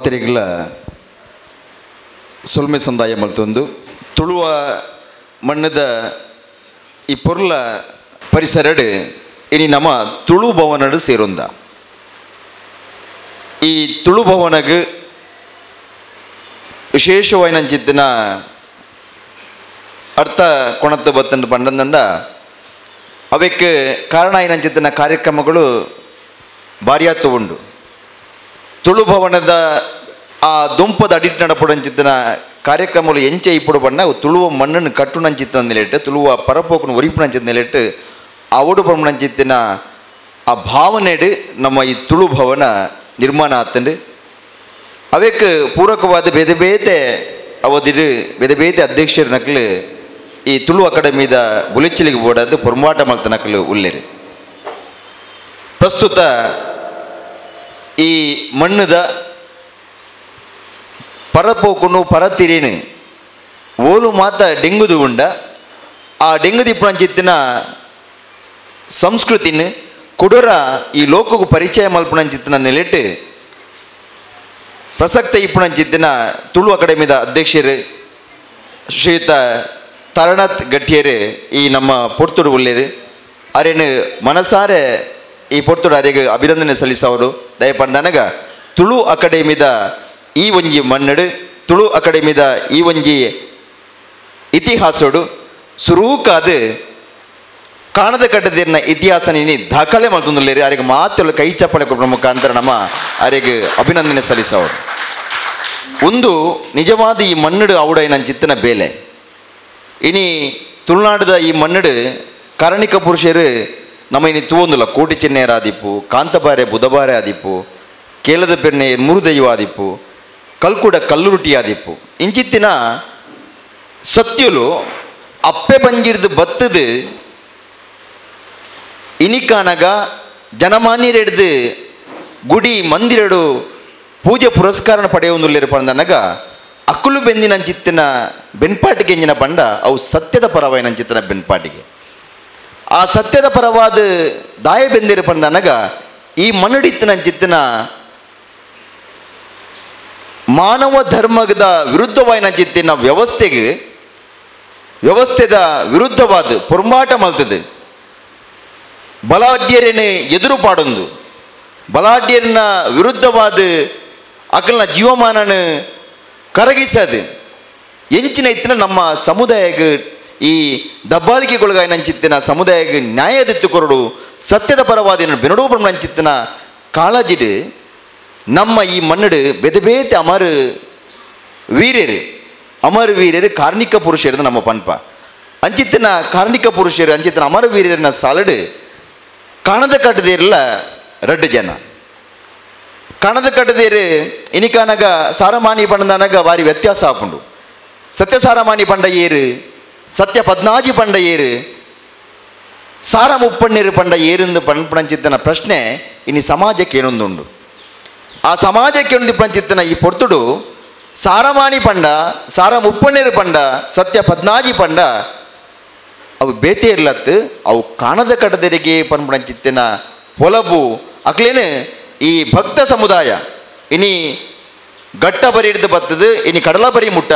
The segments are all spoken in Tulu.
ಮಾತೆರಿಗಳ ಸೊಲ್ಮೆ ಸಂದಾಯ ಮಲ್ತೊಂದು ತುಳುವ ಮಣ್ಣದ ಈ ಪೊರ್ಲ ಪರಿಸರಡು ಇನಿ ನಮ್ಮ ತುಳು ಭವನಡು ಸೇರೊಂದ. ಈ ತುಳು ಭವನಗ್ ವಿಶೇಷವಾಯಿನಂಚಿತ್ತಿನ ಅರ್ಥ ಕೊಣತ್ತು ಬತ್ತಂದು ಪಂಡಂದಂಡ ಅವಕ್ಕೆ ಕಾರಣ ಏನಂಚಿತ್ತಿನ ಕಾರ್ಯಕ್ರಮಗಳು ಭಾರಿಯಾತು ಉಂಡು. ತುಳು ಭವನದ ಆ ದುಂಪದ ಅಡಿಟ್ ನಡಪುಡಂಚಿತ್ತಿನ ಕಾರ್ಯಕ್ರಮಗಳು ಎಂಚೆ ಇಪ್ಪಡು ಬಣ್ಣ ತುಳುವ ಮಣ್ಣನ್ನು ಕಟ್ಟುನಂಚಿತ್ತಿನ ನೆಲೆಟ್ಟು ತುಳುವ ಪರಪೋಕನು ಒರಿಪುನಂಚಿತ್ತ ನೆಲೆಟ್ಟು ಅವಡು ಪಂಚಿತ್ತಿನ ಆ ಭಾವನೆಡು ನಮ್ಮ ಈ ತುಳು ಭವನ ನಿರ್ಮಾಣ ಆತಂಡು. ಅವಕ್ಕೆ ಪೂರಕವಾದ ಬೇರೆ ಬೇತೆ ಅವಧಿಡು ಬೇರೆ ಬೇತೆ ಅಧ್ಯಕ್ಷರ ನಕಲು ಈ ತುಳು ಅಕಾಡೆಮಿದ ಬುಲೆಚ್ಚಲಿಗೆ ಬೋಡಾದ ಪೊರ್ಮಾಟ ಮಲ್ತ ನಕಲು ಉಲ್ಲೇರು. ಪ್ರಸ್ತುತ ಈ ಮಣ್ಣದ ಪರಪೋಕುನು ಪರತಿರೇನು ಓಲು ಮಾತ ಡೆಂಗುದು ಉಂಡ ಆ ಡೆಂಗುದಿಪ್ಪುನಂಚಿತ್ತಿನ ಸಂಸ್ಕೃತಿನ ಕುಡರ ಈ ಲೋಕకు ಪರಿಚಯ ಮಲ್ಪುನಂಚಿತ್ತಿನ ನೆಲೆಟ್ಟು ಪ್ರಸಕ್ತ ಇಪ್ಪುನಂಚಿತ್ತಿನ ತುಳು ಅಕಾಡೆಮಿದ ಅಧ್ಯಕ್ಷರು ಶ್ರೀಯುತ ತಾರನಾಥ್ ಗಟ್ಟಿಯರು ಈ ನಮ್ಮ ಪೊರ್ತುಡು ಉಲ್ಲೇರು. ಅರೇನು ಮನಸಾರೆ ಈ ಪೊರ್ತುಡು ಅರೆಗೆ ಅಭಿನಂದನೆ ಸಲ್ಲಿಸವರು. ದಯಪಂದನಗ ತುಳು ಅಕಾಡೆಮಿದ ಈ ಒಂಜಿ ಮನ್ನಡು ತುಳು ಅಕಾಡೆಮಿದ ಈ ಒಂಜಿ ಇತಿಹಾಸೋಡು ಸುರೂಕಾದ ಕಾಣದ ಕಟ್ಟದಿರ್ನ ಇತಿಹಾಸ ನೀನಿ ದಾಖಲೆ ಮಲ್ತೊಂದುಲ್ಲೇರಿ. ಅರೆಗೆ ಮಾತೆಲ್ಲ ಕೈ ಚಪ್ಪಳೆ ಕೊಟ್ಟ ಮುಖಾಂತರ ನಮ್ಮ ಅರೆಗೆ ಅಭಿನಂದನೆ ಸಲ್ಲಿಸವರು. ಒಂದು ನಿಜವಾದ ಈ ಮನ್ನಡು ಅವಡೈನಂಚಿತ್ತಿನ ಬೇಲೆ. ಇನಿ ತುಳುನಾಡದ ಈ ಮನ್ನಡು ಕಾರಣಿಕ ಪುರುಷರು ನಮ್ಮ ಇನಿ ತೂವೊಂದುಲ್ಲ. ಕೋಟಿ ಚೆನ್ನೆಯರಾದಿಪ್ಪು, ಕಾಂತಬಾರೆ ಬುಧಬಾರೆ ಆದಿಪ್ಪು, ಕೇಲದ ಪೆರ್ನೆ ಮುರುದೈವ ಆದಿಪ್ಪು, ಕಲ್ಕುಡ ಕಲ್ಲುರುಟಿ ಆದಿಪ್ಪು. ಇಂಚಿತ್ತಿನ ಸತ್ಯಲು ಅಪ್ಪೆ ಬಂಜಿಡ್ದು ಬತ್ತದು ಇನಿಕಾನಗ ಜನಮಾನ್ಯರೆಡ್ದು ಗುಡಿ ಮಂದಿರಡು ಪೂಜೆ ಪುರಸ್ಕಾರ ಪಡೆಯುವುದಿಲ್ಲ ಪಂಡನಗ ಅಕ್ಕುಲು ಬೆಂದಿನಂಚಿತ್ತಿನ ಬೆನ್ಪಾಟಿಗೆ ಎಂಜಿನ ಪಂಡ ಅವು ಸತ್ಯದ ಪರವಾಯಿನಂಚಿತ್ತಿನ ಬೆನ್ಪಾಟಿಗೆ. ಆ ಸತ್ಯದ ಪರವಾದ ದಾಯ ಬೆಂದಿರ ಪಂಡನಗ ಈ ಮನ್ನಡಿತ್ತಿನಂಚಿತ್ತಿನ ಮಾನವ ಧರ್ಮದ ವಿರುದ್ಧವಾಯಿನಂಚಿತ್ತಿನ ವ್ಯವಸ್ಥೆಗೆ ವ್ಯವಸ್ಥೆದ ವಿರುದ್ಧವಾದ ಪೊರ್ಂಬಾಟ ಮಲ್ತದೆ. ಬಲಾಢ್ಯರೇನೆ ಎದುರು ಪಾಡೊಂದು ಬಲಾಢ್ಯರನ್ನ ವಿರುದ್ಧವಾದ ಅಕಲ್ನ ಜೀವಮಾನನ ಕರಗಿಸದು ಎಂಚಿನ ಇತ್ತಿನ ನಮ್ಮ ಸಮುದಾಯಕ್ಕೆ ಈ ದಬ್ಬಾಳಿಕೆಗೊಳಗಾಯಿನಂಚಿತ್ತಿನ ಸಮುದಾಯಕ್ಕೆ ನ್ಯಾಯದೆತ್ತು ಕೊರಡು ಸತ್ಯದ ಪರವಾದ ಬೆನಡೋ ನಂಚಿತ್ತಿನ ಕಾಳಜಿಡು ನಮ್ಮ ಈ ಮನ್ನಡು ಬೇತೆ ಬೇತೆ ಅಮರ ವೀರ್ಯರು ಅಮರ ವೀರ್ಯರು ಕಾರ್ಣಿಕ ಪುರುಷರು ನಮ್ಮ ಪನ್ಪ ಅಂಚಿತ್ತಿನ ಕಾರ್ಣಿಕ ಪುರುಷರು ಅಂಚಿತ್ತಿನ ಅಮರ ವೀರ್ಯರನ್ನ ಸಾಲಡು ಕಾಣದ ಕಟ್ಟದೇರಲ್ಲ ರಡ್ಡು ಜನ ಕಾಣದ ಕಟ್ಟದೇರು ಇನಿಕಾನಗ ಸಾರಮಾನಿ ಪಂಡನಗ ಭಾರಿ ವ್ಯತ್ಯಾಸ ಆಪುಂಡು. ಸತ್ಯ ಸಾರಮಾನಿ ಪಂಡ ಏರು, ಸತ್ಯ ಪದ್ನಾಜಿ ಪಂಡ ಏರು, ಸಾರ ಮುಪ್ಪಣ್ಣೇರು ಪಂಡ ಏರೆಂದು ಪಂಪಣಂಚಿತ್ತನ ಪ್ರಶ್ನೆ ಇನಿ ಸಮಾಜಕ್ಕೆ ಏನೊಂದುಂಡು. ಆ ಸಮಾಜಕ್ಕೆ ಒಂದು ಪಂಚಿತ್ತನ ಈ ಪೊರ್ತುಡು ಸಾರಮಾನಿ ಪಂಡ ಸಾರ ಮುಪ್ಪಣ್ಣೇರು ಪಂಡ ಸತ್ಯ ಪದ್ನಾಜಿ ಪಂಡ ಅವು ಬೇತೆ ಇರ್ಲತ್ತು ಅವು ಕಾಣದ ಕಟ್ಟದರಿಗೆ ಪನ್ಪಣಂಚಿತ್ತಿನ ಪೊಲಬು ಅಕ್ಲೇನು ಈ ಭಕ್ತ ಸಮುದಾಯ ಇನಿ ಗಟ್ಟ ಬರಿ ಹಿಡಿದು ಬತ್ತದು ಇನಿ ಕಡಲ ಬರಿ ಮುಟ್ಟ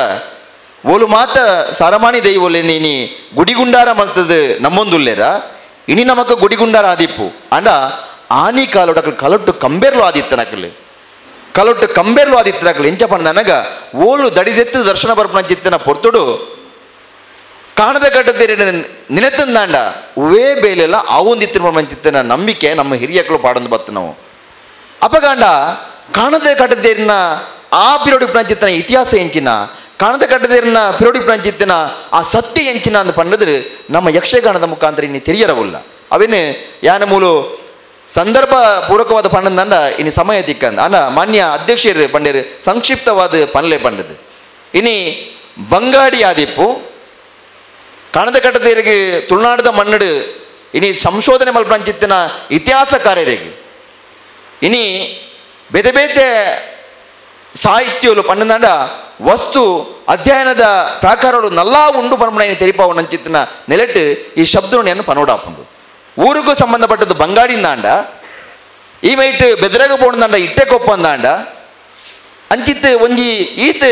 ಓಲು ಮಾತ ಸಾರಮಾನಿ ದೈವೋಲೇನು ಇನಿ ಗುಡಿಗುಂಡಾರ ಮಲ್ತದು ನಮ್ಮೊಂದುಲ್ಲೇರ ಇನಿ ನಮಕ ಗುಡಿಗುಂಡಾರ ಆದಿಪ್ಪು ಅಂಡ ಆನಿ ಕಾಲೊಟ್ಟು ಅಕಲ್ ಕಲೊಟ್ಟು ಕಂಬೇರ್ಲು ಆದಿತ್ತನಕಲು ಕಲೊಟ್ಟು ಕಂಬೇರ್ಲು ಆದಿತ್ತನಕಲು ಎಂಚ ಪಂಡನಗ ಓಲು ದಡಿದೆತ್ತು ದರ್ಶನ ಬರ್ಪಣಂಚಿತ್ತಿನ ಪೊರ್ತುಡು ಕಾಣದ ಕಟ್ಟದೇರಿ ನಿನೆತ್ತಂದಾಂಡ ಉವೇ ಬೇಲೆಲ್ಲ ಆವೊಂದಿತ್ತಿನ ಮಂಚಿತ್ತಿನ ನಂಬಿಕೆ ನಮ್ಮ ಹಿರಿಯಕಲು ಪಾಡೊಂದು ಬತ್ತು ನಾವು. ಅಪಗಾಂಡ ಕಾಣದ ಕಟ್ಟದೇರಿನ ಆ ಪಿರೋಡಿ ಪ್ರಂಚಿತ್ತನ ಇತಿಹಾಸ ಎಂಚಿನ ಕಾಣದ ಕಟ್ಟದೇರಿನ ಪಿರೋಡಿ ಪ್ರಂಚಿತ್ತಿನ ಆ ಸತ್ಯ ಎಂಚಿನ ಅಂದ್ ಪಂಡದ್ರೆ ನಮ್ಮ ಯಕ್ಷಗಾನದ ಮುಖಾಂತರ ಇನ್ನು ತಿಳಿಯರವುಲ್ಲ. ಅವೇನು ಯಾನ ಮೂಲು ಸಂದರ್ಭ ಪೂರಕವಾದ ಪಂಡಂದಂಡ ಇನ್ನು ಸಮಯ ತಿಕ್ಕಂದ ಅಣ್ಣ ಮಾನ್ಯ ಅಧ್ಯಕ್ಷರು ಪಂಡೇರು ಸಂಕ್ಷಿಪ್ತವಾದ ಪನ್ಲೆ ಪಂಡದು. ಇನಿ ಬಂಗಾಡಿ ಆದಿಪ್ಪು ಕಾಣದ ಕಟ್ಟದೇರಿಗೆ ತುಳುನಾಡದ ಮನ್ನಡು ಇನಿ ಸಂಶೋಧನೆ ಮಲ್ಪಂಚಿತ್ತಿನ ಇತಿಹಾಸಕಾರ್ಯರಿಗೆ ಇನಿ ಬೇತೆ ಬೇತೆ ಸಾಹಿತ್ಯಲು ಪಂಡಂದಾಂಡ ವಸ್ತು ಅಧ್ಯಯನದ ಪ್ರಾಕಾರಗಳು ನಲ್ಲಾ ಉಂಡು ಪನ್ಪುನ ತೆರಿಪಾವು ನಂಚಿತ್ತಿನ ನೆಲೆಟ್ಟು ಈ ಶಬ್ದವನ್ನು ಪನೋಡಾಪುಂಡು. ಊರಿಗೂ ಸಂಬಂಧಪಟ್ಟದ್ದು ಬಂಗಾಡಿಂದಾಂಡ ಈ ಮೈಟ್ ಬೆದರಗ ಪೋಣದಾಂಡ ಇಟ್ಟೆ ಕೊಪ್ಪಂದಾಂಡ ಅಂಚಿತ್ತು ಒಂಜಿ ಈತ್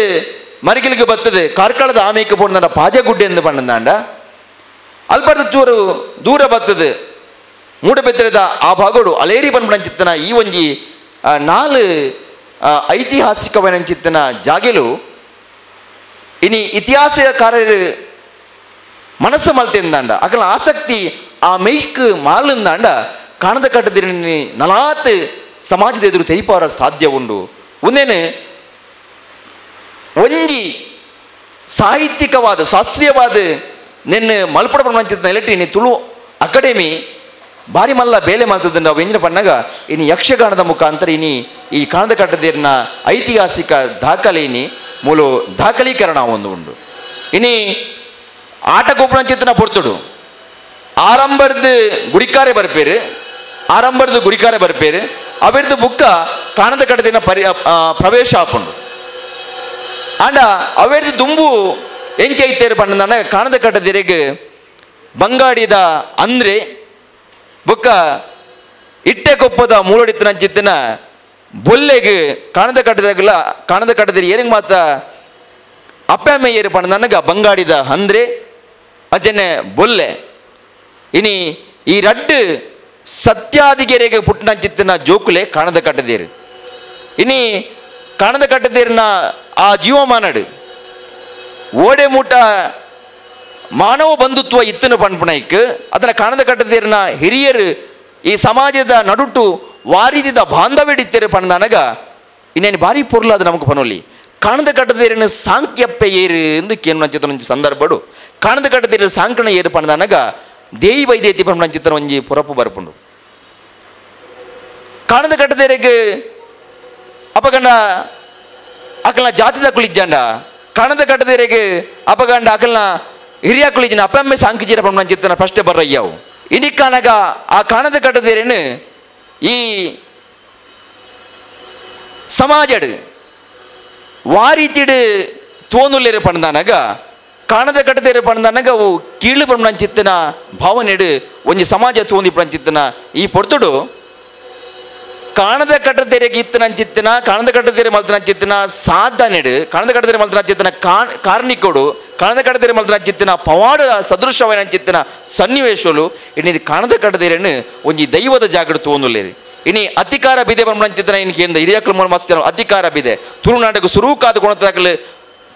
ಮರಿಗಿಲಿಗೆ ಬರ್ತದೆ ಕಾರ್ಕಳದ ಆಮೇಕೆ ಪೋಂಡ ಪಾಜಗುಡ್ಡೆ ಎಂದು ಪಂಡಂದಾಂಡ ಅಲ್ಪರ್ದ ಚೂರು ದೂರ ಬರ್ತದೆ ಮೂಡಬೆತ್ತರದ ಆ ಭಾಗಡು ಅಲೇರಿ ಪನ್ಪಣಂಚಿತ್ತನ ಈ ಒಂಜಿ ನಾಲು ಐತಿಹಾಸಿಕವನಂಚಿತ್ತನ ಜಾಗೆಲು ಇನಿ ಇತಿಹಾಸಕಾರರು ಮನಸ್ಸು ಮಲ್ತೆಂದಾಂಡ ಅಕಲ ಆಸಕ್ತಿ ಆ ಮೇಯ್ಕ್ ಮಾಲಂದಾಂಡ ಕಾಣದ ಕಟ್ಟದಿರಿ ನಲಾತ್ ಸಮಾಜದ ಎದುರು ತೆರಿಪಾರ ಸಾಧ್ಯ ಉಂಡು. ಒಂದೇನು ಒಂಜಿ ಸಾಹಿತ್ಯಿಕವಾದ ಶಾಸ್ತ್ರೀಯವಾದ ನಿನ್ನ ಮಲ್ಪಡ ಪ್ರಪಂಚದ ಎಲೆಟ್ರಿ ನೀ ತುಳು ಅಕಾಡೆಮಿ ಭಾರಿ ಮಲ್ಲ ಬೇಲೆ ಮಾಡ್ತದ ನಾವು ಎಂಜಿನ ಪಣ್ಣಾಗ ಇನಿ ಯಕ್ಷಗಾನದ ಮುಖಾಂತರ ಇನಿ ಈ ಕಾಣದ ಕಟ್ಟದೇರಿನ ಐತಿಹಾಸಿಕ ದಾಖಲೆ ಇನಿ ಮೂಲ ದಾಖಲೀಕರಣ ಒಂದು ಉಂಡು. ಇನಿ ಆಟ ಗೋಪುರಂಚಿತನ ಪೊರ್ತುಡು ಆರಂಭದ ಗುಡಿಕಾರೆ ಬರ್ಪೇರು ಆರಂಭದ ಗುಡಿಕಾರೆ ಬರ್ಪೇರು ಅವೆರ್ದು ಬುಕ್ಕ ಕಾಣದ ಕಟ್ಟದೇನ ಪ್ರವೇಶ ಆಪುಂಡು. ಆಂಡ ಅವೆರ್ದು ದುಂಬು ಎಂಚೈತೇರು ಪಣ್ಣದಾನ ಕಾಣದ ಕಟ್ಟದಿರೆಗ್ ಬಂಗಾಡಿದ ಅಂದ್ರೆ ಬೊಕ್ಕ ಇಟ್ಟೆ ಕೊಪ್ಪದ ಮೂಲಡಿತ್ತನ ಬೊಲ್ಲೆಗ್ ಕಾಣದ ಕಟ್ಟದಾಗಲ ಕಾಣದ ಕಟ್ಟದಿರಿ ಏರಿಂಗ್ ಮಾತ್ರ ಅಪ್ಪೆಮ್ಮ ಏರು ಪಣ್ಣದನಗ ಬಂಗಾಡಿದ ಅಂದ್ರೆ ಅಜನೆ ಬೊಲ್ಲೆ ಇನಿ ಈ ರಡ್ಡು ಸತ್ಯಾದಿಗೆರೆಗೆ ಪುಟ್ಟನಂಚಿತ್ತನ ಜೋಕುಲೆ ಕಾಣದ ಕಟ್ಟದೇರು. ಇನಿ ಕಾಣದ ಕಟ್ಟದೇರಿನ ಆ ಜೀವಮಾನಡು ಓಡೆ ಮೂಟ ಮಾನವ ಬಂಧುತ್ವ ಇತ್ತನ ಪಣ್ಪುಣೈಕ್ ಅದನ್ನ ಕಾಣದ ಕಟ್ಟದೇರಿನ ಹಿರಿಯರು ಈ ಸಮಾಜದ ನಡುಟು ವಾರಿದಿದ ಬಾಂಧವ್ಯಡಿತ್ತೇರು ಪಣ್ಣನಗ ಇನ್ನೇನು ಭಾರಿ ಪೊರ್ಲಾದ ನಮಗೆ ಪನೊಲಿ ಕಾಣದ ಕಟ್ಟದೇರಿನ ಸಾಂಕ್ಯಪ್ಪೆ ಏರು ಎಂದು ಕೇನು ಸಂದರ್ಭಡು ಕಾಣದ ಕಟ್ಟದೇರು ಸಾಂಕಣ ಏರು ಪಣ್ಣನಗ ದೇಯಿ ವೈದ್ಯತಿ ಪಣ್ಣಂಚಿತನ ಒಂಜಿ ಪೊರಪು ಬರ್ಪುಂಡು. ಕಾಣದ ಕಟ್ಟದೇರಿಗೆ ಅಪಗಂಡ ಅಕಲ್ನ ಜಾತಿದ ಕುಳಿಜ್ಜಂಡ ಕಾಣದ ಕಟ್ಟದೇರಿಗೆ ಅಪಗಂಡ ಅಕಲ್ನ ಹಿರಿಯ ಕುಳಿಜಿನ ಅಪ್ಪಮ್ಮೆ ಸಾಂಕಿಜಿರ ಪಣ್ಣಂಚಿತನ ಪ್ರಶ್ನೆ ಬರ್ರಯ್ಯವು. ಇನಿ ಕಾಣಗ ಆ ಕಾಣದ ಕಟ್ಟದೇರೇನು ಈ ಸಮಾಜಡು ವಾರೀತಿಡು ತೋನುಲೇರು ಪಣ್ಣದಾನಗ ಕಾಣದ ಕಟ್ಟದೇರು ಪಣ್ಣದಾನಗ ಅವು ಕೀಳು ಪಣ್ಣಂಚಿತ್ತನ ಭಾವನೆಡು ಒಂಜಿ ಸಮಾಜ ತೋಂದಿ ಪಣ್ಣಂಚಿತ್ತನ ಈ ಪೊರ್ತುಡು ಕಾಣದ ಕಟ್ಟದೇರಿಗೆ ಇತ್ತನಂಚಿತ್ತನ ಕಾಣದ ಕಟ್ಟದೇರೆ ಮಲ್ತನಂಚಿತ್ತನ ಸಾಧನೆಡು ಕಾಣದ ಕಟ್ಟದೇರೆ ಮಲ್ತನಂಚಿತ್ತನ ಕಾರ್ಣಿಕೋಡು ಕಾಣದ ಕಟ್ಟದೇರೆ ಮಲ್ತನಂಚಿತ್ತನ ಪವಾಡ ಸದೃಶವನಂಚಿತ್ತನ ಸನ್ನಿವೇಶಲು ಇನ್ನು ಕಾಣದ ಕಟ್ಟದೇರೇನು ಒಂಜಿ ದೈವದ ಜಾಗಡು ತೋಂದುಲ್ಲೇರಿ. ಇನಿ ಅಧಿಕಾರ ಬಿದೆ ಪಣ್ಣಂಚಿತ್ತನ ಇನ್ ಕೇಂದ್ರ ಹಿರಿಯಕ್ಲು ಮೂಲ ಮಸ್ತ ಅಧಿಕಾರ ಬಿದೆ ತುಳುನಾಟಕ ಸುರೂಕಾದ ಕೊಣತಾಗಲು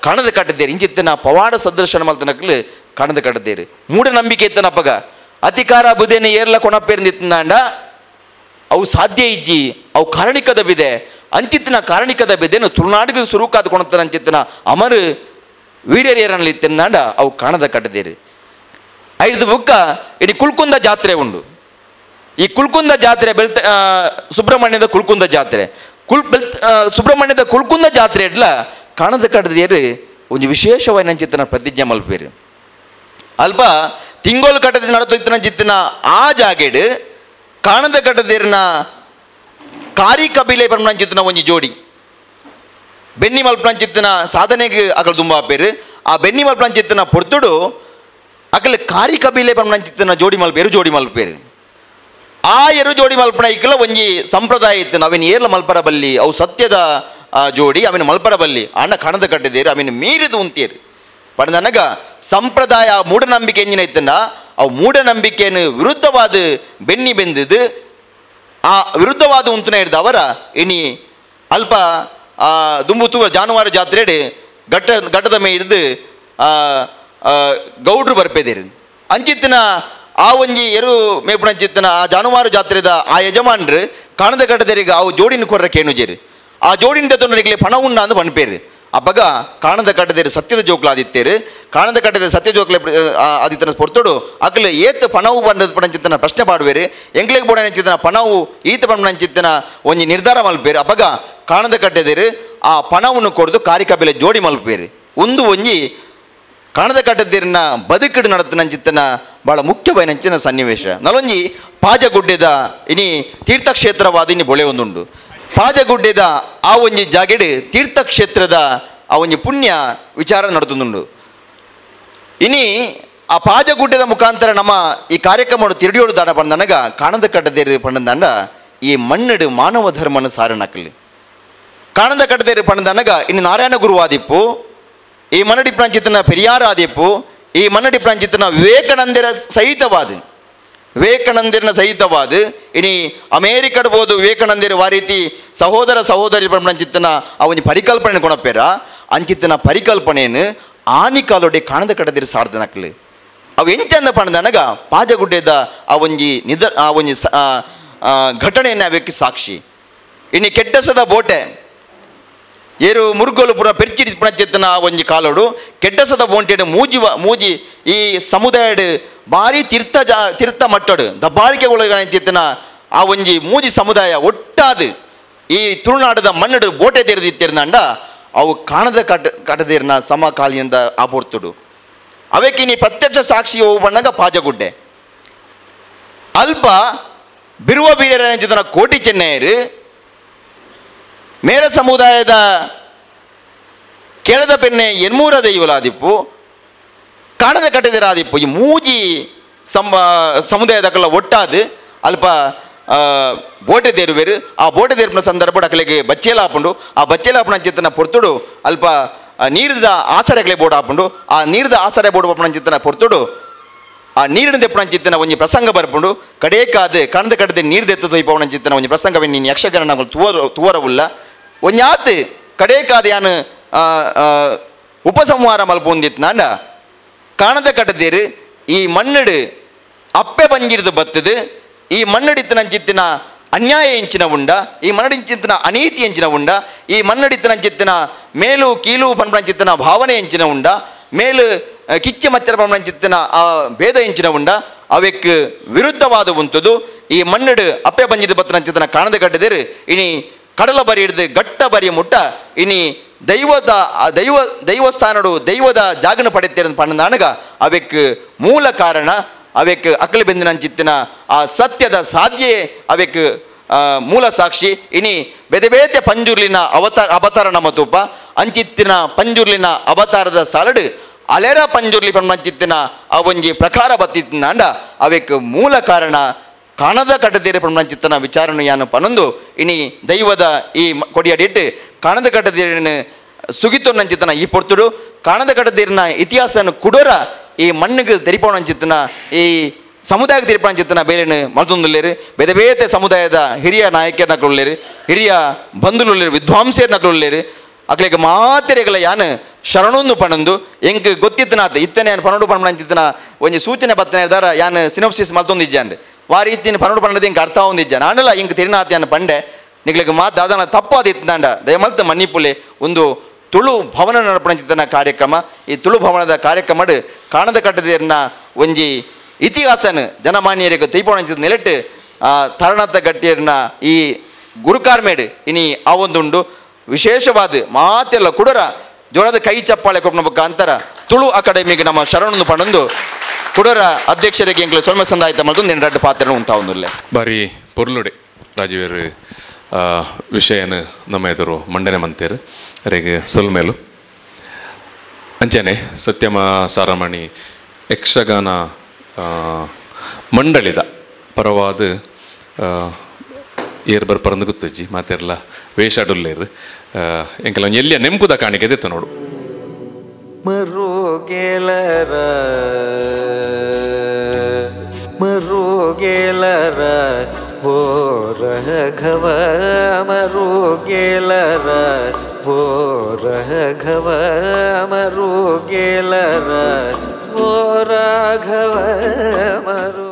ಕಾಣದ ಕಟ್ಟದೇರಿ ಇಂಚಿತ್ತನ ಪವಾಡ ಸದೃಶನ ಮಲ್ತನಕ್ಲು ಕಾಣದ ಕಟ್ಟದೇರಿ ಮೂಢನಂಬಿಕೆ ಇತ್ತನ ಅಪ್ಪಗ ಅಧಿಕಾರ ಬುದೇನ ಏರ್ಲ ಕೊಣಪೇರ್ನಿತ್ತಂಡ ಅವು ಸಾಧ್ಯ ಇಜ್ಜಿ ಅವು ಕಾರಣಿಕದ ಬಿದೆ ಅಂಚಿತ್ತನ ಕಾರಣಿಕದ ಬಿದೆನು ತುಳುನಾಡಿಗೆ ಸುರುಕಾದ ಕೊಣತನ ಅಂಚಿತ್ತನ ಅಮರು ವೀರ್ಯರೇರನಲ್ಲಿ ತಿನ್ನಾಂಡ ಅವು ಕಾಣದ ಕಟ್ಟದೇರಿ. ಐದು ಬುಕ್ಕ ಇಡೀ ಕುಲ್ಕುಂದ ಜಾತ್ರೆ ಉಂಡು. ಈ ಕುಲ್ಕುಂದ ಜಾತ್ರೆ ಬೆಳ್ತ ಸುಬ್ರಹ್ಮಣ್ಯದ ಕುಲ್ಕುಂದ ಜಾತ್ರೆ ಸುಬ್ರಹ್ಮಣ್ಯದ ಕುಲ್ಕುಂದ ಜಾತ್ರೆ ಇಡ್ಲ ಕಾಣದ ಕಟ್ಟದೇರು ಒಂದು ವಿಶೇಷವಾಗಿ ಅಂಚಿತ್ತನ ಪ್ರತಿಜ್ಞೆ ಮಲ್ಪೇರು. ಅಲ್ಪ ತಿಂಗೋಲು ಕಟ್ಟದ ನಡತೊಯ್ತನ ಆ ಜಾಗೆಡು ಕಾಣದ ಕಟ್ಟದೇರಿನ ಕಾರಿ ಕಬಿಲೆ ಪರ್ಮಣಂಚಿತ್ತನ ಒಂಜಿ ಜೋಡಿ ಬೆನ್ನಿ ಮಲ್ಪಣಂಚಿತ್ತನ ಸಾಧನೆಗೆ ಅಕಲ್ ತುಂಬ ಪೇರು ಆ ಬೆನ್ನಿ ಮಲ್ಪಣಂಚಿತ್ತನ ಪೊರ್ತುಡು ಅಕಲ್ ಕಾರಿ ಕಬಿಲೆ ಪರ್ಮಣಂಚಿತ್ತನ ಜೋಡಿ ಮಲ್ಪೇರು ಜೋಡಿ ಮಲ್ಪೇರು. ಆ ಎರು ಜೋಡಿ ಮಲ್ಪಣ ಇಕ್ಕಲ ಒಂಜಿ ಸಂಪ್ರದಾಯ ಇತ್ತು ಅವಿನ ಏರ್ಲ ಮಲ್ಪರ ಬಲ್ಲಿ ಅವು ಸತ್ಯದ ಜೋಡಿ ಅವಿನ ಮಲ್ಪರ ಬಲ್ಲಿ ಅಣ್ಣ ಕಾಣದ ಕಟ್ಟಿದೇರು ಅವಿನ ಮೀರಿದು ಉಂತೇರು ಪಡೆದನಗ ಸಂಪ್ರದಾಯ ಮೂಢನಂಬಿಕೆ ಎಂಜಿನ ಇತ್ತಂಡ ಅವು ಮೂಢನಂಬಿಕೆಯನ್ನು ವಿರುದ್ಧವಾದ ಬೆನ್ನಿ ಬೆಂದಿದ್ದು ಆ ವಿರುದ್ಧವಾದ ಉಂತುನ ಹಿಡ್ದ ಅವರ ಇನಿ ಅಲ್ಪ ದುಂಬು ಜಾನುವಾರು ಜಾತ್ರೆಡೆ ಘಟ್ಟ ಘಟ್ಟದ ಮೇ ಹಿಡಿದು ಗೌಡ್ರು ಬರ್ಪೇದೇರು ಅಂಚಿತ್ತಿನ ಆ ಒಂಜಿ ಎರು ಮೇಪುಣಂಚಿತ್ತಿನ ಆ ಜಾನುವಾರು ಜಾತ್ರೆದ ಆ ಯಜಮಾನ್ರು ಕಾಣದ ಘಟ್ಟದರಿಗೆ ಅವು ಜೋಡಿನ ಕೊರ್ರ ಕೇನುಜೇರು ಆ ಜೋಡಿನ ತೊಂದರೆಗೆ ಪಣ ಉಂಡ ಅಂದು ಪನ್ಪೇರು. ಅಪ್ಪಗ ಕಾಣದ ಕಟ್ಟದೇರು ಸತ್ಯದ ಜೋಕ್ಲಾದಿತ್ತೇರು ಕಾಣದ ಕಟ್ಟದ ಸತ್ಯ ಜೋಕ್ಲೆ ಆದಿತ್ತನ ಪೊರ್ತೋಡು ಅಕಲ ಏತ್ ಪಣವು ಬಂದ ಪಣಂಚಿತ್ತನ ಪ್ರಶ್ನೆ ಪಾಡುವೇರು ಎಂಗ್ಲಿಗೆ ಬೋಡಂಚಿತ್ತನ ಪಣವು ಈತ ಪಣಂಚಿತ್ತನ ಒಂಜಿ ನಿರ್ಧಾರ ಮಲ್ಪೇರು. ಅಪ್ಪಗ ಕಾಣದ ಕಟ್ಟದೇರು ಆ ಪಣವನ್ನು ಕೊಡ್ದು ಕಾರಿಕಬಿಲೆ ಜೋಡಿ ಮಲ್ಪೇರು. ಒಂದು ಒಂಜಿ ಕಾಣದ ಕಟ್ಟದೇರಿನ ಬದುಕಿಡು ನಡತನಂಚಿತ್ತನ ಭಾಳ ಮುಖ್ಯವಾಯಿನಂಚಿನ ಸನ್ನಿವೇಶ. ನಲೊಂಜಿ ಪಾಜಗುಡ್ಡೆದ ಇನಿ ತೀರ್ಥಕ್ಷೇತ್ರವಾದ ಇನಿ ಬೊಳೆ ಒಂದುಂಡು. ಪಾಜಗುಡ್ಡೆದ ಆ ಒಂಜಿ ಜಾಗೆಡು ತೀರ್ಥಕ್ಷೇತ್ರದ ಆ ಒಂಜಿ ಪುಣ್ಯ ವಿಚಾರ ನಡತುಂದುಂಡು. ಇನಿ ಆ ಪಾಜಗುಡ್ಡೆದ ಮುಖಾಂತರ ನಮ್ಮ ಈ ಕಾರ್ಯಕ್ರಮ ತಿರುಡಿಯೋಡು ದಾಡ ಪಂಡನಗ ಕಾಣದ ಕಟ್ಟದೇರು ಪಂಡಂದಾಂಡ ಈ ಮಣ್ಣಡು ಮಾನವ ಧರ್ಮನ ಸಾರನಕಲಿ. ಕಾಣದ ಕಟ್ಟದೇರು ಪಣದನಗ ಇನ್ನು ನಾರಾಯಣ ಗುರುವಾದಿಪ್ಪು, ಈ ಮನ್ನಡಿ ಪ್ರಾಂಚಿತನ ಪೆರಿಯಾರ ಆದಿಪ್ಪು, ಈ ಮನ್ನಡಿ ಪ್ರಾಂಚಿತನ ವಿವೇಕಾನಂದರ ಸಹಿತವಾದ ವಿವೇಕಾನಂದರನ ಸಹಿತವಾದ ಇನಿ ಅಮೇರಿಕಡ್ ಬೋದು ವಿವೇಕಾನಂದರ ವಾರೀತಿ ಸಹೋದರ ಸಹೋದರಿ ಪಂಚಿತನ ಆ ಒಂಜಿ ಪರಿಕಲ್ಪನೆ ಕೊಣಪೇರ ಅಂಚಿತನ ಪರಿಕಲ್ಪನೆಯನ್ನು ಆನಿಕಾಲೊಡೆ ಕಾಣದ ಕಡದಿರ ಸಾರ್ಧನಕ್ಲು ಅವು ಎಂಚಂದ ಪಣದನಗ ಪಾಜಗುಡ್ಡೆದ ಆ ಒಂಜಿ ನಿದ ಆ ಒಂಜಿ ಘಟನೆಯನ್ನು ಅವಕ್ಕೆ ಸಾಕ್ಷಿ. ಇನ್ನು ಕೆಟ್ಟಸದ ಬೋಟೆ ಏರು ಮುರುಗೋಲು ಪುರ ಪೆರ್ಚಿಡಿ ಪುಣಚೇತನ ಆ ಒಂಜಿ ಕಾಲೋಡು ಕೆಟ್ಟಸದ ಬೋಂಟೆಡು ಮೂಜಿ ಮೂಜಿ ಈ ಸಮುದಾಯಡು ಭಾರಿ ತೀರ್ಥ ತೀರ್ಥ ಮಟ್ಟಡು ದಬ್ಬಾಳಿಕೆ ಒಳಗಣಚೇತನ ಆ ಒಂಜಿ ಮೂಜಿ ಸಮುದಾಯ ಒಟ್ಟಾದು ಈ ತುಳುನಾಡದ ಮಣ್ಣಡು ಬೋಟೆ ತೆರೆದಿತ್ತಿರ್ನಂಡ ಅವು ಕಾಣದ ಕಟದೇರ್ನ ಸಮಕಾಲೀನದ ಆಪೋರ್ತುಡು ಅವಕ್ಕೆ ನೀ ಪ್ರತ್ಯಕ್ಷ ಸಾಕ್ಷಿ ಬಣ್ಣಗ ಪಾಜಗುಡ್ಡೆ ಅಲ್ಪ ಬಿರುವ ಬೀರರ ಕೋಟಿ ಚೆನ್ನೈರು ಮೇರ ಸಮುದಾಯದ ಕೇಳದ ಪೆನ್ನೆ ಎನ್ಮೂರ ದೈವಲಾದಿಪ್ಪು ಕಾಣದ ಕಟ್ಟದಿರಾದಿಪ್ಪು ಈ ಮೂಜಿ ಸಮುದಾಯದಕ್ಕೆಲ್ಲ ಒಟ್ಟಾದು ಅಲ್ಪ ಬೋಟೆ ದೇರುವೇರು ಆ ಬೋಟೆ ದೇರ್ಪಿನ ಸಂದರ್ಭ ಅಕಲೆಗೆ ಬಚ್ಚೇಲ ಹಾಪುಂಡು ಆ ಬಚ್ಚೇಲ ಹಾಪುನ ಚಿತ್ತನ ಪೊರ್ತುಡು ಅಲ್ಪ ನೀರಿದ ಆಸರೆಗಳೇ ಬೋರ್ಡ್ ಹಾಪುಂಡು ಆ ನೀರಿದ ಆಸರೆ ಬೋರ್ಡ್ ಹಾಪುನ ಚಿತ್ತನ ಪೊರ್ತುಡು ಆ ನೀರಿನ ದೆಪ್ಪಣ ಚಿತ್ತನ ಒಂಜಿ ಪ್ರಸಂಗ ಬರ್ಪುಂಡು ಕಡೇಕಾದ ಕಣದ ಕಡದೆ ನೀರು ದೆತ್ತ ತೊಯ್ಪವನ ಚಿತ್ತನ ಒಂಜಿ ಪ್ರಸಂಗ ನೀನು ಯಕ್ಷಗಾನ ತುವರವುಲ್ಲ ಒಂಜಾತ್ ಕಡೇಕಾದ ಯಾನು ಉಪಸಂಹಾರ ಮಲ್ಪೊಂದಿತ್ತು ಕಾಣದ ಕಟ್ಟದೇರು ಈ ಮಣ್ಣಡು ಅಪ್ಪೆ ಬಂಜಿಡ್ದು ಬತ್ತದು ಈ ಮಣ್ಣಡಿತ್ತನ ಚಿತ್ತಿನ ಅನ್ಯಾಯ ಎಂಚಿನ ಉಂಡ ಈ ಮನ್ನಡಿಂಚಿತ್ತನ ಅನೀತಿ ಎಂಚಿನ ಉಂಡ ಈ ಮನ್ನಡಿತ್ತನ ಚಿತ್ತಿನ ಮೇಲು ಕೀಲು ಪನ್ಪಂಚಿತ್ತನ ಭಾವನೆ ಎಂಚಿನ ಉಂಡ ಮೇಲು ಕಿಚ್ಚ ಮಚ್ಚರ ಪನ್ಪಂಚಿತ್ತನ ಆ ಭೇದ ಎಂಚಿನ ಉಂಡ ಅವೆಕ್ ವಿರುದ್ಧವಾದ ಉಂಟುದು ಈ ಮಣ್ಣಡು ಅಪ್ಪೆ ಬಂಜಿದ ಬತ್ತನ ಚಿತ್ತನ ಕಾಣದ ಕಟ್ಟದೇರು ಇನಿ ಕಡಲ ಬರಿ ಹಿಡಿದು ಗಟ್ಟ ಬರಿ ಮುಟ್ಟ ಇನಿ ದೈವದ ದೈವ ದೈವಸ್ಥಾನಡು ದೈವದ ಜಾಗನ ಪಡೆತೇರ ಪಣ್ಣನಾನಗ ಅವೆಕ್ ಮೂಲ ಕಾರಣ ಅವೆಕ್ ಅಕಲಿ ಬೆಂದಿನ ಚಿತ್ತಿನ ಆ ಸತ್ಯದ ಸಾಧ್ಯೆ ಅವೆಕ್ ಮೂಲ ಸಾಕ್ಷಿ. ಇನಿ ಬೇತೆ ಬೇತೆ ಪಂಜುರ್ಲಿನ ಅವತಾರ ನಮ್ಮ ತೂಪ ಅಂಚಿತ್ತಿನ ಪಂಜುರ್ಲಿನ ಅವತಾರದ ಸಾಲಡು ಅಲೆರ ಪಂಜುರ್ಲಿ ಪಂಚಿತ್ತಿನ ಆ ಒಂಜಿ ಪ್ರಕಾರ ಬತ್ತಿತ್ತಿನಾಂಡ ಅವೆಕ್ ಮೂಲ ಕಾರಣ ಕಾಣದ ಕಟ್ಟದೇರೆ ಪಂಚಿತ್ತನ ವಿಚಾರಣೆ ಯಾನು ಪನೊಂದು ಇನಿ ದೈವದ ಈ ಕೊಡಿಯಡಿಟ್ಟು ಕಾಣದ ಕಟ್ಟದೇರಿನ ಸುಗಿತೊನ್ನಂಚಿತ್ತನ ಈ ಪೊರ್ತುಡು ಕಾಣದ ಕಟ್ಟದೇರಿನ ಇತಿಹಾಸನ ಕುಡೋರ ಈ ಮಣ್ಣಿಗೆ ತೆರಿಪೋಣಂಚಿತ್ತನ ಈ ಸಮುದಾಯಕ್ಕೆ ತೆರಿಪೋಣಂಚಿತ್ತನ ಬೇರೆನು ಮಲ್ತೊಂದುಲ್ಲೇರು ಬೇರೆ ಬೇತೆ ಸಮುದಾಯದ ಹಿರಿಯ ನಾಯಕರನಕ್ಳುಳ್ಳೇರು ಹಿರಿಯ ಬಂಧುಲುಳ್ಳೇರು ವಿದ್ವಾಂಸೇರ್ನಕ್ಳುಳ್ಳೇರು ಅಕ್ಲೆಗೆ ಮಾತೆರೆಗಳ ಯಾನು ಶರಣೊಂದು ಪಣಂದು ಎಂಕ್ ಗೊತ್ತಿತ್ತನಾತ ಇತ್ತನೆ ಯಾನು ಪನೋಡು ಪಣಂಚಿತ್ತನ ಒಂಜಿ ಸೂಚನೆ ಬತ್ತನೆ ಇದ್ದಾರ ಯಾನು ಸಿನೋಪ್ಸಿಸ್ ಮಲ್ತೊಂದಿಜ್ಜಾಂಡ್ ವಾರಿ ಇತ್ತಿನ ಪನೋಡು ಪಣದ ಎಂಕ್ ಅರ್ಥ ಒಂದಿಜ್ಜಾನ ಆಂಡಲ ಎಂಕ್ ತೆರಿನಾತ ಯಾನು ಪಂಡೆ ನಿಗ್ಲಿಗೆ ಮಾತು ದಾದಾನ ತಪ್ಪಾದ ಇತ್ತನಾಂಡ ದಯಮಲ್ತ ಮನ್ನಿಪುಲೆ ಒಂದು ತುಳು ಭವನ ನಡಪಣಚಿತನ ಕಾರ್ಯಕ್ರಮ ಈ ತುಳು ಭವನದ ಕಾರ್ಯಕ್ರಮಡು ಕಾಣದ ಕಟ್ಟದೇರ್ನ ಒಂಜಿ ಇತಿಹಾಸನ ಜನಮಾನ್ಯರಿಗೆ ತೊಯ್ಪೋಣಂಚಿತ ನೆಲೆಟ್ಟು ತರಣತ ಗಟ್ಟಿಯರ್ನ ಈ ಗುರುಕಾರ್ಮೇಡು ಇನಿ ಆ ಒಂದುಂಡು ವಿಶೇಷವಾದ ಮಾತೆಲ್ಲ ಕುಡರ ಜೋರದ ಕೈ ಚಪ್ಪಾಳೆ ಕೊಪ್ಪನ ಮುಖಾಂತರ ತುಳು ಅಕಾಡೆಮಿಗೆ ನಮ್ಮ ಶರಣೊಂದು ಪಣಂದು ಕುಡರ ಅಧ್ಯಕ್ಷರಿಗೆ ಎಂಕ್ಲು ಸೊಲ್ಮ ಸಂದಾಯಿತ ಮಲ್ತು ನೆರಡು ಪಾತ್ರ ಉಂಟಾವೊಂದುಲ್ಲೆ. ಬಾರಿ ಪೊರ್ಲುಡೆ ರಾಜೀವರು ವಿಷಯನ ನಮ್ಮ ಎದುರು ಮಂಡನೆ ಮಂತೇರು ಅರೆಗೆ ಸೊಲ್ಮೇಲು ಅಂಚನೆ ಸತ್ಯಮ ಸಾರಮಣಿ ಯಕ್ಷಗಾನ ಮಂಡಳಿದ ಪರವಾದ ಏರ್ ಬರ್ಪರಂದು ಗೊತ್ತಜ್ಜಿ ಮಾತೆರ್ಲ ವೇಷಾಡುಲ್ಲೇರು ಎಂಕೆಲ್ಲ ಎಲ್ಲಿಯ ನೆಂಪುದ ಕಾಣಿಕೆ ದೆತ್ತ ನೋಡು. ಮರುಗೆಲರ ಮರುಗೆಲರ ಓ ರಘವ ಮರುಗೆಲರ ಓ ರಘವ ಮರುಗೆಲರ ಓ ರಾಘವ ಮರು.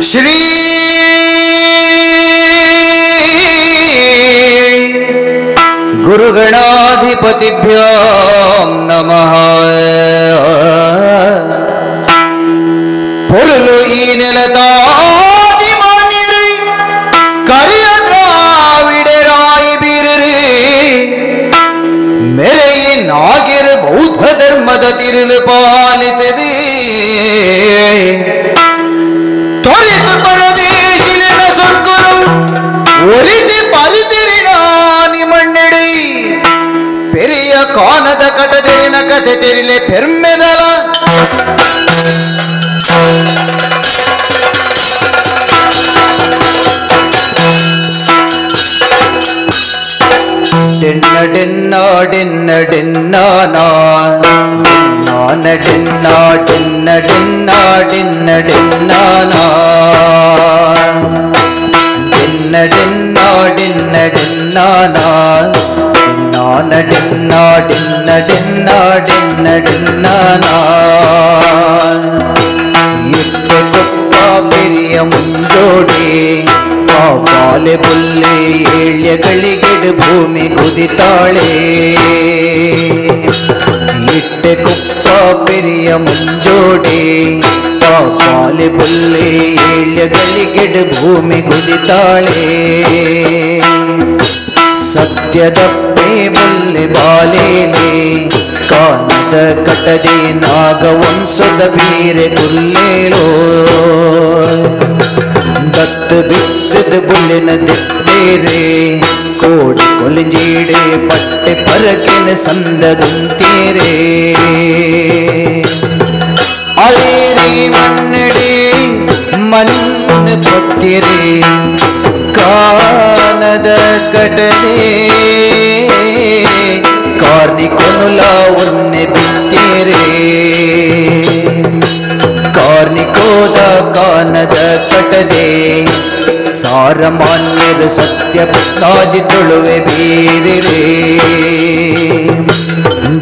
Shri ಗುರುಗಣಾಧಿಪತಿಭ್ಯಾಂ ನಮಃ. ಪೊರಲು ಈ ನೆಲದಾದಿ ಮಾನ್ಯರು ಕರಿಯ ದ್ರಾವಿಡರಾಯಿ ಬೀರರು ಮೆರೆಯಿ ನಾಗಿರ ಬೌದ್ಧ ಧರ್ಮದ ತಿರುಳು ಪಾಲಿತದೆ. ತೊರೆದು ಪರದೇಶಿಲಿನ ಸ್ವರ್ಗರು ಒರಿದು ಪರಿತಿರಿನಾನಿ ಮಣ್ಣೆಡೆ ಪೆರಿಯ ಕಾನದ ಕಟದೆರಿನ ಕತೆ ತೆರಿಲೆ ಪೆರ್ಮೆದಲ ಡೆನ್ನ ಡೆನ್ನ ಡೆನ್ನ ಡೆನ್ನ ನಾನ ಡೆನ್ನ ಡೆನ್ನ ಡೆನ್ನ ಡೆನ್ನ ಡೆನ್ನ ಡೆನ್ನ ಡೆನ್ನ ಡೆನ್ನ ಡೆನ್ನ ನಾನ ಡೆನ್ನ ಡೆನ್ನ ಡೆನ್ನ ಡೆನ್ನ ಡೆನ್ನ ಇಟ್ಟೆ ಕೊಪ್ಪ ಪೆರಿಯ ಮುಂಜೋಡಿ ಪಾಲೆ ಬುಲ್ಲೆ ಏಳ್ಯಗಳಿಗೆಡು ಭೂಮಿ ಕುದಿತಾಳೆ. ಇಟ್ಟೆ ಕುಪ್ಪ ಪೆರಿಯ ಮುಂಜೋಡಿ ಪಾಲೆ ಬುಲ್ಲೆ ಏಳ್ಯಗಳಿಗೆಡು ಭೂಮಿ ಕುದಿತಾಳೆ. ಸತ್ಯದಪ್ಪೆ ಬುಲ್ಲೆ ಬಾಲೇಲೆ ಕಾನದ ಕಟದೆ ನಾಗವಂಶದ ಬೀರೆ ಕುಲ್ಲೇಳೋ. ದತ್ತು ಬಿತ್ತದ ಬುಲ್ಲಿನ ದಿತ್ತೇರೆ ಕೋಡಿ ಕೊಲಿಂಜೀಡೆ ಪಟ್ಟೆ ಪರಕಿನ ಸಂದದುಂತೀರೆ. ಅಲೇರಿ ಮನ್ನಡಿ ಮಣ್ಣು ಕೊತ್ತಿರೆ ಕಾನದ ಕಟದೆ ಕಾರ್ನಿಕೊನುಲ ಒನ್ನೆ ಬಿತ್ತೀರೆ. ಕಾರ್ನಿಕೋದ ಕಾನದ ಕಟದೆ ಸಾರಮಾನ್ಯರ ಸತ್ಯ ಪುತ್ತಾಜಿ ತುಳುವೆ ಬೀರಿರೆ.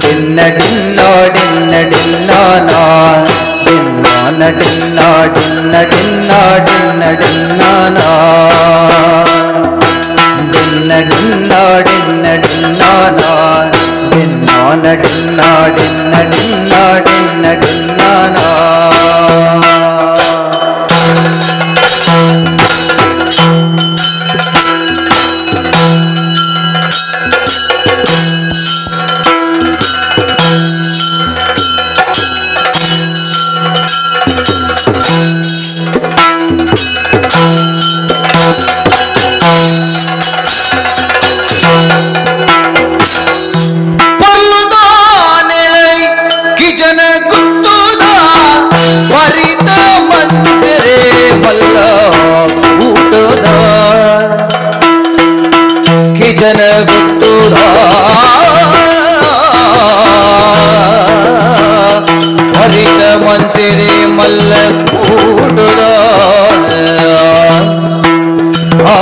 Dinner dinner dinner dinner ಡಿನ್ನಾನ dinner dinner dinner dinner dinner dinner dinner dinner dinner ಡಿನ್ನಾನ dinner dinner dinner dinner dinner. ಕಿಜನ ಗುತ್ತುದ ಹರಿತ ಮನ್ಸಿರಿ ಮಲ್ಲ ಕೂಟುದ ಆ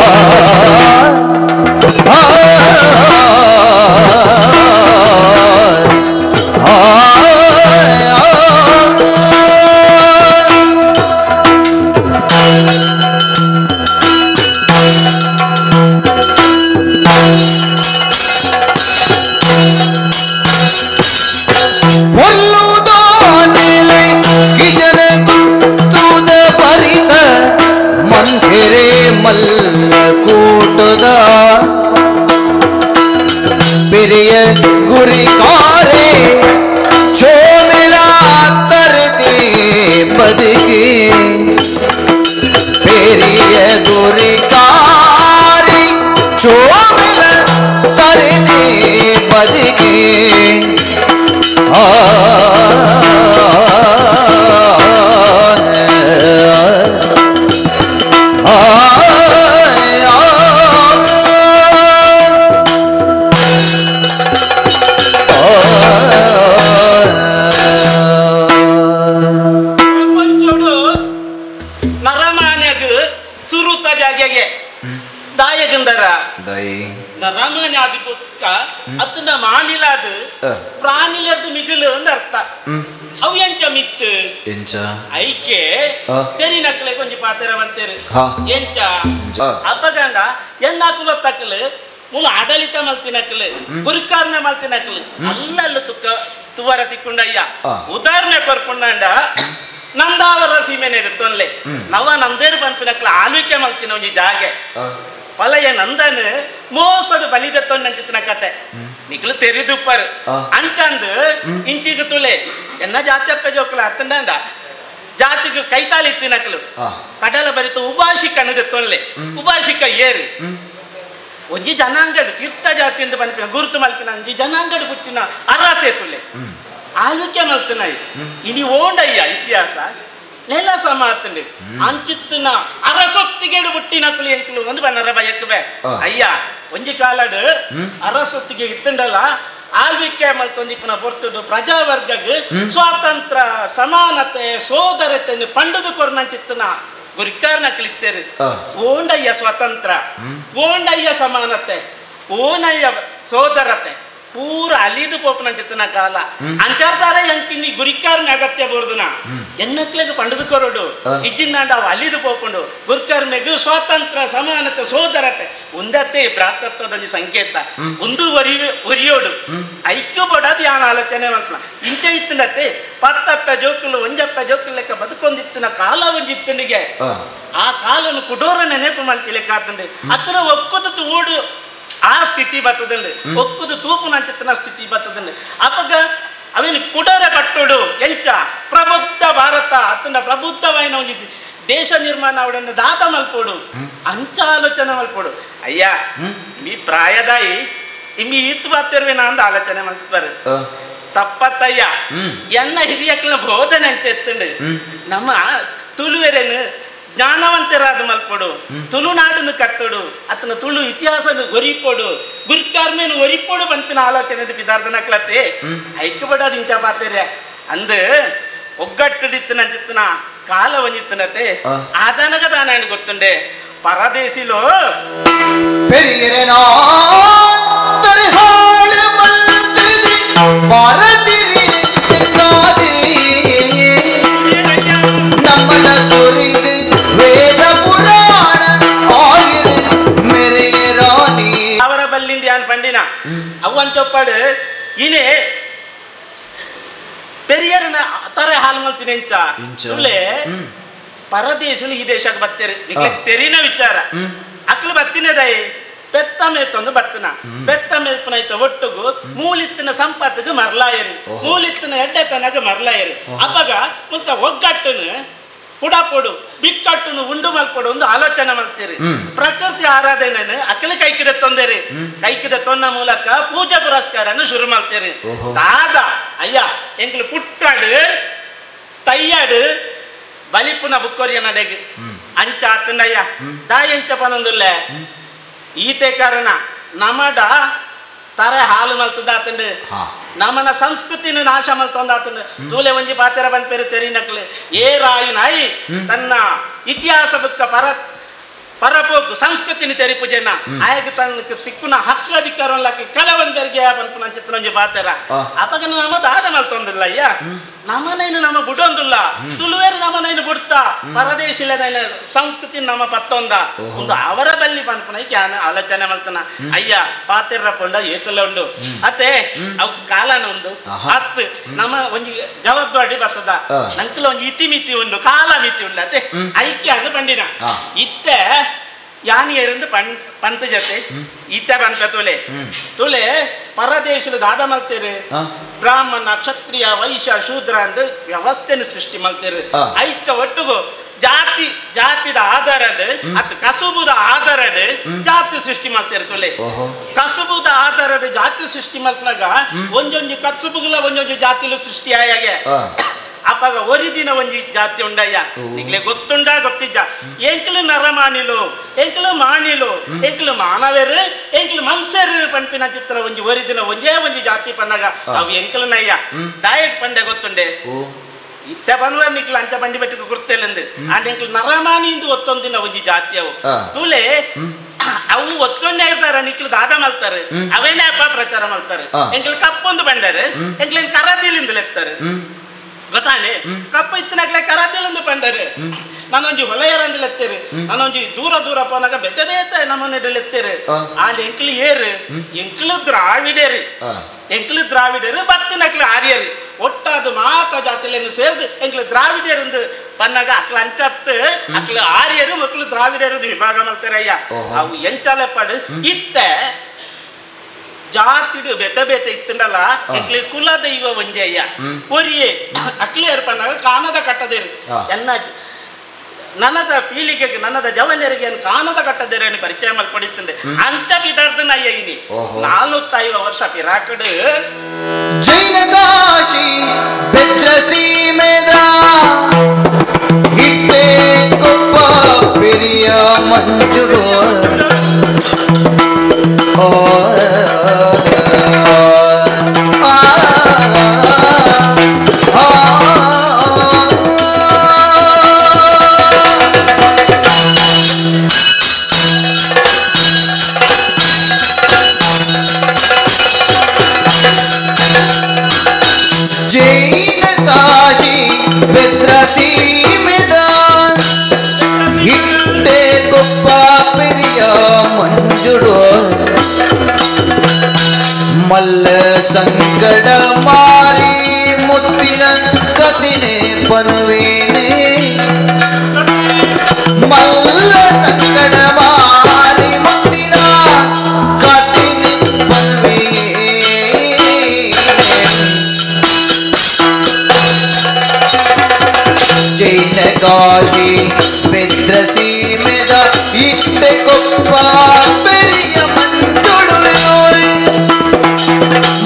ಆ ಮಲ್ಲ ಕೂಟದ பெரிய ಗುರಿಕಾರೆ ಚೋಮಿಲ ತರದೆ ಬದುಕಿ பெரிய ಗುರಿಕಾರೆ ಚೋಮಿಲ ತರದೆ ಬದುಕಿ ಆ ನರಮಾನ್ಯಾದಿ ಪುಕ್ಕ ಅತ್ತನ ಮಾನಿಲಾದ ಪ್ರಾಣಿಲರ್ದು ಮಿಗಿಲು ಅಂದ ಅರ್ಥ. ಅವು ಎಂಚ ಮಿತ್ತು ಎಂಚ ಐಕೆ ತೆರಿನಕ್ಲೆ ಕೊಂಚ ಪಾತೆರ ಬಂತೇರು ಎಂಚ ಅಪ್ಪಗಂಡ ಎನ್ನಾಕುಲ ತಕ್ಕಲು ಮೂಲ ಆಡಳಿತ ಮಲ್ತಿನಕ್ಲು ಗುರುಕಾರನೆ ಮಲ್ತಿನಕ್ಲು ಅಲ್ಲಲ್ಲ ತುಕ್ಕ ತುವರ ತಿಕ್ಕೊಂಡಯ್ಯ ಉದಾಹರಣೆ ಕೊರ್ಕೊಂಡ ನಂದಾವರ ಸೀಮೆನೆ ತೊನ್ಲೆ ನವ ನಂದೇರು ಪನ್ಪಿನಕ್ಲ ಆಳ್ವಿಕೆ ಮಲ್ತಿನ ಒಂಜಿ ಜಾಗೆ ಪಲಯ ನಂದನ್ ಮೋಸಡು ಬಲಿದ ತೊನ್ನಂಚಿತ್ತಿನ ಕತೆ ನಿಕ್ಲು ತೆರಿದುಪ್ಪರು ಅಂಚಂದು ಇಂಚಿಗೆ ತುಲೆ ಎನ್ನ ಜಾತ್ಯಪ್ಪ ಜೋಕ್ಲ ಅತ್ತಂಡ ಜಾತಿಗೆ ಕೈತಾಳಿ ಇತ್ತಿನಕ್ಲು ಕಡಲ ಬರಿತು ಉಪಾಶಿಕ ಅನ್ನದ ತೊನ್ಲೆ ಉಪಾಶಿಕ ಏರು ಒಂಜಿ ಜನಾಂಗಡು ತೀರ್ಥ ಜಾತಿ ಅಂತ ಪನ್ಪಿನ ಗುರುತು ಮಲ್ಪಿನ ಒಂಜಿ ಜನಾಂಗಡು ಪುಟ್ಟಿನ ಅರಸೆ ತುಲೆ ಆಳ್ವಿಕೆ ಮಲ್ತಿನ ಇನಿ ಓಂಡಯ್ಯ ಇತಿಹಾಸ ನೆಲ ಸಮಾತಂಡು ಅಂಚಿತ್ತಿನ ಅರಸೊತ್ತಿಗೆಡು ಬುಟ್ಟಿನ ಕುಲಿ ಎಂಕುಲು ಒಂದು ಬನ್ನರ ಬಯಕುವೆ ಅಯ್ಯ ಒಂಜಿ ಕಾಲಡು ಅರಸೊತ್ತಿಗೆ ಇತ್ತಂಡಲ್ಲ ಆಳ್ವಿಕೆ ಮಲ್ತೊಂದಿಪ್ಪನ ಪೊರ್ತುಡು ಪ್ರಜಾವರ್ಗಗ್ ಸ್ವಾತಂತ್ರ್ಯ ಸಮಾನತೆ ಸೋದರತೆಯನ್ನು ಪಂಡದು ಕೊರ್ನಂಚಿತ್ತಿನ ಗುರಿಕಾರನ ಕಲಿತೇರು ಓಂಡಯ್ಯ ಸ್ವಾತಂತ್ರ್ಯ ಓಂಡಯ್ಯ ಸಮಾನತೆ ಓನಯ್ಯ ಸೋದರತೆ ಪೂರ ಅಲಿದು ಪೋಪನ ಚಿತ್ತನ ಕಾಲ ಅಂಚಾರ್ದಾರ ಎಂಕಿನಿ ಗುರಿಕಾರ್ಮೆ ಅಗತ್ಯ ಬೋರ್ದುನ ಎನ್ನಕ್ಲೆಗ್ ಪಂಡದು ಕೊರಡು ಇಜ್ಜಿನಾಂಡ ಅವು ಅಲಿದು ಪೋಪುಂಡು ಗುರಿಕಾರ್ಮೆಗು ಸ್ವಾತಂತ್ರ್ಯ ಸಮಾನತೆ ಸೋದರತೆ ಒಂದತ್ತೆ ಭ್ರಾತತ್ವದ ಸಂಕೇತ ಒಂದು ಒರಿಯೋಡು ಐಕ್ಯ ಬಡದು ಯಾನ ಆಲೋಚನೆ ಮಲ್ಪನ ಇಂಚ ಇತ್ತಿನತ್ತೆ ಪತ್ತಪ್ಪ ಜೋಕುಲು ಒಂಜಪ್ಪ ಜೋಕುಲು ಲೆಕ್ಕ ಬದುಕೊಂದಿತ್ತಿನ ಕಾಲ ಒಂಜಿತ್ತನಿಗೆ ಆ ಕಾಲನು ಕುಡೋರ ನೆನಪು ಮಲ್ಪಿಲೆಕ್ಕಾತಂದೆ ಅತ್ರ ಒಕ್ಕುದು ಓಡು ಆ ಸ್ಥಿತಿ ಬರ್ತದಂడి ಒಕ್ಕುದು ತೂಪು ನಂಚಿತ್ತನ ಸ್ಥಿತಿ ಬರ್ತದಂడి ಅಪಗ ಅವೇನು ಕುಡರ ಕಟ್ಟೋಡು ಎಂಚ ಪ್ರಬುದ್ಧ ಭಾರತ ಅತ್ತನ ಪ್ರಬುದ್ಧವಾಯಿನ ಒಂಜಿ ದೇಶ ನಿರ್ಮಾಣ ಅವಡನ್ನು ದಾತ ಮಲ್ಪೋಡು ಅಂಚ ಆಲೋಚನೆ ಮಲ್ಪೋಡು ಅಯ್ಯ ಇಮ್ಮಿ ಪ್ರಾಯದಾಯಿ ಇಮ್ಮಿ ಈತ್ ಬಾತಿರ್ವೇನ ಅಂದ ಆಲೋಚನೆ ಮಲ್ತಾರೆ ತಪ್ಪತ್ತಯ್ಯ ಎನ್ನ ಹಿರಿಯಕ್ಲ ಬೋಧನೆ ಅಂಚ ಎತ್ತಂಡು ನಮ್ಮ ತುಳುವೆರೇನು ಜ್ಞಾನವಂತರಾದ ಮಲ್ಪಡು ತುಳುನಾಡನ್ನು ಕಟ್ಟೋಡು ಅತನ ತುಳು ಇತಿಹಾಸನು ಒರಿಪೋಡು ಗುರುಕಾರ್ಮೇನು ಒರಿಪೋಡು ಪನ್ಪಿನ ಆಲೋಚನೆ ಪಿದಾರ್ದನಕ್ಲತ್ತೆ ಐಕ್ಯಪಡೋದು ಇಂಚ ಪಾತೇರೆ ಅಂದು ಒಗ್ಗಟ್ಟಿತ್ತಿನ ಕಾಲ ಒಂಜಿತ್ತನತೆ ಆದನಗ ತಾನ ಗೊತ್ತುಂಡೆ ಪರದೇಶಿಲೋ ಅವರ ಬಲ್ಲಿಂದ ಯಾನ್ ಪಂಡಿನ ಅವ್ವಂಚೊಪ್ಪಾಡು ಇನೇ ಪೆರಿಯರನ ತರ ಹಾಲು ಮಲ್ತಿನ ಎಂಚ ತುಲೆ ಪರದೇಶಲು ಈ ದೇಶಕ್ಕೆ ಬತ್ತೇರಿ ನಿಕ್ಲೆ ತೆರಿನ ವಿಚಾರ ಅಕ್ಲು ಬತ್ತಿನದೈ ಪೆತ್ತ ಮೇತ್ತೊಂದು ಬತ್ತನ ಪೆತ್ತ ಮೇಲ್ಪನೈತ ಒಟ್ಟುಗು ಮೂಲಿತ್ತಿನ ಸಂಪತ್ತಿಗೆ ಮರಲಾಯರು ಮೂಲಿತ್ತಿನ ಎಡ್ಡೆತನಗ ಮರಲಾಯರು ಅಪ್ಪಗ ಮುಲ್ತ ಒಗ್ಗಟ್ಟನು ಪುಡಪೊಡು ಬಿಕ್ಕಟ್ಟುನು ಉಂಡು ಮಲ್ಪೊಡು ಒಂದು ಆಲೋಚನೆ ಮಾಡ್ತೀರಿ ಪ್ರಕೃತಿ ಆರಾಧನೆ ಅಕ್ಕಲ ಕೈಕಿದ ತೊಂದರೆ ಕೈಕಿದ ತೊನ್ನ ಮೂಲಕ ಪೂಜಾ ಪುರಸ್ಕಾರನ್ನು ಶುರು ಮಾಡ್ತೀರಿ ದಾದ ಅಯ್ಯ ಎಂಗ್ಲು ಪುಟ್ಟಾಡು ತಯ್ಯಾಡು ಬಲಿಪುನ ಬುಕ್ಕೋರಿಯ ನಡೆಗೆ ಅಂಚ ಆತಂಡಯ್ಯ ದಾ ಎಂಚ ಪನೊಂದುಲ್ಲೆ ಈತೆ ಕಾರಣ ನಮಡ ತರೆ ಹಾಲು ಮಲ್ತದಾತಂಡು ನಮನ ಸಂಸ್ಕೃತಿನ ನಾಶ ಮಲ್ತೊಂದಾತಂಡು ತೂಲೆ ಒಂಜಿ ಪಾತೆರ ಬಂದ್ಪೇರು ತೆರಿನಕ್ಲು ಏ ರಾಯಿ ನಾಯಿ ತನ್ನ ಇತಿಹಾಸ ಬುಕ್ಕ ಪರ ಪರಪೋಕು ಸಂಸ್ಕೃತಿನ ತೆರಿಪುಜನ ಆಯಗ ತನ್ನ ತಿಕ್ಕುನ ಹಕ್ಕು ಅಧಿಕಾರ ಕಲವೊಂದರಿಗೆ ಪನ್ಪುನ ಚಿತ್ರೊಂಜಿ ಪಾತೆರ ಅಪಗ ನಮ್ಮ ದಾದ ಮಲ್ತೊಂದಿಲ್ಲ ಅಯ್ಯ ನಮನೈನು ನಮ್ಮ ಬುಡೊಂದುಲ್ಲ ತುಳುವೇರು ನಮನೈನು ಬುಡ್ತಾ ಪರದೇಶಿಲ್ಲದೈನ ಸಂಸ್ಕೃತಿ ನಮ್ಮ ಪತ್ತೊಂದ ಒಂದು ಅವರ ಬಲ್ಲಿ ಪನ್ಪುನ ಕ್ಯಾನ ಆಲೋಚನೆ ಮಲ್ತನ ಅಯ್ಯ ಪಾತೆರ ಪೊಂಡ ಏತಲ ಉಂಡು ಅತ್ತೆ ಅವ್ ಕಾಲನ ಉಂಡು ಅತ್ ನಮ್ಮ ಒಂಜಿ ಜವಾಬ್ದಾರಿ ಬರ್ತದ ನಂಕಲ ಒಂಜಿ ಇತಿ ಮಿತಿ ಉಂಡು ಕಾಲ ಮಿತಿ ಉಂಡು ಅತ್ತೆ ಐಕ್ಯ ಅಂದು ಪಂಡಿನ ಇತ್ತೆ ಯಾನಿಯರಿಂದ ಪಂತ ಜೊತೆ ಈತ ಪಂತ ತುಲೆ ತುಲೆ ಪರದೇಶದ ದಾದ ಮಲ್ತೇರು ಬ್ರಾಹ್ಮಣ ಕ್ಷತ್ರಿಯ ವೈಶ್ಯ ಶೂದ್ರ ಅಂದ್ ವ್ಯವಸ್ಥೆಯನ್ನು ಸೃಷ್ಟಿ ಮಲ್ತೇರು ಐತ ಒಟ್ಟುಗು ಜಾತಿ ಜಾತಿದ ಆಧಾರದ ಅತ್ ಕಸುಬುದ ಆಧಾರದ ಜಾತಿ ಸೃಷ್ಟಿ ಮಾಡ್ತಾರೆ ತುಲೆ ಕಸುಬುದ ಆಧಾರದ ಜಾತಿ ಸೃಷ್ಟಿ ಮಲ್ಪನಾಗ ಒಂಜೊಂಜಿ ಕಸುಬುಗಳ ಒಂಜೊಂಜಿ ಜಾತಿಲು ಸೃಷ್ಟಿ ಆಯಾಗೆ ಅಪ್ಪಾಗ ಒರಿದಿನ ಒಂಜಿ ಜಾತಿ ಉಂಡಯ್ಯ ನಿಗ್ಲೆ ಗೊತ್ತುಂಡ ಗೊತ್ತಿಜ್ಜ ಎಂಕ್ಲು ನರಮಾನಿಲು ಎಂಕ್ಲು ಮಾನಿಲು ಎಂಕ್ಲು ಮಾನವೇರು ಎಂಕ್ಲು ಮನ್ಸರು ಪನ್ಪಿನ ಚಿತ್ರ ಒಂಜಿ ಒರಿದಿನ ಒಂಜೇ ಒಂಜಿ ಜಾತಿ ಪನ್ನಗ ಅವು ಎಂಕ್ಲನಯ್ಯ ದಾಯಕ್ ಪಂಡೆ ಗೊತ್ತುಂಡೆ ಇತ್ತ ಪನ್ವರ್ ನಿಕ್ಲು ಅಂಚ ಬಂಡಿ ಬೆಟ್ಟಕ್ಕೆ ಗುರ್ತೇಲೆಂದು ಅಂಡ್ ಎಂಕ್ಲು ನರಮಾನಿ ಇಂದು ಒತ್ತೊಂದಿನ ಒಂಜಿ ಜಾತಿ ಅವು ತುಲೆ ಅವು ಒತ್ತೊಂದೇ ಇರ್ತಾರೆ ನಿಕ್ಲು ದಾದ ಮಲ್ತಾರೆ ಅವೇನೇ ಅಪ್ಪ ಪ್ರಚಾರ ಮಲ್ತಾರೆ ಎಂಕ್ಲು ಕಪ್ಪೊಂದು ಬಂಡಾರೆ ಎಂಕ್ಲೇನ್ ಕರದಿಲಿಂದಲೆತ್ತಾರೆ ಗೊತ್ತಾಂಡೆ ಕಪ್ಪ ಇತ್ತನಾಗ್ಲೆ ಕರಾದಿಲ್ಲಂದು ಪಂಡರು ನಾನೊಂಜಿ ಹೊಲೆಯರಂದಿಲೆತ್ತೇರು ನಾನೊಂಜಿ ದೂರ ದೂರ ಪೋನಾಗ ಬೆತೆ ಬೇತೆ ನಮ್ಮನೆಡೆಲೆತ್ತೇರು ಆಂಡ್ ಎಂಕ್ಲು ಏರು ಎಂಕ್ಲು ದ್ರಾವಿಡೇರು ಎಂಕ್ಲು ದ್ರಾವಿಡರು ಬತ್ತಿನಕ್ಲು ಆರ್ಯರು ಒಟ್ಟಾದ ಮಾತ ಜಾತಿಲೇನು ಸೇರ್ದು ಎಂಕ್ಲು ದ್ರಾವಿಡೇರಂದು ಪನ್ನಾಗ ಅಕ್ಲ ಅಂಚತ್ತು ಅಕ್ಲು ಆರ್ಯರು ಮಕ್ಕಳು ದ್ರಾವಿಡರು ವಿಭಾಗ ಮಲ್ತಾರಯ್ಯ ಅವು ಎಂಚಾಲೆ ಪಡು ಇತ್ತೆ ಜಾತಿಡು ಬೆತೆ ಬೇತೆ ಇತ್ತಂಡಲ್ಲ ಎಂಕ್ಲೆ ಕುಲ ದೈವ ಒಂಜಯ್ಯ ಒರಿಯೇ ಅಕ್ಲೆ ಪನ್ನಾಗ ಕಾಣದ ಕಟ್ಟದೇರು ಎನ್ನ ನನ್ನದ ಪೀಳಿಗೆಗೆ ನನ್ನದ ಜವನ್ಯರಿಗೆ ಕಾಣದ ಕಟ್ಟದೇರನ್ನು ಪರಿಚಯ ಮಲ್ಪಡಿತ್ತಂಡೆ ಅಂಚ ಪಿದಾರ್ದನ ಅಯ್ಯ ಇನಿ 450 ವರ್ಷ ಪಿರಾಕಡು ಜೈನ ಕಾಶಿ ಬೆದ್ರ ಸೀಮೆದ ಇಟ್ಟೆ ಕೊಪ್ಪ ಪೆರಿಯ ಮಂಜುಡು ಓ ಜೈನ ಕಾಶಿ ಬೆದ್ರ ಸೀಮೆದ ಇಟ್ಟೆ ಕೊಪ್ಪ ಪೆರಿಯ ಮಂಜುಡು ಮಲ್ಲ ಸಂಕಟ ಮಾರಿ ಮುತ್ತಿನ ಕದಿನೆ ಪನುವೇನೆ ಮಲ್ಲ ಸಂಕಟ ಮಾರಿ ಮುತ್ತಿನ ಕದಿನೆ ಪನುವೇನೆ ಜೈನ ಕಾಶಿ ಬೆದ್ರ ಸೀಮೆದ ಇಟ್ಟೆ ಕೊಪ್ಪ ಪೆರಿಯ ಮಂಜುಡು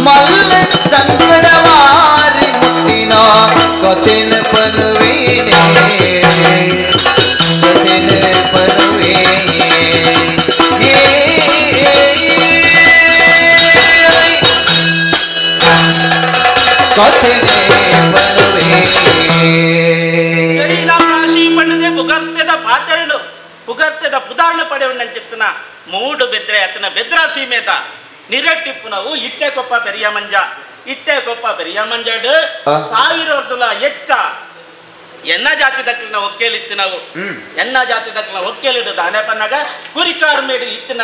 ಮಲ್ಲ ಸಂಕಟವಾರಿ ಮುತ್ತಿನ ಕಥೆನ ಪನುವೇನೆ ಕಥೆನ ಪನುವೇನೆ ಕಥೆನೆ ಪನುವೇನೆ. ಜೈನ ಕಾಶಿ ಪಂಡದೆ ಪುಗರ್ತೆದ ಪಾತೆರಡು ಪುಗರ್ತೆದ ಪುದಾರ್ಣ ಪಡೆಯುವ ಮೂಡು ಬೆದ್ರೆ ಅತನ ಬೆದ್ರ ಸೀಮೇತ ನಿರಟ್ಟಿಪ್ಪುನವು ಇಟ್ಟೆ ಕೊಪ್ಪ ಪೆರಿಯ ಮಂಜ ಇಟ್ಟೆ ಕೊಪ್ಪ ಪೆರಿಯ ಮಂಜಡು ಸಾವಿರವರ್ದುಲ ಎಚ್ಚ ಎನ್ನ ಜಾತಿ ದಕ್ಕಲಿನ ಒಕ್ಕೇಲಿತ್ತು ನಾವು ಎನ್ನ ಜಾತಿ ದಕ್ಕಲಿನ ಒಕ್ಕೇಲಿಡು ದಾನೆ ಪನ್ನಾಗ ಗುರಿಕಾರ್ ಮೇಡು ಇತ್ತಿನ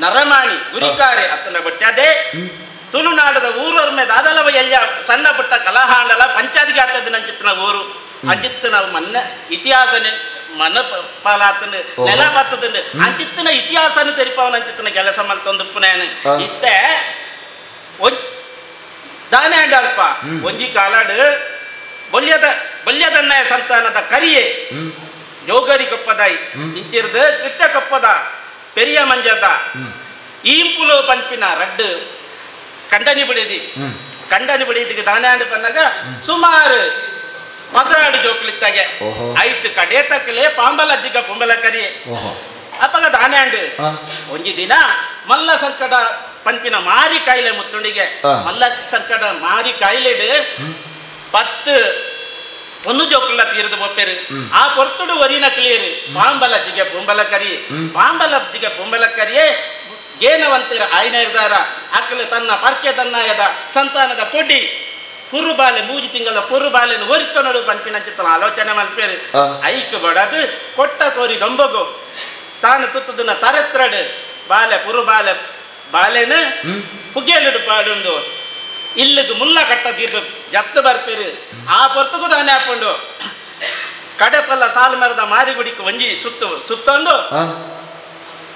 ನರಮಾಣಿ ಗುರಿಕಾರೆ ಅತ್ತನ ಬಟ್ಟೆ ತುಳುನಾಡದ ಊರೊರ್ಮೆ ದಾದಲವ ಎಲ್ಲ ಸಣ್ಣ ಪುಟ್ಟ ಕಲಹಾಂಡಲ ಪಂಚಾಯತ್ಗೆ ಹಾಕದ ನಂಚಿತ್ತಿನ ಊರು ಅಂಚಿತ್ತು ನಾವು ಮನ್ನ ಇತಿಹಾಸನೆ ಮನ ಪಾಲಾತನ ನೆಲ ಬತ್ತದ ಅಂಚಿತ್ತಿನ ಇತಿಹಾಸನ ತೆರಿಪವನ ಅಂಚಿತ್ತಿನ ಕೆಲಸ ಮಲ್ತೊಂದು ಪುನೇನು ಇತ್ತೆ ದಾನೆ ಅಲ್ಪ ಒಂಜಿ ಕಾಲಾಡು ಬೊಲ್ಯದ ಬೊಲ್ಯದನ್ನ ಸಂತಾನದ ಕರಿಯೆ ಜೋಗರಿ ಕೊಪ್ಪದಾಯಿ ಇಂಚಿರ್ದು ಕಿಟ್ಟ ಕೊಪ್ಪದ ಪೆರಿಯ ಮಂಜದ ಈಂಪುಲು ಪಂಪಿನ ರಡ್ಡು ಕಂಡನಿ ಬಿಡಿದಿ ಕಂಡನಿ ಬಿಡಿದಿಗೆ ದಾನೆ ಅಂಡ್ ಪನ್ನಾಗ ಸುಮಾರು 16 ಜೋಕ್ಲಿತ್ತಾಗೆ ಐಟ್ ಕಡೆ ತಕ್ಕಲೆ ಪಾಂಬಲ ಅಜ್ಜಿಗ ಪೊಂಬಲ ಕರಿಯೆ ಅಪ್ಪಗ ದಾನೆ ಅಂಡು ಒಂಜಿ ದಿನ ಮಲ್ಲ ಸಂಕಟ ಪಂಪಿನ ಮಾರಿ ಕಾಯಿಲೆ ಮುತ್ತುಂಡಿಗೆ ಮಲ್ಲ ಸಂಕಟ ಮಾರಿ ಕಾಯಿಲೆಡು 10 ಒಂದು ಜೋಕುಲ್ಲ ತೀರದ ಬೊಪ್ಪೇರು ಆ ಪೊರ್ತುಡು ಒರಿನ ಕ್ಲಿಯರು ಪಾಂಬಲ ಅಜ್ಜಿಗೆ ಪೊಂಬಲ ಕರಿ ಪಾಂಬಲ ಅಜ್ಜಿಗೆ ಪೊಂಬಲ ಕರಿಯೇ ಏನವಂತೀರ ಆಯ್ನ ಇರ್ದಾರ ಅಕ್ಕಲು ತನ್ನ ಪರ್ಕೆ ತನ್ನಾಯದ ಸಂತಾನದ ಕೊಡಿ ಪುರುಬಾಲೆ 3 ತಿಂಗಳ ಪುರುಬಾಲೆನು ಒರಿತೊನಡು ಪಂಪಿನ ಚಿತ್ರ ಆಲೋಚನೆ ಮಲ್ಪೇರು ಐಕ್ ಬಡದು ಕೊಟ್ಟ ಕೋರಿ ದೊಂಬಗು ತಾನು ತುತ್ತದನ್ನ ತರೆತ್ರಡು ಬಾಲೆ ಪುರುಬಾಲೆ ಬಾಲೆನು ಪುಗೆಯಲಿಡು ಪಾಡುಂಡು ಇಲ್ಲಿಗೆ ಮುಲ್ಲ ಕಟ್ಟ ತೀರ್ದು ಜತ್ತು ಬರ್ಪೇರು ಆ ಪೊರ್ತುಗು ತಾನೇ ಹಾಕೊಂಡು ಕಡೆಪಲ್ಲ ಸಾಲು ಮರದ ಮಾರಿಗುಡಿக்கு ಒಂಜಿ ಸುತ್ತು ಸುತ್ತೊಂದು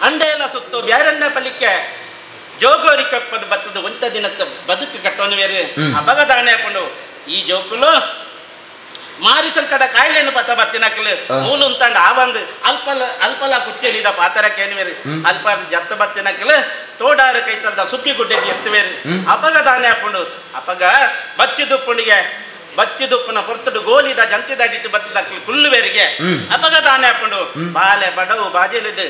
ಅಂಡೆಲ್ಲ ಸುತ್ತು ಬ್ಯಾರಣ್ಣ ಪಲಿಕ್ಕೆ ಜೋಗೋರಿ ಕಪ್ಪದ ಬತ್ತದ ಒಂತ ದಿನಕ್ಕೆ ಬದುಕು ಕಟ್ಟೋನು ಬೇರೆ ಅಬಗ ದಾಣೆ ಹಾಕೊಂಡು ಈ ಜೋಕುಲು ಮಾರಿ ಸಂಕಟ ಕಾಯಿಲೆಯನ್ನು ಪತ್ತ ಬತ್ತಿನಕ್ಕಲು ಮೂಲು ಅಂತಂಡ ಆ ಬಂದು ಅಲ್ಪಲ ಅಲ್ಪಲ ಕುಚ್ಚೇನಿದ ಪಾತರಕ್ಕೇನು ಬೇರೆ ಅಲ್ಪ ಜತ್ತ ಬತ್ತಿನಕ್ಕಲು ತೋಡಾರು ಕೈತಲ್ದ ಸುಪ್ಪಿ ಗುಡ್ಡೆಗೆ ಎತ್ತುವೇರು ಅಪಗ ದಾನೆ ಹಾಕೊಂಡು ಅಪಗ ಬಚ್ಚಿದುಪ್ಪುಣಿಗೆ ಬಚ್ಚಿದುಪ್ಪನ ಪೊರ್ತುಡು ಗೋಲಿದ ಜಂತಿದ ಅಡಿಟ್ಟು ಬತ್ತದಕ್ಕಲು ಕುಳ್ಳುವೇರಿಗೆ ಅಪಗ ದಾನೆ ಹಾಕೊಂಡು ಬಾಲೆ ಬಡವು ಬಾಜಲಿಡು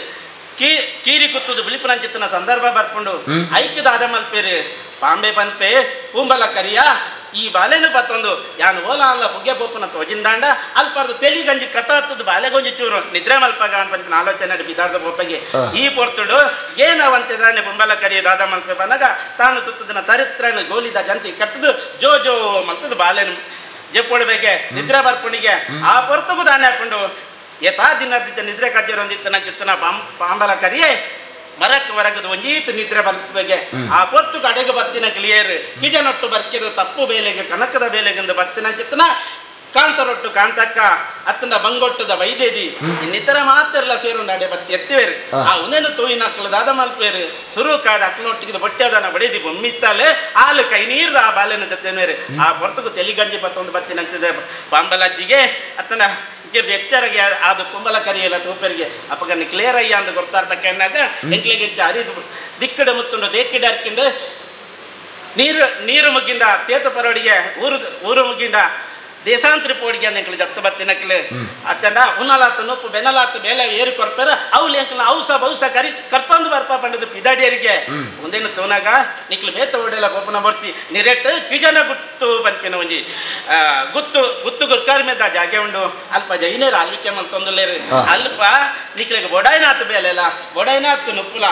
ಕೀರಿ ಕುತ್ತುದು ಬಿಳಿಪುನಂಚಿತ್ತಿನ ಸಂದರ್ಭ ಬರ್ಪುಂಡು ಐಕ್ಯದ ಮಲ್ಪೇರು ಪಾಂಬೆ ಪನ್ಪೆ ಪೂಂಬಲ ಕರಿಯ ಈ ಬಾಲೆನು ಪತ್ತೊಂದು ಯಾನು ಓಲ ಅಲ್ಲ ಪುಗ್ಗೆ ಪೊಪ್ಪನ ತೋಜಿಂದಾಂಡ ಅಲ್ಪಾರ್ದು ತೆಲಿ ಗಂಜಿ ಕಥಾತ್ತದ ಬಾಲೆಗೊಂಜಿ ಚೂರು ನಿದ್ರೆ ಮಲ್ಪಗ ಅಂತ ಪನ್ಪಿನ ಆಲೋಚನೆ ಬಿದಾರ್ದ ಪೊಪ್ಪಗೆ ಈ ಪೊರ್ತುಡು ಏನವಂತೆ ಪುಂಬಲ ಕರಿಯ ದಾದ ಮಲ್ಪೆ ಬನ್ನಗ ತಾನು ತುತ್ತದನ ತರಿತ್ರನ ಗೋಲಿದ ಜಂತಿ ಕಟ್ಟದು ಜೋ ಜೋ ಮಲ್ತದ ಬಾಲೆನು ಜಪ್ಪೊಡ್ಬೇಕೆ ನಿದ್ರೆ ಬರ್ಪುಣಿಗೆ ಆ ಪೊರ್ತಗೂ ದಾನೆ ಹಾಕೊಂಡು ಯಥಾ ದಿನ ನಿದ್ರೆ ಕಜ್ಜರೊಂದಿತ್ತನ ಚಿತ್ತನ ಪಾಂಬಲ ಕರಿಯೇ ಮರಕ್ಕೆ ಹೊರಗದು ಒಂಜೀತು ನಿದ್ರೆ ಬರ್ಬೇಕೆ ಆ ಪೊರ್ತು ಕಡೆಗೆ ಬತ್ತಿನ ಕ್ಲಿಯರ್ ಕಿಜನೊಟ್ಟು ಬರ್ಕಿದ ತಪ್ಪು ಬೇಲೆಗೆ ಕನಕದ ಬೇಲೆಗೆಂದು ಬತ್ತಿನ ಚಿತ್ತನ ಕಾಂತರೊಟ್ಟು ಕಾಂತಕ್ಕ ಅತ್ತನ ಬಂಗೊಟ್ಟದ ವೈದ್ಯದಿ ಇನ್ನಿತರ ಮಾತೆಲ್ಲ ಸೇರು ನಡೆ ಬತ್ತಿ ಎತ್ತಿವೇರು ಆ ಉನೇನು ತೂಯಿನ ಅಕ್ಕಲು ದಾದ ಮಲ್ಪೇರು ಸುರುಕಾದ ಅಕ್ಕನೊಟ್ಟಿಗೆ ಬೊಟ್ಟೆದನ ಬಡಿದಿ ಬೊಮ್ಮಿತ್ತಾಲೆ ಆಲು ಕೈ ನೀರು ಆ ಬಾಲೆನ ಜೊತೆನೇರು ಆ ಪೊರ್ತುಗು ತೆಲಿಗಂಜಿ ಬತ್ತೊಂದು ಬತ್ತಿನಂತಿದೆ ಪಾಂಬಲಜ್ಜಿಗೆ ಅತ್ತನ ಎಚ್ಚರಿಗೆ ಅದು ಕುಂಬಲ ಕರಿಯಲ್ಲ ತೂಪರಿಗೆ ಅಪ್ಪಗನ್ನು ಕ್ಲಿಯರ್ ಅಯ್ಯ ಅಂದ ಗೊತ್ತಾರ್ತಕ್ಕ ಎನ್ನಾಗ ಎಂಕ್ಲಿಗೆ ಅರಿದು ದಿಕ್ಕಡೆ ಮುತ್ತುಂಡು ದೇಕ್ಕಿಡ ಅರ್ಕಿಂಡು ನೀರು ನೀರು ಮುಗ್ಗಿಂದ ತೇತು ಪರೋಡಿಗೆ ಊರು ಊರು ಮುಗ್ಗಿಂದ ದೇಶಾಂತರಿ ಪೋಡಿಗೆ ಅಂದ ಎಂಕ್ಲು ಜತ್ತು ಬತ್ತಿನಕ್ಲು ಅಚ್ಚಂಡ ಉನ್ನಲಾತು ನೊಪ್ಪು ಬೆನಲಾತು ಬೇಲೆ ಏರು ಕೊರ್ಪೇರ ಅವ್ಲು ಎಂಕ್ಲು ಔಸ ಬೌಸ ಕರಿ ಕರ್ತೊಂದು ಬರ್ಪ ಪಂಡದು ಪಿದಾಡಿಯರಿಗೆ ಒಂದೇನು ತೋನಾಗ ನಿಕ್ಲು ಬೇತ ಒಡೆಲ್ಲ ಗೋಪನ ಬರ್ತಿ ನಿರೆಟ್ ಕಿಜನ ಗುತ್ತು ಪನ್ಪಿನ ಒಂಜಿ ಗುತ್ತು ಗುತ್ತು ಗುರ್ಕಾರ್ ಮೇದ ಜಾಗೆ ಉಂಡು ಅಲ್ಪ ಜೈನೇರು ಆಳ್ವಿಕೆ ಮಲ್ತೊಂದುಲ್ಲೇರು ಅಲ್ಪ ನಿಕ್ಲಿಗೆ ಬೊಡಾಯ್ನಾತು ಬೇಲೆಲ್ಲ ಬೊಡಾಯ್ನಾತು ನುಪ್ಪುಲ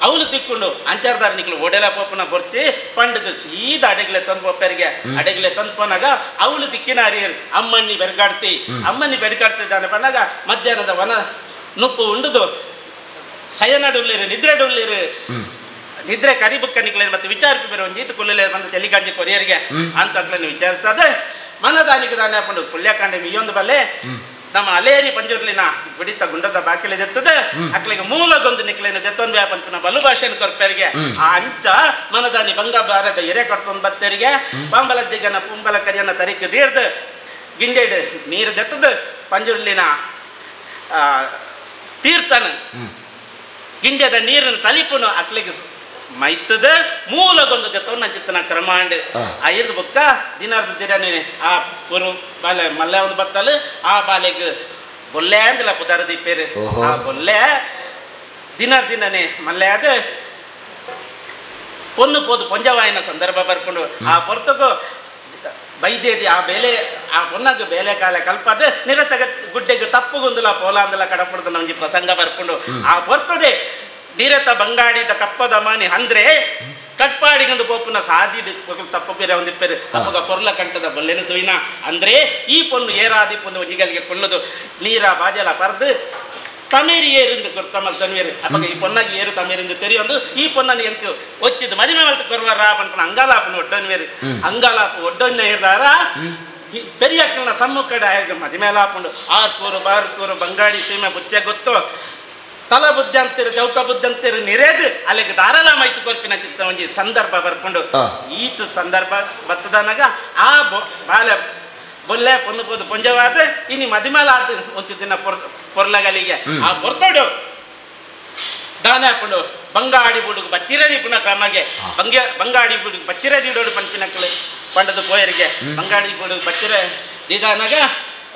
ಅವಳು ತಿಕ್ಕೊಂಡು ಅಂಚಾರ್ದಾರ ನಿಕ್ಲು ಒಡೆಲ ಪೋಪನ ಬೊರ್ಚಿ ಪಂಡದು ಸೀದಾ ಅಡಗಿಲೆ ತಂದು ಪೋಪರಿಗೆ ಅಡಗಿಲೆ ತಂದು ಪೋನಾಗ ಅವಳು ದಿಕ್ಕಿನ ಅರಿಯರು ಅಮ್ಮಣ್ಣಿ ಬೆರ್ಗಾಡ್ತಿ ಅಮ್ಮಣ್ಣಿ ಬೆರ್ಗಾಡ್ತಿದ್ದಾನೆ ಪನ್ನಾಗ ಮಧ್ಯಾಹ್ನದ ವನ ನುಪ್ಪು ಉಂಡುದು ಸಯನಡುಳ್ಳಿರು ನಿದ್ರೆ ಡುಳ್ಳಿರು ನಿದ್ರೆ ಕರಿಬುಕ್ಕ ನಿಕ್ಲೇನು ಮತ್ತೆ ವಿಚಾರಕ್ಕೆ ಬೇರೆ ಒಂದು ಈತು ಕುಲ್ಲೇ ಬಂದು ತೆಲಿಗಂಜಿ ಕೊರಿಯರಿಗೆ ಅಂತ ಅಕ್ಲನ್ನು ವಿಚಾರಿಸದೆ ಮನದಾನಿಗೆ ದಾನೆ ಹಾಕೊಂಡು ಪುಳ್ಯಕಾಂಡೆ ಮೀಯೊಂದು ಬಲ್ಲೆ ನಮ್ಮ ಅಲೇರಿ ಪಂಜುರ್ಲಿನ ಗುಡಿತ ಗುಂಡದ ಬಾಕಿಲಿದೆತ್ತದೆ ಅಕ್ಲಿಗೆ ಮೂಲಗೊಂದು ನಿಕ್ಲೇನ ದೆತ್ತೊಂದು ವ್ಯಾಪಂತನ ಬಲು ಭಾಷೆಯನ್ನು ಕೊರ್ಪೇರಿಗೆ ಆ ಅಂಚ ಮನದಾನಿ ಬಂಗ ಬಾರದ ಎರೆ ಕರ್ತೊಂದು ಬತ್ತೇರಿಗೆ ಪಾಂಬಲ ಜಿಗನ ಪುಂಬಲ ಕರಿಯನ್ನ ತರಿಕೆ ದೀಡ್ದು ಗಿಂಡೇಡು ನೀರು ದೆತ್ತದು ಪಂಜುರ್ಲಿನ ತೀರ್ಥನ ಗಿಂಜದ ನೀರಿನ ತಲಿಪುನು ಅಕ್ಲಿಗೆ ಮೈತದ ಮೂಲಗೊಂದು ದೆತ್ತೊಂದು ಚಿತ್ತನ ಕ್ರಮಾಂಡ್ ಆ ಇರ್ದು ಬುಕ್ಕ ದಿನಾರ್ದ ದಿನನೇ ಆ ಪುರು ಬಾಲೆ ಮಲ್ಲೆ ಒಂದು ಬತ್ತಲು ಆ ಬಾಲೆಗೆ ಬೊಲ್ಲೆ ಅಂದಿಲ್ಲ ಪುದಾರ ದೀಪೇರು ಆ ಬೊಲ್ಲೆ ದಿನಾರ್ ದಿನನೇ ಮಲ್ಲೆ ಅದು ಪೊನ್ನು ಪೋದು ಪೊಂಜವಾಯಿನ ಸಂದರ್ಭ ಬರ್ಕೊಂಡು ಆ ಪೊರ್ತಗೂ ಬೈದೇದಿ ಆ ಬೇಲೆ ಆ ಪೊನ್ನಗ ಬೇಲೆ ಕಾಲ ಕಲ್ಪದ ನಿರತಗ ಗುಡ್ಡೆಗೆ ತಪ್ಪುಗೊಂದುಲ ಪೋಲಾಂದಲ ಕಡಪಡ್ದ ಒಂಜಿ ಪ್ರಸಂಗ ಬರ್ಕೊಂಡು ಆ ಪೊರ್ತದೆ ನೀರತ್ತ ಬಂಗಾಡಿದ ಕಪ್ಪದ ಮಾನಿ ಅಂದ್ರೆ ಕಟ್ಪಾಡಿಗಂದು ಪೋಪುನ ಸಾದಿ ತಪ್ಪು ಬೇರೆ ಒಂದಿಪ್ಪೇರು ಅಪ್ಪಗ ಪೊರ್ಲ ಕಂಠದ ಬಲ್ಲೆನು ತೊಯ್ನ ಅಂದ್ರೆ ಈ ಪೊನ್ನು ಏರಾದಿ ಪೊನ್ನು ಒಂಜಿಗಳಿಗೆ ಕೊಳ್ಳೋದು ನೀರ ಬಾಜಲ ಪರ್ದು ತಮೇರಿ ಏರಿಂದ ಗೊತ್ತಮಲ್ ತನ್ವೇರು ಅಪ್ಪಗ ಈ ಪೊನ್ನಾಗಿ ಏರು ತಮೇರಿಂದ ತೆರಿಯೊಂದು ಈ ಪೊನ್ನನ್ನು ಎಂತು ಒಚ್ಚಿದ್ದು ಮದುವೆ ಮಲ್ತು ಕೊರ್ವರ ಪನ್ಪನ ಅಂಗಾಲಾಪನ ಒಡ್ಡೊನ್ವೇರು ಅಂಗಾಲಾಪು ಒಡ್ಡೊನ್ನ ಏರ್ದಾರ ಪೆರಿಯಕ್ಕಲ್ನ ಸಮ್ಮುಖ ಮದಿಮೇಲಾಪುಂಡು ಆರ್ಕೂರು ಬಾರ್ಕೂರು ಬಂಗಾಡಿ ಸೀಮೆ ಬುಚ್ಚೆ ಗೊತ್ತು ತಲ ಬುದ್ಧಿ ಅಂತೀರಿ ಚೌಕ ಬುದ್ಧಿ ಅಂತೀರಿ ನಿರೇದು ಅಲ್ಲಿಗೆ ಧಾರಾಳ ಮಾಹಿತಿ ಕೊರ್ಪಿನ ಚಿತ್ತ ಒಂಜಿ ಸಂದರ್ಭ ಬರ್ಕೊಂಡು ಈತ ಸಂದರ್ಭ ಬತ್ತದನಾಗ ಆ ಬಾಲೆ ಬೊಲ್ಲೆ ಪೊನ್ನು ಪೋದು ಪೊಂಜವಾದ ಇನಿ ಮದಿಮೇಲ ಆದ ಒಂದು ದಿನ ಪೊರ್ಲಗಲಿಗೆ ಆ ಪೊರ್ತೋಡು ದಾನ ಹಾಕೊಂಡು ಬಂಗಾಡಿ ಬುಡುಗು ಬಚ್ಚಿರದಿ ಪುನಃ ಕ್ರಮಗೆ ಬಂಗಾಡಿ ಬುಡುಗು ಬಚ್ಚಿರದಿ ಇಡೋಡು ಪಂಚಿನಕ್ಕಲು ಪಂಡದ ಪೋಯರಿಗೆ ಬಂಗಾಡಿ ಬುಡುಗು ಬಚ್ಚಿರ ದಿದಾನಾಗ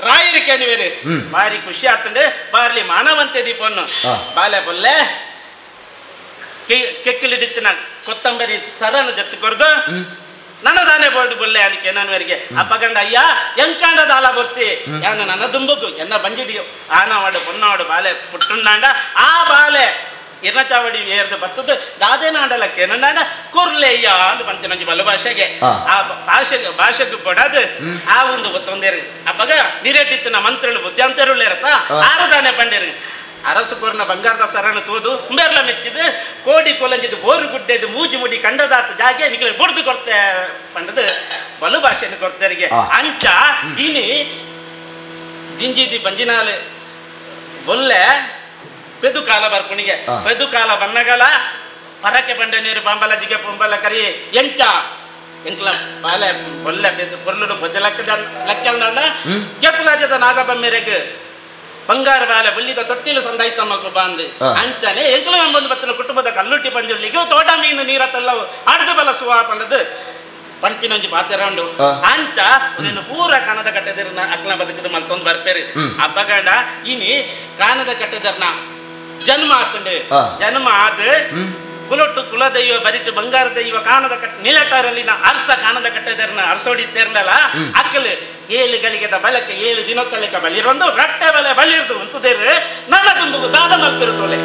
ರಾಯರಿ ಕೇನಿವೇರು ಬಾರಿ ಖುಷಿ ಆತಂಡೆ ಬಾರ್ಲಿ ಮಾನವಂತೆ ದೀಪವನ್ನು ಬಾಲೆ ಬೊಲ್ಲೆ ಕೆಕ್ಕಲಿಡಿತ್ತಿನ ಕೊತ್ತಂಬರಿ ಸರನ ಜತ್ತು ಕೊರ್ದು ನನ್ನ ದಾನೆ ಬೋರ್ಡ್ ಬೊಲ್ಲೆ ಅದಕ್ಕೆ ಏನನ್ವರಿಗೆ ಅಪ್ಪಗಂಡ ಅಯ್ಯ ಎಂಕಾಂಡ ದಾಲ ಬರ್ತಿ ಯಾನ ನನ್ನ ದುಂಬುಗು ಎನ್ನ ಬಂಜಿಡಿಯೋ ಆನವಾಡು ಪೊನ್ನವಾಡು ಬಾಲೆ ಪುಟ್ಟುಂಡಾಂಡ ಆ ಬಾಲೆ ಇರ್ನಚಾವಡಿ ಏರ್ದು ಬತ್ತದ ದಾದೇನಾಂಡಲ ಕೆನಂಡಾಂಡ ಕೊರ್ಲೆಯ್ಯ ಅಂದು ಪಂಚನಂಜಿ ಬಲ್ಲ ಭಾಷೆಗೆ ಆ ಭಾಷೆಗೆ ಭಾಷೆಗೆ ಬಡದು ಆ ಒಂದು ಒತ್ತೊಂದೇರು ಅಪ್ಪಗ ನೀರೆಟ್ಟಿತ್ತಿನ ಮಂತ್ರಿಗಳು ಬುದ್ಧಿವಂತರುಳ್ಳೇರತ್ತ ಆರು ದಾನೆ ಪಂಡೇರು ಅರಸು ಕೊರ್ನ ಬಂಗಾರದ ಸರಣ ತೋದು ಉಂಬೆರ್ಲ ಮೆಚ್ಚಿದ್ದು ಕೋಡಿ ಕೊಲಂಜಿದ್ದು ಬೋರು ಗುಡ್ಡೆದ್ದು ಮೂಜಿ ಮುಡಿ ಕಂಡದಾತ ಜಾಗೆ ನಿಕ್ಲೆ ಬುಡ್ದು ಕೊರ್ತೆ ಪಂಡದು ಬಲು ಭಾಷೆಯನ್ನು ಕೊರ್ತೇರಿಗೆ ಅಂಚ ಇನಿ ದಿಂಜಿದಿ ಬಂಜಿನಾಲೆ ಬೊಲ್ಲೆ ಪೆದು ಕಾಲ ಬರ್ಪುಣಿಗೆ ಪೆದು ಕಾಲ ಬನ್ನಗಲ ಪರಕೆ ಬಂಡೆ ನೀರು ಪಾಂಬಲ ಜಿಗೆ ಪೊಂಬಲ ಕರಿ ಎಂಚ ಎಂಕ್ಲ ಬಾಲೆ ಬೊಲ್ಲೆ ಪೆದು ಪೊರ್ಲುಡು ಪೊದ್ದೆ ಲಕ್ಕದ ಲಕ್ಕಲ್ನ ಕೆಪ್ಪಲಾಜದ ನಾಗಬಮ್ಮೆರೆಗ್ ಬಂಗಾರ ಬಾಲೆ ಬುಲ್ಲಿದ ತೊಟ್ಟಿಲು ಸಂದಾಯ್ತ ಮಲ್ಪ ಬಾಂದು ಅಂಚನೆ ಎಂಕ್ಲ ಬಂದು ಬತ್ತಿನ ಕುಟುಂಬದ ಕಲ್ಲುಟ್ಟಿ ಪಂಜುರ್ಲಿಗೆ ತೋಟ ಮೀನು ನೀರ ತಲ್ಲ ಆಡ್ದು ಬಲ ಸುವಾ ಪಂಡದು ಪಂಪಿನೊಂಜಿ ಪಾತೆರ ಉಂಡು ಅಂಚ ಉದೆನು ಪೂರ ಕಾನದ ಕಟ್ಟೆದರ್ನ ಅಕ್ಲ ಬದುಕದ ಮಲ್ತೊಂದು ಬರ್ಪೇರು ಅಬ್ಬಗಂಡ ಇನಿ ಕಾನದ ಕಟ್ಟೆದರ್ನ ಜನ್ಮ ಆತಂಡು ಜನ್ಮ ಆದ ಕುಲೊಟ್ಟು ಕುಲದೈವ ಬರಿಟು ಬಂಗಾರ ದೈವ ಕಾನದ ಕಟ್ಟ ನಿಲಟರಲ್ಲಿನ ಅರ್ಸ ಕಾನದ ಕಟ್ಟೆದರ್ನ ಅರ್ಸೋಡಿದ್ದೇರ್ನಲ್ಲ ಅಕ್ಕಲು ಏಳು ಗಳಿಗೆದ ಬಲಕ್ಕೆ 7 ದಿನಕ್ಕಲೆಕ್ಕ ಬಲಿರೊಂದು ರಟ್ಟೆ ಬಲೆ ಬಲಿರ್ದು ಉಂತುದೇರು ನನ್ನ ತುಂಬುಗು ದಾದ ಮಲ್ಪಿರುತ್ತೋಲೆ.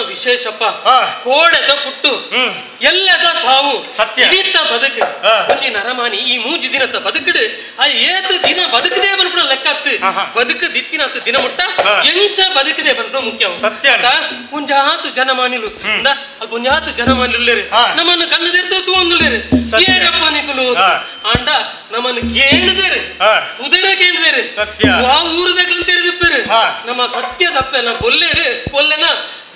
ವಿಶೇಷಪ್ಪ ಕೋಡೆದ ಪುಟ್ಟು ಎಲ್ಲದ ಸಾವು ಸತ್ಯ ಇದೀತ ಬದುಕು ಒಂಜಿ ನರಮಾನಿ ಈ ಮೂಜಿ ದಿನದ ಬದುಕಡು ಆ ಏತು ದಿನ ಬದುಕದೆ ಬನ್ಪುಣ ಲೆಕ್ಕತ್ತು ಬದುಕು ದಿತ್ತಿನ ದಿನ ಮುಟ್ಟ ಎಂಚ ಬದುಕದೆ ಬನ್ಪುಣ ಮುಖ್ಯ ಸತ್ಯ ಒಂಜಾತು ಜನಮಾನಿಲು ಅಲ್ಪ ಒಂಜಾತು ಜನಮಾನಿಲು ನಮ್ಮನ್ನು ಕಣ್ಣು ತೂವೊಂದುಲ್ಲೇರು ಏರಪ್ಪ ನಿಕುಲು ಆಂಡ ನಮ್ಮನ್ನು ಕೇಳಿದೇರು ಕುದುರೆ ಕೇಳಿದೇರು ಆ ಊರದ ಕಲ್ತೇರಿದಿಪ್ಪೇರು ನಮ್ಮ ಸತ್ಯದಪ್ಪೆ ನಮ್ಮ ಬೊಲ್ಲೇರು ಕೊಲ್ಲೆನ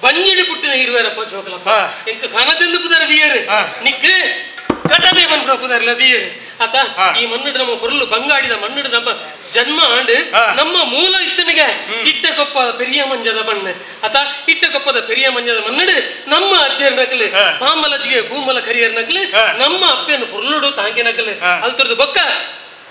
ಬಂಜಿಡಿ ಪುಟ್ಟಿನ ಇರುವೇರಪ್ಪ ಜೋಕಲಪ್ಪ ಎಂಕ ಕನದೆಂದು ಪುದರ ದಿಯೇರು ನಿಕ್ ಕಟನೆ ಬಂದ್ರ ಪುದರ್ಲ ದಿಯೇರು ಆತ ಈ ಮಣ್ಣು ನಮ್ಮ ಪೊರುಳು ಬಂಗಾಡಿದ ಮಣ್ಣು ನಮ್ಮ ಜನ್ಮ ಆಂಡು ನಮ್ಮ ಮೂಲ ಇತ್ತನಿಗೆ ಇಟ್ಟಕೊಪ್ಪದ ಪೆರಿಯ ಮಂಜದ ಮಣ್ಣು ಆತ ಇಟ್ಟಕೊಪ್ಪದ ಪೆರಿಯ ಮಂಜದ ಮಣ್ಣು ನಮ್ಮ ಅಜ್ಜರ ನಕಲು ಪಾಂಬಲಜ್ಜಿಗೆ ಭೂಮಲ ಕರಿಯರ್ ನಕಲು ನಮ್ಮ ಅಪ್ಪನ ಪೊರುಳುಡು ತಾಂಗೆ ನಕಲು ಅಲ್ತರದು ಬೊಕ್ಕ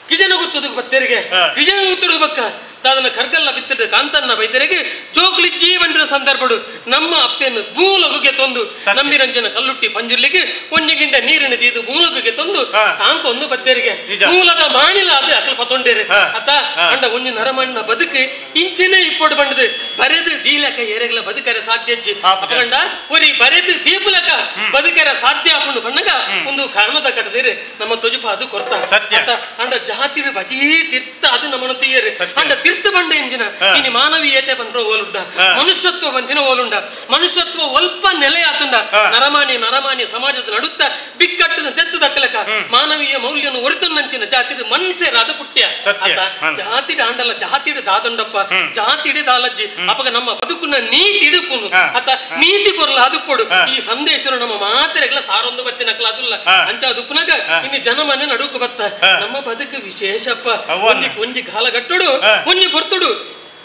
ಕಿಜನ ಗುತ್ತದ ಬತ್ತೇರಿಗೆ ಕಿಜನ ಗುತ್ತದ ಬೊಕ್ಕ ತಾದನ ಕರ್ಗಲ್ಲ ಬಿತ್ತಿದ ಕಾಂತನ್ನ ಬೈತರಿಗೆ ಜೋಕ್ಲಿ ಜೀವನ ಸಂದರ್ಭಡು ನಮ್ಮ ಅಪ್ಪೆಯನ್ನು ಮೂಲಗುಗೆ ತಂದು ನಂಬಿರಂಜನ ಕಲ್ಲುಟ್ಟಿ ಪಂಜುರ್ಲಿಗೆ ಒಂಜಿ ಗಿಂಡ ನೀರಿನ ತೀದು ಮೂಲಗುಗೆ ತಂದು ತಾಂಕ ಒಂದು ಬತ್ತೇರಿಗೆ ಮೂಲದ ಮಾನಿಲ ಅದು ಅಕಲ್ ಪತೊಂಡೇರು ಅತ ಅಂಡ ಒಂಜಿ ನರಮಣ್ಣ ಬದುಕು ಇಂಚಿನೇ ಇಪ್ಪೊಡು ಬಂಡದು ಬರೆದು ದೀಲಕ ಏರೆಗಲ ಬದುಕರೆ ಸಾಧ್ಯಜ್ಜಿ ಅಪಗಂಡ ಒರಿ ಬರೆದು ದೀಪಲಕ ಬದುಕರೆ ಸಾಧ್ಯ ಆಪುಂಡು ಬಣ್ಣಗ ಒಂದು ಕಾರಣದ ಕಟ್ಟದಿರು ನಮ್ಮ ತೊಜುಪ ಅದು ಕೊರ್ತ ಅತ ಅಂಡ ಜಾತಿ ಬಜೀ ತಿರ್ತ ಅದು ನಮ್ಮನ್ನು ತೀಯರು ಅಂಡ ತಿರ್ತ ಬಂಡ ಇಂಜಿನ ಇನಿ ಮಾನವೀಯತೆ ಬಂದ್ರ ಓಲುಂಡ ಮನುಷ್ಯತ್ವ ಬಂದಿನ ಓಲುಂಡ ಮನುಷ್ಯತ್ವ ಒಲ್ಪ ನೆಲೆ ಆತುಂಡ ನರಮಾನಿ ನರಮಾನಿ ಸಮಾಜದ ನಡುತ್ತ ಬಿಕ್ಕಟ್ಟನ ತೆತ್ತು ದಕ್ಕಲಕ ಮಾನವೀಯ ಮೌಲ್ಯನು ಒರಿತುನ್ನಂಚಿನ ಜಾತಿ ಮನ್ಸೇರ ಅದು ಪುಟ್ಯ ಆತ ಜಾತಿ ಆಂಡಲ್ಲ ಜಾತಿ ದಾದಂಡಪ್ಪ ಜಾತಿ ದಾಲಜ್ಜಿ ಅಪಗ ನಮ್ಮ ಬದುಕುನ ನೀತಿ ಇಡುಪುನು ಆತ ನೀತಿ ಪೊರ್ಲ ಅದು ಪೊಡು ಈ ಸಂದೇಶರು ನಮ್ಮ ಮಾತೆರೆಗಲ ಸಾರೊಂದು ಬತ್ತಿನಕಲ ಅದುಲ್ಲ ಅಂಚ ಅದು ಉಪ್ಪುನಾಗ ಇನ್ನು ಜನಮನೆ ನಡುಕು ಬತ್ತ ನಮ್ಮ ಬದುಕು ವಿಶೇಷಪ್ಪ ಒಂಜಿ ಒಂಜಿ ಕಾಲಗಟ್ಟುಡು ಒಂಜಿ ಪೊರ್ತುಡು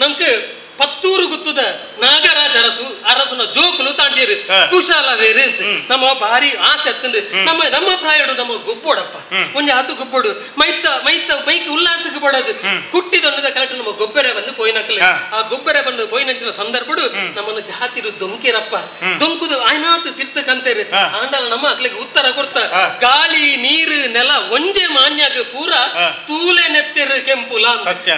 ನಮ್ಗೆ ಪತ್ತೂರು ಗುತ್ತದ ನಾಗರಾಜ ಅರಸು ಅರಸನ ಜೋಕುಲು ತಾಂಡೇರು ಕುಶಾಲ ಬೇರೆ ಅಂತ ನಮ್ಮ ಭಾರಿ ಆಸೆ ಅತ್ತಂದು ನಮ್ಮ ನಮ್ಮ ಪ್ರಾಯಡು ನಮ್ಮ ಗೊಬ್ಬೋಡಪ್ಪ ಒಂಜಿ ಆತು ಗೊಬ್ಬೋಡು ಮೈತ ಮೈತ ಮೈಕ್ ಉಲ್ಲಾಸಕ್ಕೆ ಪಡೋದು ಕುಟ್ಟಿದೊಂಡದ ಕಲೆಕ್ಟ್ ನಮ್ಮ ಗೊಬ್ಬರ ಬಂದು ಪೋಯಿನಕಲೆ ಆ ಗೊಬ್ಬರ ಬಂದು ಪೋಯಿನಂಚಿನ ಸಂದರ್ಭಡು ನಮ್ಮನ್ನು ಜಾತಿರು ದೊಂಕಿರಪ್ಪ ದೊಂಕುದು ಆಯ್ನಾತು ತಿರ್ತಕಂತೇರು ಆಂಡಲ ನಮ್ಮ ಅಕ್ಲಿಗೆ ಉತ್ತರ ಕೊಡ್ತ ಗಾಳಿ ನೀರು ನೆಲ ಒಂಜೆ ಮಾನ್ಯಾಗ ಪೂರ ತೂಲೆ ನೆತ್ತೆರು ಕೆಂಪುಲ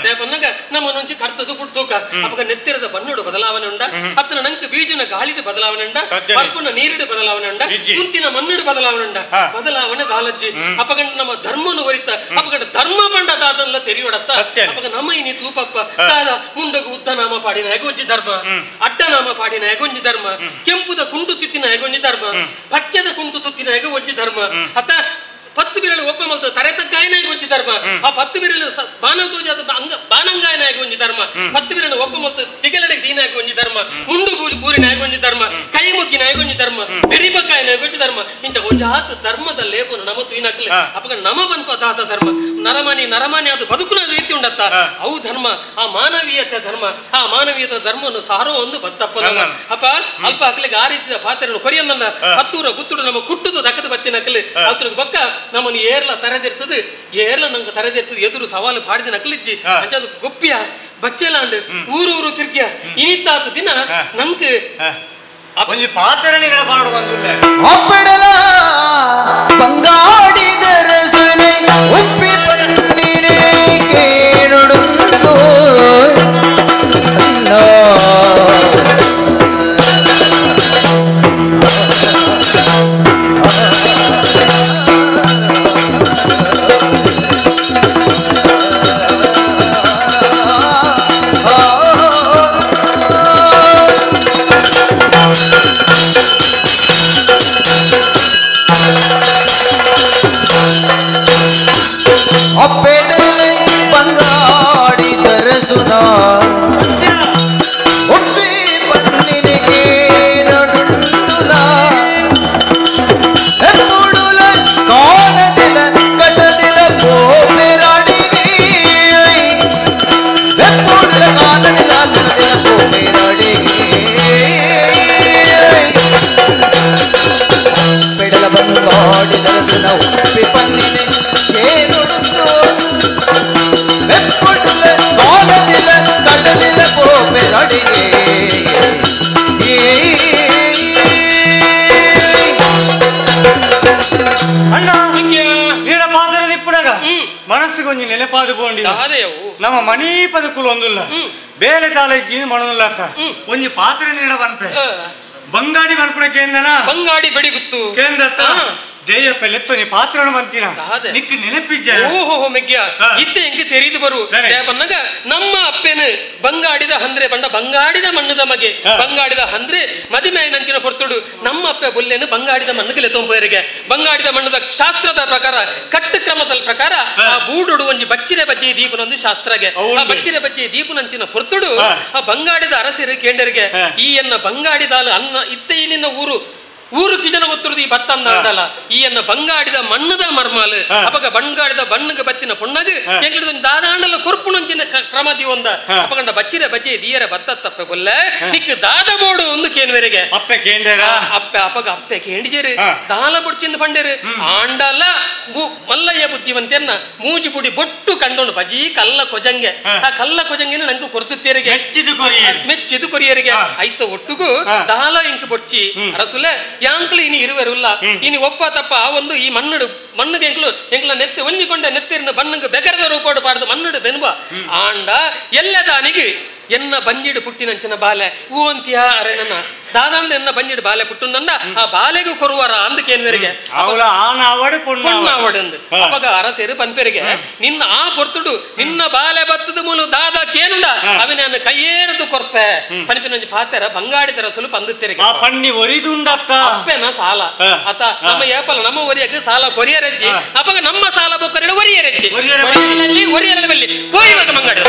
ದೇಪನ್ನಾಗ ನಮ್ಮನ್ನೊಂಜಿ ಕರ್ತದು ಪುಟ್ಟೋಕ ಅಪಗ ನೆತ್ತಿರದ ಬಣ್ಣೋಡು ಬದಲಾವಣೆ ಉಂಡ ಅತ್ತನ ನಂಕ್ ಬೀಜನ ಗಾಳಿಡು ಬದಲಾವಣೆ ಉಂಡ ಪರ್ಪುನ ನೀರಿಡು ಬದಲಾವಣೆ ಉಂಡ ಕುಂತಿನ ಮಣ್ಣಿಡು ಬದಲಾವಣೆ ಉಂಡ ಬದಲಾವಣೆ ದಾಲಜ್ಜಿ ಅಪಗಂಡ ನಮ್ಮ ಧರ್ಮನು ಒರಿತ ಅಪಗಂಡ ಧರ್ಮ ಬಂಡ ದಾದಲ್ಲ ತೆರಿಯೋಡತ್ತ ಅಪಗ ನಮ್ಮ ಇನಿ ತೂಪಪ್ಪ ದಾದ ಮುಂಡಗು ಉದ್ದ ನಾಮ ಪಾಡಿನ ಹೆಗೊಂಜಿ ಧರ್ಮ ಅಡ್ಡ ನಾಮ ಪಾಡಿನ ಹೆಗೊಂಜಿ ಧರ್ಮ ಕೆಂಪುದ ಕುಂಟು ತಿತ್ತಿನ ಹೆಗೊಂಜಿ ಧರ್ಮ ಪಚ್ಚದ ಕುಂಟು ತುತ್ತಿನ ಹೆಗೊಂಜಿ ಧರ್ಮ ಅತ್ತ ಪತ್ತು ಬಿರಳು ಒಪ್ಪ ಮಲ್ತು ತರೆತಕ್ಕಾಯನಾಗಿ ಒಂಜಿ ಧರ್ಮ ಆ ಪತ್ತು ಬಿರಳು ಬಾನವ ತೋಜಾದ ಅಂಗ ಬಾನಂಗಾಯನಾಗಿ ಒಂಜಿ ಧರ್ಮ ಪತ್ತು ಬಿರಳು ಒಪ್ಪ ಮಲ್ತು ತಿಗಲಡೆ ದೀನಾಗಿ ಒಂಜಿ ಧರ್ಮ ಮುಂಡು ಬೂರಿನಾಗಿ ಒಂಜಿ ಧರ್ಮ ಕೈ ಮುಗ್ಗಿನಾಗಿ ಒಂಜಿ ಧರ್ಮ ಬೆರಿಬಕ್ಕಾಯನಾಗಿ ಒಂಜಿ ಧರ್ಮ. ಧರ್ಮ ಇಂಚ ಒಂಜಾತ್ ಧರ್ಮದ ಲೇಪನು ನಮ ತುಯಿನಕ್ಲೆ ಅಪಗ ನಮ ಬನ್ಪ ದಾದ ಧರ್ಮ ನರಮಾನಿ ನರಮಾನಿ ಅದು ಬದುಕುನ ರೀತಿ ಉಂಡತ್ತ ಅವು ಧರ್ಮ ಆ ಮಾನವೀಯತೆ ಧರ್ಮ ಆ ಮಾನವೀಯತೆ ಧರ್ಮವನ್ನು ಸಾರೋ ಒಂದು ಬತ್ತಪ್ಪ ಅಪ್ಪ ಅಲ್ಪ ಅಕ್ಲಿಗೆ ಆ ರೀತಿಯ ಪಾತ್ರೆಯನ್ನು ಕೊರಿಯನ್ನಲ್ಲ ಹತ್ತೂರ ಗುತ್ತುಡು ನಮ್ಮ ಕುಟ್ಟುದು ದಕ್ಕದ ಬತ್ತಿನಕ್ಲೆ ಅತ್ರದ ಬಕ್ಕ ನಮ್ಮನ್ನು ಏರ್ಲ ತರೆದಿರ್ತದೆ ಏರ್ಲ ನಂಗೆ ತರೆದಿರ್ತದೆ ಎದುರು ಸವಾಲು ಪಾಡಿದ ನಕಲಿಜ್ಜಿ ಅಂಚದು ಗೊಪ್ಪಿಯ ಬಚ್ಚೆಲಾಂಡ್ ಊರು ಊರು ತಿರ್ಗ್ಯ ಇನಿತಾತ ದಿನ ನಂಗೆ ಒಂಜಿ ಪಾತ್ರೆಗಳ ಪಾಡು ಬಂದುಲ್ಲ ಅಪ್ಪಡಲ ಬಂಗಾಡಿದ ರಸನೆ ಉಪ್ಪಿ ಪನ್ನಿನೆ ಕೇಳುಡುಂದು ಅಪ್ಪೆಡಲೆ ಬಂಗಾಡಿ ದರಸುನ ಉಪ್ಪಿ ಪನ್ನಿನಿಗೆ ನಡುಂದುಲ ಎಪ್ಪುಡುಲ ಕಾಣದಿಲ ಕಟದಿಲ ಪೋಪೆರಾಡಿಗೆ ಎಪ್ಪುಡುಲ ಕಾಣದಿಲ ಕಟದಿಲ ಪೋಪೆರಾಡಿಗೆ ಅಪ್ಪೆಡಲ ಬಂಗಾಡಿ ದರಸುನ ಉಪ್ಪಿ ಪನ್ನಿನೆ ಕೇನುಡುಂದು ಎಪ್ಪುಡುಲ ಕಾಣದಿಲ ಕಟದಿಲ ಪೋಪೆರಾಡಿಗೆ ಅಣ್ಣ ನೀರ ಪಾತ್ರ ನಿಪ್ಪುನಗ ಮನಸ್ಸಿಗೊಂಜಿ ನೆನಪಾದು ಪೋಂಡಿ ನಮ್ಮ ಮಣಿ ಪದಕುಲು ಒಂದುಲ್ಲ ಬೇಲೆ ತಾಲ ಇಜ್ಜಿ ಮಣನುಲ್ಲ ಒಂಜಿ ಪಾತ್ರೆ ನೀಡ ಬನ್ಪೆ ಬಂಗಾಡಿ ಬನ್ಪುಣ ಕೇಂದನ ಬಂಗಾಡಿ ಬೆಡಿಗುತ್ತು ಕೇಂದ್ರ ದೇಯಪ್ಪ ಲೆತ್ತೋ ನೀ ಪಾತ್ರನ ಬಂತೀನ ನಿಕ್ ನೆನಪಿಜ್ಜ ಓಹೋ ಮೆಗ್ಯ ಇತ್ತೆ ಎಂಗೆ ತೆರಿದು ಬರು ಬನ್ನಗ ನಮ್ಮ ಅಪ್ಪೆನು ಬಂಗಾಡಿದ ಹಂದ್ರೆ ಬಂಡ ಬಂಗಾಡಿದ ಮಣ್ಣದ ಮಗೆ ಬಂಗಾಡಿದ ಹಂದ್ರೆ ಮದಿಮೆ ನಂಚಿನ ಪೊರ್ತುಡು ನಮ್ಮ ಅಪ್ಪೆ ಬುಲ್ಲೇನು ಬಂಗಾಡಿದ ಮಣ್ಣಿಗೆ ಲೆತ್ತೊಂಬರಿಗೆ ಬಂಗಾಡಿದ ಮಣ್ಣದ ಶಾಸ್ತ್ರದ ಪ್ರಕಾರ ಕಟ್ಟು ಕ್ರಮದ ಪ್ರಕಾರ ಆ ಬೂಡುಡು ಒಂಜಿ ಬಚ್ಚಿರೆ ಬಜ್ಜಿ ದೀಪನೊಂದು ಶಾಸ್ತ್ರಗೆ ಆ ಬಚ್ಚಿರೆ ಬಜ್ಜಿ ದೀಪನಂಚಿನ ಪೊರ್ತುಡು ಆ ಬಂಗಾಡಿದ ಅರಸಿರು ಕೇಂಡರಿಗೆ ಈ ಎನ್ನ ಬಂಗಾಡಿದಾಲು ಅನ್ನ ಇತ್ತೆ ಈ ನಿನ್ನ ಊರು ಊರು ಕಿಜನ ಗೊತ್ತಿರುದು ಈ ಬತ್ತನ್ನ ಅಂಡಲ್ಲ ಈ ಎನ್ನ ಬಂಗಾಡಿದ ಮಣ್ಣದ ಮರ್ಮಾಲು ಅಪಗ ಬಂಗಾಡಿದ ಬಣ್ಣಗ ಬತ್ತಿನ ಪೊಣ್ಣಗ ಎಂಗಿಡಿದ ದಾದಾಂಡಲ ಕೊರ್ಪುಣಂಚಿನ ಕ್ರಮ ದಿವೊಂದ ಅಪಗಂಡ ಬಚ್ಚಿರೆ ಬಜ್ಜೆ ದಿಯರ ಬತ್ತ ತಪ್ಪೆ ಬೊಲ್ಲೆ ನಿಕ್ ದಾದ ಬೋಡು ಒಂದು ಕೇನ್ವೆರೆಗೆ ಅಪ್ಪೆ ಕೇಂಡೇರ ಅಪ್ಪೆ ಅಪಗ ಅಪ್ಪೆ ಕೇಂಡಿಜೇರು ದಾಲ ಬುಡ್ಚಿಂದ ಪಂಡೇರು ಆಂಡಲ ಮಲ್ಲಯ್ಯ ಬುದ್ಧಿವಂತೆನ್ನ ಮೂಜಿ ಪುಡಿ ಬೊಟ್ಟು ಕಂಡೋನು ಬಜಿ ಕಲ್ಲ ಕೊಜಂಗೆ ಆ ಕಲ್ಲ ಕೊಜಂಗೆನ ನಂಗೆ ಕೊರ್ತುತ್ತೇರಿಗೆ ಮೆಚ್ಚಿದು ಕೊರಿಯರಿಗೆ ಐತ ಒಟ್ಟುಗು ದಾಲ ಇಂಕ್ ಬೊಡ್ಚಿ ಅರಸುಲೆ ಯಾಂಕ್ಲು ಇನಿ ಇರುವೆರುಲ್ಲ ಇನಿ ಒಪ್ಪ ತಪ್ಪ ಆ ಒಂದು ಈ ಮಣ್ಣುಡು ಮಣ್ಣುಗೆ ಎಂಕ್ಲು ಎಂಕ್ಲ ನೆತ್ತಿ ಒಂಜಿಕೊಂಡ ನೆತ್ತಿರಿನ ಬಣ್ಣಂಗೆ ಬೆಗರದ ರೂಪೋಡು ಪಾಡ್ದು ಮಣ್ಣುಡು ಬೆನ್ಬ ಆಂಡ ಎಲ್ಲದಾನಿಗೆ ಎನ್ನ ಬಂಜಿಡು ಪುಟ್ಟಿನಂಚಿನ ಬಾಲೆ ಹೂವಂತಿಯ ಅರೆ ನನ್ನ ದಾದಾಂಡ ಎನ್ನ ಬಂಜಿಡು ಬಾಲೆ ಪುಟ್ಟುಂದಂದ ಆ ಬಾಲೆಗೂ ಕೊರುವಾರ ಅಂದಕೇನ್ವೆರಿಗೆ ಪೊಣ್ಣಾವಡಂದು ಅವಾಗ ಅರಸೇರು ಪನ್ಪೆರಿಗೆ ನಿನ್ನ ಆ ಪೊರ್ತುಡು ನಿನ್ನ ಬಾಲೆ ಬತ್ತದ ಮೂಲು ದಾದ ಕೇನುಂಡ ಅವಿನ ಕೈಯೇರದು ಕೊರ್ಪೆ ಪನ್ಪಿನಂಜಿ ಪಾತೆರ ಬಂಗಾಡಿದರ ಸ್ವಲ್ಪ ಅಂದುತ್ತೆರಿಗೆ ಪಣ್ಣಿ ಒರಿದುಂಡತ್ತ ಅಪ್ಪೆನ ಸಾಲ ಆತ ನಮ್ಮ ಏಪಲ ನಮ್ಮ ಒರಿಯಕ್ಕೆ ಸಾಲ ಕೊರಿಯರಜ್ಜಿ ಅವಾಗ ನಮ್ಮ ಸಾಲ ಬೊಕ್ಕರೆಡು ಒರಿಯರಜ್ಜಿ ಒರಿಯರಲ್ಲಿ ಬಲ್ಲಿ ಪೋಯಿವಾಗ ಮಂಗಾಡಿ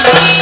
Thank you.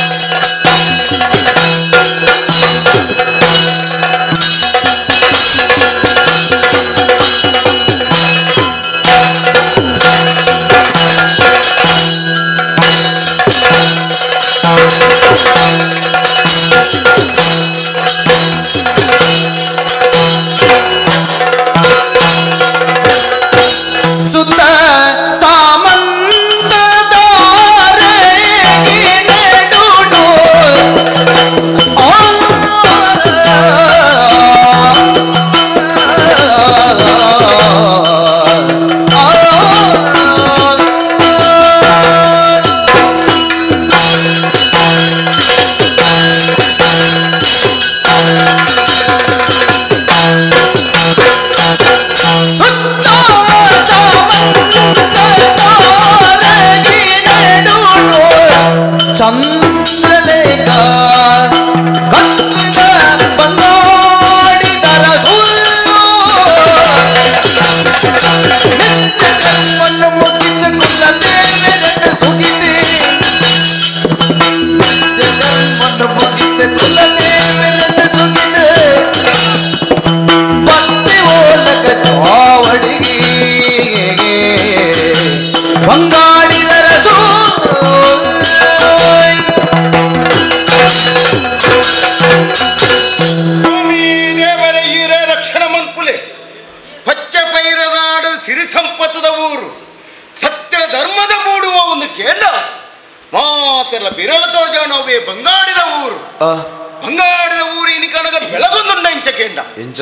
ಬಂಗಾಡದ ಊರು ಇನಿಕನಗ ಬೆಳಗೊಂದುಂಡ ಇಂಚ ಕೇಂಡ ಇಂಚ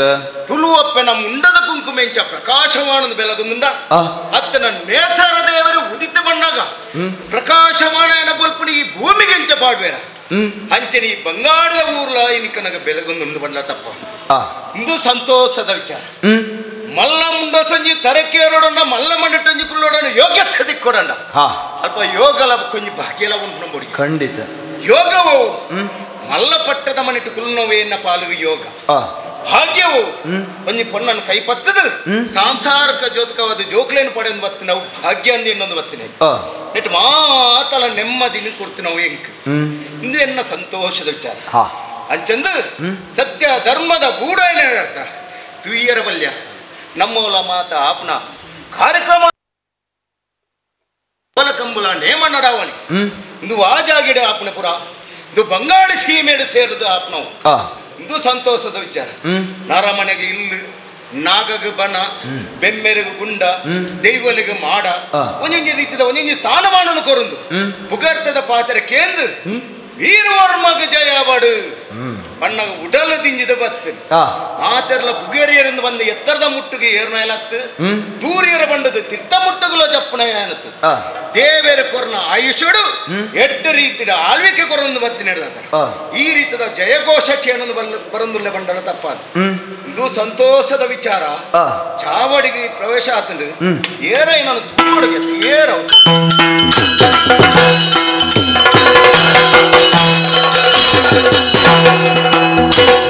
ತುಳುವಪ್ಪೆನ ಮುಂಡದ ಕುಂಕುಮ ಇಂಚ ಪ್ರಕಾಶಮಾನದ ಬೆಳಗೊಂದುಂಡ ಅತ್ತನ ನೇಸರ ದೇವರು ಉದಿತ ಬಣ್ಣಾಗ ಪ್ರಕಾಶಮಾನ ಬಲ್ಪುನಿ ಈ ಭೂಮಿಗೆ ಇಂಚ ಪಾಡ್ಬೇರ ಅಂಚನೆ ಈ ಬಂಗಾಡದ ಊರ್ಲ ಇನಿಕನಗ ಬೆಳಗೊಂದುಂಡು ಬಣ್ಣ ತಪ್ಪ ಇಂದು ಸಂತೋಷದ ವಿಚಾರ ಮಲ್ಲ ಮುಂಡ ಸಂಜಿ ತರಕೇರೋಡಣ್ಣ ಮಲ್ಲ ಮಂಡಟಂಜಿ ಕುಳ್ಳೋಡಣ್ಣ ಯೋಗ್ಯತೆ ದಿಕ್ಕೊಡಣ್ಣ ಅಲ್ಪ ಯೋಗಲ ಕೊಂಜಿ ಭಾಗ್ಯಲ ಉಂಟು ನಂಬುಡಿ ಖಂಡಿತ ಯೋಗವು ಮಲ್ಲ ಪಟ್ಟದ ಮನಿಟ್ಟು ಕುಲ್ಲುನವೇನ ಪಾಲು ಯೋಗ ಭಾಗ್ಯವು ಒಂಜಿ ಪೊನ್ನನ್ನು ಕೈ ಪತ್ತದು ಸಾಂಸಾರಿಕ ಜೋತಕವಾದ ಜೋಕ್ಲೇನು ಪಡೆಯನ್ನು ಬತ್ತಿ ನಾವು ಭಾಗ್ಯ ಅಂದು ಇನ್ನೊಂದು ಬತ್ತಿನ ನೆಟ್ಟು ಮಾತಲ ನೆಮ್ಮದಿನ ಕೊಡ್ತು ನಾವು ಎಂಕ್ ಇಂದು ಎನ್ನ ಸಂತೋಷದ ವಿಚಾರ ಅಂಚಂದು ಸತ್ಯ ಧರ್ಮದ ಗೂಢ ಹೇಳ್ತಾರ ತುಯ್ಯರ ಬಲ್ಯ ನಮ್ಮವಲ ಮಾತ ಆಪ್ನ ಕಾರ್ಯಕ್ರಮ ಕಂಬುಲ ನೇಮ ನಡಾವಳಿ ಇಂದು ವಾಜಾಗಿಡ ಆಪ್ನ ಪುರ ಇದು ಬಂಗಾಳ ಸೀಮೆಡು ಸೇರಿದ ಆಪ್ನವು ಇದು ಸಂತೋಷದ ವಿಚಾರ ನರಮನೆಗೆ ಇಲ್ಲು ನಾಗಗ ಬನ ಬೆಮ್ಮೆರಗು ಗುಂಡ ದೈವಲಿಗೆ ಮಾಡ ಒಂದೊಂದು ರೀತಿದ ಒಂದೊಂದು ಸ್ಥಾನಮಾನನು ಕೊರಂದು ಪುಗರ್ತದ ಪಾತ್ರ ಕೇಂದ್ರ ವೀರವರ್ಮಗ ಜಯಬಡು ಬಣ್ಣಗ ಉಡಲ ದಿಂಜಿದ ಬತ್ತು ಆತರ್ಲ ಪುಗೇರಿಯರಿಂದ ಬಂದ ಎತ್ತರದ ಮುಟ್ಟುಗೆ ಏರ್ನಲತ್ತು ದೂರಿಯರ ಬಂಡದು ತಿರ್ತ ಮುಟ್ಟುಗುಲ ಜಪ್ಪಣ ಏನತ್ತು ದೇವೇರ ಕೊರನ ಆಯುಷುಡು ಎಟ್ಟು ರೀತಿಯ ಆಳ್ವಿಕೆ ಕೊರೊಂದು ಬತ್ತಿ ನಡೆದ ಈ ರೀತಿಯ ಜಯಘೋಷಕ್ಕೆ ಏನೊಂದು ಬರಂದುಲ್ಲ ಬಂಡಲ ತಪ್ಪ ಇದು ಸಂತೋಷದ ವಿಚಾರ ಚಾವಡಿಗೆ ಪ್ರವೇಶ ಆತಂಡು ಏರ ನಾನು ತೂಡುಗೆ ಏರ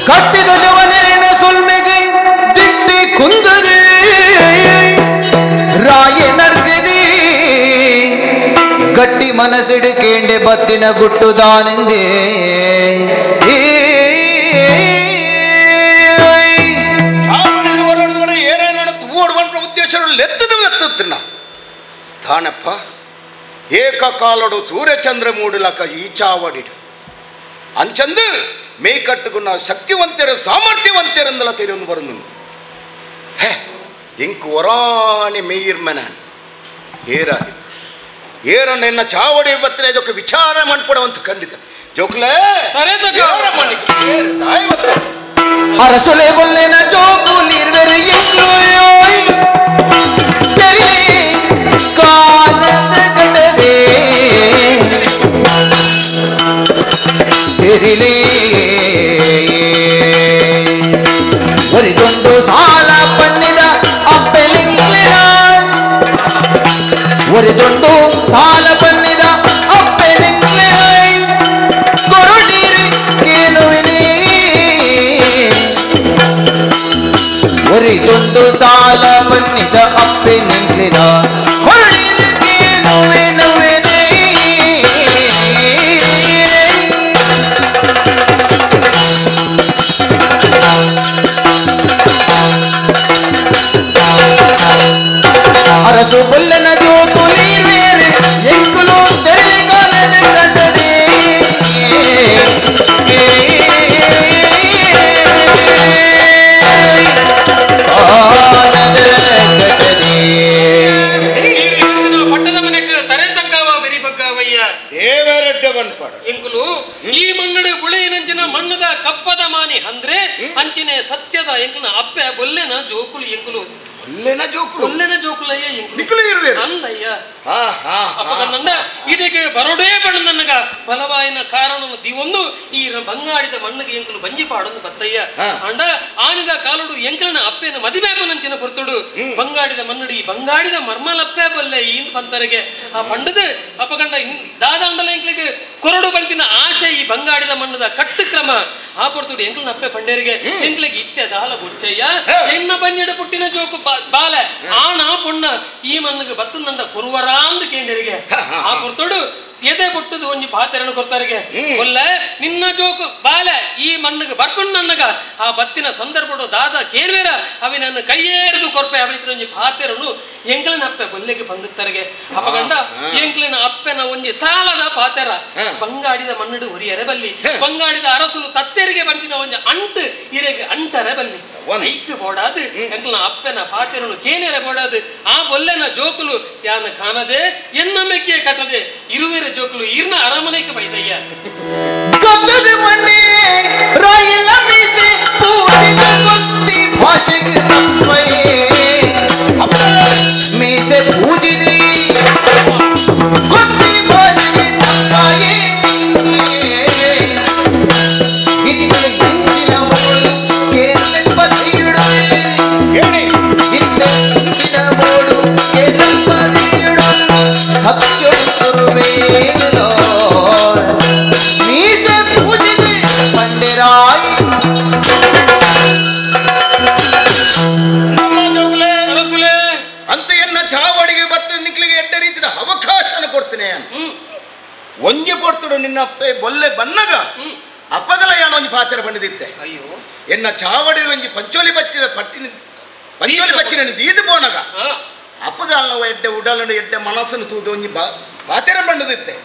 ಕಟ್ಟಿದ ಜವನರಿನ ಸುಲ್ಮೆಗೆ ದಿಟ್ಟಿ ಕುಂದದೆ ರಾಯ ನಡ್ಕದೆ ಗಟ್ಟಿ ಮನಸ್ಸಿಡು ಕೇಂಡೆ ಬತ್ತಿನ ಗುಟ್ಟುದಾನೆಂದೇ ಉದ್ದೇಶ ತಾನಪ್ಪ ಏಕಕಾಲಡು ಸೂರ್ಯಚಂದ್ರ ಮೂಡಲಕ ಈ ಚಾವಡಿಡು ಅಂಚಂದು ಮೇಯ್ಕಟ್ಟುಗುಣ ಶಕ್ತಿವಂತರ ಸಾಮರ್ಥ್ಯವಂತರಂದಲ ತೆರೆಯೊಂದು ಬರುന്നു ಹೇ ಇಂಕು ಒರಾಣಿ ಮೇಯಿರ್ಮನ ಏರಾದಿ ಏರನ್ನ ಎನ್ನ ಚಾವಡಿ ಬತ್ರೆ ಇದಕ್ಕೆ ವಿಚಾರ ಮಾಡ್ಪಡವಂತ ಖಂಡಿತ ಜೋಕ್ಲೆ ಅರಸುಲೆ ಬೊಲ್ಲೆನ ಜೋಕುಲಿರ್ವೆರು ಎಂಗ್ಲೋಯ್ ತೆರಿಲೆ ಕಾನದ ಕಟದೆ ತೆರಿಲೆ ಒರಿದೊಂದು ಸಾಲ ಪನ್ನಿದ ಅಪ್ಪೆಲಿಂಗ್ಲಿಡ ಒರಿದೊಂದು ಸಾಲ ಪನ್ನಿದ ಅಪ್ಪೆಲಿಂಗ್ಲಿಡ ಕೊರುಡಿರಿ ಕೇನುವಿನೇ ಒರಿದೊಂದು ಸಾಲ ಪನ್ನಿದ ಅಪ್ಪೆಲಿಂಗ್ಲಿಡ ಕೊರುಡಿರಿ ಕೇನುವಿನವಿನೇ ಅರಸು ಬೊಲ್ಲನ ಜೋಕುಲಿರ್ವೇರು ಎಂಕುಲು ತೆರಳಿ ಕಾಣದ ಕಂಡದೆ ಕಾಣದ ಕಟದೆ ಪಟ್ಟದ ಮನೆಗೆ ತರೆ ತಗ್ಗಾವ ಬೆರಿ ಬಗ್ಗಾವಯ್ಯ ದೇವರೆಡ್ಡ ಬನ್ಪಾಡ ಎಂಕುಲು ಈ ಮಣ್ಣಡು ಬುಳೆಯಿನಂಚಿನ ಮಣ್ಣದ ಕಪ್ಪದ ಮಾನಿ ಅಂದ್ರೆ ಅಂಚಿನ ಸತ್ಯದ ಎಂಕುಲ ಅಪ್ಪೆ ಬೊಲ್ಲೆನ ಜೋಕುಲು ಎಂಕುಲು ಬೊಲ್ಲೆನ ಜೋಕುಲು ಬೊಲ್ಲೆನ ಜೋಕುಲಯ್ಯ ಎಂಕುಲು ನಿಕುಲು ಇರುವೆರು ಅಂದಯ್ಯ ಅಪ್ಪ ನನ್ನ ಇದಕ್ಕೆ ಬರೋಡೇ ಬಣ್ಣ ನನಗ ಬಲವಾಯಿನ ಕಾರಣವನ್ನು ದಿವೊಂದು ಈ ಬಂಗಾಡಿದ ಮಣ್ಣಿಗೆ ಎಂಕುಲು ಬಂಜಿ ಪಾಡೊಂದು ಬತ್ತಯ್ಯ ಅಂಡ ಆನಿದ ಕಾಲುಡು ಎಂಕಲನ ಅಪ್ಪೆನ ಮದಿಬೇಪನಂಚಿನ ಪೊರ್ತುಡು ಬಂಗಾಡಿದ ಮಣ್ಣುಡು ಈ ಬಂಗಾಡಿದ ಮರ್ಮಲಪ್ಪೆ ಬಲ್ಲೆ ಈ ಪಂತರಿಗೆ ಆ ಪಂಡದು ಅಪ್ಪಗಂಡ ದಾದಾಂಡಲ ಎಂಕ್ಲಿಗೆ ಕೊರಡು ಬಂಪಿನ ಆಶೆ ಈ ಬಂಗಾಡಿದ ಮಣ್ಣದ ಕಟ್ಟು ಕ್ರಮ ಆ ಪೊರ್ತುಡು ಎಂಕಲನ ಅಪ್ಪೆ ಪಂಡೇರಿಗೆ ಎಂಕ್ಲಿಗೆ ಇತ್ತೆ ದಾಲ ಬುಡ್ಚಯ್ಯ ಎನ್ನ ಬಂಜಿಡು ಪುಟ್ಟಿನ ಜೋಕು ಬಾಲೆ ಆಣ ಪೊಣ್ಣ ಈ ಮಣ್ಣಿಗೆ ಬತ್ತು ನಂದ ಕುರುವರಾಂದು ಕೇಂಡರಿಗೆ ಆ ಪೊರ್ತುಡು ಎದೆ ಪುಟ್ಟದು ಒಂಜಿ ಪಾತೆರನ್ನು ಕೊಡ್ತಾರಿಗೆ ಒಲ್ಲ ನಿನ್ನ ಜೋಕು ಬಾಲೆ ಈ ಮಣ್ಣಿಗೆ ಬರ್ಕೊಂಡು ನನ್ನಗ ಆ ಬತ್ತಿನ ಸಂದರ್ಭಡು ದಾದ ಕೇಳ್ವೇರ ಅವಿ ನನ್ನ ಕೈಯೇರಿದು ಕೊರ್ಪೆ ಅವನಿಗೆ ಒಂಜಿ ಪಾತೆರನು ಎಂಕ್ಲಿನ ಅಪ್ಪೆ ಬೊಲ್ಲೆಗೆ ಬಂದಿತ್ತರಿಗೆ ಅಪಗಂಡ ಎಂಕ್ಲಿನ ಅಪ್ಪೆನ ಒಂಜಿ ಸಾಲದ ಪಾತೆರ ಬಂಗಾಡಿದ ಮಣ್ಣುಡು ಉರಿಯರೆ ಬಲ್ಲಿ ಬಂಗಾಡಿದ ಅರಸುಲು ತತ್ತೆರಿಗೆ ಬಂದಿನ ಒಂಜಿ ಅಂಟು ಇರೆಗೆ ಅಂಟರೆ ಬಲ್ಲಿ ಐಕ್ ಬೋಡಾದು ಎಂಕ್ಲಿನ ಅಪ್ಪೆನ ಪಾತೆರನು ಕೇನೆರೆ ಬೋಡಾದು ಆ ಬೊಲ್ಲೆನ ಜೋಕುಲು ಯಾನ ಕಾಣದೆ ಎನ್ನ ಮೆಕ್ಕೆ ಕಟ್ಟದೆ ಇರುವೆರ ಜೋಕುಲು ಈರ್ನ ಅರಮನೆಗೆ ಬೈದಯ್ಯ. ಕತ್ತದ ಮಂಡಿ ರಾಯಲ ಮೀಸೆ ಪೂಜಿದ ಗೊತ್ತಿ ಭಾಷೆಗೆ ತಪ್ಪಯೇ ಮೀಸೆ ಪೂಜಿದೆ ಗೊತ್ತಿ ಭಾಷೆಗೆ ತಪ್ಪಯೇ ಇತ್ತೆ ಇಂಚಿನ ಬೋಡು ಕೇಳಪದಿಡು ಇತ್ತೆ ಇಂಚಿನ ಬೋಡು ಕೇಳಪದಿಡು ಸತ್ಯೊಡು ತರುವೇನೋ ಮೀಸೆ ಪೂಜಿದೆ ಪಂಡೆರಾಯ್ ಅಂತ ಎನ್ನ ಚಾವಡಿಗೆ ಬತ್ತ ನಿಕ್ಲಿಗೆ ಎಡ್ಡ ರೀತಿಯ ಅವಕಾಶನ ಕೊಡ್ತೇನೆ ಒಂಜಿ ಪೊರ್ತುಡು ನಿನ್ನ ಅಪ್ಪೆ ಬೊಲ್ಲೆ ಬನ್ನಗ ಅಪ್ಪಗಲ ಯಾನ ಒಂಜಿ ಪಾತ್ರ ಬಂದಿದ್ದೆ ಎನ್ನ ಚಾವಡಿ ಒಂಜಿ ಪಂಚೋಲಿ ಬಚ್ಚಿನ ಪಟ್ಟಿನ ಪಂಚೋಲಿ ಬಚ್ಚಿನ ದೀದು ಪೋನಗ ಅಪ್ಪಗಾಲ ಎಡ್ಡೆ ಉಡಲನ್ನು ಎಡ್ಡೆ ಮನಸ್ಸನ್ನು ತೂದು ಒಂಜಿ ಪಾತ್ರ ಬಂಡದಿತ್ತೆ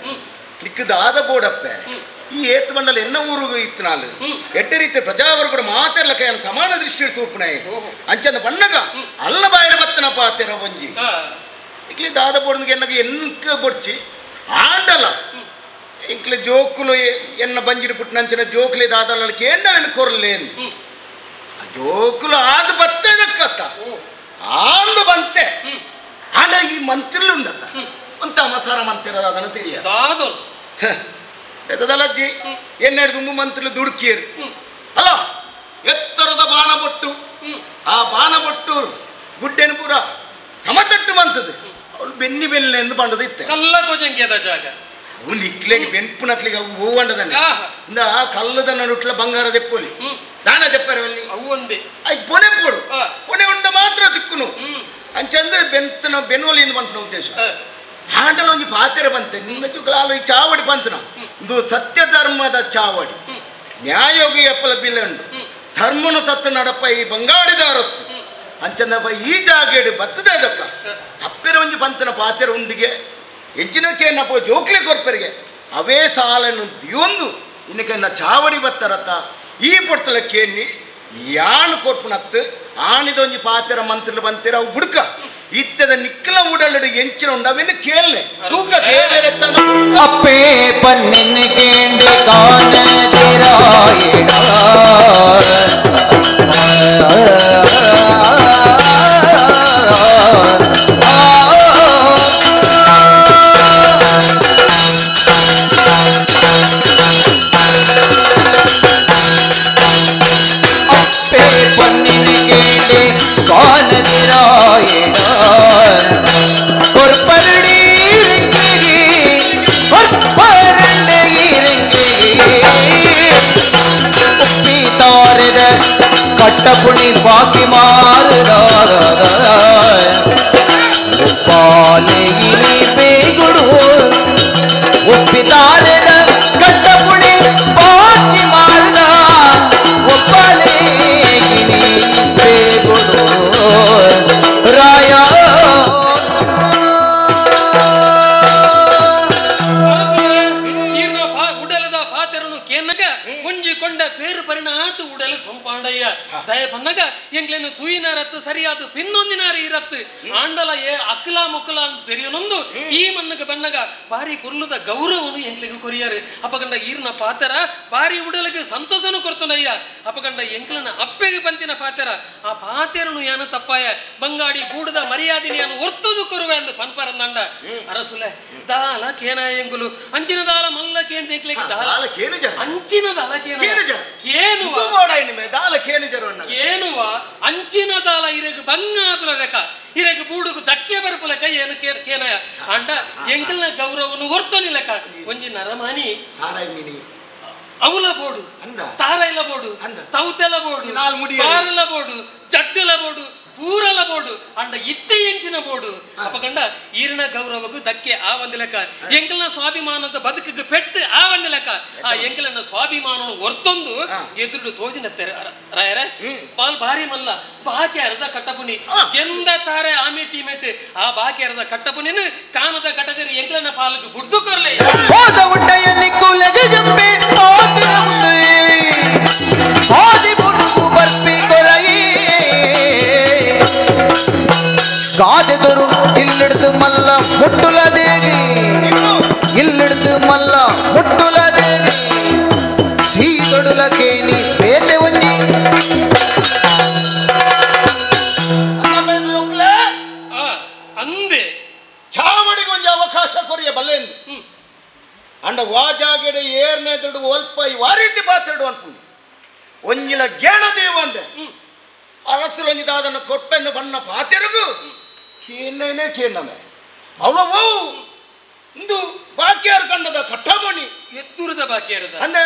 ನಿಕ್ಕದಾದ ಬೋಡಪ್ಪೆ ಈ ಏತ್ ಮಂಡಲ ಎನ್ನ ಊರುಗು ಇತ್ತು ಎಡ್ಡೆ ರೀತಿ ಪ್ರಜಾವರ್ಗಡು ಮಾತೆಲ್ಲ ಕೈಯನ್ನು ಸಮಾನ ದೃಷ್ಟಿ ತೂಪುಣೆ ಅಂಚಂದ ಬಣ್ಣಗ ಅಲ್ಲ ಬಾಯಿಡ ಬತ್ತನ ಪಾತೆರ ಒಂಜಿ ಇಕ್ಲಿ ದಾದ ಬೋಡ್ನಿಗೆ ಎನ್ನಗ ಎನ್ಕ ಬೊಡ್ಚಿ ಆಂಡಲ ಇಂಕ್ಲೆ ಜೋಕುಲು ಎನ್ನ ಬಂಜಿಡು ಪುಟ್ಟನಂಚಿನ ಜೋಕುಲಿ ದಾದಲ ಕೇಂಡವೆನ್ ಕೊರ್ಲೇನ್ ಜೋಕುಲು ಆದ ಬತ್ತದಕ್ಕತ್ತ ಆಂದು ಬಂತೆ ಆಂಡ ಈ ಮಂತ್ರಿಲು ಉಂಡತ್ತ ಅಂತ ಮಸಾರ ಮಂತಿರದ ಅದನ್ನು ತಿಳಿಯ ಎತ್ತದಲ್ಲಜ್ಜಿ ಎನ್ನೆರಡು ತುಂಬ ಮಂತ್ರಿಲು ದುಡುಕಿಯರು ಅಲ್ಲ ಎತ್ತರದ ಬಾಣಬೊಟ್ಟು ಆ ಬಾಣಬೊಟ್ಟು ಗುಡ್ಡೆನ ಪೂರ ಸಮತಟ್ಟು ಬಂತದ್ದು ಅವಳು ಬೆನ್ನಿ ಬೆನ್ನೆ ಎಂದು ಬಂಡದ ಇತ್ತೆ ಕಲ್ಲ ಕೋಜಂಗಿಯದ ಜಾಗ ಅವು ನಿಕ್ಲೆಗೆ ಬೆನ್ಪು ನಕ್ಲಿಗೆ ಅವು ಹೂವಂಡದನ್ನ ಇಂದ ಕಲ್ಲದ ನಡುಟ್ಲ ಬಂಗಾರ ದೆಪ್ಪೋಲಿ ದಾನ ದೆಪ್ಪರವಲ್ಲಿ ಅವು ಒಂದೇ ಅದು ಪೊನೆ ಪೋಡು ಪೊನೆ ಉಂಡ ಮಾತ್ರ ದಿಕ್ಕುನು ಅಂಚಂದ್ರೆ ಬೆಂತನ ಬೆನ್ನುವಲಿ ಎಂದು ಬಂತನ ಉದ್ದೇಶ ಹಾಂಡಲ ಒಂಜಿ ಪಾತೆರೆ ಬಂತೆ ನಿನ್ನ ಚುಕ್ಕಲಾಲು ಈ ಚಾವಡಿ ಬಂತನ ಇದು ಸತ್ಯ ಧರ್ಮದ ಚಾವಡಿ ನ್ಯಾಯೋಗಿ ಎಪ್ಪಲ ಬಿಲ್ಲೆ ಉಂಡು ಧರ್ಮನು ತತ್ತು ನಡಪ ಈ ಬಂಗಾಡಿದ ಅರಸು ಅಂಚಂದಪ್ಪ ಈ ಜಾಗೇಡು ಬತ್ತದ ಅದಕ್ಕ ಅಪ್ಪೆರ ಒಂಜಿ ಬಂತನ ಪಾತೆರೆ ಉಂಡಿಗೆ ಎಂಚಿನಕ್ಕೆ ಏನಪ್ಪ ಜೋಕ್ಲೆ ಕೊರ್ಪೆರಿಗೆ ಅವೇ ಸಾಲನ್ನು ದಿಯೊಂದು ಇನ್ನಕ್ಕೆ ಚಾವಡಿ ಬತ್ತರತ್ತ ಈ ಪೊರ್ತಲ ಕೇನಿ ಯಾನು ಕೊರ್ಪುನತ್ತು ಆನಿದೊಂಜಿ ಪಾತೆರ ಮಂತ್ರಿಲು ಬಂತೀರ ಅವು ಬುಡ್ಕ ಇತ್ತದ ನಿಕ್ಕಲ ಉಡಲಡು ಎಂಚಿನ ಉಂಡವೆನ್ನು ಕೇಳಲೆ ತೂಕ ದೇವರೆತ್ತನ ಅಪ್ಪೇ ಪನ್ನಿನ್ ಕೇಂಡೆ ಕಾನ ತೆರಾಯಡ ಅಪ್ಪೇ ಪನ್ನಿನ್ ಕೇಂಡೆ ಕಾನ ತೆರಾಯಡ ಕಟ್ಟಪುಣಿ ಬಾಕಿ ಮಾರುದಾದ ಪಾಲೆಯಿನಿ ಬೇಗುಡು ಒಪ್ಪಿತಾರದ ಕಟ್ಟಪುಣಿ ಬಾಕಿ ಮಾರುದ ಒಪ್ಪಲೇಯಿನಿ ಬೇಗುಡು ರಾಯ ದಯ ಬನ್ನಗ ಎಂಗ್ಲೇನು ತೂಯಿನಾರತ್ತು ಸರಿಯಾದ ಪಿನ್ನೊಂದಿನಾರ ಇರತ್ತು ಆಂಡಲ ಏ ಅಕ್ಲ ಮುಕ್ಕಲ ಅಂತ ತೆರೆಯನೊಂದು ಈ ಮನ್ನಗ ಬನ್ನಗ ಬಾರಿ ಕುರ್ಲುದ ಗೌರವನು ಎಂಗ್ಲಿಗೆ ಕೊರಿಯಾರು ಅಪಗಂಡ ಈರ್ನ ಪಾತರ ಬಾರಿ ಉಡಲಿಗೆ ಸಂತೋಷನು ಕೊರ್ತನಯ್ಯ ಅಪಗಂಡ ಎಂಕ್ಲನ ಅಪ್ಪೆಗೆ ಬಂತಿನ ಪಾತರ ಆ ಪಾತೆರನು ಯಾನು ತಪ್ಪಾಯ ಬಂಗಾಡಿ ಗೂಡದ ಮರ್ಯಾದಿನ ಯಾನು ಒರ್ತದು ಕೊರುವೆ ಅಂದು ಪನ್ಪರಂದಂಡ ಅರಸುಲೆ ದಾಲ ಕೇನ ಎಂಗುಲು ಅಂಚಿನ ದಾಲ ಮಲ್ಲ ಕೇಂದ್ರ ದಾಲ ಅಂಚಿನ ದಾಲ ಕೇನ ಕೇನುವ ಕೇನುವ ಅಂಚಿನ ದಾಲ ಇರಗ ಬಂಗಾಪುಲ ರೆಕ ಇರಗ ಬೂಡುಗು ದಕ್ಕೆ ಬರಪುಲಕ ಏನು ಕೇನಯ ಅಂಡ ಎಂಕಲ್ನ ಗೌರವನು ಒರ್ತನಿಲಕ ಒಂಜಿ ನರಮಾನಿ ಅವಲ ಬೋಡು ತಾರೈಲ ಬೋಡು ತೌತೆಲ ಬೋಡು ತಾರಲ ಬೋಡು ಜಡ್ಡಲ ಬೋಡು ಪೂರಲ ಬೋಡು ಅಂಡ ಇತ್ತೆ ಎಂಚಿನ ಬೋಡು ಅಪಗಂಡ ಈರಿನ ಗೌರವಗೂ ದಕ್ಕೆ ಆ ಒಂದು ಲೆಕ್ಕ ಎಂಕಲ್ನ ಸ್ವಾಭಿಮಾನದ ಬದುಕಿಗೆ ಪೆಟ್ಟು ಆ ಒಂದು ಲೆಕ್ಕ ಆ ಎಂಕಲನ ಸ್ವಾಭಿಮಾನ ಒರ್ತೊಂದು ಎದುರು ತೋಜಿನ ರಾಯರ ಬಾಲ್ ಭಾರಿ ಮಲ್ಲ ಬಾಕಿ ಅರ್ಧ ಕಟ್ಟಪುನಿ ಎಂದ ತಾರೆ ಆಮೆ ಟೀಮೆಟ್ ಆ ಬಾಕಿ ಅರ್ಧ ಕಟ್ಟಪುನಿನ ಕಾನದ ಕಟ್ಟದಿರ ಎಂಕಲನ ಪಾಲಕ್ಕೆ ಗುಡ್ದು ಕೊರ್ಲೆ ಗಾದೆದರು ಇಲ್ಲಿಡ್ದು ಮಲ್ಲ ಮುಟ್ಟುಲ ದೇವಿ ಇಲ್ಲಿಡ್ದು ಮಲ್ಲ ಮುಟ್ಟುಲ ದೇವಿ ಒಂಜಿಲ ಗೇಣ ದೇವಂದೆ ಅರಸುಲೊಂಜಿ ದಾದನ ಕೊಪ್ಪೆಂದು ಬಣ್ಣ ಪಾತೆರುಗು ಕೇನೇ ಕೇಂಡಮೆ ಅವಳು ಇಂದು ಬಾಕಿಯಾರು ಕಂಡದ ಕಟ್ಟಪುಣಿ ಎತ್ತುರದ ಬಾಕಿಯಾರದ ಅಂದೆ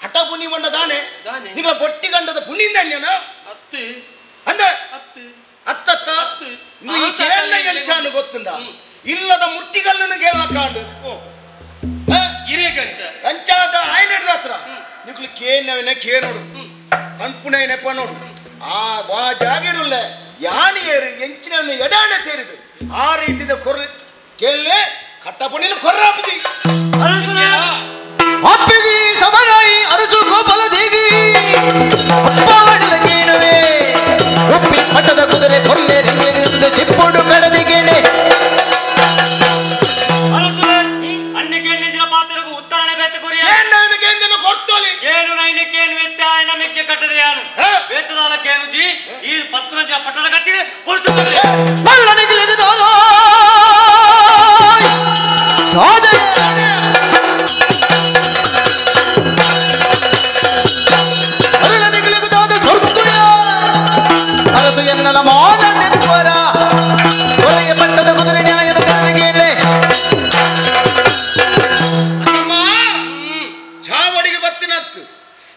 ಕಟ್ಟಪುಣಿ ಬಂಡ ದಾನೆ ನಿಗಳ ಬೊಟ್ಟಿ ಕಂಡದ ಪುಣಿಂದ ಅತ್ತು ಅಂದೆ ಅತ್ತು ಅತ್ತತ್ತ ಈ ಕೇಳ ಎಂಚಾನು ಗೊತ್ತುಂಡ ಇಲ್ಲದ ಮುಟ್ಟಿಗಲ್ಲನ್ನು ಕೇಳ ಕಾಂಡು ಹಿರೇಗಂಚ ಅಂಚಾದ ಆಯ್ನ ಹಿಡ್ದ ಹತ್ರ ನಿಕ್ಲು ಕೇನವನೇ ಕೇನೋಡು ಕಣ್ಪುಣೆ ನೆಪ ನೋಡು ಆ ವಾ ಜಾಗಿಡುಲ್ಲ ಯಾನಿಯರು ಎಂಚಿನ ಎಡಾಣ ತೇರಿದು ಆ ರೀತಿದ ಕೊರ್ಲ ಕೇಳಲೆ ಕಟ್ಟಪುಣಿನ ಕೊರ್ರಾಪುಜಿ ಅಪ್ಪಿಗೆ ಸಮರಾಯಿ ಅರಸು ಗೋಪಾಲ ದೇಗಿ ಅಪ್ಪಾಡಲ ಕೇಳುವೆ ಒಪ್ಪಿ ಪಟ್ಟದ ಕುದುರೆ ಕೊಲ್ಲೆ ರಂಗೆಂದು ಚಿಪ್ಪುಡು ಕಡದಿಗೆನೆ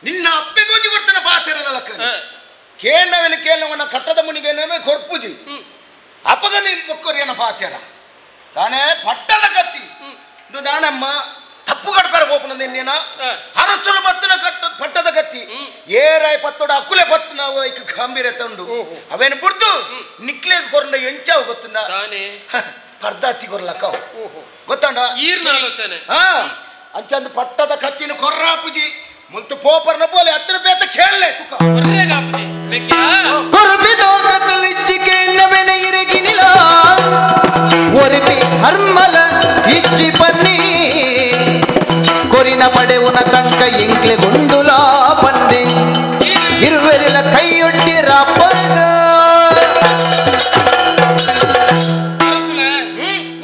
ನಿನ್ನ ಅಪ್ಪೆಗೊಂಜಿ ಕೊಡ್ತಾನೆ ಬಾತಿರದಲಕ್ಕ ಕೇಂಡವನ ಕೇಳವನ ಕಟ್ಟದ ಮುನಿಗೇನ ಕೊರ್ಪುಜಿ ಅಪ್ಪಗ ನೀನು ಬೊಕ್ಕೊರಿಯನ ಪಾತ್ಯರ ತಾನೇ ಪಟ್ಟದ ಕತ್ತಿ ಇದು ದಾನಮ್ಮ ತಪ್ಪು ಕಡ್ಪರ ಗೋಪನ ನಿನ್ನೇನ ಅರಸುಲು ಬತ್ತಿನ ಕಟ್ಟ ಪಟ್ಟದ ಕತ್ತಿ ಏರಾಯ್ ಪತ್ತೋಡ ಅಕ್ಕುಲೆ ಪತ್ತು ನಾವು ಐಕ ಗಾಂಭೀರ್ಯ ತಂಡು ಅವೇನು ಬುಡ್ದು ನಿಕ್ಲೆ ಕೊರಂಡ ಎಂಚಾವು ಗೊತ್ತುಂಡ ಪರ್ದಾತಿ ಕೊರ್ಲಕ್ಕ ಗೊತ್ತಂಡ ಈರ್ನ ಆಲೋಚನೆ ಹಾ ಅಂಚಂದು ಪಟ್ಟದ ಕತ್ತಿನ ಕೊರ್ರಾಪುಜಿ ಮುಲ್ತು ಪೋಪರ್ನ ಪೋಲೆ ಹತ್ತಿರ ಬೇತ ಕೇಳಲೆ ತುಕ ಒರಿಪಿ ಹರ್ಮಲ ಇಚ್ಚಿ ಪನ್ನಿ ಕೊರಿನ ಪಡೆವುನ ತಂಕ ಎಂಕ್ಲೆ ಗುಂಡುಲಾ ಪಂಡೆ ಇರುವೆರಿಲ ಕೈಯೊಡ್ಡಿ ರಾಪಗ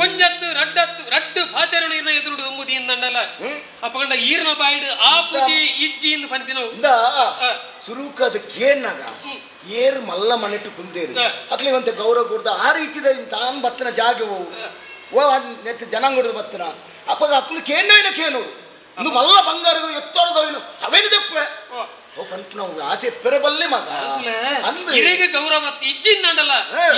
ಒಂಜತ್ತು ರಡ್ಡತ್ತು ರಡ್ಡು ಪಾತೆರುಳು ಇರ್ನ ಎದುರುಡು ಉಮ್ಮುದಿ ಇಂದಂಡಲ ಅಪ್ಪಗಂಡ ಈರ್ನ ಬಾಯಿಡು ಆ ಪುಜಿ ಇಜ್ಜಿ ಇಂದು ಪನ್ಪಿನವು ಸುರುಕದ ಕೇನಾಗ ಏರ್ ಮಲ್ಲ ಮನೆಟ್ಟು ಕುಂದೇರು ಅಕ್ಲಿ ಒಂತೆ ಗೌರವ ಕೊಡ್ದ ಆ ರೀತಿದ ತಾನು ಬತ್ತನ ಜಾಗೆ ಹೋವು ಓ ನೆಟ್ಟು ಜನಾಂಗದ ಬತ್ತನ ಅಪ್ಪಗ ಅಕ್ಲು ಕೇನೋಯ್ನ ಕೇನೋಡು ಇಂದು ಮಲ್ಲ ಬಂಗಾರಗು ಎತ್ತೋಡದವನು ಅವೇನು ದೆಪ್ಪೆ ಓ ಪಂಪನ ಆಸೆ ಪೆರಬಲ್ಲೆ ಮಗ ಅಂದು ಇರೆಗೆ ಗೌರವ ಇಜ್ಜಿಂದಂಡಲ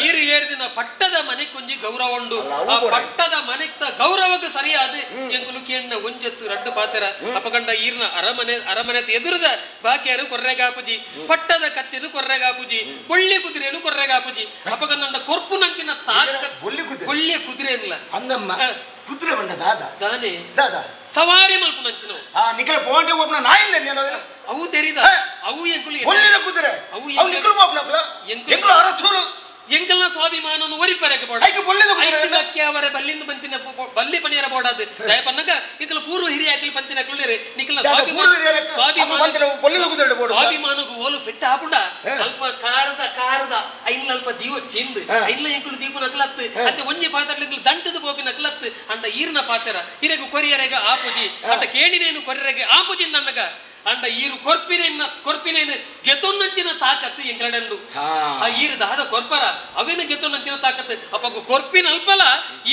ಈರು ಏರ್ದಿನ ಪಟ್ಟದ ಮನೆ ಕೊಂಜಿ ಗೌರವ ಉಂಡು ಆ ಪಟ್ಟದ ಮನೆಕ್ತ ಗೌರವಕ್ಕೆ ಸರಿಯಾದ ಎಂಗುಲು ಕೇಣ್ಣ ಒಂಜತ್ತು ರಡ್ಡು ಪಾತೆರ ಅಪಗಂಡ ಈರ್ನ ಅರಮನೆ ಅರಮನೆ ಎದುರದ ಬಾಕಿಯಾರು ಕೊರ್ರೆಗಾಪುಜಿ ಪಟ್ಟದ ಕತ್ತಿರು ಕೊರ್ರೆಗಾಪುಜಿ ಒಳ್ಳೆ ಕುದುರೆನು ಕೊರ್ರೆಗಾಪುಜಿ ಅಪಗಂಡ ಕೊರ್ಪು ನಂಚಿನ ತಾಕ ಒಳ್ಳೆ ಕುದುರೆ ಇಲ್ಲ ಅಂದಮ್ಮ ಕುದುರೆ ಬಂದ ದಾದಾ ದಾನೆ ದಾದಾ ಸವಾರಿ ಮಲ್ಪು ನಂಚಿನ ಆ ನಿಖಲ ಬೋಂಡೆ ಒಬ್ಬನ ನಾಯಿಂದ ಅವು ತೆರಿದ ಅವು ಎಂಕುಲು ಒಳ್ಳೆದ ಕುದುರೆ ಅವು ನಿಖಲು ಒಬ್ಬನಕ್ಲ ಎಂಕುಲು ಅರಸುಲು ಎಂಕಲ್ನ ಸ್ವಾಭಿಮಾನವನ್ನು ಒರಿಪರಕ್ಕೆ ಬೋಡ ಐಕೆ ಬೊಳ್ಳೆದ ಕುದುರೆ ಐಕೆ ಅವರ ಬಲ್ಲಿಂದ ಬಂತಿನ ಬಲ್ಲಿ ಪಣಿಯರ ಬೋಡಾದು ದಯಪನ್ನಗ ನಿಖಲ ಪೂರ್ವ ಹಿರಿಯ ಆಕಲಿ ಪಂತಿನ ಕುಳ್ಳಿರೆ ನಿಖಲ ಸ್ವಾಭಿಮಾನ ಬೊಳ್ಳೆದ ಕುದುರೆ ಬೋಡ ಸ್ವಾಭಿಮಾನಗು ಓಲು ಪೆಟ್ಟ ಹಾಪುಂಡ ಸ್ವಲ್ಪ ಕಾರದ ಕಾರದ ಐನ್ಲ ಅಲ್ಪ ದೀವ ಚಿಂದ್ ಐನ್ಲ ಎಂಕುಲು ದೀಪ ನಕಲತ್ತು ಅತ್ತೆ ಒಂಜಿ ಪಾತ್ರ ದಂಟದ ಪೋಪಿ ನಕಲತ್ತು ಅಂಡ ಈರ್ನ ಪಾತ್ರ ಹಿರೆಗು ಕೊರಿಯರೆಗ ಆಪುಜಿ ಅಂಡ ಕೇಣಿನೇನು ಕೊರಿಯರೆಗೆ ಆಪುಜಿ ನನ್ನಗ ಅಂಡ ಈರು ಕೊರ್ಪಿನ ಕೊರ್ಪಿನೇನು ಗೆತೊನ್ನಂಚಿನ ತಾಕತ್ತು ಎಂಕಲಡಂಡು ಆ ಈರು ದಾದ ಕೊರ್ಪರ ಅವೇನು ಗೆತೊನ್ನಂಚಿನ ತಾಕತ್ತು ಅಪ್ಪಗು ಕೊರ್ಪಿನ ಅಲ್ಪಲ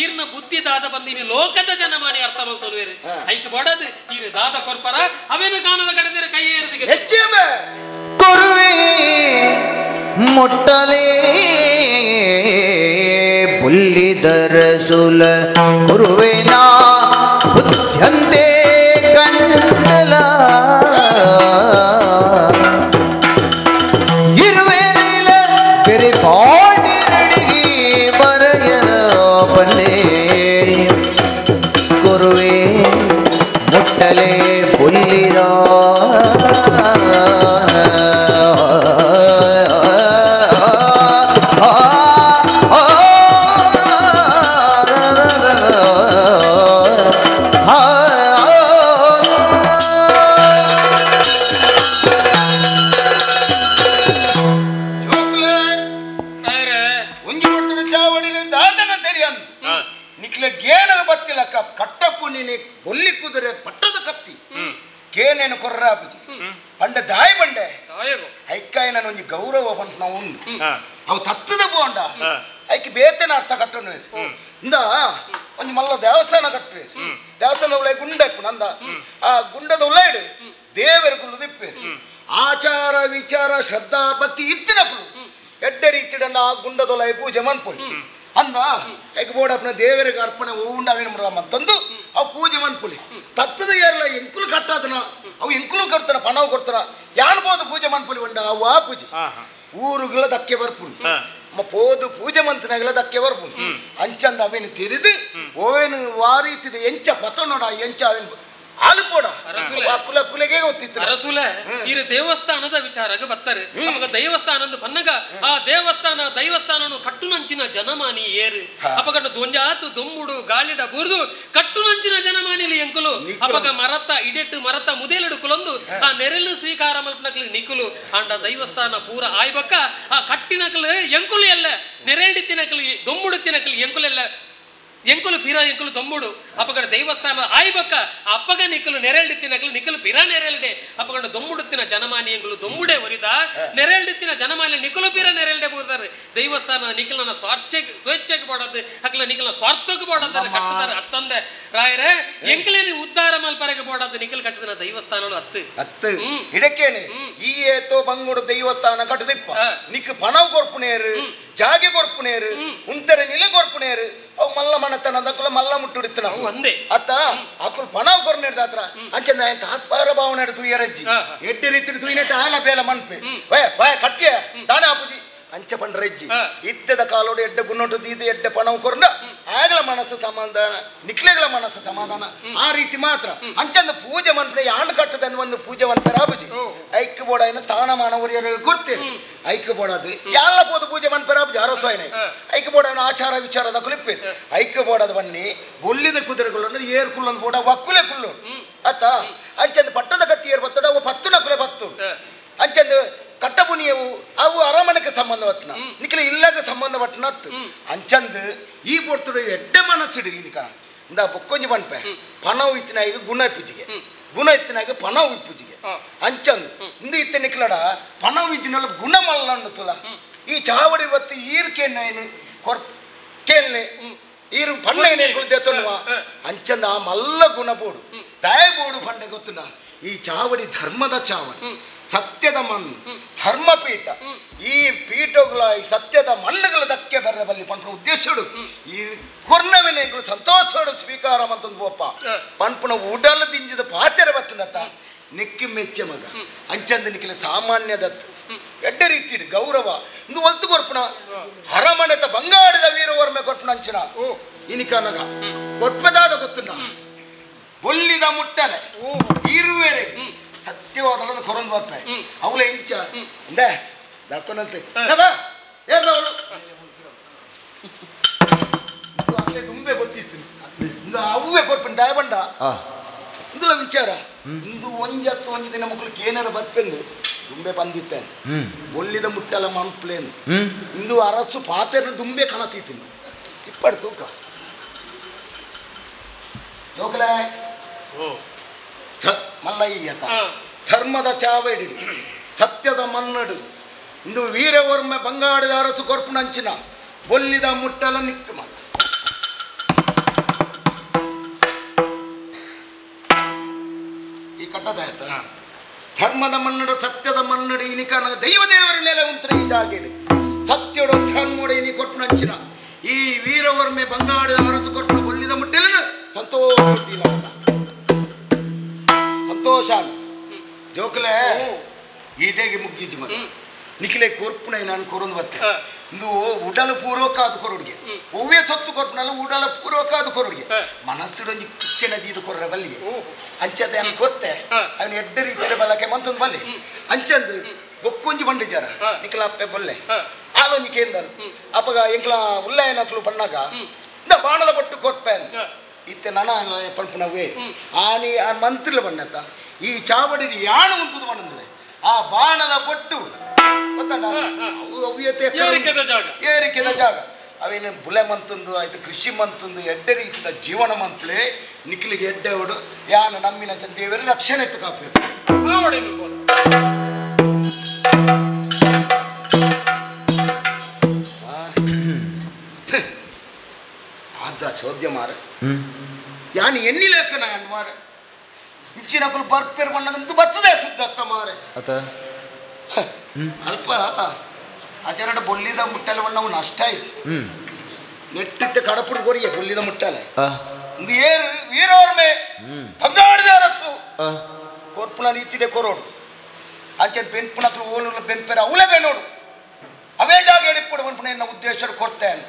ಈರ್ನ ಬುದ್ಧಿ ದಾದ ಬಂದಿನಿ ಲೋಕದ ಜನಮಾನಿ ಅರ್ಥ ಮಲ್ತೊಲ್ವೇರು ಐಕ್ ಬಡದು ಈರು ದಾದ ಕೊರ್ಪರ ಅವೇನು ಕಾಣದ ಕಡೆದಿರ ಕೈ ಏರಿದಿಗೆ ಕೊರುವೆ ಮುಟ್ಟಲೇ ಬುಲ್ಲಿದರಸುಲ ಕೊರುವೆನಾ ಬುದ್ಧ್ಯಂತೆ ಕಂಡಲ ಇರುವೆರಿಲ பெரிபாடினடிகி ಬರೆಯ ಪಂಡೆ ಕೊರುವೆ ಮುಟ್ಟಲೆ ಬುಲ್ಲಿರಾ ಬೊಲ್ಲಿ ಕುದುರೆ ಪಟ್ಟದ ಕತ್ತಿ ಕೇನೇನು ಕೊರ್ರಾಪುಜಿ ಪಂಡ ದಾಯಿ ಬಂಡೆ ಗೌರವ ಪಂತ ಉಂಡು ಅವು ತತ್ತದ ಬೋಂಡ ಐಕೆ ಬೇತನ ಅರ್ಥ ಕಟ್ಟನು ಇಂದ ಒಂಜಿ ಮಲ್ಲ ದೇವಸ್ಥಾನ ಕಟ್ಟುವೆ ದೇವಸ್ಥಾನ ಉಳ್ಳ ಗುಂಡ ನಂದ ಆ ಗುಂಡದ ಉಳ್ಳಾಯ್ಡು ದೇವರ ಕುಲ್ಲು ದಿಪ್ಪೆ ಆಚಾರ ವಿಚಾರ ಶ್ರದ್ಧಾ ಭಕ್ತಿ ಇತ್ತಿನಕುಲು ಎಡ್ಡೆ ರೀತಿಡನ್ನ ಆ ಗುಂಡದೊಲೈ ಪೂಜೆ ಮನ್ಪೊಲಿ ಅಂದ ಐಕೆ ಬೋಡಪ್ಪನ ದೇವರಿಗೆ ಅರ್ಪಣೆ ಉಂಡ ಅಂತಂದು ಅವು ಪೂಜೆ ಮನ್ಪುಲಿ ತತ್ತದ ಏರ್ಲ ಎಂಕುಲು ಕಟ್ಟಾದನ ಅವು ಎಂಕುಲು ಕಟ್ತಾನ ಪಣವು ಕೊಡ್ತಾನ ಯಾನ್ಬೋದು ಪೂಜೆ ಮನ್ಪುಲಿ ಉಂಡ ಅವು ಆ ಪೂಜೆ ಊರುಗಳ ದಕ್ಕೆ ಬರ್ಪುಂಡು ಪೋದು ಪೂಜೆ ಮಂತನಾಗಲ ದಕ್ಕೆ ಬರ್ಪುಂಡು ಅಂಚಂದ ಅವೇನು ತಿರಿದು ಓವೇನು ವಾರೀತಿದೆ ಎಂಚ ಪತನೋಡ ಎಂಚ ಅವೇನು ಆಲುಪೋಡ ಕುಲ ಕುಲೆಗೆ ಗೊತ್ತಿತ್ತು ಅರಸುಲೆ ಇರು ದೇವಸ್ಥಾನದ ವಿಚಾರಕ್ಕೆ ಬರ್ತಾರೆ ಅವಾಗ ದೇವಸ್ಥಾನದ ಬನ್ನಗ ಆ ದೇವಸ್ಥಾನ ದೈವಸ್ಥಾನನು ಕಟ್ಟುನಂಚಿನ ಜನಮಾನಿ ಏರು ಅಪಗಂಡ ದೊಂಜಾತು ದೊಂಬುಡು ಗಾಳಿಡ ಬುರ್ದು ಕಟ್ಟುನಂಚಿನ ಜನಮಾನಿಲಿ ಎಂಕುಲು ಅಪಗ ಮರತ್ತ ಇಡೆಟ್ಟು ಮರತ್ತ ಮುದೇಲಿಡು ಕುಲೊಂದು ಆ ನೆರಳು ಸ್ವೀಕಾರ ಮಲ್ಪನಕ್ಲಿ ನಿಕುಲು ಅಂಡ ದೈವಸ್ಥಾನ ಪೂರ ಆಯ್ಬಕ್ಕ ಆ ಕಟ್ಟಿನಕಲು ಎಂಕುಲು ಎಲ್ಲ ನೆರೆಲ್ಡಿ ತಿನಕಲು ದೊಂಬುಡು ತಿನಕಲು ಎಂಕುಲೆಲ್ಲ ಎಂಕುಲು ಪಿರ ಎಂಕುಲು ದೊಂಬುಡು ಅಪಗಡ ದೈವಸ್ಥಾನ ಆಯ್ಬಕ್ಕ ಅಪ್ಪಗ ನಿಕ್ಕಲು ನೆರೆಲ್ಡಿತ್ತಿನಕಲು ನಿಕ್ಕಲು ಪಿರ ನೆರೆಲ್ಡೆ ಅಪಗಡ ದೊಂಬುಡುತ್ತಿನ ಜನಮಾನಿ ಎಂಕುಲು ದೊಂಬುಡೆ ಒರಿದ ನೆರೆಲ್ಡಿತ್ತಿನ ಜನಮಾನಿ ನಿಕ್ಕಲು ಪಿರ ನೆರೆಲ್ಡೆ ಬೋರ್ದಾರೆ ದೇವಸ್ಥಾನ ನಿಕ್ಕಲನ ಸ್ವಾರ್ಥಕ್ಕೆ ಸ್ವೇಚ್ಛೆಗೆ ಬೋಡದು ಅಕ್ಲ ನಿಕ್ಕಲ ಸ್ವಾರ್ಥಕ್ಕೆ ಬೋಡದಾರೆ ಕಟ್ಟುತ್ತಾರೆ ಅತ್ತಂದೆ ರಾಯರೇ ಎಂಕಲೇನಿ ಉದ್ಧಾರ ಮಲ್ಪರೆಗೆ ಬೋಡದು ನಿಕ್ಕಲು ಕಟ್ಟಿದ ದೈವಸ್ಥಾನಗಳು ಅತ್ತು ಅತ್ತು ಇಡಕ್ಕೇನೆ ಈ ಏತೋ ಬಂಗುಡು ದೇವಸ್ಥಾನ ಕಟ್ಟದಿಪ್ಪ ನಿಕ್ ಪಣವು ಕೊರ್ಪುನೇರು ಜಾಗೆ ಕೊರ್ಪುನೇರು ಉಂತೆರೆ ನಿಲೆ ಕೊರ್ಪುನೇರು ಅವು ಮಲ್ಲ ಮನತನ ದಕ್ಕುಲ ಮಲ್ಲ ಮುಟ್ಟುಡಿತ್ತನ ಒಂದೇ ಅತ್ತ ಅಕುಲ್ ಪಣವು ಕೊರ್ನೇರ್ದ ಹತ್ರ ಅಂಚಂದ ಎಂತ ಆಸ್ಪಾರ ಭಾವನೆ ತುಯ್ಯರಜ್ಜಿ ಎಡ್ಡೆ ರೀತಿ ತುಯ್ಯನೆಟ್ಟ ಆಲ ಬೇಲ ಮನ್ಪೆ ವಯ ವಯ ಕಟ್ಟಿಯ ದಾನ ಆಪುಜಿ ಅಂಚ ಪಂಡ್ರಜ್ಜಿ ಇತ್ತದ ಕಾಲೋಡು ಎಡ್ಡೆ ಗುನ್ನೊಂಟು ದೀದ ಎಡ್ಡೆ ಪಣವು ಕೊರ್ನ ಆಗಲ ಮನಸ್ಸು ಸಮಾಧಾನ ನಿಕ್ಲೆಗಳ ಮನಸ್ಸು ಸಮಾಧಾನ ಆ ರೀತಿ ಮಾತ್ರ ಅಂಚಂದ ಪೂಜೆ ಮನ್ಪೆ ಯಾಂಡ್ ಕಟ್ಟದ ಒಂದು ಪೂಜೆ ಮನ್ಪೆ ರಾಬುಜಿ ಐಕ್ಯ ಬೋಡ ಏನ ಸ್ಥಾನಮಾನ ಉರಿಯರು ಕೊಡ್ತೇನೆ ಐಕ್ಯ ಬೋಡದು ಯಾಲ ಪೋದು ಪೂಜೆ ಮನ್ಪೆ ರಾಬುಜಿ ಅರಸೋಯನ ಐಕ್ಯ ಬೋಡ ಆಚಾರ ವಿಚಾರದ ಕುಲಿಪ್ಪೆ ಐಕ್ಯ ಬೋಡದ ಬನ್ನಿ ಬೊಲ್ಲಿದ ಕುದುರೆಗಳು ಏರ್ ಕುಲ್ಲೊಂದು ಬೋಡ ಒಕ್ಕುಲೆ ಕುಲ್ಲು ಅತ್ತ ಅಂಚಂದ ಪಟ್ಟದ ಕತ್ತಿ ಏರ್ ಬತ್ತಡ ಅವು ಪತ್ತು ನಕುಲೆ ಪತ್ತು ಅಂಚಂದ ಕಟ್ಟಬುನಿಯವು ಅವು ಅರಮನೆಗೆ ಸಂಬಂಧಪಟ್ಟನ ನಿಖಿಲ ಇಲ್ಲಾಗ ಸಂಬಂಧಪಟ್ಟನತ್ತು ಅಂಚಂದು ಈ ಪೊರ್ತುಡು ಎಡ್ಡೆ ಮನಸ್ಸಿಡು ಇದಕ್ಕ ಇಂದ ಬೊಕ್ಕೊಂಜಿ ಪನ್ಪೆ ಪಣವು ಇತ್ತಿನಾಗ ಗುಣ ಇಪ್ಪುಜಿಗೆ ಗುಣ ಇತ್ತಿನಾಗ ಪಣವು ಇಪ್ಪುಜಿಗೆ ಅಂಚಂದು ಇಂದು ಇತ್ತ ನಿಖಲಡ ಪಣವು ಇಜ್ಜಿನಲ್ಲ ಗುಣ ಮಲ್ಲನ್ನುತ್ತಲ್ಲ ಈ ಚಾವಡಿ ಬತ್ತು ಈರ್ಕೆಣ್ಣು ಕೊರ್ ಕೇಳ್ನೆ ಈರು ಪಣ್ಣೆನೆ ಕುಳಿತೇತನ್ನುವ ಅಂಚಂದ ಆ ಮಲ್ಲ ಗುಣ ಬೋಡು ದಾಯ ಬೋಡು ಪಂಡೆ ಗೊತ್ತುನ ಈ ಚಾವಡಿ ಧರ್ಮದ ಚಾವಡಿ ಸತ್ಯದ ಮಣ್ಣು ಧರ್ಮಪೀಠ ಈ ಪೀಠಗಳ ಈ ಸತ್ಯದ ಮಣ್ಣುಗಳ ದಕ್ಕೆ ಬರಬಲ್ಲಿ ಪಂಪನ ಉದ್ದೇಶಡು ಈ ಕೊರ್ನವಿನೆಗಳು ಸಂತೋಷಡು ಸ್ವೀಕಾರ ಅಂತಂದು ಒಪ್ಪ ಪಂಪನ ಉಡಲ ದಿಂಜಿದ ಪಾತೆರ ಬತ್ತನತ್ತ ನಿಕ್ಕಿ ಮೆಚ್ಚೆ ಮಗ ಅಂಚಂದ ನಿಕ್ಕಿಲ ಸಾಮಾನ್ಯದತ್ತು ಎಡ್ಡೆ ರೀತಿ ಗೌರವ ಇಂದು ಒಲ್ತು ಕೊರ್ಪಣ ಹರಮಣೆತ ಬಂಗಾಡಿದ ವೀರವರ್ಮೆ ಕೊರ್ಪಣ ಅಂಚಿನ ಇನಿಕನಗ ಕೊರ್ಪದಾದ ಗೊತ್ತುನ ಬೊಲ್ಲಿದ ಮುಟ್ಟಲೆ ಇರುವೆರೆ ಸತ್ಯವಾದ ಕೊರೊಂದು ಬರ್ಪೆ ಅವಳ ಇಂಚ ಅಂದೆ ದಕ್ಕೊನಂತೆ ಅವಳು ಅಲ್ಲೇ ತುಂಬೆ ಗೊತ್ತಿತ್ತು ಇಂದು ಅವೇ ಕೊರ್ಪಣ ದಯಬಂಡ ಇಂದುಲ ವಿಚಾರ ಇಂದು ಒಂಜಿ ಹತ್ತು ಒಂಜಿ ದಿನ ಮಕ್ಕಳು ಏನಾರ ಬರ್ಪೆಂದು ದುಂಬೆ ಬಂದಿತ್ತೇನೆ ಬೊಲ್ಲಿದ ಮುಟ್ಟಲ ಮಂಪ್ಲೇನು ಇಂದು ಅರಸು ಪಾತೆರನ್ನು ದುಂಬೆ ಕಣತೀತೀನಿ ಇಪ್ಪಡು ತೂಕ ಜೋಕಲೆ ಮಲ್ಲಯ್ಯತ ಧರ್ಮದ ಚಾವಡಿ ಸತ್ಯದ ಮನ್ನಡು ಇಂದು ವೀರವರ್ಮ ಬಂಗಾಡಿದ ಅರಸು ಕೊರ್ಪುನಂಚಿನ ಬೊಲ್ಲಿದ ಮುಟ್ಟಲ ನಿಕ್ತು ಈ ಕಟ್ಟದಾಯ್ತ ಧರ್ಮದ ಮನ್ನಡು ಸತ್ಯದ ಮನ್ನಡು ಇನಿಕನ ದೈವದೇವರ ನೆಲೆ ಉಂತ್ರ ಈ ಜಾಗೆಡು ಸತ್ಯಡು ಧರ್ಮೋಡು ಇನಿ ಕೊರ್ಪುನಂಚಿನ ಈ ವೀರವರ್ಮೆ ಬಂಗಾಡಿದ ಅರಸು ಕೊರ್ಪುನ ಬೊಲ್ಲಿದ ಮುಟ್ಟಲಿನ ಸಂತೋಷ ಸಂತೋಷ ಜೋಕಲೆ ಈಟೆಗೆ ಮುಗ್ಗಿಜು ಮಗ ನಿಖಿಲೆ ಕೊರ್ಪುನ ನಾನು ಕೊರೊಂದು ಬತ್ತೆ ಇಂದು ಉಡಲು ಪೂರ್ವಕ ಅದು ಕೊರೊಡುಗೆ ಒವ್ವೇ ಸೊತ್ತು ಕೊರ್ಪುನಲ್ಲ ಉಡಲ ಪೂರ್ವಕ ಅದು ಕೊರೊಡುಗೆ ಮನಸ್ಸುಡೊಂಜಿ ಕಿಚ್ಚನ ದೀದು ಕೊರ್ರ ಬಲ್ಲಿಗೆ ಅಂಚದ ನಾನು ಕೊರ್ತೆ ಅವನು ಎಡ್ಡ ರೀತಿಯ ಬಲ್ಲಕ್ಕೆ ಮಂತೊಂದು ಬಲ್ಲೆ ಅಂಚಂದು ಬೊಕ್ಕೊಂಜಿ ಬಂಡಿಜಾರ ನಿಖಲ ಅಪ್ಪೆ ಬೊಲ್ಲೆ ಆಲೊಂಜಿ ಕೇಂದಲ್ ಅಪ್ಪಗ ಎಂಕ್ಲ ಉಲ್ಲಾಯನಕ್ಲು ಬಣ್ಣಾಗ ಇಂದ ಬಾಣದ ಪಟ್ಟು ಕೊರ್ಪೆ ಇತ್ತೆ ನನ ಪಂಪನವೇ ಆನಿ ಆ ಮಂತ್ರಿಲ ಬಣ್ಣತ್ತ ಈ ಚಾವಡಿ ಯಾಣು ಉಂತದ ಬಣ್ಣಂದ್ರೆ ಆ ಬಾಣದ ಪಟ್ಟು ಏರಿಕೆದ ಜಾಗ ಅವೇನು ಬುಲೆ ಮಂತಂದು ಆಯ್ತು ಕೃಷಿ ಮಂತಂದು ಎಡ್ಡೆ ರೀತಿಯ ಜೀವನ ಮಂತ್ಲೆ ನಿಖಲಿಗೆ ಎಡ್ಡೆ ಹೊಡು ಯಾನು ನಮ್ಮಿನ ದೇವರ ರಕ್ಷಣೆ ಇತ್ತು ಕಾಪಿ. ಯಾನ್ ಎನ್ನಿಲೇಕನ ಮಾರೆ ಇಂಚಿನಕುಲು ಬರ್ಪೆರ್ ಬಣ್ಣಗಂದು ಬತ್ತದೆ ಸುದ್ದತ್ತ ಮಾರೆ ಅತ ಅಲ್ಪ ಆಚಾರಡ ಬೊಲ್ಲಿದ ಮುಟ್ಟಲೆ ಬಣ್ಣವು ನಷ್ಟ ಆಯ್ತು ನೆಟ್ಟಿತ್ತ ಕಡಪುಡು ಕೊರಿಯೆ ಬೊಲ್ಲಿದ ಮುಟ್ಟಲೆ ಒಂದು ಏರು ವೀರೋರ್ಮೆ ಬಂಗಾಡಿದ ಅರಸು ಕೊರ್ಪುನ ರೀತಿದೆ ಕೊರೋಡು ಅಂಚೆ ಬೆನ್ಪುನಕ್ಲು ಓಲುಲ ಬೆನ್ಪೆರ ಅವಲೇ ಬೇನೋಡು ಅವೇ ಜಾಗ ಎಡಿಪ್ಪಡು ಪನ್ಪುನ ಎನ್ನ ಉದ್ದೇಶ ಕೊಡ್ತೇನೆ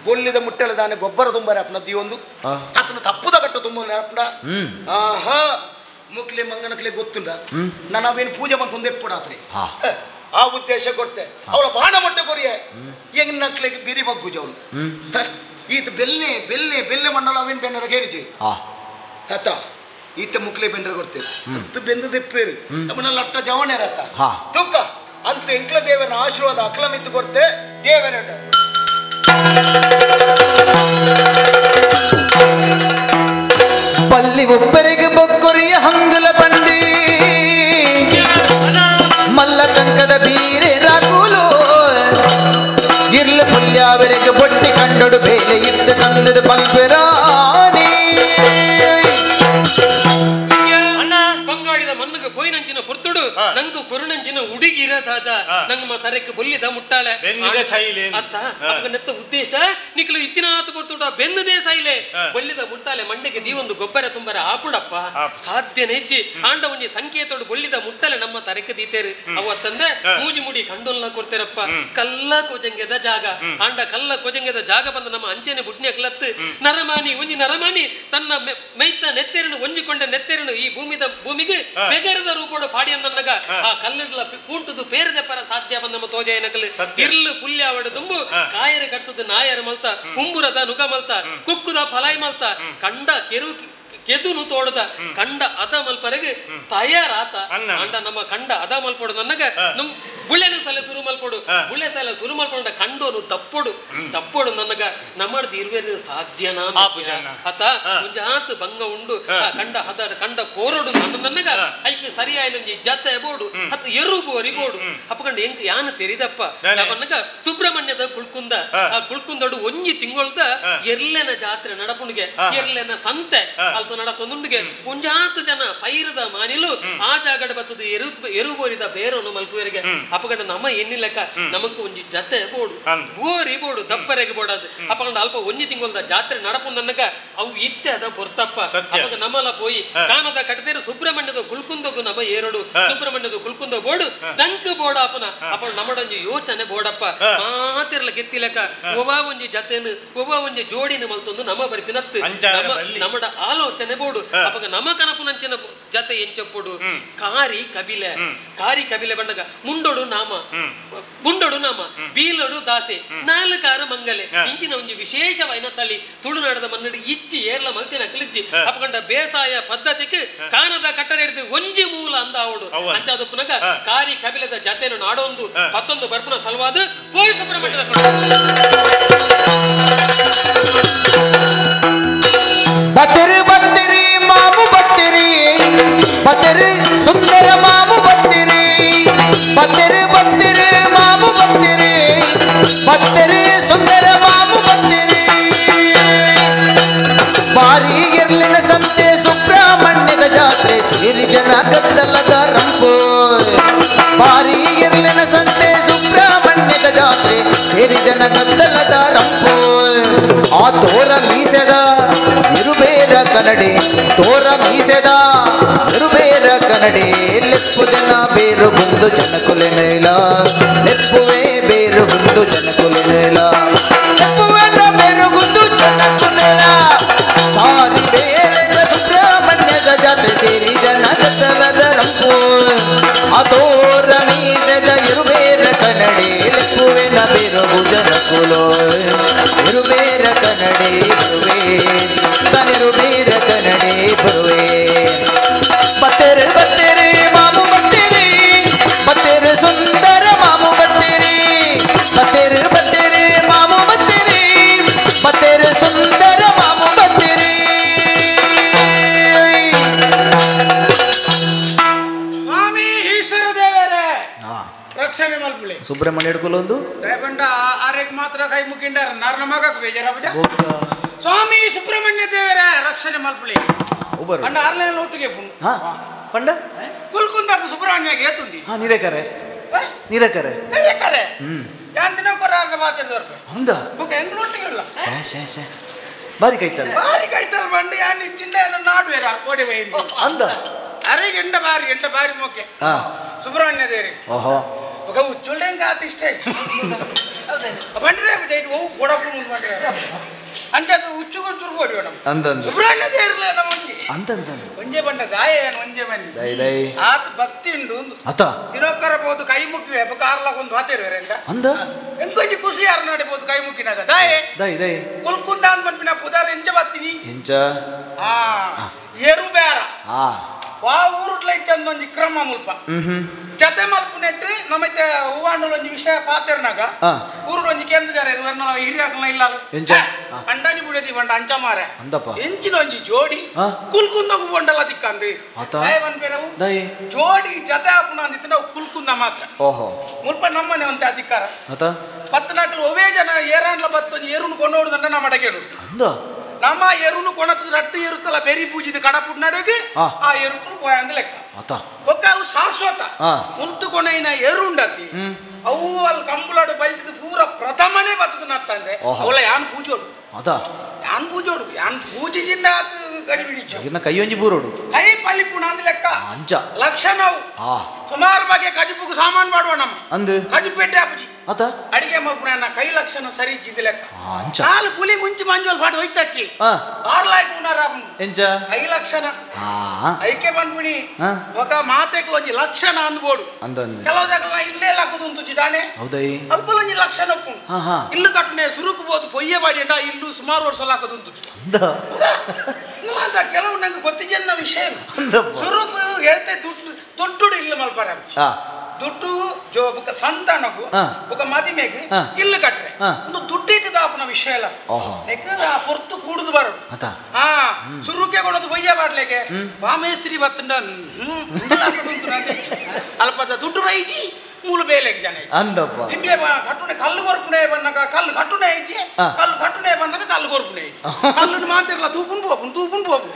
ಬೊಲ್ಲಿದ ಮುಟ್ಟಲೆ ದಾನೆ ಗೊಬ್ಬರ ತುಂಬಾರೆ ಅಪ್ಪನ ದಿಯೊಂದು ಆತನ ತಪ್ಪುದ ಕಟ್ಟು ತುಂಬ ಅಪ್ಪನ ಆಹಾ ಮುಕ್ಲೆ ಮಂಗನಕ್ಲೆ ಗೊತ್ತುಂಡ ನಾನು ಅವೇನು ಪೂಜೆ ಬಂತೊಂದು ಎಪ್ಪುಡಾತ್ರಿ ಆ ಉದ್ದೇಶ ಕೊಡ್ತೆ ಅವಳ ಬಾಣ ಮೊಟ್ಟೆ ಕೊರಿಯೆ ಎಂಗ್ ನಕ್ಲೆಗೆ ಬಿರಿ ಬಗ್ಗುಜ ಅವನು ಈತ ಬೆಲ್ಲೆ ಬೆಲ್ಲೆ ಬೆಲ್ಲೆ ಮಣ್ಣಲ್ಲ ಅವೇನು ಬೆನ್ನರ ಕೇಳಿಜಿ ಆತ ಈತ ಮುಕ್ಲೆ ಬೆಂಡ್ರ ಕೊಡ್ತೇವೆ ಅತ್ತು ಬೆಂದು ದೆಪ್ಪೇರು ನಮ್ಮನ್ನ ಲಟ್ಟ ಜವಣೇರತ್ತ ತೂಕ ಅಂತ ಎಂಕ್ಲ ದೇವರ ಆಶೀರ್ವಾದ ಅಕ್ಲಮಿತ್ತು ಕೊಡ್ತೆ ದೇವರ ಪಲ್ಲಿ ಒಬ್ಬರಿಗೆ ಬೊಕ್ಕೊರಿಯ ಹಂಗಲ ಬಂಡಿ ಮಲ್ಲ ತಂಕದ ಬೀರೆ ರಾಕುಲು ಇರ್ಲ ಪುಲ್ಯಾವರಿಗೆ ಬೊಟ್ಟಿ ಕಂಡೊಡು ಬೇಲೆ ಇತ್ತು ಕಂದದ ಪಲ್ಪೆರಾನಿ ಬಂಗಾಡಿದ ಮಣ್ಣಗೆ ಪೋಯಿನಂಚಿನ ಪುರ್ತುಡು ನಂಗು ಕೊರುಣಂಚಿನ ಉಡಿಗಿರದಾದ ನಂಗ ತರಕ್ಕೆ ಬೊಲ್ಲಿದ ಮುಟ್ಟಾಳೆ ಅತ್ತ ನೆತ್ತ ಉದ್ದೇಶ ನಿಕ್ಲು ಇತ್ತಿನಾತು ಪುರ್ತುಡ ಬೆನ್ನದೇ ಸೈಲೆ ಬೊಲ್ಲಿದ ಮುಟ್ಟಾಲೆ ಮಂಡೆಗೆ ದೀವೊಂದು ಗೊಬ್ಬರ ತುಂಬರ ಆಪುಡಪ್ಪ ಸಾಧ್ಯನೇ ಹೆಜ್ಜಿ ಆಂಡ ಒಂಜಿ ಸಂಕೇತೋಡು ಬೊಲ್ಲಿದ ಮುಟ್ಟಲೆ ನಮ್ಮ ತರಕ್ಕೆ ದೀತೇರು ಅವ ತಂದೆ ಮೂಜಿ ಮುಡಿ ಕಂಡೊಲ್ಲ ಕೊಡ್ತೇರಪ್ಪ ಕಲ್ಲ ಕೊಜಂಗೆದ ಜಾಗ ಆಂಡ ಕಲ್ಲ ಕೊಜಂಗೆದ ಜಾಗ ಬಂದ ನಮ್ಮ ಅಂಚೆನೆ ಬುಡ್ನೆ ಕ್ಲತ್ತು ನರಮಾನಿ ಒಂಜಿ ನರಮಾನಿ ತನ್ನ ಮೈತ ನೆತ್ತೆರನು ಒಂಜಿಕೊಂಡ ನೆತ್ತೆರನು ಈ ಭೂಮಿದ ಭೂಮಿಗೆ ಬೆಗರದ ರೂಪೋಡು ಪಾಡಿಯನ್ನಗ ಆ ಕಲ್ಲಿಡ್ಲ ಪೂಂಟುದು ಪೇರದೆ ಪರ ಸಾಧ್ಯ ಬಂದ ನಮ್ಮ ತೋಜಯನಕಲ್ ಇರ್ಲು ಪುಲ್ಯಾವಡು ತುಂಬು ಕಾಯರು ಕಟ್ಟದ ನಾಯರು ಮಲ್ತ ಉಂಬುರದ ನುಗ ಮಲ್ತ ಕುಕ್ಕುದ ಫಲಾಯ್ ಮಲ್ತ ಕಂಡ ಕೆರು ಕೆದುನು ತೋಡದ ಕಂಡ ಅದ ಮಲ್ಪರೆಗೆ ತಯಾರಾತ ಅಂಡ ನಮ್ಮ ಕಂಡ ಅದ ಮಲ್ಪೊಡು ನನ್ನಗ ನಮ್ ಬುಳೆನು ಸಲ ಸುರು ಮಲ್ಪೊಡು ಬುಳೆ ಸಲ ಸುರು ಮಲ್ಪೊಂಡ ಕಂಡೋನು ತಪ್ಪೊಡು ತಪ್ಪೊಡು ನನಗ ನಮ್ಮಡ್ದು ಇರುವೆ ಸಾಧ್ಯನಾ ಆತ ಒಂಜಾತು ಭಂಗ ಉಂಡು ಆ ಕಂಡ ಹದ ಕಂಡ ಕೋರೊಡು ನನ್ನ ನನ್ನಗ ಐಕ್ ಸರಿಯಾಯಿನೊಂಜಿ ಜತೆ ಬೋಡು ಅತ್ತ ಎರು ಬೋರಿ ಬೋಡು ಅಪ್ಪಕಂಡ ಎಂಕ್ ಯಾನ ತೆರಿದಪ್ಪ ನನ್ನಗ ಸುಬ್ರಹ್ಮಣ್ಯದ ಕುಳ್ಕುಂದ ಆ ಕುಳ್ಕುಂದೊಡು ಒಂಜಿ ತಿಂಗೊಳ್ದ ಎರ್ಲೆನ ಜಾತ್ರೆ ನಡಪುಣಿಗೆ ಎರ್ಲೆನ ಸಂತೆ ಅಲ್ಪ ನಡಪೊಂದುಂಡಿಗೆ ಒಂಜಾತು ಜನ ಪೈರದ ಮಾನಿಲು ಆ ಜಾಗಡ ಬತ್ತದ ಎರು ಎರು ಬೋರಿದ ಬೇರೋನು ಮಲ್ಪುವರಿಗೆ ಅಪಗಂಡ ನಮ್ಮ ಎನ್ನಿಲಕ ನಮಕ್ ಒಂಜಿ ಜತೆ ಬೋಡು ಬೋರಿ ಬೋಡು ದಪ್ಪರೆಗೆ ಬೋಡದು ಅಪಗಂಡ ಅಲ್ಪ ಒಂಜಿ ತಿಂಗೊಳ್ದ ಜಾತ್ರೆ ನಡಪುಂದನ್ನಗ ಅವು ಇತ್ತೆ ಅದ ಪೊರ್ತಪ್ಪ ಅಪಗ ನಮ್ಮಲ ಪೋಯಿ ಕಾನದ ಕಟ್ಟದೇರು ಸುಬ್ರಹ್ಮಣ್ಯದ ಕುಲ್ಕುಂದಗು ನಮ್ಮ ಏರಡು ಸುಬ್ರಹ್ಮಣ್ಯದ ಕುಲ್ಕುಂದ ಬೋಡು ದಂಕ ಬೋಡ ಅಪನ ಅಪ ನಮ್ಮಡೊಂಜಿ ಯೋಚನೆ ಬೋಡಪ್ಪ ಮಾತಿರ್ಲ ಗೆತ್ತಿಲಕ ಒವ ಒಂಜಿ ಜತೆನು ಒವ ಒಂಜಿ ಜೋಡಿನ ಮಲ್ತೊಂದು ನಮ್ಮ ಬರ್ಪಿನತ್ತು ನಮ್ಮಡ ಆಲೋಚನೆ ಬೋಡು ಅಪಗ ನಮ್ಮ ಕನಪುನಂಚಿನ ಜತೆ ಎಂಚಪ್ಪೊಡು ಕಾರಿ ಕಬಿಲೆ ಕಾರಿ ಕಬಿಲೆ ಬಂಡಗ ಮುಂಡೊಡು ನಾಮ ಮುಂಡೊಡು ನಾಮ ಬೀಲೊಡು ದಾಸೆ ನಾಲ್ಕಾರು ಮಂಗಲೆ ಇಂಚಿನ ಒಂಜಿ ವಿಶೇಷವಾಯಿನ ತಳಿ ತುಳುನಾಡದ ಮನ್ನಡಿ ಇಚ್ಚಿ ಏರ್ಲ ಮಲ್ತಿನ ಕಲಿಚ್ಚಿ ಅಪಗಂಡ ಬೇಸಾಯ ಪದ್ಧತಿಗೆ ಕಾನದ ಕಟ್ಟರೆ ಹಿಡಿದು ಒಂಜಿ ಮೂಲ ಅಂದ ಅವಡು ಅಂಚಾದಪ್ಪನಗ ಕಾರಿ ಕಬಿಲದ ಜತೆಯನ್ನು ನಾಡೊಂದು ಪತ್ತೊಂದು ಬರ್ಪುನ ಸಲುವಾದ ಪೋಲಿ ಸುಬ್ರಹ್ಮಣ್ಯದ ಬತ್ತರಿ ಬತ್ತರಿ ಮಾಮು ಬತ್ತರಿ ಬತ್ತರಿ ಸುಂದರ ಮಾಮು ಬತ್ತರಿ ಬತ್ತರಿ ಬತ್ತರಿ ಮಾಮು ಬತ್ತರಿ ಬತ್ತರಿ ಸುಂದರ ಮಾಮು ಬತ್ತರಿ ಬಾರಿ ಎರ್ಲಿನ ಸಂತೆ ಸುಬ್ರಹ್ಮಣ್ಯದ ಜಾತ್ರೆ ಸೇರಿ ಜನ ಗದ್ದಲದ ರಂಪು ಬಾರಿ ಎರ್ಲಿನ ಸಂತೆ ಸುಬ್ರಹ್ಮಣ್ಯದ ಜಾತ್ರೆ ಸೇರಿ ಜನ ಗದ್ದಲದ ರಂಪು ಆ ತೋರ ಮೀಸೆದ ಇರುಬೇರ ಕನ್ನಡಿ ತೋರ ಮೀಸೆದ ಇರುಬೇರ ಕನ್ನಡಿ ಲೆಪ್ಪು ಜನ ಬೇರುಗುಂದು ಜನಕುಲೆನೇಲ ಲೆಪ್ಪುವೆ ಬೇರುಗುಂದು ಜನಕುಲೆನೇಲ ಲೆಪ್ಪುವೆನ ಬೇರುಗುಂದು ಜನಕುಲೆನ ತಾರಿ ಬೇರೆದ ಸುಬ್ರಹ್ಮಣ್ಯದ ಜಾತ್ರೆ ಸೇರಿ ಜನ ಗದ್ದಲದ ರಂಪು ಆ ತೋರ ಮೀಸೆದ ಇರುಬೇರ ಕನ್ನಡಿ ಲೆಪ್ಪುವೆನ ಬೇರುಗು ಜನಕುಲೋ ಇರುಬೇರ ಕನ್ನಡಿ ಬರುವೆ ತನಿರುಬೇರ ಕನ್ನಡಿ ಬರುವೆ ಬತ್ತೇರು ಬತ್ತೇರಿ ಮಾಮು ಬತ್ತೇರಿ ಬತ್ತೇರು ಸುಂದರ ಮಾಮು ಬತ್ತೇರಿ ಬತ್ತೇರು ಬತ್ತೇರಿ ಮಾಮು ಬತ್ತೇರಿ ಬತ್ತೇರು ಸುಂದರ ಮಾಮು ಬತ್ತೇರಿ. ಸ್ವಾಮಿ ಈಶ್ವರ ದೇವರೇ ರಕ್ಷಣೆ ಮಲ್ಪುಲೆ ಸುಬ್ರಹ್ಮಣ್ಯ ಹಿಡ್ಕೊಲೊಂದು ದಯಪಂಡ ಆರೇಗ್ ಮಾತ್ರ ಕೈ ಮುಕ್ಕಿಂಡಾರ ನಾರ್ನ ಮಗಕ್ಕೆ ಬೇಜಾರ. ಸ್ವಾಮಿ ಸುಬ್ರಹ್ಮಣ್ಯ ದೇವರ ರಕ್ಷಣೆ ಮಲ್ಪುಳಿ ಅಂಡ ಆರ್ಲೈನ್ ಒಟ್ಟಿಗೆ ಪಂಡ ಕುಲ್ಕುಂದಾರ್ದ ಸುಬ್ರಹ್ಮಣ್ಯ ಏತುಂಡಿ ಹಾ ನೀರೇಕರೆ ನೀರೇಕರೆ ನೀರೇಕರೆ ಯಾನ್ ದಿನ ಕೊರಾರ್ಗ ಮಾತಾಡಿದವರು ಹೌದಾ ಬುಕ್ ಹೆಂಗ್ ಒಟ್ಟಿಗೆ ಇಲ್ಲ ಶೇ ಶೇ ಶೇ ಬಾರಿ ಕೈತಲ್ ಬಾರಿ ಕೈತಲ್ ಬಂಡಿ ಯಾನ್ ಇಚ್ಚಿಂಡ ನಾಡುವೇರ ಕೋಡಿ ವೈ ಅಂದ ಅರೆ ಎಂಡ ಬಾರಿ ಎಂಡ ಬಾರಿ ಮೊಕ್ಕೆ ಸುಬ್ರಹ್ಮಣ್ಯ ದೇವರಿಗೆ ಓಹೋ ఒక ఉచ్చుళ్ళేం కాదు ఇష్టే ಬಂಡ್ರೆ ಓ ಕೊಡಪ್ಪು ಅಂಚ ಅದು ಉಚ್ಚುಕೊಂಡು ತುರ್ಗೋಡಿ ಅಂದಂದು ಸುಬ್ರಹ್ಮಣ್ಯ ದೇವರಲ್ಲ ನಮ್ಮಂಗೆ ಅಂತಂತ ಒಂಜೆ ಬಂಡ ದಾಯ ಒಂಜೆ ಬನ್ನಿ ದೈ ದೈ ಆತ ಭಕ್ತಿ ಉಂಡು ಅತ ದಿನೋಕರ ಬೋದು ಕೈ ಮುಕ್ಕಿವೆ ಬೊಕ ಆರ್ಲಾಗೊಂದು ಹಾತಿರುವೆ ಅಂದ ಎಂಕೊಂಜಿ ಖುಷಿ ಯಾರು ನಡಿಬೋದು ಕೈ ಮುಕ್ಕಿನಾಗ ದಾಯೆ ದೈ ದೈ ಕುಲ್ಕುಂದ ಅಂದ್ ಪನ್ಪಿನ ಪುದಾರ ಎಂಚ ಬತ್ತೀನಿ ಎಂಚ ಆ ಏರು ಬೇರ ವಾ ಊರುಟ್ಲ ಇಚ್ಚಂದ ಒಂಜಿ ಕ್ರಮ ಮುಲ್ಪ ಜತೆ ಮಲ್ಪುನೆಟ್ಟು ನಮ್ಮೈತೆ ಹೂವಾಂಡಲ ಒಂಜಿ ವಿಷಯ ಪಾತೆರ್ನಾಗ ಊರು ಒಂಜಿ ಕೇಂದ್ರ ಹಿರಿಯಾಕಲ ಇಲ್ಲ ಅಂಡಾಜಿ ಬುಡದಿ ಬಂಡ ಅಂಚ ಮಾರೆ ಎಂಚಿನ ಒಂಜಿ ಜೋಡಿ ಕುಲ್ಕುಂದೋಗು ಬೊಂಡಲ ತಿಕ್ಕಂದು ಪನ್ಪೇರವು ಜೋಡಿ ಜತೆ ಆಪುನ ಅಂದಿತ್ತು ನಾವು ಕುಲ್ಕುಂದ ಮಾತ್ರ ಮುಲ್ಪ ನಮ್ಮನೆ ಒಂತೆ ಅಧಿಕಾರ ಪತ್ತನಾಕಲು ಒವೇ ಜನ ಏರಾಂಡ್ಲ ಬತ್ತು ಒಂಜಿ ಏರುನು ಕೊಂಡೋಡುದಂಡ ನಮ್ಮ ಅಡಗೇಳು ನಮ್ಮ ಎರುನು ಕೊಣತದ ರಟ್ಟು ಇರುತ್ತಲ್ಲ ಬೆರಿ ಪೂಜಿದ ಕಡಪುಡ್ನಡೆಗೆ ಆ ಎರುಕುಲು ಪೋಯಂದ ಲೆಕ್ಕ ಬೊಕ್ಕ ಅವು ಶಾಶ್ವತ ಮುಲ್ತು ಕೊನೆಯಿನ ಎರುಂಡತಿ ಅವು ಅಲ್ಲಿ ಕಂಬುಲಾಡು ಬೈತಿದ್ದು ಪೂರ ಪ್ರಥಮನೇ ಬತ್ತದ ನತ್ತಂದೆ ಅವಳ ಯಾನ್ ಪೂಜೋಡು ಯಾನ್ ಪೂಜೋಡು ಯಾನ್ ಪೂಜಿಜಿಂದ ಆತು ಗಡಿ ಬಿಡಿಚು ಕೈಯೊಂಜಿ ಬೂರೋಡು ಕೈ ಪಲ್ಲಿಪುಣ ಅಂದ ಲೆಕ್ಕ ಲಕ್ಷಣವು ಸುಮಾರು ಬಗೆ ಕಜುಪುಗು ಸಾಮಾನು ಮಾಡುವ ನಮ್ಮ ಅಂದು ಕಜುಪೇಟೆ ಅಪ್ಪಜಿ ಅಡಿಗೆ ಮಲ್ಪುಣ ಕೈ ಲಕ್ಷಣ ಸರಿ ಇಜ್ಜಿದ ಲೆಕ್ಕ ನಾಲ್ ಪುಲಿ ಮುಂಚಿ ಮಂಜೋಲ್ ಪಾಟ್ ಹೋಯ್ತಕ್ಕಿ ಆರ್ಲಾಯ್ ಕೂನಾರ ಕೈ ಲಕ್ಷಣ ಐಕೆ ಬಂದ್ಬಿಡಿ ఒక ಮಾತೆಕ್ಲು ಒಂಜಿ ಲಕ್ಷಣ ಅಂದ್ಬೋಡು ಕೆಲವು ಜಾಗಲ ಇಲ್ಲೇ ಲಕ್ಕದು ಉಂಟು ಹೌದೈ ಅಲ್ಪ ಒಂಜಿ ಲಕ್ಷಣ ಉಪ್ಪು ಇಲ್ಲು ಕಟ್ಟನೆ ಸುರುಕು ಬೋದು ಪೊಯ್ಯ ಬಾಡಿ ಅಂಡ ಇಲ್ಲು ಸುಮಾರು ವರ್ಷ ಲಾಕದು ಉಂಟು ಅಂತ ಕೆಲವು ನಂಗೆ ಗೊತ್ತಿಜನ್ನ ವಿಷಯ ಸುರುಕು ಹೇಳ್ತೆ ದುಡ್ಡು ದುಡ್ಡು ಇಲ್ಲ ಮಲ್ಪಾರ ದುಡ್ಡು ಜೋ ಬುಕ್ಕ ಸಂತಾನಗು ಬುಕ್ಕ ಮದಿಮೆಗೆ ಇಲ್ಲು ಕಟ್ರೆ ಒಂದು ದುಡ್ಡು ಆಪುನ ವಿಷಯ ಇಲ್ಲ ನೆಕ್ ಆ ಪೊರ್ತು ಕೂಡುದು ಬರೋದು ಹಾ ಸುರುಕೆ ಕೊಡೋದು ಬೊಯ್ಯ ಬಾಡ್ಲೆಗೆ ವಾಮೇಸ್ತ್ರಿ ಬತ್ತಂಡ ಅಲ್ಪದ ದುಡ್ಡು ಬೈಜಿ ಮೂಲ ಬೇಲೆಗೆ ಜನ ಅಂದಪ್ಪ ನಿಮಗೆ ಕಟ್ಟುನೆ ಕಲ್ಲು ಕೊರ್ಪುನೆ ಬನ್ನಾಗ ಕಲ್ಲು ಕಟ್ಟುನೆ ಐತಿ ಕಲ್ಲು ಕಟ್ಟುನೆ ಬಂದಾಗ ಕಲ್ಲು ಕೊರ್ಪುನೆ ಐತಿ ಕಲ್ಲನ್ನು ಮಾತಿರಲ್ಲ ತೂಪುನ್ ಹೋಪುನ್ ತೂಪುನ್ ಹೋಪು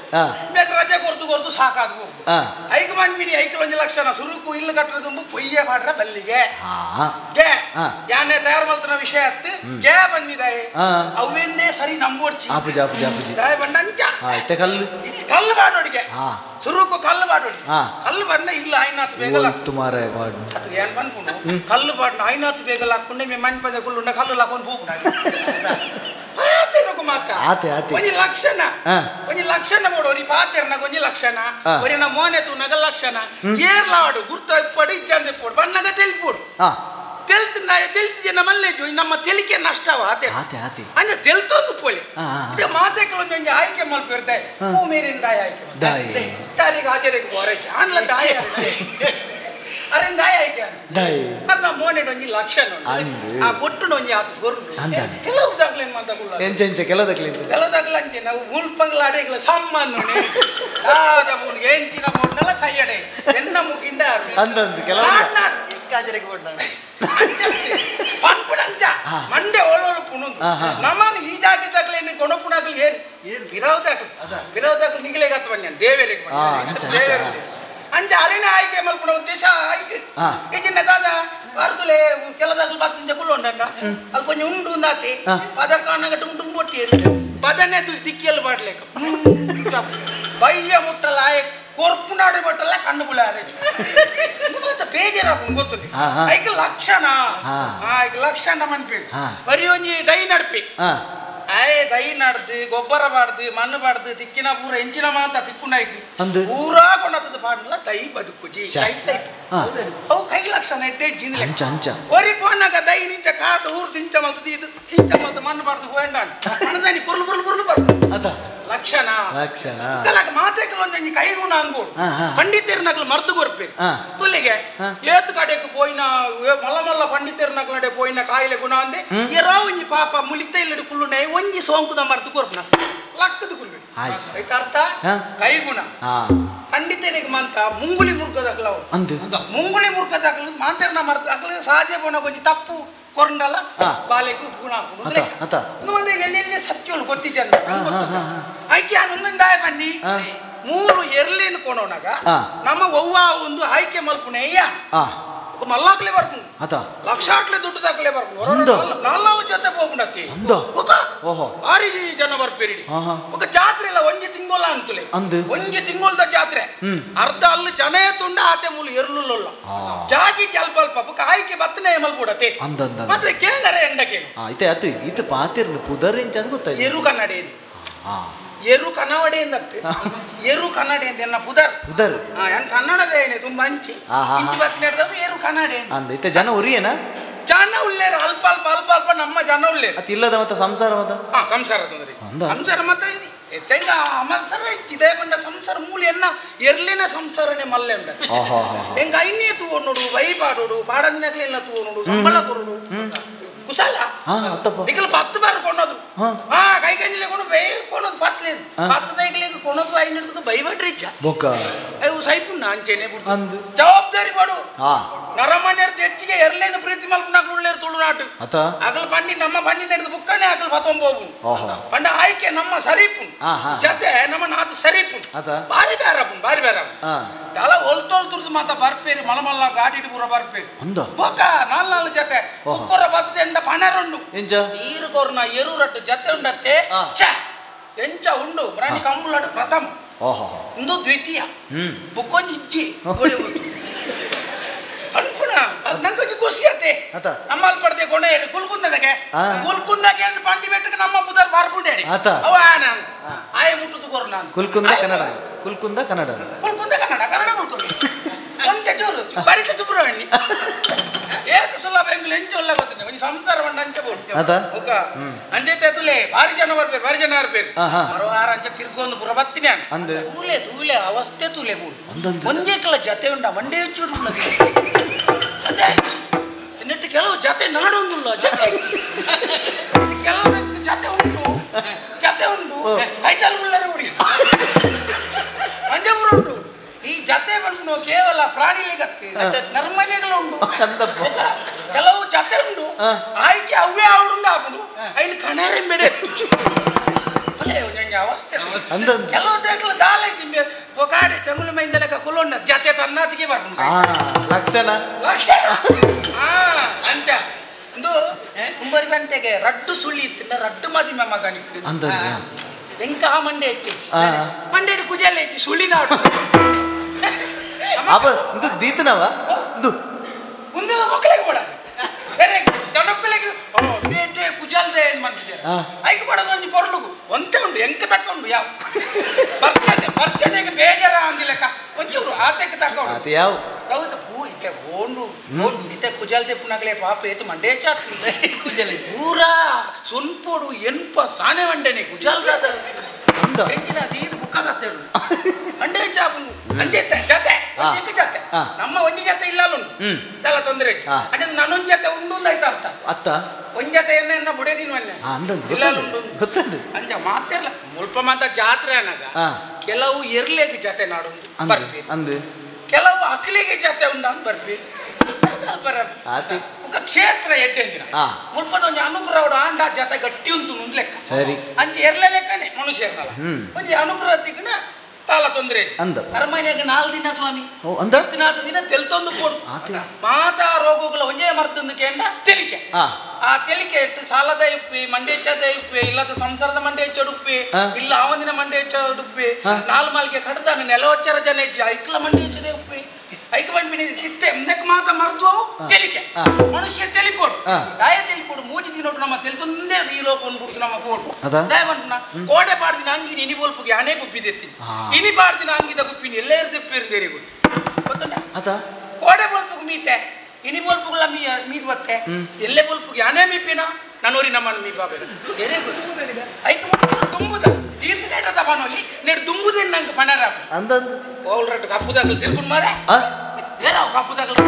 ಬೇಗ ರಜೆ ಕೊರ್ತು ಕೊರ್ತು ಸಾಕಾದು ಹೋಗು ಐದು ಮನ್ಬಿಡಿ ಐಕ್ಲ ಒಂಜಿ ಲಕ್ಷಣ ಸುರುಕು ಇಲ್ಲು ಕಟ್ಟರೆ ತುಂಬ ಪೊಯ್ಯೆ ಮಾಡ್ರ ಬಲ್ಲಿಗೆ ಗೆ ಯಾನೆ ತಯಾರು ಮಲ್ತನ ವಿಷಯ ಅತ್ತು ಗೆ ಬಂದಿದೆ ಅವೆಂದೇ ಸರಿ ನಂಬೋಡ್ಚಿ ಆಪುಜಿ ಆಪುಜಿ ಆಪುಜಿ ದಾಯ ಬಂಡ ಅಂಚ ಇತ್ತೆ ಕಲ್ಲು ಕಲ್ಲು ಬಾಡೋಡಿಗೆ ಸುರುಕು ಕಲ್ಲು ಬಾಡೋಡಿ ಕಲ್ಲು ಬಾಡ್ನ ಇಲ್ಲ ಐನಾತ್ ಬೇಗ ತುಮಾರೆ ಬಾಡ್ ಅದು ಏನ್ ಪನ್ಪುಂಡು ಕಲ್ಲು ಬಾಡ್ನ ಐನಾತ್ ಬೇಗ ಲಾಕ್ಕೊಂಡೆ ಮೇ ಮನ್ಪದ ಕುಳ್ಳುಂಡ ಕಲ್ಲು ಲಾಕೊಂಡು ಹೋಗುಣ ಪಾತೆರಗು ಮಾತ ಆತೆ ಆತೆ ಒಂಜಿ ಲಕ್ಷಣ ಒಂಜಿ ಲಕ್ಷಣ ಬೋಡು ಒರಿ ಪಾತೆರ್ನಾಗ ಒಂಜಿ ಲಕ್ಷಣ ಒರಿ ನಾ ಮೋನೆ ತೂನಾಗ ಲಕ್ಷಣ ಏರ್ಲಾಡು ಗುರ್ತ ಇಪ್ಪಡು ಇಜ್ಜಂದೆ ಪೋಡು ಬಣ್ಣಗ ತೆಲ್ಪೋಡು ತೆಲ್ತು ತೆಲ್ತು ನಮ್ಮಲ್ಲೇ ನಮ್ಮ ತೆಲಿಕೆ ನಷ್ಟವ ಆತೆ ಆತೆ ಆತೆ ಅಂದ್ರೆ ತೆಲ್ತೊಂದು ಪೋಲೆ ಇದೆ ಮಾತೆಕ್ಲು ಒಂಜಿ ಆಯ್ಕೆ ಮಲ್ಪಿರ್ದೆ ಹೂ ಮೇರಿನ ದಾಯ ಆಯ್ಕೆ ದಾಯ ತಾರಿಗೆ ಆಚೆರೆಗೆ ಬೋರೆ ಆನ್ಲ ದಾಯ ಅರೆ ದಾಯ ಆಯ್ಕೆ ದಾಯ ಅರ್ನ ಮೋನೆ ಒಂಜಿ ಲಕ್ಷಣ ಆ ಬೊಟ್ಟು ಒಂಜಿ ಆತ ಗೊರ್ಲು ಕೆಲವು ದಾಗ್ಲೇನ್ ಮಾತಾಗುಲ್ಲ ಎಂಚ ಎಂಚ ಕೆಲವು ದಾಗ್ಲೆ ಕೆಲವು ದಾಗ್ಲ ಅಂಚೆ ನಾವು ಮುಲ್ಪಂಗ್ಲ ಅಡೆಗ್ಲ ಸಾಮಾನು ದಾದ ಬೂನ್ ಎಂಚಿನ ಬೋಟ್ನಲ್ಲ ಸೈಯಡೆ ಎನ್ನ ಮುಗಿಂಡ ಅಂದಂದು ಕೆಲವು ಕಾಜರೆಗೆ ಬೋಟ್ನ ಪನ್ಪುಣಂಚ ಮಂಡೆ ಓಲೋಲು ಪುಣುಂದು ನಮ್ಮನ್ನು ಈ ಜಾತಿ ತಗಲೇನು ಕೊಣಪುಣಾಗಲಿ ಏರ್ ಬಿರಾವದಾಗಲಿ ಬಿರಾವದಾಗಲಿ ನಿಗಲೇಗತ್ತ ಬನ್ನಿ ದೇವರಿಗೆ ದೇವರಿಗೆ ಅಂಚ ಅರಿನ ಆಯ್ಕೆ ಮಲ್ಪುಣ ಉದ್ದೇಶ ಆಯ್ಕೆ ಈಗಿನ ದಾದ ಭಾರತಲೇ ಕೆಲದಾಗಲು ಬಾತಿಂಚ ಕುಲ್ಲೊಂಡ ಅದು ಕೊಂಚ ಉಂಡು ಉಂದಾತಿ ಪದ ಕಾಣಗ ಟುಮ್ ಟುಮ್ ಬೊಟ್ಟಿ ಪದನೆ ದಿಕ್ಕಿಯಲ್ಲಿ ಬಾಡ್ಲೇಕ ಬಯ್ಯ ಮುಟ್ಟಲ್ಲ ಆಯ್ ಕೊರ್ಪುನಾಡು ಮಟ್ಟಲ್ಲ ಕಣ್ಣು ಬುಳಾರೆ ಮತ್ತೆ ಬೇಜಾರಾಪುಂಡು ಗೊತ್ತುಂಡು ಐಕ ಲಕ್ಷಣ ಐಕ ಲಕ್ಷಣ ಮನ್ಪಿ ಬರೀ ಒಂಜಿ ದೈ ನಡ್ಪಿ ಆಯ್ ದೈ ನಡ್ದು ಗೊಬ್ಬರ ಬಾಡ್ದು ಮಣ್ಣು ಬಾಡ್ದು ತಿಕ್ಕಿನ ಪೂರ ಎಂಚಿನ ಮಾತ ತಿಕ್ಕುನಾಯ್ಕು ಪೂರಾ ಕೊಂಡತ್ತದ ಪಾಡ್ಲ ದೈ ಬದುಕುಜಿ ಕೈ ಸೈಪ್ ಅವು ಕೈ ಲಕ್ಷಣ ಎಡ್ಡೆ ಜಿಂದ್ಲೆ ಒರಿ ಪೋನಾಗ ದೈ ನಿಂಚ ಕಾಡು ಊರು ತಿಂಚ ಮಲ್ತದ ಇದು ಇಂಚ ಮಲ್ತ ಮಣ್ಣು ಬಾಡ್ದು ಹೋಯಂಡ ಮಣದಾನಿ ಪುರ್ಲು ಪುರ್ಲು ಪುರ್ಲು ಬರ್ದು ಲಕ್ಷಣ ಲಕ್ಷಣ ಮಾತೆಕ್ಲು ಒಂಜಿ ಕೈಗುಣ ಅನ್ಬೋಡು ಪಂಡಿತರ್ನಕ್ಲು ಮರ್ದು ಕೊರ್ಪೇರು ತುಲಿಗೆ ಏತು ಕಡೆಕ್ ಪೋಯಿನ ಮಲ್ಲ ಮಲ್ಲ ಪಂಡಿತರ್ನಕ್ಲಡೆ ಪೋಯಿನ ಕಾಯಿಲೆ ಗುಣ ಅಂದೆ ಎರಾ ಒಂಜಿ ಪಾಪ ಮುಲಿತ ಇಲ್ಲಡೆ ಕುಳ್ಳುನೆ ಒಂಜಿ ಸೋಂಕುದ ಮರ್ದು ಕೊರ್ಪುನ ಲಕ್ಕದ ಕುಲ್ವೆ ಅರ್ಥ ಕೈಗುಣ ಪಂಡಿತರಿಗೆ ಮಂತ ಮುಂಗುಳಿ ಮುರ್ಗದಾಗಲ ಅಂದು ಮುಂಗುಳಿ ಮುರ್ಗದಾಗಲು ಮಾಂತರ್ನ ಮರ್ತು ಅಗಲು ಸಾಧ್ಯ ಪೋಣ ಕೊಂಚ ತಪ್ಪು ಕೊರಂಡಲ ಬಾಲೆಗೂ ಗುಣ ಒಂದು ಎಲ್ಲೆಲ್ಲಿ ಸತ್ಯೋಳು ಗೊತ್ತಿದ್ದ ಆಯ್ಕೆ ಒಂದೊಂದಾಯ ಬನ್ನಿ ಮೂರು ಎರ್ಲೇನು ಕೊನೋನಾಗ ನಮ್ಮ ಒವ್ವ ಒಂದು ಆಯ್ಕೆ ಮಲ್ಪುಣೆ ಅಯ್ಯ ಮಲ್ಲಾಕ್ಲೆ ಬರ್ಪುಂಡು ಲಕ್ಷಾಟ್ಲೆ ದುಡ್ಡು ದಾಖಲೆ ಬರ್ಪುಂಡು ನಾಲ್ಕು ಜೊತೆ ಹೋಗ್ಬಿಡತ್ತಿ ಭಾರಿ ಜನ ಬರ್ಪೇರಿ ఒక ಜಾತ್ರೆ ಇಲ್ಲ ಒಂಜಿ ತಿಂಗೊಲ ಅಂತಲೇ ಒಂಜಿ ತಿಂಗೊಳದ ಜಾತ್ರೆ ಅರ್ಧ ಅಲ್ಲಿ ಜನ ತುಂಡ ಆತೆ ಮೂಲು ಎರ್ಲುಲ್ಲ ಜಾಗಿ ಅಲ್ಪ ಅಲ್ಪ ಆಯ್ಕೆ ಬತ್ತನೆ ಮಲ್ಪುಡತೆ ಮಾತ್ರ ಕೇನರೆ ಎಂಡ ಕೇನು ಇತ್ತೆ ಅತ್ತು ಇತ್ತು ಪಾತಿರ್ನು ಪುದರ್ ಎಂಚ ಅದು ಗೊತ್ತಾಯ್ತು ಎರು ಕನ್ನಡ ಎರು ಕನ್ನಡ ಎಂದತ್ತೆ ಎರು ಕನ್ನಡ ಎಂದ ಎನ್ನ ಪುದರ್ ಪುದರ್ ಏನ್ ಕನ್ನಡದ ಏನೇ ತುಂಬ ಅಂಚಿ ಇಂಚಿ ಬಸ್ ನಡೆದವು ಎರು ಕನ್ನಡ ಅಂದ ಇತ್ತೆ ಜನ ಉರಿಯೇನಾ ಜನ ಉಳ್ಳೇರು ಅಲ್ಪ ಅಲ್ಪ ಅಲ್ಪ ಅಲ್ಪ ನಮ್ಮ ಜನ ಉಳ್ಳೇರು ಅತ್ ಇಲ್ಲದ ಮತ್ತೆ ಸಂಸಾರ ಮತ್ತ ಹಾ ಸಂಸಾರ ತೊಂದರೆ ಸಂಸಾರ ಮತ್ತೆ ತೆಂಗ ಅಮಸರ ಇದೇ ಬಂಡ ಸಂಸಾರ ಮೂಲ ಎನ್ನ ಎರ್ಲಿನ ಸಂಸಾರನೇ ಮಲ್ಲೆ ಉಂಡ ಹೆಂಗ ಐನೇ ತೂವೋಡು ಬೈ ಪಾಡೋಡು ಪಾಡಂದಿನಕ್ಲೆಲ್ಲ ತೂವೋಡು ಸಂಬಳ ಕೊರಡು ಕುಶಲ ನಿಖಲ್ 10 ಬಾರ್ ಕೊನೋದು ಹಾ ಕೈ ಕಂಜಿಲೆ ಕೊನು ಬೈ ಕೊನೋದು ಪತ್ಲೇನು ಪತ್ತು ತೈಗ್ಲಿಗೆ ಕೊನೋದು ಐನಿಡ್ದು ಬೈ ಬಟ್ರಿ ಇಚ್ಚ ಬೊಕ್ಕ ಅಯ್ಯೋ ಸೈಪುಣ್ಣ ಅಂಚೆನೆ ಬಿಡು ಜವಾಬ್ದಾರಿ ಪಡು ನರಮನೆರ್ದು ಹೆಚ್ಚಿಗೆ ಎರ್ಲೇನು ಪ್ರೀತಿ ಮಲ್ಪುನಾಗ್ಲು ಉಳ್ಳೇರು ತುಳುನಾಟು ಅಗಲ್ ಪಂಡಿ ನಮ್ಮ ಪಂಡಿ ನಡೆದು ಬುಕ್ಕನೆ ಅಗಲ್ ಬತ್ತೊಂಬೋಬು ಪಂಡ ಆಯ್ಕೆ ನಮ್ಮ ಸರಿಪುಣ್ ಜೊತೆ ನಮ್ಮ ನಾತು ಸರಿಪುಣ್ ಬಾರಿ ಬೇರಪುಣ್ ಬಾರಿ ಬೇರಪುಣ್ ತಲ ಒಲ್ತೊಲ್ತುರ್ದು ಮಾತ ಬರ್ಪೇರು ಮಲಮಲ್ಲ ಗಾಡಿ ಪೂರ ಬರ್ಪೇರು ಬೊಕ್ಕ ನಾಲ್ ನಾಲ್ ಜೊತೆ ಬುಕ್ಕೊರ ಬತ್ತದ ಎಂಡ ಪಣರುಂಡು ನೀರು ಕೊರ್ನ ಎರು ರಟ್ಟು ಜೊತೆ ಉಂಡತ್ತೆ ಛ ಎಂಚ ಉಂಡು ಪ್ರಾಣಿ ಕಂಬುಲಾಡು ಪ್ರಥಮ ಇಂದು ದ್ವಿತೀಯ ಬುಕ್ಕೊಂಜಿ ಇಜ್ಜಿ ಅನ್ಪುಣ ನಂಗೊಂಜಿ ಖುಷಿ ಆತೆ ನಮ್ಮಲ್ಲಿ ಪಡ್ದೆ ಕೊನೆ ಕುಲ್ಕುಂದದಗೆ ಕುಲ್ಕುಂದಗೆ ಅಂತ ಪಂಡಿ ಬೆಟ್ಟಕ್ಕೆ ನಮ್ಮ ಪುದರ್ ಬಾರ್ಪುಂಡೇಡಿ ಅವ ನಾನು ಆಯ ಮುಟ್ಟುದು ಕೊರು ನಾನು ಕುಲ್ಕುಂದ ಕನ್ನಡ ಕುಲ್ಕುಂದ ಕನ್ನಡ ಕುಲ್ಕುಂದ ಕನ್ನಡ ಕನ್ನಡ ಕುಲ್ಕುಂದ ಒಂದೇ ಜೋರು ಬರಿಟ ಸುಬ್ರಹ್ಮಣ್ಯ ಏಕ ಸುಲಭ ಎಂಗ್ಲು ಎಂಚ ಒಲ್ಲ ಗೊತ್ತಿಲ್ಲ ಒಂಜಿ ಸಂಸಾರ ಬಂಡ ಅಂಚ ಬೋಡು ಒಕ್ಕ ಅಂಚೈತೆ ತುಲೆ ಭಾರಿ ಜನ ಬರ್ಬೇರು ಭಾರಿ ಜನ ಬರ್ಬೇರು ಮರವಾರ ಅಂಚ ತಿರ್ಗೊಂದು ಪುರ ಬತ್ತಿನ ತೂಲೆ ತೂಲೆ ಅವಸ್ಥೆ ತೂಲೆ ಮೂಡು ಒಂದೇ ಕಲ ಜತೆ ಉಂಡ ಮಂಡೆ ಹೆಚ್ಚು ಜತೆ ನೆಟ್ಟು ಕೆಲವು ಜತೆ ನಾಡೊಂದುಲ್ಲ ಜತೆ ಕೆಲವು ಜತೆ ಉಂಟು ಜತೆ ಉಂಟು ಕೈತಾಲು ಉಳ್ಳರೆ ಉಡಿ ಮಂಜಪುರ ಉಂಟು ಈ ಜತೆ ಬಂದು ಕೇವಲ ಪ್ರಾಣಿಗತ್ತೆ ನರ್ಮನೆಗಳು ಉಂಟು ಕೆಲವು ಜತೆ ಉಂಟು ಆಯ್ಕೆ ಅವೇ ಅವರುಂಡ ಆಪುಂಡು ಐನು ಕಣರೆ ಬೇಡ ಅವಸ್ಥೆ ಕೆಲವು ತೇಕ್ಲ ದಾಲ ಐತಿ ಒಕಾಡೆ ಚಂಗುಲ ಮೈಂದ ಲೆಕ್ಕ ಕುಲೊಂಡ ಜತೆ ತನ್ನಾತಿಗೆ ಬರ್ಪುಂಡು ಲಕ್ಷಣ ಲಕ್ಷಣ ಅಂಚ ಇಂದು ಕುಂಬರಿ ಬಂತೆಗೆ ರಡ್ಡು ಸುಳ್ಳಿ ಇತ್ತಿನ ರಡ್ಡು ಮದಿಮೆ ಮಗನಿಕ್ ಎಂಕ ಆ ಮಂಡೆ ಹೆಚ್ಚು ಮಂಡೆ ಕುಜಲ ಹೆಚ್ಚು ಸುಳ್ಳಿ ನಾಡು ಅಪ್ಪ ಇಂದು ದೀತನವ ಇಂದು ಒಂದು ಮಕ್ಕಳಿಗೆ ಬೇಡ ಬೇರೆ ಜನಕ್ಕಳಿಗೆ ಬೇಟೆ ಕುಜಲ್ದೆ ಏನು ಮಾಡ್ತಿದ್ದಾರೆ ಐಕ್ ಬಡದ ಒಂಜಿ ಪೊರ್ಲುಗು ಒಂತೆ ಉಂಡು ಎಂಕ ತಕ್ಕ ಉಂಡು ಯಾವ ಬರ್ಚನೆ ಬರ್ಚನೆಗೆ ಬೇಜಾರ ಅಂದಿಲೆಕ್ಕ ಒಂಚೂರು ಆತೆಕ್ಕೆ ತಕ್ಕ ಉಂಡು ಯಾವ ಹೌದು ಪೂ ಇತ್ತೆ ಓಂಡು ಓಂಡು ಇತ್ತೆ ಕುಜಲ್ದೆ ಪುನಗಲೆ ಪಾಪ ಏತು ಮಂಡೆ ಚಾತು ಕುಜಲೆ ಪೂರಾ ಸೊನ್ಪೋಡು ಎನ್ಪ ಸಾನೆ ಮಂಡೆನೆ ಕುಜಲ್ದಾದ ಎಂಕಿನ ದೀದು ಬುಕ್ಕಾಗತ್ತೇರು ಮಂಡೆ ಚಾಪು ಅಂಚೆ ಜತೆ ಒಂಜಿ ಜತೆ ನಮ್ಮ ಒಂಜಿ ಜತೆ ಇಲ್ಲ ಉಂಟು ಇದೆಲ್ಲ ತೊಂದರೆ ಅಂದ್ರೆ ನಾನೊಂದು ಜತೆ ಉಂಡು ಅಂತ ಆಯ್ತಾ ಅರ್ಥ ಅತ್ತ ಒಂಜಿ ಜತೆ ಎನ್ನ ಬುಡೇದಿನ ಮೊನ್ನೆ ಇಲ್ಲ ಉಂಟು ಗೊತ್ತುಂಟು ಅಂಜ ಮಾತಿರ್ಲ ಮುಲ್ಪ ಮಾತ ಜಾತ್ರೆ ಅನ್ನಾಗ ಕೆಲವು ಎರ್ಲೆಗೆ ಜತೆ ನಾಡು ಬರ್ಪಿ ಅಂದು ಕೆಲವು ಅಕ್ಲಿಗೆ ಜತೆ ಉಂಡು ಅಂತ ಬರ್ಪಿ ಕ್ಷೇತ್ರ ಎಡ್ಡೆಂದಿನ ಮುಲ್ಪದ ಒಂಜಿ ಅನುಗ್ರಹ ಆಂಡ ಜತೆ ಗಟ್ಟಿ ಉಂಟು ಲೆಕ್ಕ ಸರಿ ಅಂಚೆ ಎರ್ಲೆ ಲೆಕ್ಕನೆ ಮನುಷ್ಯರ್ನಲ್ಲ ಒಂಜಿ ಅನುಗ್ರಹ ತಿಕ್ಕನ ತಾಲ ತೊಂದರೆ ಅರಮನೆಗೆ 4 ದಿನ ಸ್ವಾಮಿ ಹತ್ತನಾದ ದಿನ ತೆಲ್ತೊಂದು ಪೋಡು ಮಾತಾ ರೋಗಗಳ ಒಂಜೇ ಮರ್ತೊಂದು ಕೇಂದ್ರ ತೆಲಿಕೆ ಆ ತೆಲಿಕೆ ಇಟ್ಟು ಸಾಲದ ಉಪ್ಪಿ ಮಂಡೇಚದ ಉಪ್ಪಿ ಇಲ್ಲದ ಸಂಸಾರದ ಮಂಡೇಚ ಉಡುಪಿ ಇಲ್ಲ ಆವಂದಿನ ಮಂಡೇಚ ಉಡುಪಿ ನಾಲ್ ಮಾಲ್ಗೆ ಕಡ್ದಾನ ನೆಲವಚ್ಚರ ಜನ ಇಜ್ಜಿ ಐಕ್ಲ ಮಂಡೇಚದೆ ಉಪ್ಪಿ ಐಕ್ ಬಂದ್ಬಿನಿ ಸಿತ್ತೆ ನೆಕ್ ಮಾತ ಮರ್ದು ತೆಲಿಕೆ ಮನುಷ್ಯ ತೆಲಿಪೋಡು ದಾಯ ತೆಲಿಪೋಡು ಮೂಜಿ ದಿನೋಡು ನಮ್ಮ ತೆಲಿತೊಂದೇ ಈ ಲೋಕ ಬಿಡ್ತು ನಮ್ಮ ಪೋಡು ದಾಯ ಬಂದು ಕೋಡೆ ಪಾಡ್ದಿನ ಅಂಗಿ ನಿನಿ ಬೋಲ್ಪುಗೆ ಅನೇ ಗುಪ್ಪಿದೆತ್ತಿ ತಿನಿ ಪಾಡ್ದಿನ ಅಂಗಿದ ಗುಪ್ಪಿನಿ ಎಲ್ಲೇ ಇರ್ದಿಪ್ಪಿರ್ದೇರಿ ಗೊತ್ತುಂಟ ಕೋಡೆ ಬೋಲ್ಪುಗ್ ಮೀತೆ ಇನಿ ಬೋಲ್ಪುಗಳ ಮೀ ಮೀದ್ ಬತ್ತೆ ಎಲ್ಲೇ ಬೋಲ್ಪುಗೆ ಅನೇ ಮೀಪಿನ ನಾನೋರಿ ನಮ್ಮನ್ನು ಮೀಪಾಬೇನ ಬೇರೆ ಗೊತ್ತು ಐಕ್ ತುಂಬುದ ಈತ ನೆಡದ ಪನೋಲಿ ನೆಡ್ ದುಂಬುದೇನು ನಂಗೆ ಪಣರ ಅಂದಂದು ಓಲ್ರಟ್ಟು ಕಪ್ಪುದಾಗಲು ತಿರ್ಕೊಂಡು ಮಾರೆ ಏನೋ ಕಪ್ಪುದಾಗಲು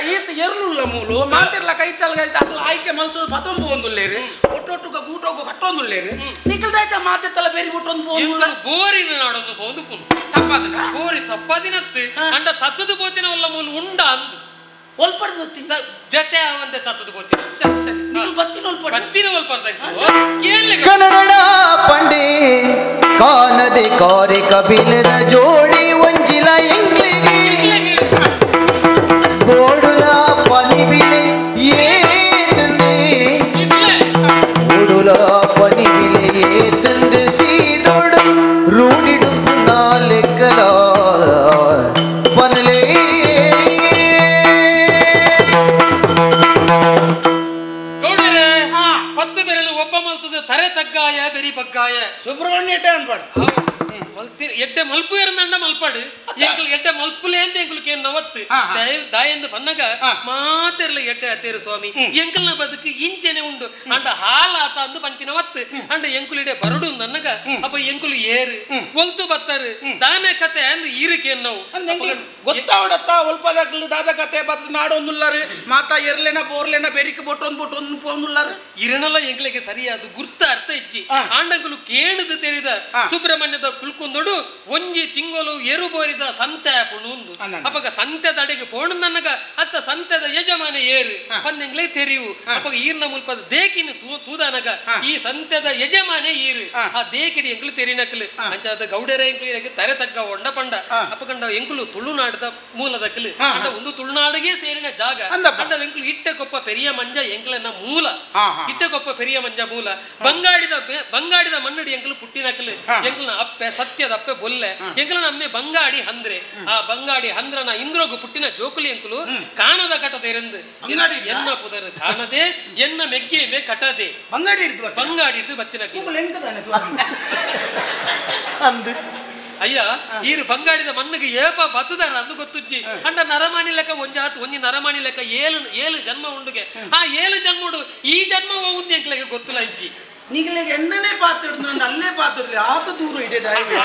ಈತ ಎರ್ಲುಲ್ಲ ಮೂಲು ಮಾತಿರ್ಲ ಕೈತಲ್ಗ ಅಕ್ಲ ಆಯ್ಕೆ ಮಲ್ತು ಬತೊಂಬು ಒಂದುಲ್ಲೇರು ಒಟ್ಟೊಟ್ಟುಗ ಗೂಟೋಗು ಕಟ್ಟೊಂದುಲ್ಲೇರು ನಿಕಲ್ದಾಯ್ತ ಮಾತೆತ್ತಲ ಬೇರಿ ಬಿಟ್ಟೊಂದು ಎಂಕುಲು ಬೋರಿನ ನಾಡೊಂದು ಪೋಂದು ಪುನು ತಪ್ಪಾದನ ಬೋರಿ ತಪ್ಪದಿನತ್ತು ಅಂಡ ತತ್ತದು ಪೋತಿನವಲ್ಲ ಮೂಲು ಉಂಡ ಅಂದು ಒಲ್ಪಡ್ದು ಜತೆ ಆವಂದೆ ತತ್ತದು ಪೋತಿನ. ಸರಿ ಸರಿ ನಿಕಲ್ ಬತ್ತಿನ ಒಲ್ಪಡ ಬತ್ತಿನ ಒಲ್ಪಡ್ದ ಕನ್ನಡ ಪಂಡೆ ಕಾನದೆ ಕಾರಿ ಕಬಿಲದ ಜೋಡಿ ಒಂಜಿಲ ಇಂಗ್ಲಿಗೆ ಬೋಡುಲ ಪನಿಬಿಲೆ ಏತಂದೆ ಬೋಡುಲ ಪನಿಬಿಲೆ ಏತಂದೆ ಸೀದೋಡು ರೂಡಿಡುಪ್ಪು ನಾಲೆಕ್ಕಲ ಪನಲೇ. ಗೌಡರೇ ಪತ್ತು ಬೆರಳು ಒಬ್ಬ ಮಲ್ತದ ತರೆ ತಗ್ಗಾಯ ಬೆರಿ ಬಗ್ಗಾಯ ಸುಬ್ರಹ್ಮಣ್ಯ ಎಡ್ಡೆ ಅನ್ಪಾಡು ಮಲ್ತಿ ಎಡ್ಡೆ ಮಲ್ಪು ಎರದಂಡ ಮಲ್ಪಾಡು ಎಂಕಲ್ ಎಡ್ಡೆ ಮಲ್ಪುಲೇ ಅಂತ ಎಂಕುಲು ಏನ್ ನವತ್ತು ದಾಯೆಂದು ಬನ್ನಗ ಮಾತೆರ್ಲ ಎಡ್ಡೆ ಅತೇರು ಸ್ವಾಮಿ ಎಂಕಲ್ನ ಬದುಕು ಇಂಚೆನೆ ಉಂಡು ಅಂಡ ಹಾಲಾತ ಅಂದು ಪನ್ಪಿನ ವತ್ತು ಅಂಡ ಎಂಕುಲಿಡೆ ಬರಡು ನನ್ನಗ ಅಪ್ಪ ಎಂಕುಲು ಏರು ಒಲ್ತು ಬತ್ತರು ದಾನೆ ಕತೆ ಅಂದು ಈರುಕೇನ್ ನಾವು ಗೊತ್ತಾವಡತ್ತ ಒಲ್ಪದಾಗ್ಲು ದಾದ ಕತೆ ಬತ್ತ ನಾಡೊಂದುಲ್ಲಾರು ಮಾತಾ ಎರ್ಲೆನ ಬೋರ್ಲೆನ ಬೆರಿಕೆ ಬೊಟ್ಟೊಂದು ಬೊಟ್ಟೊಂದು ಪೋಂದುಲ್ಲಾರು ಇರನಲ್ಲ ಎಂಕ್ಲೆಗೆ ಸರಿಯಾದ ಗುರ್ತ ಅರ್ಥ ಇಚ್ಚಿ ಆಂಡಂಕುಲು ಕೇಣದು ತೆರಿದ ಸುಬ್ರಹ್ಮಣ್ಯದ ಕುಲ್ಕುಂದೊಡು ಒಂಜಿ ತಿಂಗಳು ಎರು ಬೋರಿದ ಸಂತೆ ಪುಣುಂದು ಅಪಗ ಸಂತೆದ ಅಡೆಗೆ ಪೋಣು ನನ್ನಗ ಅತ್ತ ಸಂತೆದ ಯಜಮಾನ ಏರು ಪಂದೆಂಗ್ಲೇ ತೆರಿವು ಅಪಗ ಈರ್ನ ಮುಲ್ಪದ ದೇಕಿನ ತೂದಾನಗ ಈ ಸಂತೆದ ಯಜಮಾನೆ ಈರು ಆ ದೇಕಿಡಿ ಎಂಕ್ಲು ತೆರಿನಕ್ಲು ಅಂಚಾದ ಗೌಡರ ಎಂಕ್ಲು ಇರಕ್ಕೆ ತರೆ ತಗ್ಗ ಒಂಡ ಪಂಡ ಅಪಕಂಡ ಎಂಕ್ಲು ತುಳುನಾಡದ ಮೂಲದಕ್ಲು ಅಂಡ ಒಂದು ತುಳುನಾಡಿಗೆ ಸೇರಿನ ಜಾಗ ಅಂಡ ಎಂಕ್ಲು ಇಟ್ಟೆಕೊಪ್ಪ ಪೆರಿಯ ಮಂಜ ಎಂಕ್ಲನ್ನ ಮೂಲ ಇಟ್ಟೆಕೊಪ್ಪ ಪೆರಿಯ ಮಂಜ ಮೂಲ ಬಂಗಾಡಿದ ಬಂಗಾಡಿದ ಮಣ್ಣಡಿ ಎಂಕ್ಲು ಪುಟ್ಟಿನಕ್ಲು ಎಂಕ್ಲನ ಅಪ್ಪೆ ಸತ್ಯದ ಅಪ್ಪೆ ಬೊಲ್ಲೆ ಎಂಕ್ಲನ ಅಮ್ಮೆ ಬಂಗಾಡಿ ಹಂದ್ರೆ ಆ ಬಂಗಾಡಿ ಹಂದ್ರನ ಇಂದ್ರೋಗು ಪುಟ್ಟಿನ ಜೋಕುಲಿ ಎಂಕ್ಲು ಕಾಣದ ಕಟದೆ ಇರಂದು ಎನ್ನ ಪುದರ್ ಕಾಣದೆ ಎನ್ನ ಮೆಗ್ಗೆ ಮೇ ಕಟದೆ ಬಂಗಾಡಿ ಹಿಡಿದು ಬಂಗಾಡಿ ಹಿಡಿದು ಬತ್ತಿನ ಅಯ್ಯ ಈರು ಬಂಗಾಡಿದ ಮಣ್ಣಿಗೆ ಏಪ ಬತ್ತದಾರ ಅಂದು ಗೊತ್ತುಜ್ಜಿ ಅಂಡ ನರಮಾಣಿ ಲೆಕ್ಕ ಒಂಜಾತು ಒಂಜಿ ನರಮಾಣಿ ಲೆಕ್ಕ ಏಳು ಏಳು ಜನ್ಮ ಉಂಡುಗೆ ಆ ಏಳು ಜನ್ಮ ಉಂಡು ಈ ಜನ್ಮ ಉಂದು ಎಂಕ್ಲೆಗೆ ಗೊತ್ತಿಲ್ಲ ಇಜ್ಜಿ ನಿಗಲಿಗೆ ಎಣ್ಣನೆ ಪಾತಿಡ್ದು ನಾನು ಅಲ್ಲೇ ಪಾತಿಡ್ಲಿ ಆತ ದೂರ ಇದೆ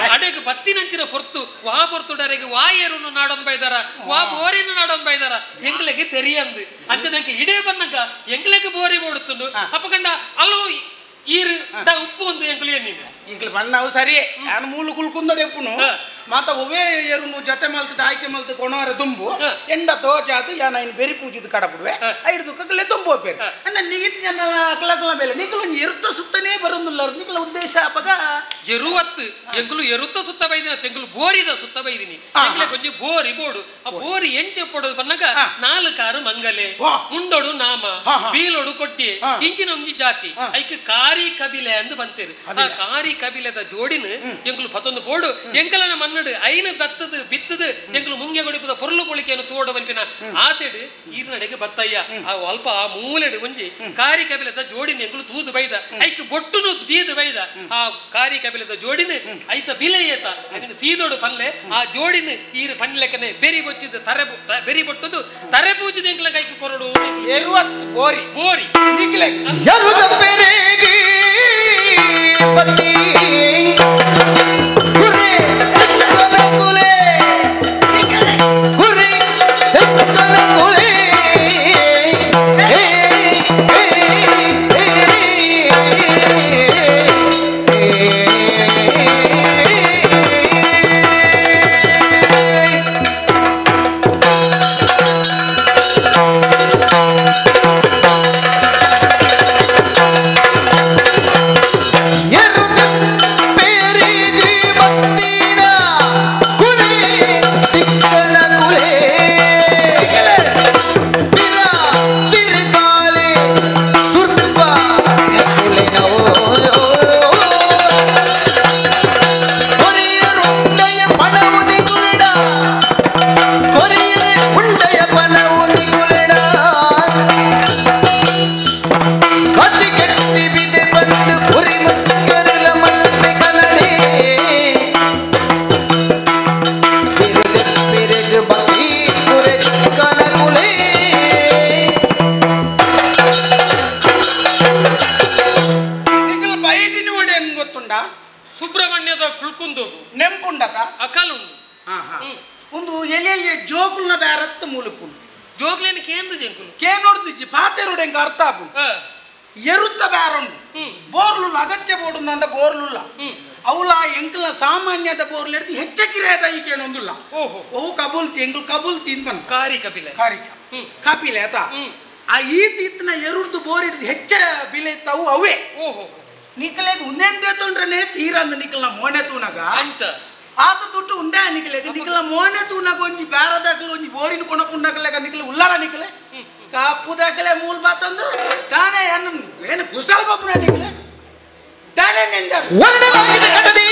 ಅಡೆಗೆ ಬತ್ತಿನಂಚಿನ ಪೊರ್ತು ವಾ ಪೊರ್ತುಡರೆಗೆ ವಾ ಏರುನು ನಾಡೊಂದು ಬೈದಾರ ವಾ ಬೋರಿನ ನಾಡೊಂದು ಬೈದಾರ ಎಂಕ್ಲೆಗೆ ತೆರಿಯಂದು ಅಂಚದಂಕೆ ಇಡೇ ಬನ್ನಗ ಎಂಕ್ಲೆಗೆ ಬೋರಿ ಬೋಡುತ್ತುಂಡು ಅಪ್ಪಕಂಡ ಅಲ್ಲೂ ಈರು the ಉಪ್ಪು ಒಂದು ಎಂಕ್ಲು ಏನಿಲ್ಲ ಇಂಕ್ಲು ಬಣ್ಣವು ಸರಿಯೇ ನಾನು ಮೂಲು ಕುಲ್ಕುಂದಡೆ ಉಪ್ಪುನು ಮಾತ ಒವೇ ಏರುನು ಜತೆ ಮಲ್ತದ ಆಯ್ಕೆ ಮಲ್ತು ಕೊಣವರ ತುಂಬು ಎಂಡ ತೋಚಾತು ಯಾನ ಇನ್ನು ಬೆರಿ ಪೂಜಿದ ಕಡಪಡುವೆ ಐದು ಕಗ್ಲೆ ತುಂಬು ಹೋಗ್ಬೇರು ಅಣ್ಣ ನಿಗಿತಿ ಜನ ಅಕ್ಲಕ್ಲ ಮೇಲೆ ನಿಕಲು ಎರುತ್ತ ಸುತ್ತನೇ ಬರೋದಿಲ್ಲ ನಿಕಲ ಉದ್ದೇಶ ಅಪಗ ಎರುವತ್ತು ಎಂಕುಲು ಎರುತ್ತ ಸುತ್ತ ಬೈದಿನ ತೆಂಗುಲು ಬೋರಿದ ಸುತ್ತ ಬೈದಿನಿ ಎಂಕ್ಲೆ ಕೊಂಚ ಬೋರಿ ಬೋಡು ಆ ಬೋರಿ ಎಂಚೆ ಪೊಡೋದು ಬನ್ನಗ ನಾಲ್ಕು ಕಾರು ಮಂಗಲೆ ಮುಂಡೋಡು ನಾಮ ಬೀಲೋಡು ಕೊಟ್ಟಿ ಇಂಚಿನ ಒಂಜಿ ಜಾತಿ ಐಕ್ ಕಾರಿ ಕಬಿಲೆ ಅಂದು ಬಂತೇರು ಆ ಕಾರಿ ಕಬಿಲೆದ ಜೋಡಿನ ಎಂಕುಲು ಪತ್ತೊಂದು ಬೋಡು ಎಂಕಲನ ಮಣ್ಣಡು ಐನ ದತ್ತದು ಬಿತ್ತದು ಎಂಕುಲು ಮುಂಗೆ ಕೊಡಿಪದ ಪೊರ್ಲು ಪೊಳಿಕೆಯನ್ನು ತೋಡ ಬಂಪಿನ ಆಸೆಡು ಈರ್ನಡೆಗೆ ಬತ್ತಯ್ಯ ಆ ಅಲ್ಪ ಆ ಮೂಲೆಡು ಒಂಜಿ ಕಾರಿ ಕಬಿಲೆದ ಜೋಡಿನ ಎಂಕುಲು ತೂದು ಬೈದ ಐಕ್ ಬೊಟ್ಟುನು ದೀದು ಬೈದ ಆ ಕಾರಿ ಕಬಿಲೆದ ಜೋಡಿನ ಐತ ಬಿಲೆ ಏತ ಹಾಗೆ ಸೀದೋಡು ಪಲ್ಲೆ ಆ ಜೋಡಿನ ಈರು ಪನ್ಲೆಕ್ಕನೆ ಬೆರಿ ಬೊಚ್ಚಿದ ತರೆ ಬೆರಿ ಬೊಟ್ಟುದು ತರೆ ಪೂಜಿದ ಎಂಕಲ ಕೈಗೆ ಕೊರಡು ಬೋರಿ ಬೋರಿ ಪತಿ ಗುರಿ ಕುಲೆ ಗುರಿ ಕುಲೆ ಸುಬ್ರಹ್ಮಣ್ಯದ ಕುಳ್ಕುಂದು ನೆಂಪುಂಡತ ಅಕಲುಂಡು ಒಂದು ಎಲ್ಲಿ ಜೋಕುಲ್ನ ಬ್ಯಾರತ್ತು ಮೂಲುಪುಂಡು ಜೋಕ್ಲೇನು ಕೇಂದ್ರ ಜಂಕುಲು ಕೇನೋಡ್ದಿಜ್ಜಿ ಪಾತೆರುಡು ಎಂಕ ಅರ್ಥ ಆಪು ಎರುತ್ತ ಬ್ಯಾರೊಂಡು ಬೋರ್ಲುಲ್ಲ ಅಗತ್ಯ ಬೋಡು ಬೋರ್ಲುಲ್ಲ ಅವಳ ಎಂಕಲ್ನ ಸಾಮಾನ್ಯದ ಬೋರ್ಲು ಹಿಡಿದು ಹೆಚ್ಚ ಕಿರಾಯದ ಈಗ ಏನೊಂದಿಲ್ಲ ಓಹೋ ಕಬೂಲ್ತಿ ಎಂಕಲ್ ಕಬೂಲ್ತಿ ಅಂತ ಬಂದು ಕಾರಿ ಕಪಿಲೆ ಕಾರಿಕ ಕಪಿಲೆ ಆತ ಆ ಈತ ಇತ್ತನ ಎರುಡ್ದು ಬೋರ್ ಹಿಡಿದು ಹೆಚ್ಚ ಬಿಲೆ ಇತ್ತವು ಅವೇ ಓಹೋ ನಿಕಲೆಗ್ ಉಂದೆಂದೆ ತೊಂಡ್ರನೆ ತೀರಂದ ನಿಕಲ್ನ ಮೋನೆ ತೂನಗ ಆತ ದುಡ್ಡು ಉಂಡೆ ನಿಕಲೆಗ್ ನಿಕಲ ಮೋನೆ ತೂನಗ ಒಂಜಿ ಬ್ಯಾರದಾಗಲು ಒಂಜಿ ಬೋರಿನ ಕೊಣಪುಂಡಕಲೆಗ ನಿಕಲೆ ಉಲ್ಲಾರ ನಿಕಲೆ ಕಾಪುದಾಗಲೆ ಮೂಲ್ ಬಾತಂದು ತಾನೇ ಏನು ಏನು ಕುಸಲ್ ಗೊಬ್ಬರ ನಿಕಲೆ ತಾನೇ ನೆಂದ ವರ್ಣಲಾಗಿದೆ ಕಟದಿ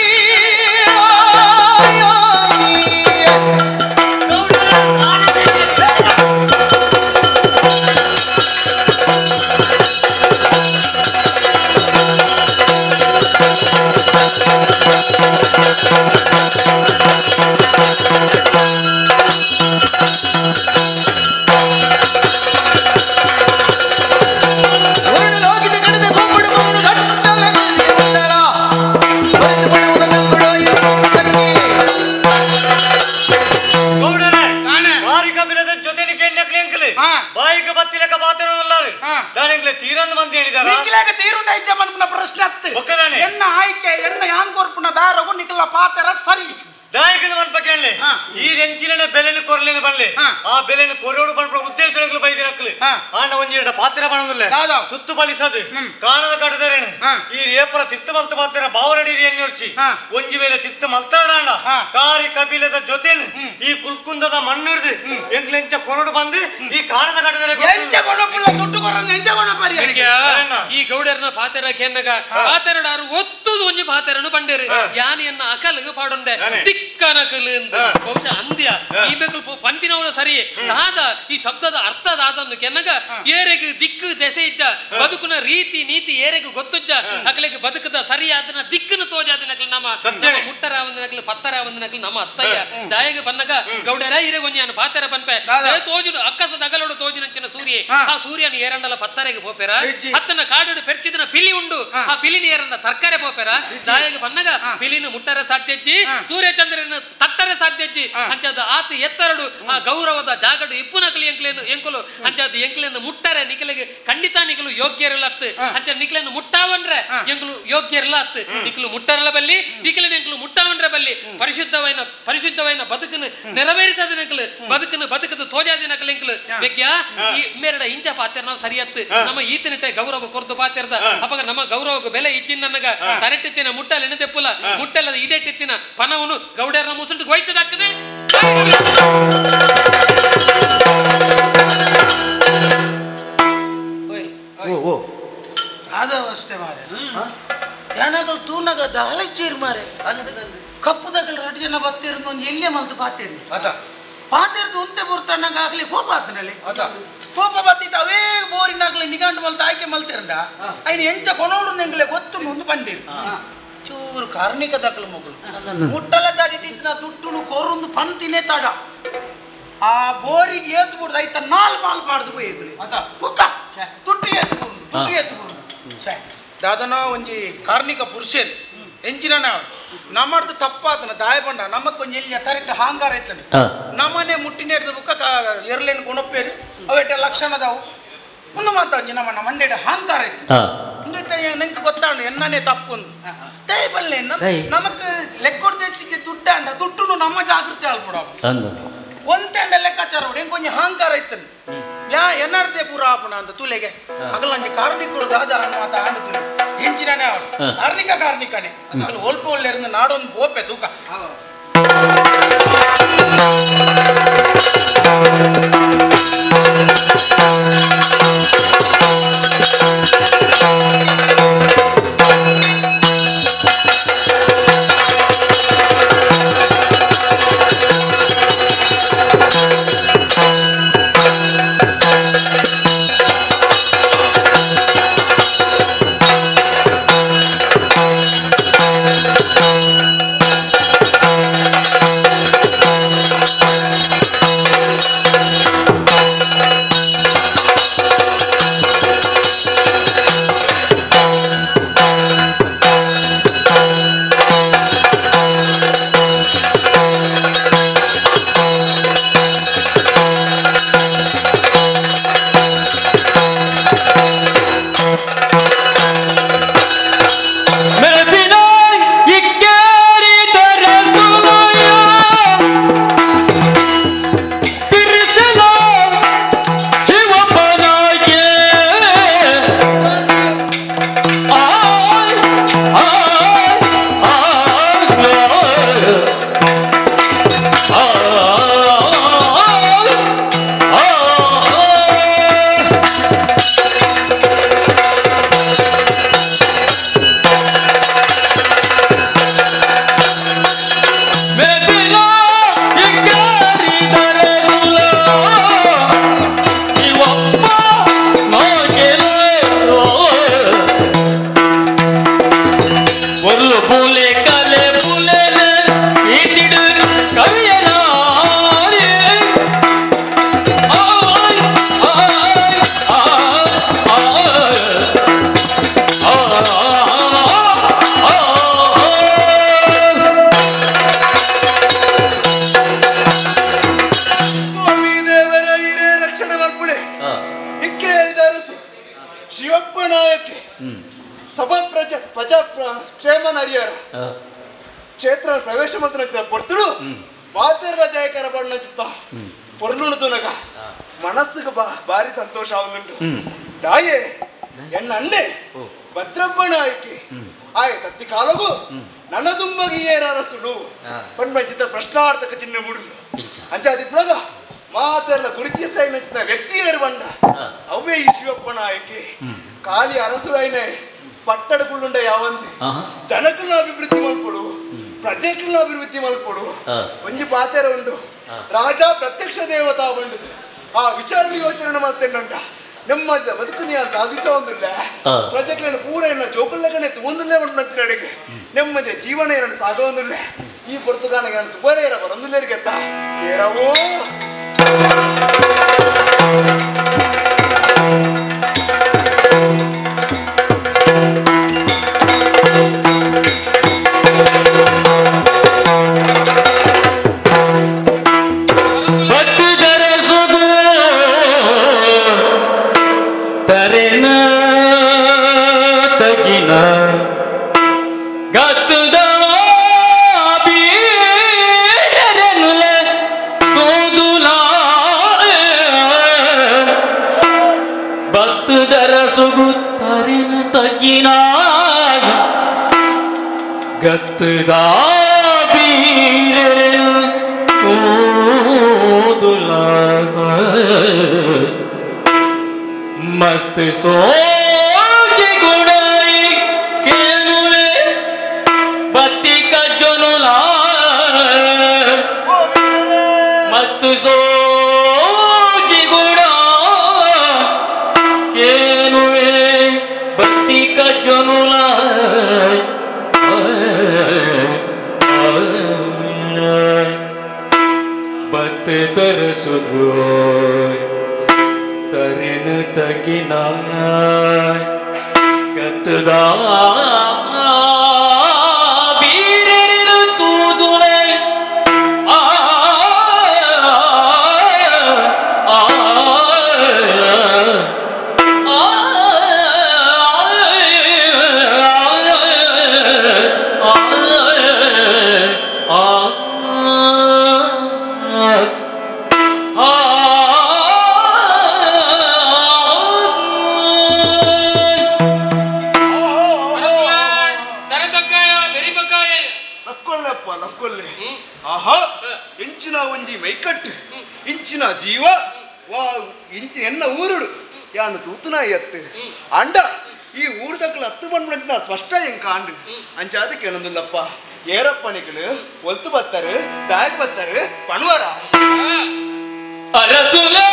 ಎನ್ನ ಆಯ್ಕೆ ಎನ್ನ ಯಾನ್ ಕೊರ್ಪುನ ಬ್ಯಾರಗು ನಿಕಲ ಪಾತರ ಸರಿ ದಾಯಕನ ಮನ್ಪಕ್ಕೆ ಈ ರೆಂಚಿನ ಬೆಲೆನ ಕೊರಲಿನ ಬಲ್ಲೆ ಆ ಬೆಲೆನ ಕೊರೋಡು ಪನ್ಪುನ ಉದ್ದೇಶಗಳು ಬೈದಿರಕ್ಕಲು ಆಂಡ ಒಂಜಿ ಪಾತ್ರ ಬಣದಿಲ್ಲ ಸುತ್ತು ಬಲಿಸದು ಕಾಣದ ಕಡದರೇನು ಈ ರೇಪರ ತಿರ್ತ ಮಲ್ತ ಪಾತ್ರ ಬಾವರಡಿ ಎಣ್ಣೊರ್ಚಿ ಒಂಜಿ ವೇಳೆ ತಿರ್ತ ಮಲ್ತಾಡಾಂಡ ಕಾರಿ ಕಪಿಲದ ಜೊತೆ ಈ ಕುಲ್ಕುಂದದ ಮಣ್ಣು ಹಿಡಿದು ಎಂಕ್ಲೆಂಚ ಕೊರಡು ಬಂದು ಈ ಕಾಣದ ಕಡದರೆ ಎಂಚ ಕೊಡಪುಲ್ಲ ದುಡ್ಡು ಕೊರಂದು ಎಂಚ ಕೊಡಪರಿ ಈ ಗೌಡರ್ನ ಪಾತೆರ ಕೆನ್ನಗ ಪಾತೆರಡಾರು ಒತ್ತುದು ಒಂಜಿ ಪಾತೆರನು ಬಂಡೇರು ಯಾನಿಯನ್ನ ಅಕಲ್ಗೆ ಪಾಡೊಂಡೆ ದಿಕ್ಕನಕಲು ಬಹುಶಃ ಅಂದ್ಯ ಈ ಬೇಕು ಪನ್ಪಿನವನು ಸರಿ ದಾದ ಈ ಶಬ್ದದ ಅರ್ಥ ದಾದಂದು ಕೆನ್ನಗ ಏರೆಗ್ ದಿಕ್ಕು ದೆಸೆ ಇಜ್ಜ ಬದುಕುನ ರೀತಿ ನೀತಿ ಏರೆಗ್ ಗೊತ್ತುಜ್ಜ ಅಕಲೆಗೆ ಬದುಕದ ಸರಿಯಾದನ ದಿಕ್ಕನ್ನು ತೋಜಾದ ನಕಲು ನಮ್ಮ ಮುಟ್ಟರ ಒಂದು ನಕಲು ಪತ್ತರ ಒಂದು ನಕಲು ನಮ್ಮ ಅತ್ತಯ್ಯ ದಾಯಗ ಬನ್ನಗ ಗೌಡರ ಇರೆಗೊಂಜಾನು ಪಾತೆರ ಪನ್ಪೆ ತೋಜುಡು ಅಕ್ಕಸ ದಗಲೋಡು ತೋಜಿನಂಚಿನ ಸೂರ್ಯ ಆ ಸೂರ್ಯನ ಏರಂಡಲ ಪತ್ತರೆಗೆ ಪೋಪೆರ ಹತ್ತನ ಕಾಡುಡು ಪೆರ್ಚಿದನ ಪಿಲಿ ಉಂಡು ಆ ಪಿಲಿನ ಏರಂಡ ತರ್ಕರೆ ಪೋಪೆರ ದಾಯಗ ಬನ್ನಗ ಪಿಲಿನ ಮುಟ್ಟರ ಸಾಧ್ಯಜ್ಜಿ ಸೂರ್ಯಚಂದ್ರನ ತಟ್ಟರೆ ಸಾಧ್ಯಜ್ಜಿ ಅಂಚಾದ ಆತ ಎತ್ತರಡು ಆ ಗೌರವದ ಜಾಗಡು ಇಪ್ಪುನಕಲಿ ಎಂಕ್ಲೇನು ಎಂಕುಲು ಅಂಚಾದ ಎಂಕ್ಲೇನು ಮುಟ್ಟರೆ ನಿಕಲಿಗೆ ಖಂಡಿತ ನಿಕಲು ಯೋಗ್ಯರಲ್ಲ ಅತ್ತು ಅಂಚ ನಿಕಲೇನು ಮುಟ್ಟಾವನ್ರೆ ಎಂಕುಲು ಯೋಗ್ಯರಲ್ಲ ಅತ್ತು ನಿಕಲು ಮುಟ್ಟರಲ್ಲ ಬಲ್ಲಿ ನಿಕಲಿನ ಎಂಕುಲು ಮುಟ್ಟಾವನ್ರೆ ಬಲ್ಲಿ ಪರಿಶುದ್ಧವೈನ ಪರಿಶುದ್ಧವೈನ ಬದುಕನ್ನು ನೆರವೇರಿಸದ ನಕಲು ಬದುಕನ್ನು ಬದುಕದು ತೋಜಾದಿ ನಕಲು ಎಂಕಲು ಬೆಕ್ಯ ಈ ಮೇರಡ ಇಂಚ ಪಾತ್ರ ನಾವು ಸರಿಯತ್ತು ನಮ್ಮ ಈತನಿಟ್ಟೆ ಗೌರವ ಕೊರ್ದು ಪಾತಿರ್ದ ಅಪಗ ನಮ್ಮ ಗೌರವಕ್ಕೆ ಬೆಲೆ ಇಚ್ಚಿನ ನನಗ ತರೆಟ್ಟಿತ್ತಿನ ಮುಟ್ಟಲ್ ಎಣೆದೆಪ್ಪುಲ ಮುಟ್ಟಲ್ಲದ ಈಡೆಟ್ಟಿತ್ತಿನ ಪನವನು ಗೌಡರ್ನ ಮುಸುಂಟು ಗೊಯ್ತದಾಗ್ತದೆ. ಅಷ್ಟೇ ಮಾರೆ ಏನಾಗಲ್ ತೂನಗ ದಾಳೆ ಚೀರ್ ಮಾರೆ ಕಪ್ಪುದಗಲ್ ಎರಡು ಜನ ಬತ್ತಿರ್ದು ಒಂದು ಎಣ್ಣೆ ಮಲ್ತು ಪಾತೇರಿ ಪಾತಿರ್ದು ಉಂಟೆ ಬುರ್ತಾನಾಗ ಆಗ್ಲಿ ಕೋಪ ಆತನಲ್ಲಿ ಕೋಪ ಬತ್ತಿತ್ತು ಅವೇ ಬೋರಿನಾಗ್ಲಿ ನಿಗಂಡು ಮಲ್ತು ಆಯ್ಕೆ ಮಲ್ತಿರಂಡ ಐನು ಎಂಚ ಕೊನೋಡು ಎಂಗ್ಲೆ ಗೊತ್ತು ಮುಂದೆ ಬಂದಿರು ಚೂರು ಕಾರ್ಣಿಕ ದಕ್ಕಲು ಮಗಳು ಮುಟ್ಟಲ ದಾಟಿಟ್ಟಿನ ದುಡ್ಡುನು ಕೊರುಂದು ಪಂತಿನೇ ತಡ ಆ ಬೋರಿಗೆ ಏತು ಬಿಡ್ದು ಐತ ನಾಲ್ ಬಾಲ್ ಮಾಡ್ದು ಹೋಯ್ತು ಕುಕ್ಕ ದುಡ್ಡು ಏತು ಬಿಡು ದುಡ್ಡು ಏತು ಬಿಡು ಸರಿ ದಾದನ ಒಂಜಿ ಕಾರ್ಣಿಕ ಪುರುಷೇರು ಎಂಚಿನ ನಮ್ಮದು ತಪ್ಪಾತನ ದಾಯ ಬಂಡ ನಮಕ್ ಒಂಜಿ ಎಲ್ಲಿ ತರಿಟ್ಟು ಹಾಂಗಾರ ಐತನೆ ನಮ್ಮನೆ ಮುಟ್ಟಿನೇರ್ದ ಬುಕ್ಕ ಎರ್ಲೇನು ಗುಣಪೇರು ಅವೆಟ್ಟ ಲಕ್ಷಣದವು ಒಂದು ಮಾತಾಂಜಿ ನಮ್ಮ ಮಂಡೆಡ ಹಾಂಕಾರ ಐತೆ ನಂಗೆ ಗೊತ್ತಾಂಡು ಎನ್ನನೇ ತಪ್ಪೊಂದು ದಯಬಲ್ಲೆ ನಮಕ್ ಲೆಕ್ಕೊಡ್ದೇಶಕ್ಕೆ ದುಡ್ಡಾಂಡ ದುಡ್ಡುನು ನಮ್ಮ ಜಾಗೃತಿ ಆಲ್ಬಿಡ ಒಂತೆಂಡ ಲೆಕ್ಕಾಚಾರ ಹೆಂಗ್ ಕೊಂಚ ಹಾಂಕಾರ ಐತನೆ ಯಾ ಎನ್ನಾರ್ದೇ ಪೂರ ಆಪುಣ ಅಂತ ತುಲೆಗೆ ಅಗಲಂಜಿ ಕಾರ್ಣಿಕರು ದಾದ ಮಾತ ಆಂಡ ತುಲೆ ಹೆಂಚಿನೇ ಅವಳು ಕಾರ್ಣಿಕ ಕಾರ್ಣಿಕನೇ ಅಲ್ಲಿ ಒಲ್ಪ ಒಳ್ಳೆ ನಾಡೊಂದು ಪೋಪೆ ತೂಕ Thank you. ಇಕ್ಕೇರಿದ ಅರಸು ಶಿವಪ್ಪ ನಾಯಕೆ ಸಭಾ ಪ್ರಜಾ ಪ್ರಜಾ ಕ್ಷೇಮ ನರಿಯರ ಕ್ಷೇತ್ರ ಪ್ರವೇಶ ಮಾತ್ರ ಪೊರ್ತುಡು ಮಾತೆರ ಜಯಕರ ಬಣ್ಣ ಚಿತ್ತ ಪೊರ್ಲುಣು ತುನಗ ಮನಸ್ಸಿಗೆ ಭಾರಿ ಸಂತೋಷ ಅವನುಂಟು ತಾಯೇ ಎನ್ನ ಅಣ್ಣೆ ಭದ್ರಪ್ಪ ನಾಯಕಿ ಆಯ್ ತತ್ತಿ ಕಾಲಗು ನನ್ನ ತುಂಬಗಿ ಏರರಸುಡು ಪಣ್ಮಂಚಿತ ಪ್ರಶ್ನಾರ್ಥಕ ಚಿಹ್ನೆ ಮೂಡುಂಡು ಅಂಚಾದಿಪ್ಪುನಗ ಮಾತೆಲ್ಲ ಗುರುತಿಯ ಸೈನ ವ್ಯಕ್ತಿ ಏರು ಬಂಡ ಅವೇ ಈ ಶಿವಪ್ಪ ನಾಯಕಿ ಖಾಲಿ ಅರಸು ಐನೆ ಪಟ್ಟಡ ಕುಳ್ಳುಂಡ ಯಾವಂದು ಜನಕಲ್ನ ಅಭಿವೃದ್ಧಿ ಮಲ್ಪಡು ಪ್ರಜೆಕಲ್ನ ಅಭಿವೃದ್ಧಿ ಮಲ್ಪಡು ಒಂಜಿ ಪಾತೆರ ಉಂಡು ರಾಜ ಪ್ರತ್ಯಕ್ಷ ದೇವತಾ ಬಂಡುದು ಆ ವಿಚಾರಣೆ ಯೋಚನೆ ಮಾಡ್ತೇನೆ ನೆಮ್ಮದಿದ ಬದುಕು ನೀ ಸಾಗಿಸ ಒಂದಿಲ್ಲ ಪ್ರಜೆಗಳನ್ನ ಪೂರ ಎನ್ನ ಜೋಕುಲ್ಲಗನೆ ತೂಂದುಲ್ಲೇ ಉಂಟು ಅಡಿಗೆ ನೆಮ್ಮದಿಯ ಜೀವನ ಏನನ್ನು ಸಾಗೋಂದಿಲ್ಲ ಈ ಪೊರ್ತುಗಾನಿಗೆ ನಾನು ತುಬರೇ ಇರ ಬರೊಂದಿಲ್ಲ ಏರವೋ मस्त सोगी गुड़ाई केनुरे बत्ती का जोनुला मस्त सोगी गुड़ा केनुरे बत्ती का जोनुला बत दर सुगोय तरिन तगिनाय गतदा बीरन तूदुले आ आ आ ಆಹಾ ಇಂಚಿನ ಒಂಜಿ ಮೈಕಟ್ಟು ಇಂಚಿನ ಜೀವ ವಾ ಇಂಚಿ ಎನ್ನ ಊರುಡು ಯಾನು ತೂತುನ ಎತ್ತು ಅಂಡ ಈ ಊರುದಕ್ಕಲು ಹತ್ತು ಬಂದ್ಬಿಡ ಸ್ಪಷ್ಟ ಹೆಂಗ್ ಕಾಂಡು ಅಂಚ ಅದಕ್ಕೆ ಏನಂದಿಲ್ಲಪ್ಪ ಏರಪ್ಪನಿಗಳು ಒಲ್ತು ಬತ್ತಾರೆ ದಾಗ್ ಬತ್ತಾರೆ ಪಣುವರ ಅರಸುಲೇ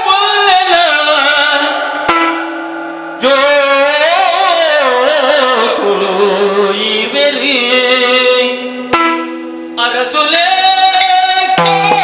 ಪುಲ್ಲೆಲ ಜೋ ಕುಲು ಇವೆರಿ ಅರಸುಲೇ ಆ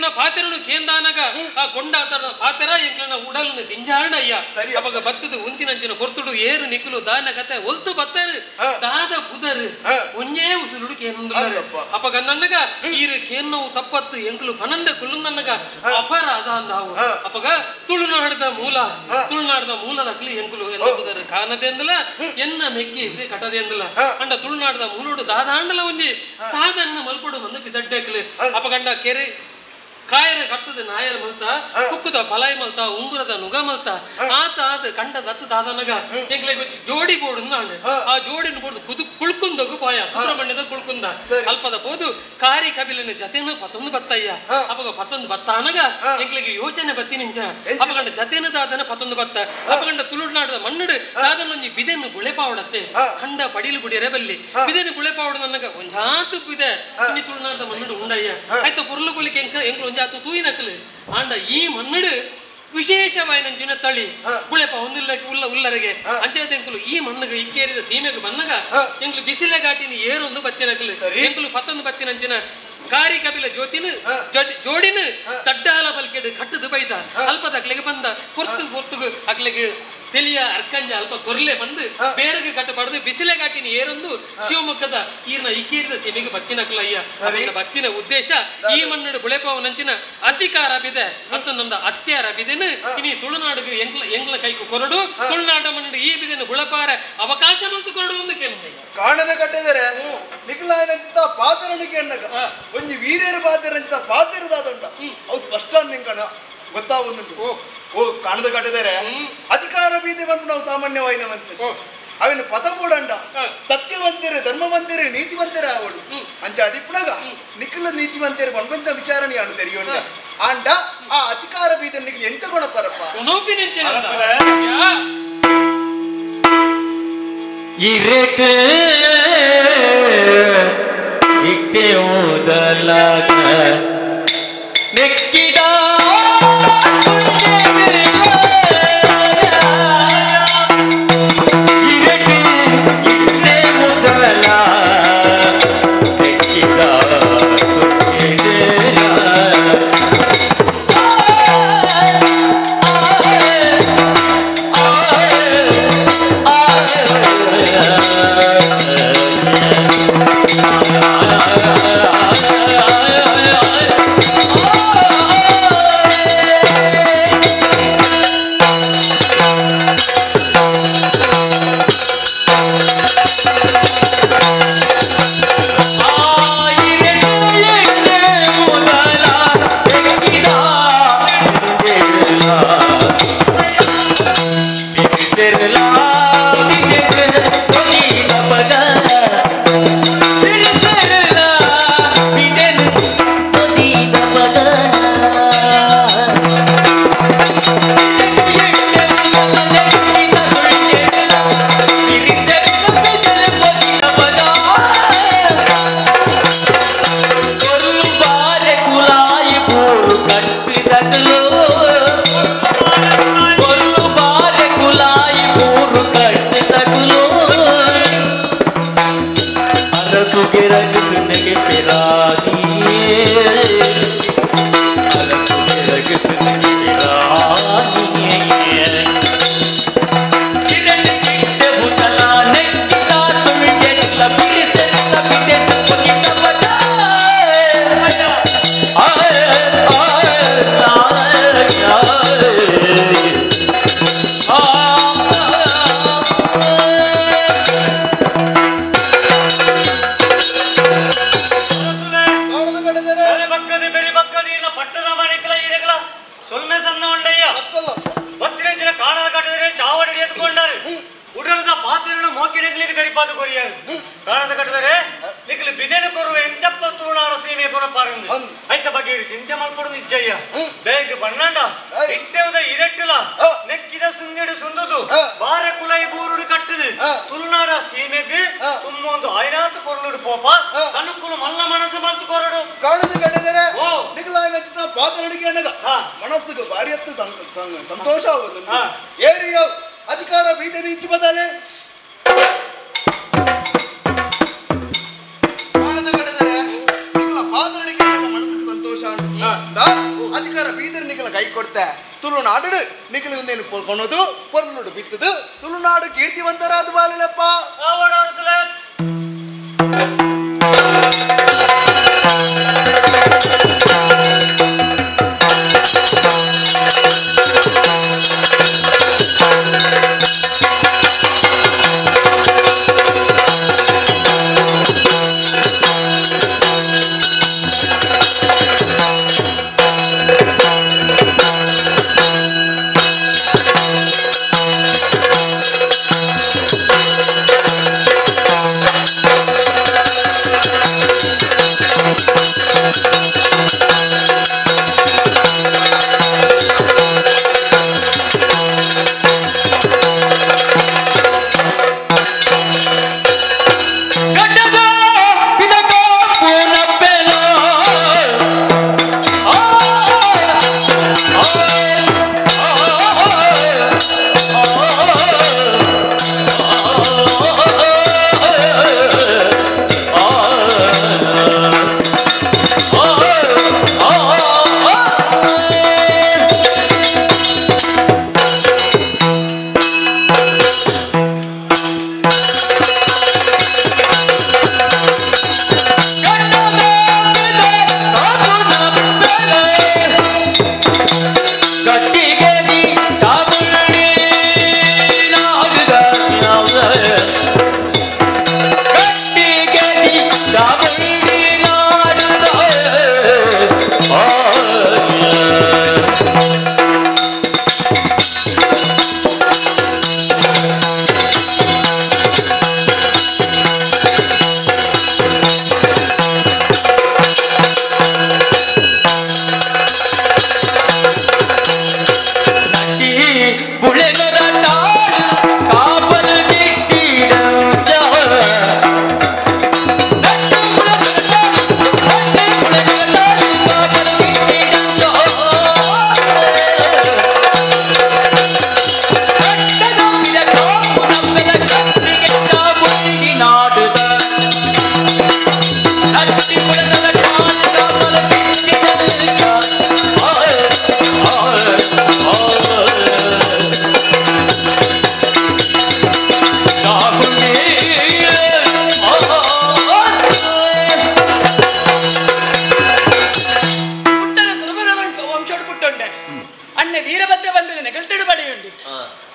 ಈರ್ನ ಪಾತೆರನು ಕೇಂದಾನಗ ಆ ಕೊಂಡಾತರ ಪಾತೆರ ಎಂಕ್ಲನ ಉಡಲ್ನ ದಿಂಜಾಂಡ ಅಯ್ಯ ಅಪಗ ಬತ್ತದು ಉಂತಿನಂಚಿನ ಕೊರ್ತುಡು ಏರು ನಿಕುಲು ದಾನ ಕತೆ ಒಲ್ತು ಬತ್ತರು ದಾದ ಪುದರು ಒಂಜೇ ಉಸುರುಡು ಕೇಂದ್ರ ಅಪಗ ನನ್ನಗ ಈರು ಕೇನ್ನವು ತಪ್ಪತ್ತು ಎಂಕ್ಲು ಪನಂದ ಕುಲ್ಲುಂದನ್ನಗ ಅಪರಾಧ ಅಂದಾವು ಅಪಗ ತುಳುನಾಡದ ಮೂಲ ತುಳುನಾಡದ ಮೂಲದಕ್ಲಿ ಎಂಕುಲು ಎನ್ನ ಪುದರು ಕಾನದೆಂದಲ ಎನ್ನ ಮೆಕ್ಕಿ ಕಟದೆಂದಲ ಅಂಡ ತುಳುನಾಡದ ಮೂಲುಡು ದಾದಾಂಡಲ ಒಂಜಿ ಸಾಧನ ಮಲ್ಪಡು ಬಂದು ಪಿದಡ್ಡಕ್ಲು ಅಪಗಂಡ ಕೆರೆ ಕಾಯರ ಕಟ್ಟದ ನಾಯರ ಮಲ್ತ ಕುಕ್ಕುದ ಬಲಾಯಿ ಮಲ್ತ ಉಂಗುರದ ನುಗ ಮಲ್ತ ಆತ ಆತ ಕಂಡ ದತ್ತು ದಾದನಗ ಎಂಕ್ಲೆ ಜೋಡಿ ಬೋಡು ಆ ಜೋಡಿನ ಬೋಡು ಕುದು ಕುಳ್ಕುಂದಗು ಪಾಯ ಸುಬ್ರಹ್ಮಣ್ಯದ ಕುಳ್ಕುಂದ ಅಲ್ಪದ ಪೋದು ಕಾರಿ ಕಬಿಲಿನ ಜತೆನು ಪತ್ತೊಂದು ಬತ್ತಯ್ಯ ಅಪಗ ಪತ್ತೊಂದು ಬತ್ತ ಅನಗ ಎಂಕ್ಲೆಗೆ ಯೋಚನೆ ಬತ್ತಿ ನಿಂಚ ಅಪಗಂಡ ಜತೆನು ದಾದನ ಪತ್ತೊಂದು ಬತ್ತ ಅಪಗಂಡ ತುಳುನಾಡದ ಮಣ್ಣುಡು ದಾದನೊಂಜಿ ಬಿದೆನ್ನು ಗುಳೆಪಾವಡತ್ತೆ ಕಂಡ ಪಡಿಲು ಗುಡಿಯರೆ ಬಲ್ಲಿ ಬಿದೆನು ಗುಳೆಪಾವಡ ನನಗ ಒಂಜಾತು ಬಿದೆ ತುಳುನಾಡದ ಮಣ್ಣುಡು ಉಂಡಯ್ಯ ಆಯ್ತು ಪೊರ್ಲು ಕುಲಿಕೆ ಎಂಕ್ಲು ಒಂಜಾತು ತೂಯಿನಕಲು ಆಂಡ ಈ ಮಣ್ಣುಡು ವಿಶೇಷವಾಯಿನಂಚಿನ ತಳಿ ಬುಳೆಪ ಒಂದಿಲ್ಲ ಉಲ್ಲ ಉಲ್ಲರಿಗೆ ಅಂಚೆಂಕುಲು ಈ ಮಣ್ಣುಗೆ ಇಕ್ಕೇರಿದ ಸೀಮೆಗೆ ಬನ್ನಗ ಎಂಕ್ಲು ಬಿಸಿಲ ಘಾಟಿನ ಏರೊಂದು ಬತ್ತಿನಕಲು ಎಂಕುಲು ಪತ್ತೊಂದು ಬತ್ತಿನಂಚಿನ ಕಾರಿ ಕಪಿಲ ಜ್ಯೋತಿನ ಜೋಡಿನ ತಡ್ಡಾಲ ಬಲ್ಕೆಡು ಕಟ್ಟದು ಬೈದ ಅಲ್ಪದ ಅಕ್ಲೆಗೆ ಬಂದ ಕೊರ್ತು ಕೊರ್ತುಗು ಅಕ್ಲೆಗೆ ತೆಲಿಯ ಅರ್ಕಂಜ ಅಲ್ಪ ಕೊರ್ಲೆ ಬಂದು ಬೇರೆಗೆ ಕಟ್ಟಬಾರದು ಬಿಸಿಲೆ ಘಾಟಿನ ಏರೊಂದು ಶಿವಮೊಗ್ಗದ ಈರ್ನ ಇಕ್ಕೇರಿದ ಸೀಮೆಗೆ ಬತ್ತಿನಕಲಯ್ಯ ಬತ್ತಿನ ಉದ್ದೇಶ ಈ ಮಣ್ಣು ಬುಳೆಪವನಂಚಿನ ಅಧಿಕಾರ ಬಿದೆ ಮತ್ತೊಂದೊಂದು ಅತ್ಯಾರ ಬಿದೆನು ಇನಿ ತುಳುನಾಡಿಗೆ ಎಂಕ್ಲ ಎಂಗ್ಲ ಕೈಕು ಕೊರಡು ತುಳುನಾಡ ಮಣ್ಣು ಈ ಬಿದೆನು ಬುಳಪಾರ ಅವಕಾಶ ಮತ್ತು ಕೊರಡು ಒಂದು ಕೆಂಪೆ ಕಾಣದ ಕಟ್ಟಿದರೆ ನಿಖಲಾಯನಂಚಿತ ಪಾತ್ರನಿಗೆ ಎನ್ನಗ ಒಂಜಿ ವೀರ್ಯರ ಪಾತ್ರರಂಚಿತ ಪಾತ್ರದಾದಂಡ ಅವು ಸ್ಪಷ್ಟ ನಿಂಕಣ ಗೊತ್ತಾವುಂಟು ಓ ಕಾಣದ ಕಟ್ಟಿದರೆ ಅಧಿಕಾರ ಬೀದಿ ಬಂದು ನಾವು ಸಾಮಾನ್ಯವಾಯಿನವಂತೆ ಅವನ ಪದ ಕೂಡಂಡ ಸತ್ಯವಂತರು ಧರ್ಮವಂತರು ನೀತಿವಂತರು ಆವಡು ಅಂಚ ಅದಿಪ್ಪುನಗ ನಿಖಲ ನೀತಿವಂತರು ಬಂದ ವಿಚಾರಣೆ ಅನು ತೆರಿಯೋಣ ಆಂಡ ಆ ಅಧಿಕಾರ ಬೀದ ನಿಖಲ್ ಎಂಚ ಕೊಣಪರಪ್ಪ ಇರಕ್ಕೆ ಇಟ್ಟೆ ಓದಲಾಗ ನೆಕ್ಕಿದ ಇರಕ್ಕೆ ಇಟ್ಟೆ ಮೊದಲ ನೆಕ್ಕಿದ ಸಂತೋಷ ಆಗುದು ಏರಿಯೋ ಅಧಿಕಾರ ಬೀದ ನಿಂಚು ಬದಲೆ ಮನಸ್ಸಿಗೆ ಸಂತೋಷ. ಅಧಿಕಾರ ಬೀದರ್ ನಿಗಲ ಕೈ ಕೊಡ್ತೆ ತುಳುನಾಡು ನಿಗಲು ನೇನು ಕೊನೋದು ಪೊರ್ಲುಡು ಬಿತ್ತದು ತುಳುನಾಡು ಕೀರ್ತಿವಂತರಾದ ಬಾಲಪ್ಪ.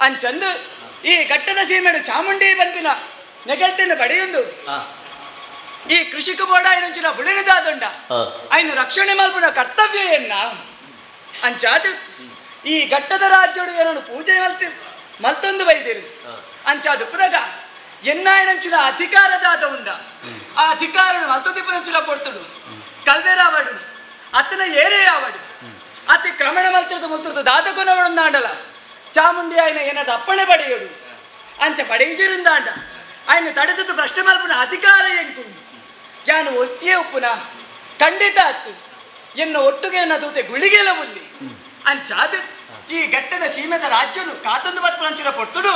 ಅಂಚಂದು ಈ ಘಟ್ಟದ ಸೀಮೆಡು ಚಾಮುಂಡಿ ಬಂಪಿನ ನೆಗಲ್ತಿನ ಬಡಿಯೊಂದು ಈ ಕೃಷಿಕ ಬೋಡ ಐನಂಚಿನ ಬುಳಿನದಾದುಂಡ ಐನು ರಕ್ಷಣೆ ಮಲ್ಪುನ ಕರ್ತವ್ಯ ಎನ್ನ ಅಂಚಾದು ಈ ಘಟ್ಟದ ರಾಜ್ಯೋಡು ಏನನ್ನು ಪೂಜೆ ಮಲ್ತಿ ಮಲ್ತೊಂದು ಬೈದಿರು ಅಂಚಾದು ಪುರಗ ಎನ್ನ ಐನಂಚಿನ ಅಧಿಕಾರದಾದ ಉಂಡ ಆ ಅಧಿಕಾರನು ಮಲ್ತೊಂದಿಪ್ಪನಂಚಿನ ಪೊರ್ತುಡು ಕಲ್ವೇರಾವಡು ಅತನ ಏರೇ ಆವಡು ಅತಿ ಕ್ರಮಣ ಮಲ್ತಿರ್ದು ಮುಲ್ತಿರ್ದು ದಾದಕೊನವಡೊಂದಾಂಡಲ ಚಾಮುಂಡಿ ಆಯ್ನ ಏನಾದ ಅಪ್ಪಣೆ ಪಡೆಯೋಡು ಅಂಚ ಪಡೆಯಿಸಿರುಂದಾಂಡ ಆಯ್ನ ತಡೆದದ್ದು ಪ್ರಶ್ನೆ ಮಲ್ಪುನ ಅಧಿಕಾರ ಎಂಕುಂಡು ಯಾನು ಒತ್ತಿಯೇ ಉಪ್ಪುನ ಖಂಡಿತ ಅತ್ತು ಎನ್ನ ಒಟ್ಟುಗೆ ಎನ್ನ ದೂತೆ ಗುಳಿಗೆಲ ಉಲ್ಲಿ ಅಂಚಾದು ಈ ಘಟ್ಟದ ಸೀಮೆದ ರಾಜ್ಯನು ಕಾತೊಂದು ಬತ್ಪುನಂಚಿನ ಪೊರ್ತುಡು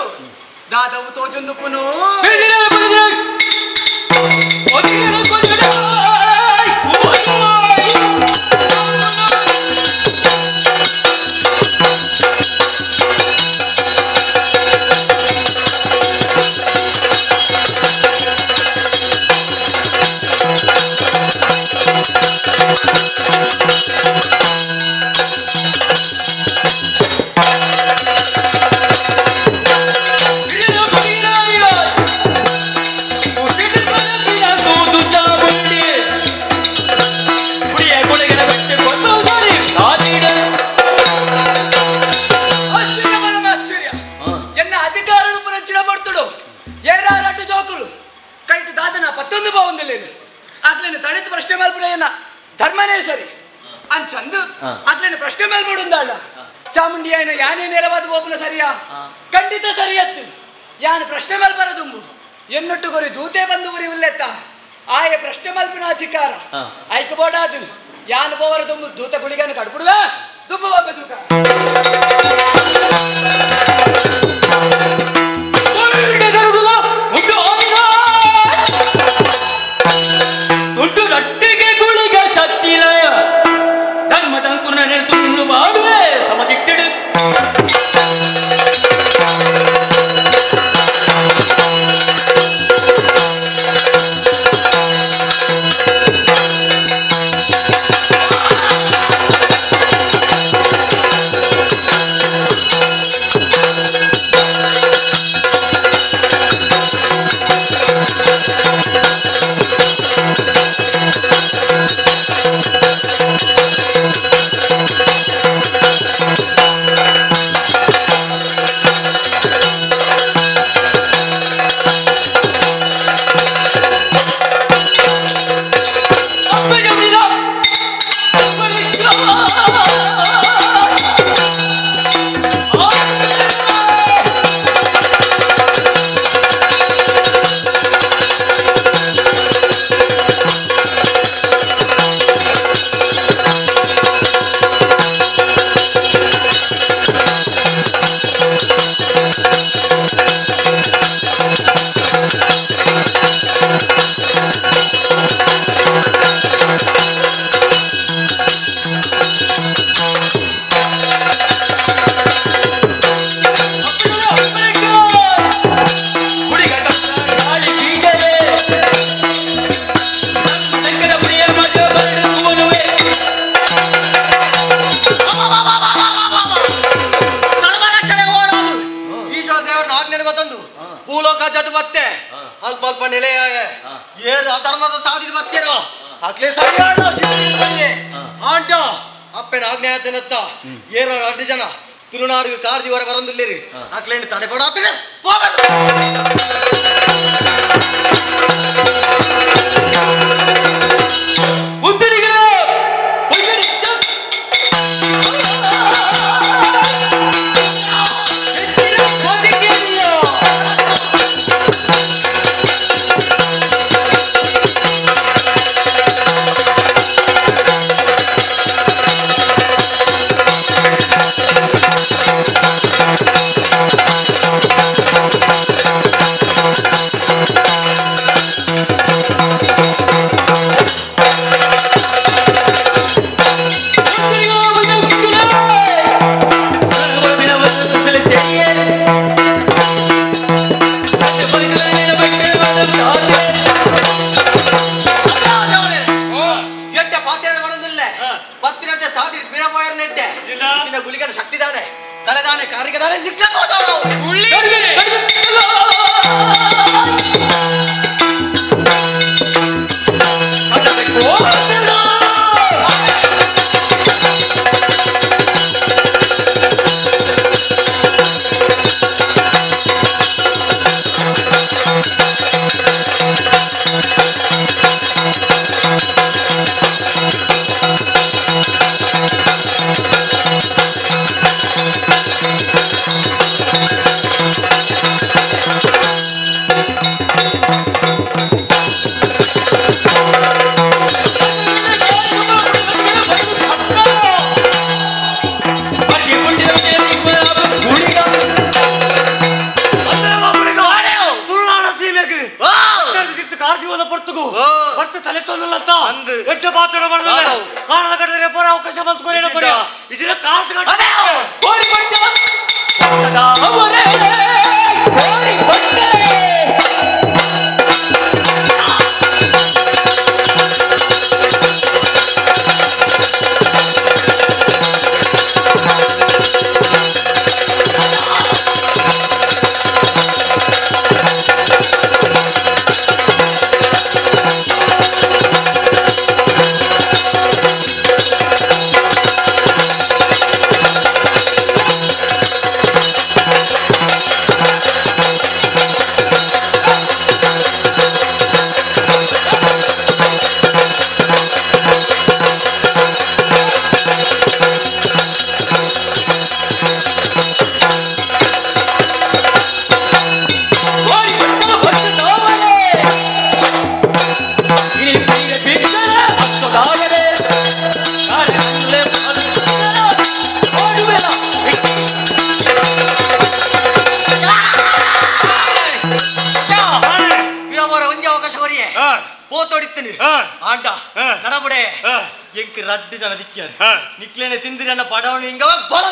ದಾದವು ತೋಜೊಂದುಪ್ಪುನು ಎನ್ನ ಅಧಿಕಾರನು ಪುನಂಚಿನ ಪಡ್ತುಡು ಏರಾರಟ್ಟು ಜೋಕುಲು ಕೈಟು ದಾದನ ಪತ್ತೊಂದು ಬಾವುಂದಿಲ್ಲೇನು ಆಗ್ಲೇನು ತಡೆದು ಪ್ರಶ್ನೆ ಮಲ್ಪುನ ಧರ್ಮನೇ ಸರಿ ಅಂಚಂದು ಆಗ್ಲೇನು ಪ್ರಶ್ನೆ ಮಲ್ಪುಡುಂದಾಳ ಚಾಮುಂಡಿ ಆಯ್ನ ಯಾನೇ ನೇರವಾದ ಬೋಪುನ ಸರಿಯಾ ಖಂಡಿತ ಸರಿಯತ್ತು ಯಾನು ಪ್ರಶ್ನೆ ಮಲ್ಪರದುಂಬು ಎನ್ನೊಟ್ಟು ಕೊರಿ ದೂತೆ ಬಂದು ಉರಿ ಉಲ್ಲೆತ್ತ ಆಯ ಪ್ರಶ್ನೆ ಮಲ್ಪಿನ ಅಧಿಕಾರ ಆಯ್ಕೆ ಬೋಡಾದು ಯಾನು ಬೋವರ ದುಂಬು ದೂತ ಗುಳಿಗನ್ನು ಕಡ್ಬಿಡುವೆ ದುಂಬು ಬಾಬೆ ದೂತ ತುಟ್ಟು ರಟ್ಟಿಗೆ ಗುಳಿಗ ಸತ್ತಿಲ ಧರ್ಮದಂಕುರನೆ ಏರು ಅಧರ್ಮದ ಸಾಧಿ ಬರ್ತೀರ ಅಕ್ಲೆ ಸರಿಯಾದ ಆಂಟ ಅಪ್ಪನ ಆಜ್ಞಾಯತನತ್ತ ಏರ 2 ಜನ ತುಳುನಾಡಿಗೆ ಕಾರ್ದಿವರ ಬರಂದಿಲ್ಲೇರಿ ಅಕ್ಲೇನು ತಡೆಪಡಾತನೆ ನಿಕ್ಲೇನೆ ತಿಂದಿರನ್ನ ಪಡವಣ ಹಿಂಗ ಬಲ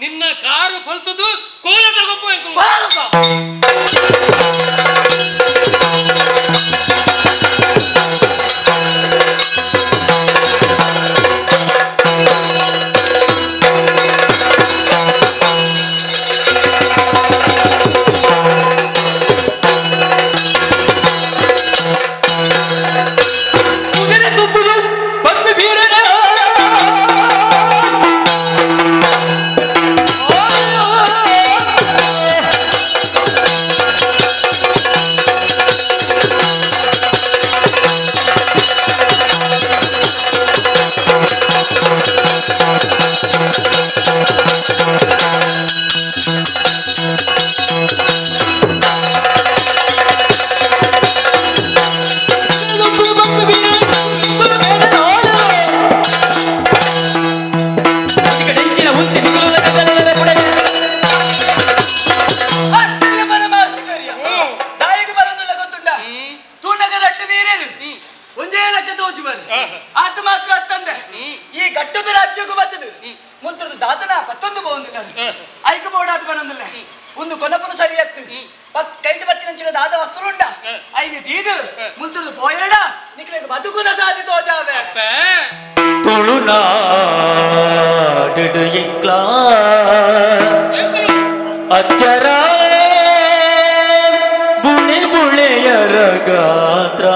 ನಿನ್ನ ಕಾರು ಫಲ್ತದ್ದು ಕೋಲಾಟ ಗೊಪ್ಪ. Oh! ಮುಲ್ತರದು ದಾದನ ಪತ್ತೊಂದು ಬೋಂದಿಲ್ಲ ಐಕು ಬೋಡಾದ ಬನೊಂದಿಲ್ಲ ಒಂದು ಕೊನಪುನ ಸರಿ ಅತ್ತು ಪತ್ ಕೈಟ್ ಬತ್ತಿನಂಚಿನ ದಾದ ವಸ್ತುಲುಂಡ ಐನು ದೀದು ಮುಲ್ತರದು ಪೋಯಡ ನಿಕ್ಲೆಗ್ ಬದುಕುನ ಸಾಧಿ ತೋಜಾವೆ ತುಳುನಾಡು ಎಂಕ್ಲಾ ಅಚ್ಚರ ಬುಳೆ ಬುಳೆಯರ ಗಾತ್ರ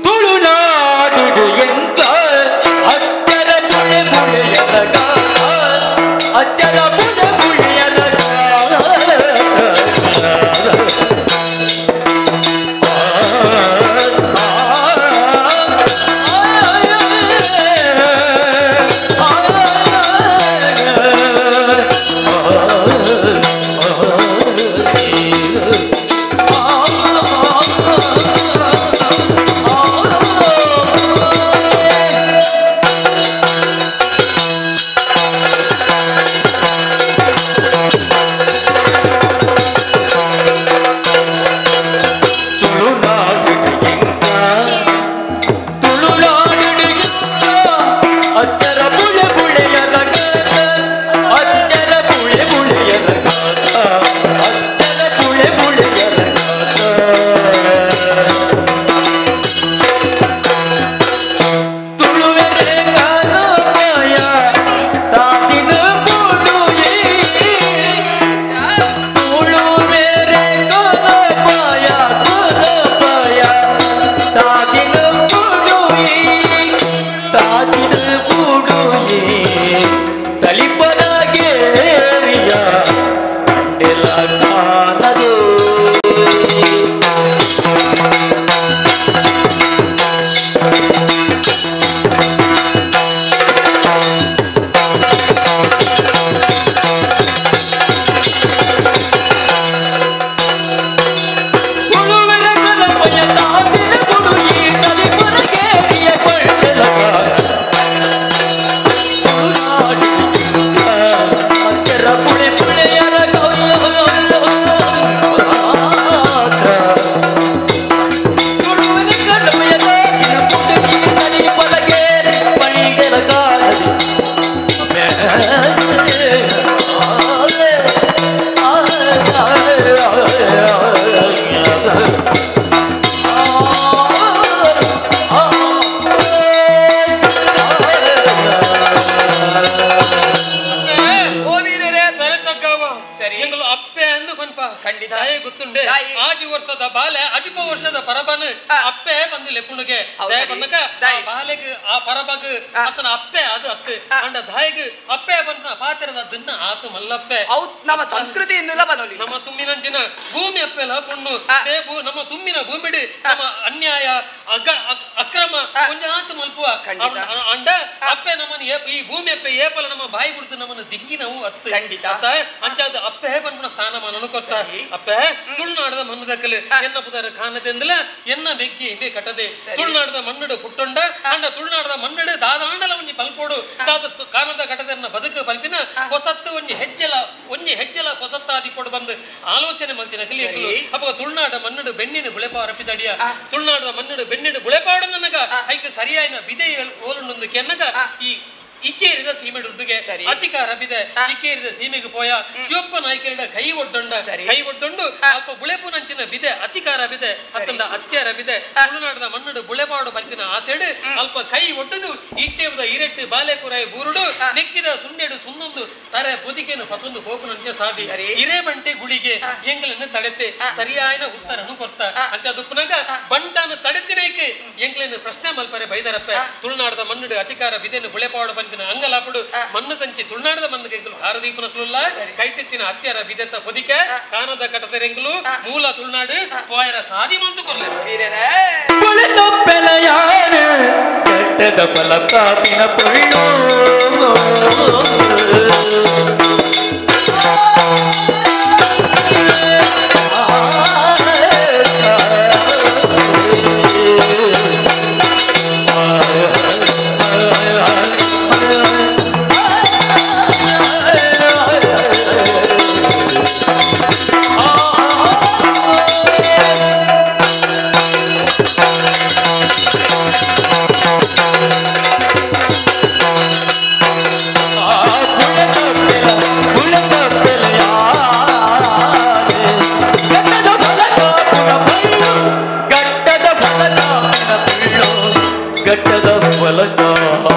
ತುಳುನಾಡು ಎಂಕ್ಲಾ ಅಚ್ಚರ ಬುಳೆ ಬುಳೆಯರ ಗಾತ್ರ ಅಚ್ಚರ ಬುಳೆ ಬುಳೆಯರ ನಮ್ಮ ಸಂಸ್ಕೃತಿ ಇನ್ನೆಲ್ಲ ಬನ್ನೋಲಿ ನಮ್ಮ ತುಂಬಿನಂಚಿನ ಭೂಮಿ ಅಪ್ಪೆಲ ಪೊಣ್ಣು ದೇಬು ನಮ್ಮ ತುಂಬಿನ ಭೂಮಿಡಿ ನಮ್ಮ ಅನ್ಯಾಯ ಅಕ್ರಮ ಒಂಜಾತು ಮಲ್ಪುವ ಅಂಡ ಅಪ್ಪೆ ನಮ್ಮನ್ನು ಈ ಭೂಮಿ ಅಪ್ಪೆ ಏಪಲ ನಮ್ಮ ಬಾಯಿ ಬಿಡ್ತು ನಮ್ಮನ್ನು ದಿಗ್ಗಿ ನಾವು ಅತ್ತು ಖಂಡಿತ ಅಂಚಾದ ಅಪ್ಪೆ ಪನ್ಪುನ ಸ್ಥಾನಮಾನನು ಕೊರ್ತ ಅಪ್ಪೆ ತುಳುನಾಡದ ಮಣ್ಣುದಕ್ಕಲು ಎನ್ನ ಪುದರ ಕಾನದೆಂದಲ ಎನ್ನ ಬೆಕ್ಕಿ ಇಂಬೆ ಕಟ್ಟದೆ ತುಳುನಾಡದ ಮಣ್ಣುಡು ಪುಟ್ಟೊಂಡ ಅಂಡ ತುಳುನಾಡದ ಮಣ್ಣುಡು ದಾದಾಂಡಲ ಒಂಜಿ ಪಲ್ಪೋಡು ದಾದ ಕಾನದ ಕಟ್ಟದೆನ್ನ ಬದುಕು ಪಲ್ಪಿನ ಹೊಸತ್ತು ಒಂಜಿ ಹೆಜ್ಜೆಲ ಒಂಜಿ ಹೆಜ್ಜೆಲ ಹೊಸತ್ತಾದಿ ಪೊಡು ಬಂದು ಆಲೋಚನೆ ಮಲ್ತಿನ ಕಲಿಯಕ್ಕಲು ಅಪ್ಪ ತುಳುನಾಡ ಮಣ್ಣುಡು ಬೆಣ್ಣಿನ ಬುಳೆಪಾರಪಿದಡಿಯ ತುಳುನಾಡದ ಮಣ್ಣುಡು ಬೆಣ್ಣಿಡು ಬುಳೆಪಾಡು ನನಗ ಐಕ್ ಸರಿಯಾಯಿನ ಬಿದೆ ಓಲುಂಡೊಂದು ಕೆನ್ನಗ ಈ ಇಕ್ಕೇರಿದ ಸೀಮೆ ದುಡ್ಡುಗೆ ಅಧಿಕಾರ ಬಿದೆ ಇಕ್ಕೇರಿದ ಸೀಮೆಗೆ ಪೋಯ ಶಿವಪ್ಪ ನಾಯ್ಕರಿಡ ಕೈ ಒಡ್ಡೊಂಡ ಕೈ ಒಡ್ಡೊಂಡು ಅಲ್ಪ ಬುಳೆಪು ನಂಚಿನ ಬಿದೆ ಅಧಿಕಾರ ಬಿದೆ ಅತ್ತಂದ ಅತ್ಯಾರ ಬಿದೆ ತುಳುನಾಡದ ಮಣ್ಣುಡು ಬುಳೆಪಾಡು ಪಲ್ಪಿನ ಆಸೆಡು ಅಲ್ಪ ಕೈ ಒಡ್ಡುದು ಇಟ್ಟೇವದ ಇರೆಟ್ಟು ಬಾಲೆಕುರಾಯಿ ಬೂರುಡು ನೆಕ್ಕಿದ ಸುಂಡೆಡು ಸುನ್ನೊಂದು ತರೆ ಪೊದಿಕೆನು ಪತ್ತೊಂದು ಪೋಪುನಂಚ ಸಾದಿ ಇರೇ ಬಂಟೆ ಗುಳಿಗೆ ಎಂಗ್ಲನ್ನು ತಡೆತೆ ಸರಿಯಾಯನ ಉತ್ತರನು ಕೊರ್ತ ಅಂಚ ದುಪ್ಪನಾಗ ಬಂಟಾನು ತಡೆತಿನೈಕೆ ಎಂಗ್ಲನ್ನು ಪ್ರಶ್ನೆ ಮಲ್ಪರೆ ಬೈದರಪ್ಪೆ ತುಳುನಾಡದ ಮಣ್ಣುಡು ಅಧಿಕಾರ ಬಿದೆನು ಬುಳೆಪಾಡು ಅಂಗಲಾಪುಡು ಮಣ್ಣು ತಂಚಿ ತುಳುನಾಡದ ಮಣ್ಣು ಎಂಕಲು ಹಾರದೀಪನಕ್ಲುಲ್ಲ ಕೈಟೆತ್ತಿನ ಅತ್ಯರ ಬಿದೆತ್ತ ಪೊದಿಕೆ ಕಾನದ ಕಟದೆರೆಂಗ್ಲು ಮೂಲ ತುಳುನಾಡು ಪೋಯರ ಸಾದಿ ಮಾಸು ಕೊರ್ಲೆ ಕೆಟ್ಟದ ಫಲ ಕಾಪಿನ ಪೊಳ್ಳು ಆ ಬಾಬಾ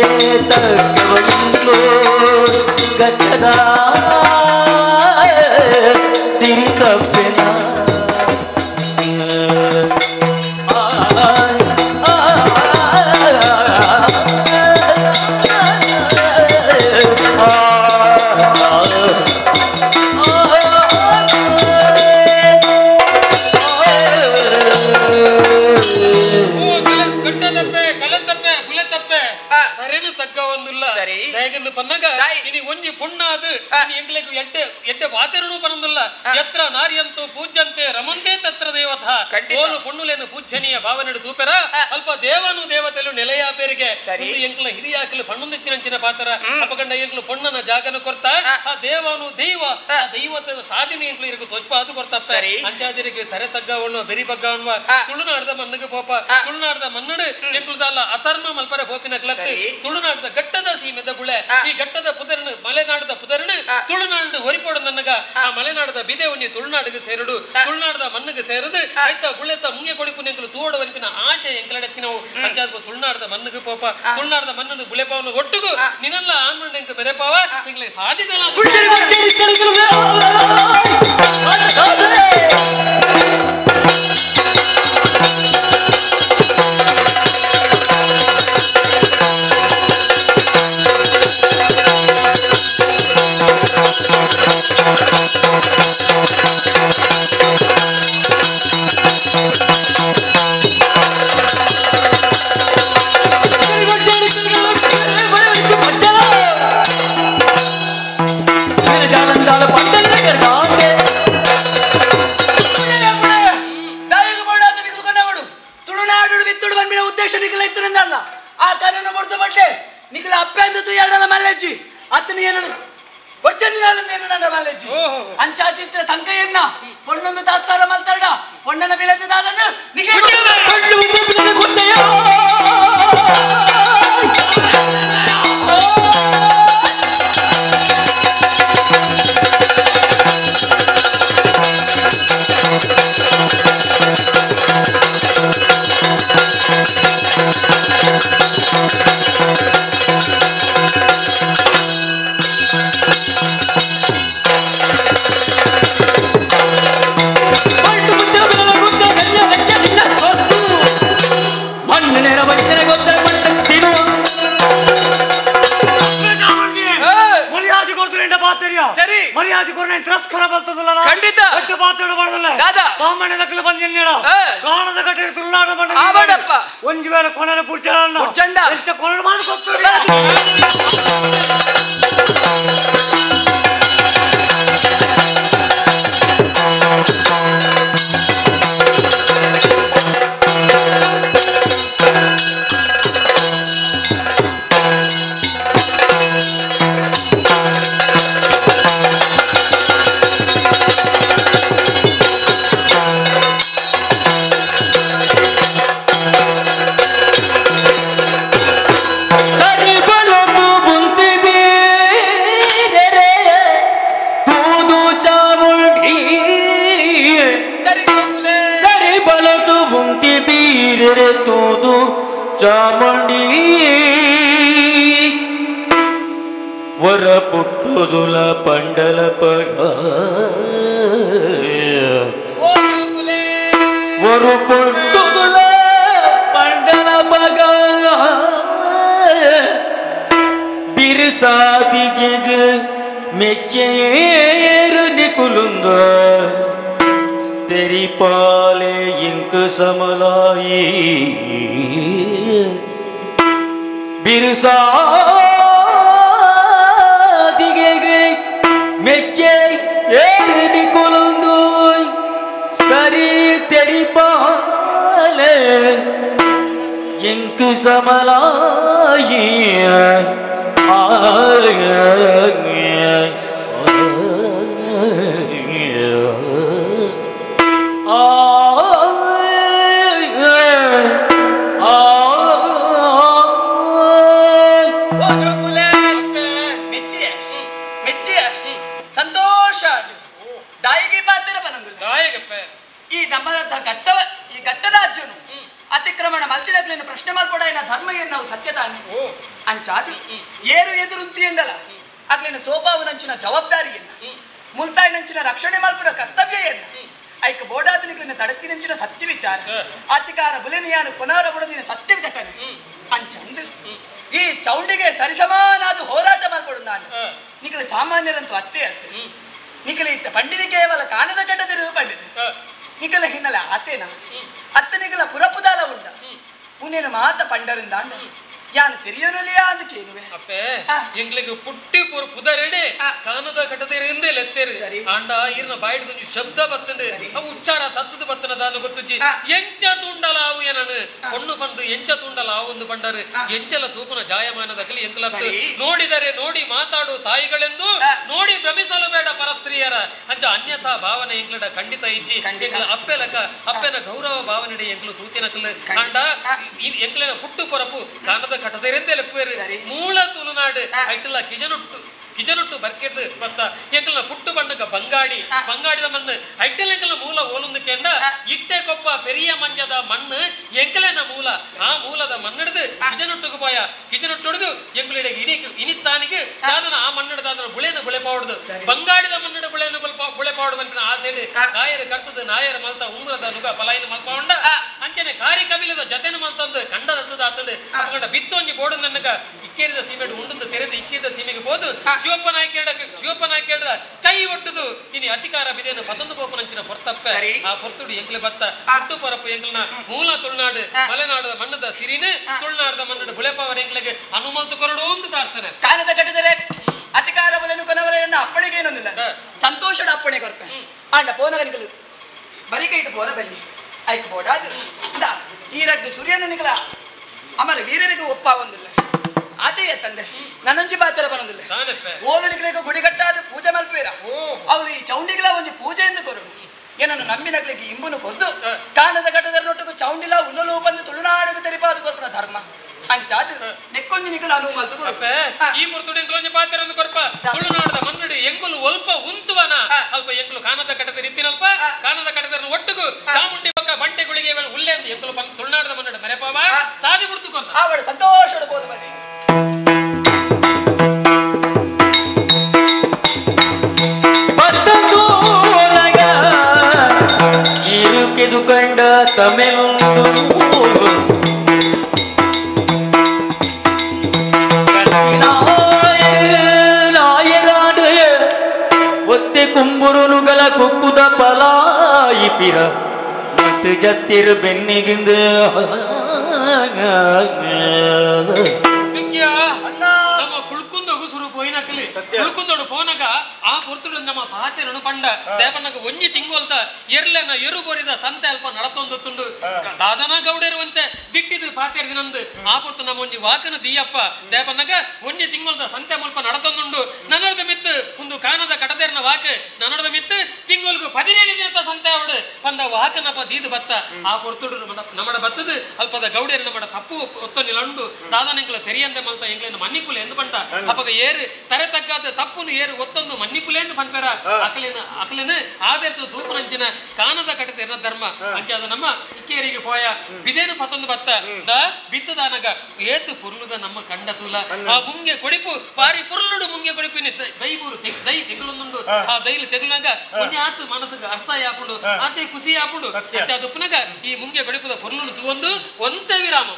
ತರೆ ತಕ್ಕವಯಿಂಗ್ಲೋ ಗಟ್ಟದ ಸಿರಿತಪ್ಪೆನ ಯತ್ರ ನಾರ್ಯಂತು ಪೂಜ್ಯಂತೆ ರಮಂತೆ ತತ್ರ ದೇವತಾ ಓಲು ಪೊಣ್ಣುಲೇನು ಪೂಜ್ಯನೀಯ ಭಾವನೆಡು ತೂಪೆರ ಅಲ್ಪ ದೇವನು ದೇವತೆಲು ನೆಲೆಯ ಬೇರಿಗೆ ಎಂಕ್ಲ ಹಿರಿಯಾಕಲು ಪಣ್ಣೊಂದಿತ್ತಿನಂಚಿನ ಪಾತ್ರ ಅಪಗಂಡ ಎಂಕ್ಲು ಪೊಣ್ಣನ ಜಾಗನ ಕೊರ್ತ ಆ ದೇವನು ದೈವ ಆ ದೈವತದ ಸಾಧನೆ ಎಂಕ್ಲು ಇರಕು ತೋಜ್ಪ ಅದು ಕೊರ್ತ ಅಂಚಾದಿರಿಗೆ ತರೆ ತಗ್ಗವಣ್ಣು ಬೆರಿ ಬಗ್ಗವಣ್ವ ತುಳುನಾಡದ ಮಣ್ಣಿಗೆ ಪೋಪ ತುಳುನಾಡದ ಮಣ್ಣಡು ಎಂಕ್ಲುದಲ್ಲ ಅಧರ್ಮ ಮಲ್ಪರೆ ಪೋಪಿನ ಕ್ಲತ್ ತುಳುನಾಡದ ಗಟ್ಟದ ಸೀಮೆದ ಬುಳೆ ಈ ಗಟ್ಟದ ಪುದರನು ಮಲೆನಾಡದ ಪುದರನು ತುಳುನಾಡು ಒರಿಪೋಡು ನನ್ನಗ ಆ ಮಲೆನಾಡದ ಬಿದೆ ಉನ್ನಿ ತುಳುನಾಡಿಗೆ ಸೇರುಡು ತುಳುನಾಡದ ಮಣ್ಣಿಗೆ ಸೇರುದು ಆಯ್ತಾ ಬುಳೆತ ಮುಂಗೆ ಕೊಡಿಪು ಎಂಕಲು ತೂಡ ವರಿಪಿನ ಆಶೆ ಎಂಕಲಡತ್ತಿ ನಾವು ಪಂಚಾಯತ್ ತುಳುನಾಡದ ಮಣ್ಣಿಗೆ ಪೋಪ ತುಳುನಾಡದ ಮಣ್ಣನ್ನು ಬುಳೆಪಾವನ ಒಟ್ಟುಗು ನಿನ್ನಲ್ಲ ಆನ್ಮಣ್ಣ ಎಂಕ ಮೆರೆಪಾವ ಎಂಕಲೆ ಸಾಧ್ಯತೆ ಅಂಚಾಚಿತ್ರ ತಂಕಯ್ಯನ್ನ ಪೊಣ್ಣೊಂದು ತಾತ್ಸಾರ ಮಲ್ತಾಡ ಪೊಣ್ಣನ ಬೆಳೆದಾದನ್ನು ಮರ್ಯಾದೆ ಕೊರನೆ ತಿರಸ್ಕಾರ ಬರ್ತದಲ್ಲ ಖಂಡಿತ ಎಷ್ಟು ಪಾತ್ರ ಮಾಡಲ್ಲ ಸಾಮಾನ್ಯ ನಕಲು ಬಂದಿಲ್ಲ ಕಾಣದ ಕಟ್ಟೆ ತುಳುನಾಡ ಮಣ್ಣ ಒಂಜಿ ವೇಳೆ ಕೊನೆಯ ಪುರ್ಚಂಡ ಎಂಚ ಕೊನಡ ಮಾತು ಕೊಡ್ತಾರೆ. ಚಾಮುಂಡಿ ವರ ಪುಟ್ಟುದುಲ ಪಂಡಲ ಪಗ ವರು ಪುಟ್ಟುದುಲ ಪಂಡಲ ಪಗ ಬಿರುಸಾದಿಗೆ ಮೆಚ್ಚೇರು ನಿಕುಲುಂದ ತೆರಿಪಾಲೆ ಇಂಕು ಸಮಲಾಯಿ ಬಿರುಸಾದಿಗೆ ಮೆಚ್ಚೆ ಏರು ನಿಕುಲುಂದು ಸರಿ ತೆರಿಪಾಲೆ ಇಂಕು ಸಮಲಾಯಿ ಸಂತೋಷ ದಾಯಿಗೆ ಪಾತ್ರ ಬಂದ ಈ ನಮ್ಮ ಘಟ್ಟವ ಈ ಘಟ್ಟದ ಅಜ್ಜನು ಅತಿಕ್ರಮಣ ಮಲ್ತಿದಾಗ್ಲೇನು ಪ್ರಶ್ನೆ ಮಲ್ಪೊಡಾಯಿನ ಧರ್ಮ ಏನು ನಾವು ಸತ್ಯ ತಾನೆ ಅಂಚಾದು ಏರು ಎದುರುಂತಿ ಎಂದಲ್ಲ ಆಗ್ಲೇನು ಸೋಪಾವನಂಚಿನ ಜವಾಬ್ದಾರಿಯನ್ನ ಮುಲ್ತಾಯಿನಂಚಿನ ರಕ್ಷಣೆ ಮಲ್ಪುನ ಕರ್ತವ್ಯ ಎನ್ನ ಐಕ ಬೋಡಾದನಿಗ್ಲಿನ ತಡತಿನಂಚಿನ ಸತ್ಯ ವಿಚಾರ ಅತಿಕಾರ ಬುಲೆನಿಯಾನು ಕೊನಾರ ಬುಡದಿನ ಸತ್ಯ ಘಟನೆ ಅಂಚಂದು ಈ ಚೌಂಡಿಗೆ ಸರಿಸಮಾನಾದ ಹೋರಾಟ ಮಲ್ಪಡು ನಾನು ನಿಖಲ ಸಾಮಾನ್ಯರಂತೂ ಅತ್ತೆ ಅತ್ತೆ ನಿಖಲ ಇತ್ತ ಪಂಡಿತ ಕೇವಲ ಕಾಣದ ಘಟದಿರು ಪಂಡಿತ ನಿಖಲ ಹಿನ್ನೆಲೆ ಆತೇನ ಅತ್ತ ನಿಖಲ ಪುರಪುದಾಲ ಉಂಡ ಉನ್ನೇನು ಮಾತ ಪಂಡರಿಂದ ಯಾನು ತೆರಿಯನುಲಿಯಾ ಅಂದು ಕೇನುವೆ ಅಪ್ಪೆ ಎಂಗ್ಲಿಗೆ ಪುಟ್ಟಿ ಪುರ ಪುದರೆಡೆ ಕಾನದ ಘಟದಿರಿಂದ ಲೆತ್ತೇರಿ ಆಂಡ ಈರ್ನ ಬಾಯಿಡ್ದು ಶಬ್ದ ಬತ್ತಂದೆ ಅವು ಉಚ್ಚಾರ ತತ್ತದ ಬತ್ತನ ದಾನು ಗೊತ್ತುಜ್ಜಿ ಎಂಚ ತುಂಡಲ ಆವು ಏನನು ಹೊಣ್ಣು ಬಂದು ಎಂಚ ತುಂಡಲ ಆವೊಂದು ಬಂಡರು ಎಂಚಲ ತೂಪನ ಜಾಯಮಾನದ ಕಲಿ ಎಂಕಲತ್ತು ನೋಡಿದರೆ ನೋಡಿ ಮಾತಾಡು ತಾಯಿಗಳೆಂದು ನೋಡಿ ಭ್ರಮಿಸಲು ಬೇಡ ಪರಸ್ತ್ರೀಯರ ಅಂಚ ಅನ್ಯಥಾ ಭಾವನೆ ಎಂಕ್ಲಡ ಖಂಡಿತ ಇಜ್ಜಿ ಎಂಕ್ಲ ಅಪ್ಪೆಲಕ ಅಪ್ಪೆನ ಗೌರವ ಭಾವನೆಡೆ ಎಂಕ್ಲು ತೂತಿನ ಕಲ್ಲು ಆಂಡ ಎಂಕ್ಲೆನ ಪುಟ್ಟು ಪೊರಪು ಕಾನದ ಕಟದೆರೆಂದೆ ಲೆಪ್ಪುವೆರು ಮೂಲ ತುಳುನಾಡು ಐಟಲ ಕಿಜನೊಟ್ಟು ಕಿಜನೊಟ್ಟು ಬರ್ಕೆಡ್ದು ಬತ್ತ ಎಂಕಲ್ನ ಪುಟ್ಟು ಬಣ್ಣಗ ಬಂಗಾಡಿ ಬಂಗಾಡಿದ ಮಣ್ಣು ಐಟಲ್ ಎಂಕಲ್ನ ಮೂಲ ಓಲೊಂದು ಕೆಂಡ ಇಟ್ಟೆ ಕೊಪ್ಪ ಪೆರಿಯ ಮಂಜದ ಮಣ್ಣು ಎಂಕಲೇನ ಮೂಲ ಆ ಮೂಲದ ಮಣ್ಣಿಡ್ದು ಕಿಜನೊಟ್ಟುಗು ಪೋಯ ಕಿಜನೊಟ್ಟುಡ್ದು ಎಂಕುಲಿಡೆ ಇಡೀ ಇನಿತ್ತಾನಿಗೆ ದಾದನ ಆ ಮಣ್ಣಿಡ್ದ ಅದನ್ನ ಬುಳೆನ ಬುಳೆ ಪಾವಡ್ದು ಬಂಗಾಡಿದ ಮಣ್ಣಿಡ ಬುಳೆನ ಬುಳೆ ಪಾವಡು ಮನ್ಪಿನ ಆಸೆಡು ನಾಯರು ಕರ್ತದ ನಾಯರ ಮಲ್ತ ಉಂಗುರದ ನುಗ ಪಲಾಯಿನ ಮಲ್ಪವಂಡ ಅಂಚನೆ ಕಾರಿ ಕಬಿಲದ ಜತೆನ ಮಲ್ತಂದು ಕಂಡದತ್ತದ ಆತಂದು ಅಪಗಂಡ ಬಿತ್ತೊಂಜಿ ಬೋಡು ನನ್ನಗ ಇಕ್ಕೇರಿದ ಸೀಮೆಡು ಉಂಡುಂದು ತೆರೆದು ಇಕ್ಕೇರಿದ ಸೀಮೆಗೆ ಹೋದು ಶಿವಪ್ಪ ನಾಯಕೇಡ ಕೈ ಒಟ್ಟುದು ಇನಿ ಅಧಿಕಾರ ಬಿದೇನು ಪಸಂದು ಪೋಪನಂಚಿನ ಪೊರ್ತಪ್ಪೆ ಆ ಪೊರ್ತುಡು ಎಂಕ್ಲೆ ಬತ್ತ ಪುಟ್ಟು ಪೊರಪು ಎಂಕ್ಲನ ಮೂಲ ತುಳುನಾಡು ಮಲೆನಾಡದ ಮಣ್ಣದ ಸಿರಿನ ತುಳುನಾಡದ ಮಣ್ಣದ ಬುಳೆಪಾವರ ಎಂಕ್ಲೆಗೆ ಅನುಮಲ್ತು ಕೊರಡು ಒಂದು ಪ್ರಾರ್ಥನೆ ಕಾನದ ಕಟ್ಟಿದರೆ ಅಧಿಕಾರ ಬದಲು ಕೊನವರೆಯನ್ನು ಅಪ್ಪಣೆಗೆ ಏನೊಂದಿಲ್ಲ ಸಂತೋಷದ ಅಪ್ಪಣೆ ಕೊರಪೆ ಆಂಡ ಪೋನಗನಿಗಲು ಬರಿಕೈಟು ಪೋರ ಬಲ್ಲಿ ಐಕ್ ಬೋಡಾದು ಈ ರಡ್ಡು ಸೂರ್ಯನ ನಿಗಲ ಅಮರ ವೀರರಿಗೂ ಒಪ್ಪ ಒಂದಿಲ್ಲ ಆತೆಯ ತಂದೆ ನನ್ನಂಜಿ ಪಾತ್ರ ಬರೋದಿಲ್ಲ ಓಲನಿಗಲಿಗ ಗುಡಿಗಟ್ಟಾದ ಪೂಜೆ ಮಲ್ಪೇರ ಅವಳು ಈ ಚೌಂಡಿಗಳ ಒಂದು ಪೂಜೆ ಎಂದು ಕೊರಡು ಏನನ್ನು ನಂಬಿನಕ್ಲಿಗೆ ಇಂಬುನು ಕೊರ್ದು ಕಾನದ ಘಟದ ನೊಟ್ಟುಗು ಚೌಂಡಿಲ ಉನ್ನಲು ಬಂದು ತುಳುನಾಡಿಗೆ ತೆರಿಪಾದು ಕೊರ್ಪನ ಧರ್ಮ ಅಂಚಾದು ನೆಕ್ಕೊಂಜಿ ನಿಕಲ ಅನುವು ಮಲ್ತು ಕೊರಪೆ ಈ ಮುರ್ತುಡು ಎಂಕುಲೊಂಜಿ ಪಾತ್ರ ಒಂದು ಕೊರಪ ತುಳುನಾಡದ ಮನ್ನಡಿ ಎಂಕುಲು ಒಲ್ಪ ಉಂತುವನ ಅಲ್ಪ ಎಂಕುಲು ಕಾನದ ಕಟದ ರೀತಿನಲ್ಪ ಕಾನದ ಕಟದ ಒಟ್ಟುಗು ಚಾಮುಂಡಿ ಪಕ್ಕ ಬಂಟೆ ಗುಳಿಗೆ ಉಲ್ಲೆ ಅಂತ ಎಂಕುಲು ತುಳುನಾಡದ ಮನ್ನಡಿ ಮರೆಪಾವ ಸಾದಿ ಬಿಡ್ತು ಕೊರ್ತ ಅವಳು ಸಂತೋಷ ಬೋದು ಬನ್ನಿ ಕಂಡ ತಮಿಳುಂಡು ನಾಯರಾಡು ಒತ್ತೆ ಕುಂಬುರುನುಗಳ ಕುಕ್ಕುದ ಪಲಾಯಿಪಿರ ಮತ್ತು ಜತ್ತಿರು ಬೆನ್ನಿಗಿಂದು ನಮ್ಮ ಕುಳ್ಕುಂದೊಗು ಸುರು ಪೋಯಿನಕಲಿ ಕುಳ್ಕುಂದೊಡು ಪೋನಗ ಆ ಪೊರ್ತುಡು ನಮ್ಮ ಪಾತೆರನು ಪಂಡ ದೇವನಗ ಒಂಜಿ ತಿಂಗೊಲ್ದ ಎರ್ಲೆನ ಎರು ಬೋರಿದ ಸಂತೆ ಅಲ್ಪ ನಡತೊಂದು ದಾದನ ಗೌಡೇರುವಂತೆ ದಿಟ್ಟಿದು ಪಾತೆರ ದಿನಂದು ಆ ಪೊರ್ತು ನಮ್ಮ ಒಂಜಿ ವಾಕನ ದಿಯಪ್ಪ ದೇವನಗ ಒಂಜಿ ತಿಂಗೊಲ್ದ ಸಂತೆ ಮುಲ್ಪ ನಡತೊಂದುಂಡು ನನ್ನದ ಮಿತ್ತು ಒಂದು ಕಾನದ ಕಟದೇರ್ನ ವಾಕ್ ನನ್ನದ ಮಿತ್ತು ತಿಂಗೊಲ್ಗು 17 ದಿನದ ಸಂತೆ ಅವಡು ಪಂದ ವಾಕನಪ್ಪ ದೀದು ಬತ್ತ ಆ ಪೊರ್ತುಡು ನಮ್ಮಡ ಬತ್ತದು ಅಲ್ಪದ ಗೌಡೇರು ನಮ್ಮಡ ತಪ್ಪು ಒತ್ತೊಂದಿಲಂಡು ದಾದನೆಂಕಲ ತೆರಿಯಂದೆ ಮಲ್ತ ಎಂಗ್ಲೇನು ಮನ್ನಿಪುಲೆ ಎಂದು ಪಂಡ ಅಪಗ ಏರು ತರೆ ತಗ್ಗಾದ ತಪ್ಪುನು ಏರು ಒತ್ತೊಂದು ಮನ್ನಿಪುಲೆ ಎಂದು ಪಂಪೆರ ಅಕಲೇನು ಅಕಲೇನು ಆದರ್ತು ತೂಪನಂಚಿನ ಕಾನದ ಕಟದ ಧರ್ಮ ಅಂಚಾದ ನಮ್ಮ ಇಕ್ಕೇರಿಗೆ ಪೋಯ ಬಿದೇನು ಪತ್ತೊಂದು ಬತ್ತ the ಬಿತ್ತದಾನಗ ಏತು ಪುರ್ಲುದ ನಮ್ಮ ಕಂಡ ತೂಲ ಆ ಮುಂಗೆ ಕೊಡಿಪು ಪಾರಿ ಪುರ್ಲುಡು ಮುಂಗೆ ಕೊಡಿಪು ದೈಬೂರು ದೈ ತೆಗುಲೊಂದುಂಡು ಆ ದೈಲು ತೆಗುಲಾಗ ಒಂಜಿ ಆತು ಮನಸ್ಸುಗೆ ಅರ್ಥ ಯಾಪುಂಡು ಆತೆ ಖುಷಿ ಯಾಪುಂಡು ಅಂಚಾದ ಉಪ್ಪುನಗ ಈ ಮುಂಗೆ ಕೊಡಿಪುದ ಪುರ್ಲುನು ತೂವೊಂದು ಒಂತೆ ವಿರಾಮ.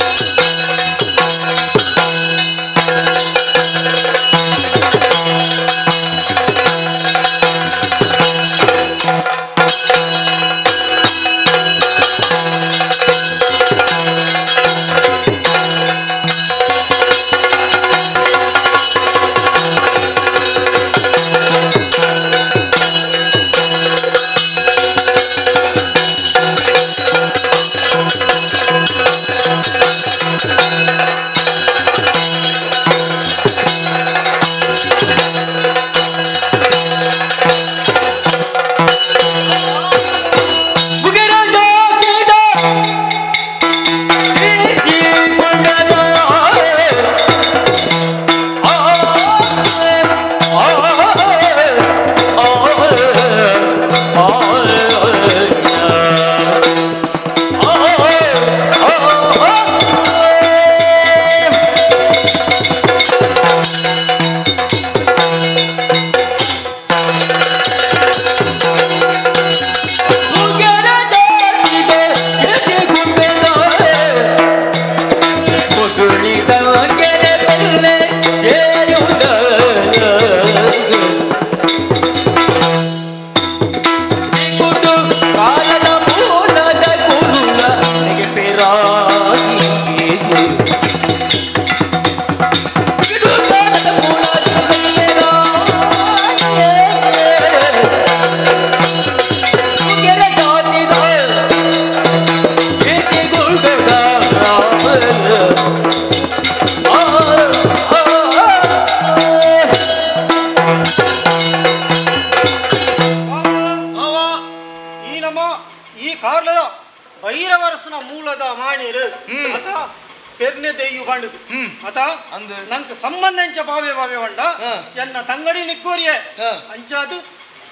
Thank you.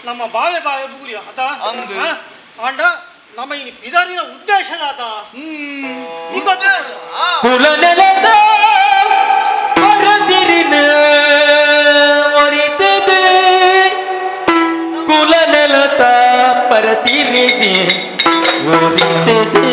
ನಮ್ಮ ಬಾವೆ ಬಾವೆ ಬೂರಿಯ ಅತ ಆಂಡ ನಮ್ಮ ಇನಿ ಪಿದರಿನ ಉದ್ದೇಶದಾತ ಕುಲನೆಲದ ಪರದಿರಿನ ಒರಿತದೆ ಕುಲನೆಲದ ಪರತಿರಿದೆ ಒರಿತದೆ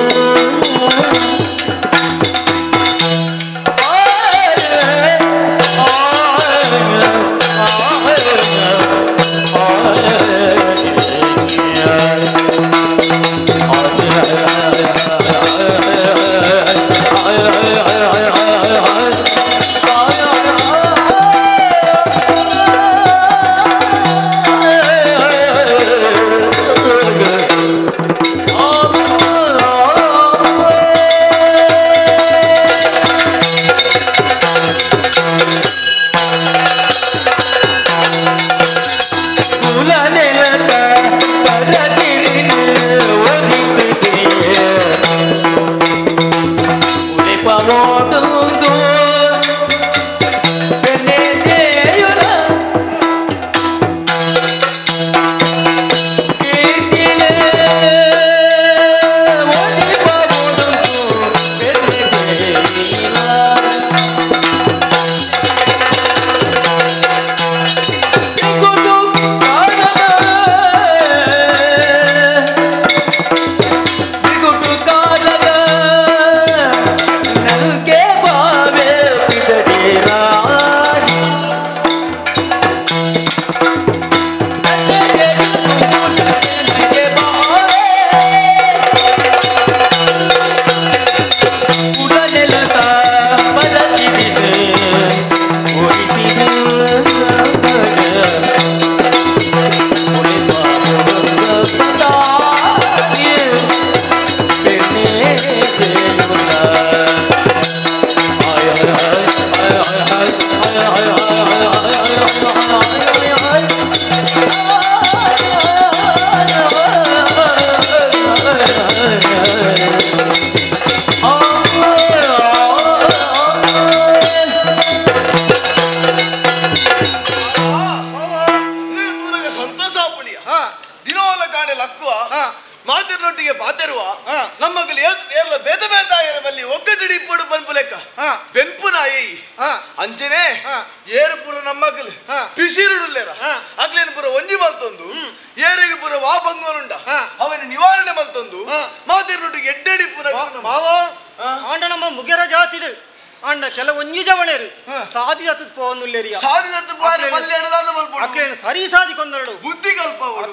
ಸರಿ ಸಾದಿ ಕೊಂದರಡು ಬುದ್ಧಿ ಕಲ್ಪವಡು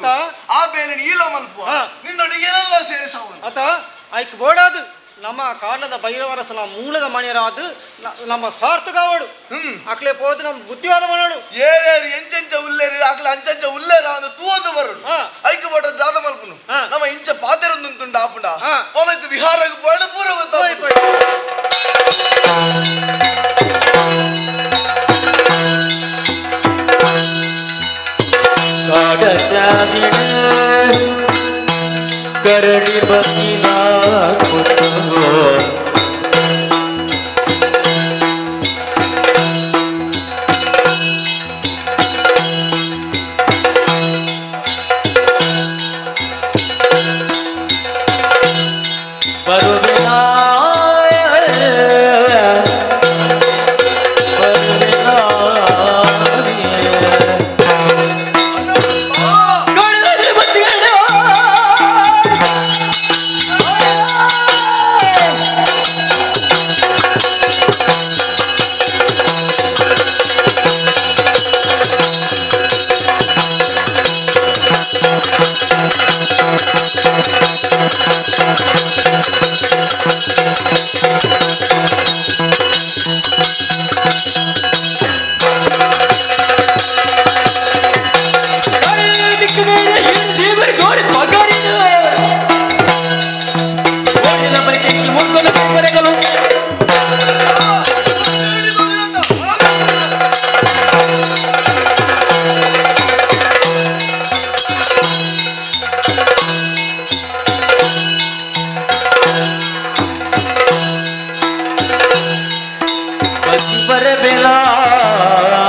ಆ ಬೇಲೆ ಈಲ ಮಲ್ಪುವ ನಿನ್ನೊಟ್ಟಿಗೆ ಏನೆಲ್ಲ ಸೇರಿಸವನು ಅತ ಐಕ್ ಬೋಡಾದು ನಮ್ಮ ಕಾಲದ ಭೈರವರಸನ ಮೂಲದ ಮಣಿಯರಾದು ನಮ್ಮ ಸ್ವಾರ್ಥಗಾವಡು ಅಕ್ಲೆ ಪೋದು ನಮ್ಮ ಬುದ್ಧಿವಾದ ಮಾಡೋಡು ಏರೇರು ಎಂಚೆಂಚ ಉಲ್ಲೇರಿ ಅಕ್ಲೆ ಅಂಚಂಚ ಉಲ್ಲೇರ ಅಂದು ತೂವದು ಬರಡು ಐಕ್ ಬೋಡ ಜಾದ ಮಲ್ಪುನು ನಮ್ಮ ಇಂಚ ಪಾತೆರೊಂದುಂಟು ಆಪುಂಡ ಅವನಕ್ಕೆ ವಿಹಾರಕ್ಕೆ ಬೋಡ ಪೂರ ಗೊತ್ತಾಗ. ಪರಬೆಲಾರಿ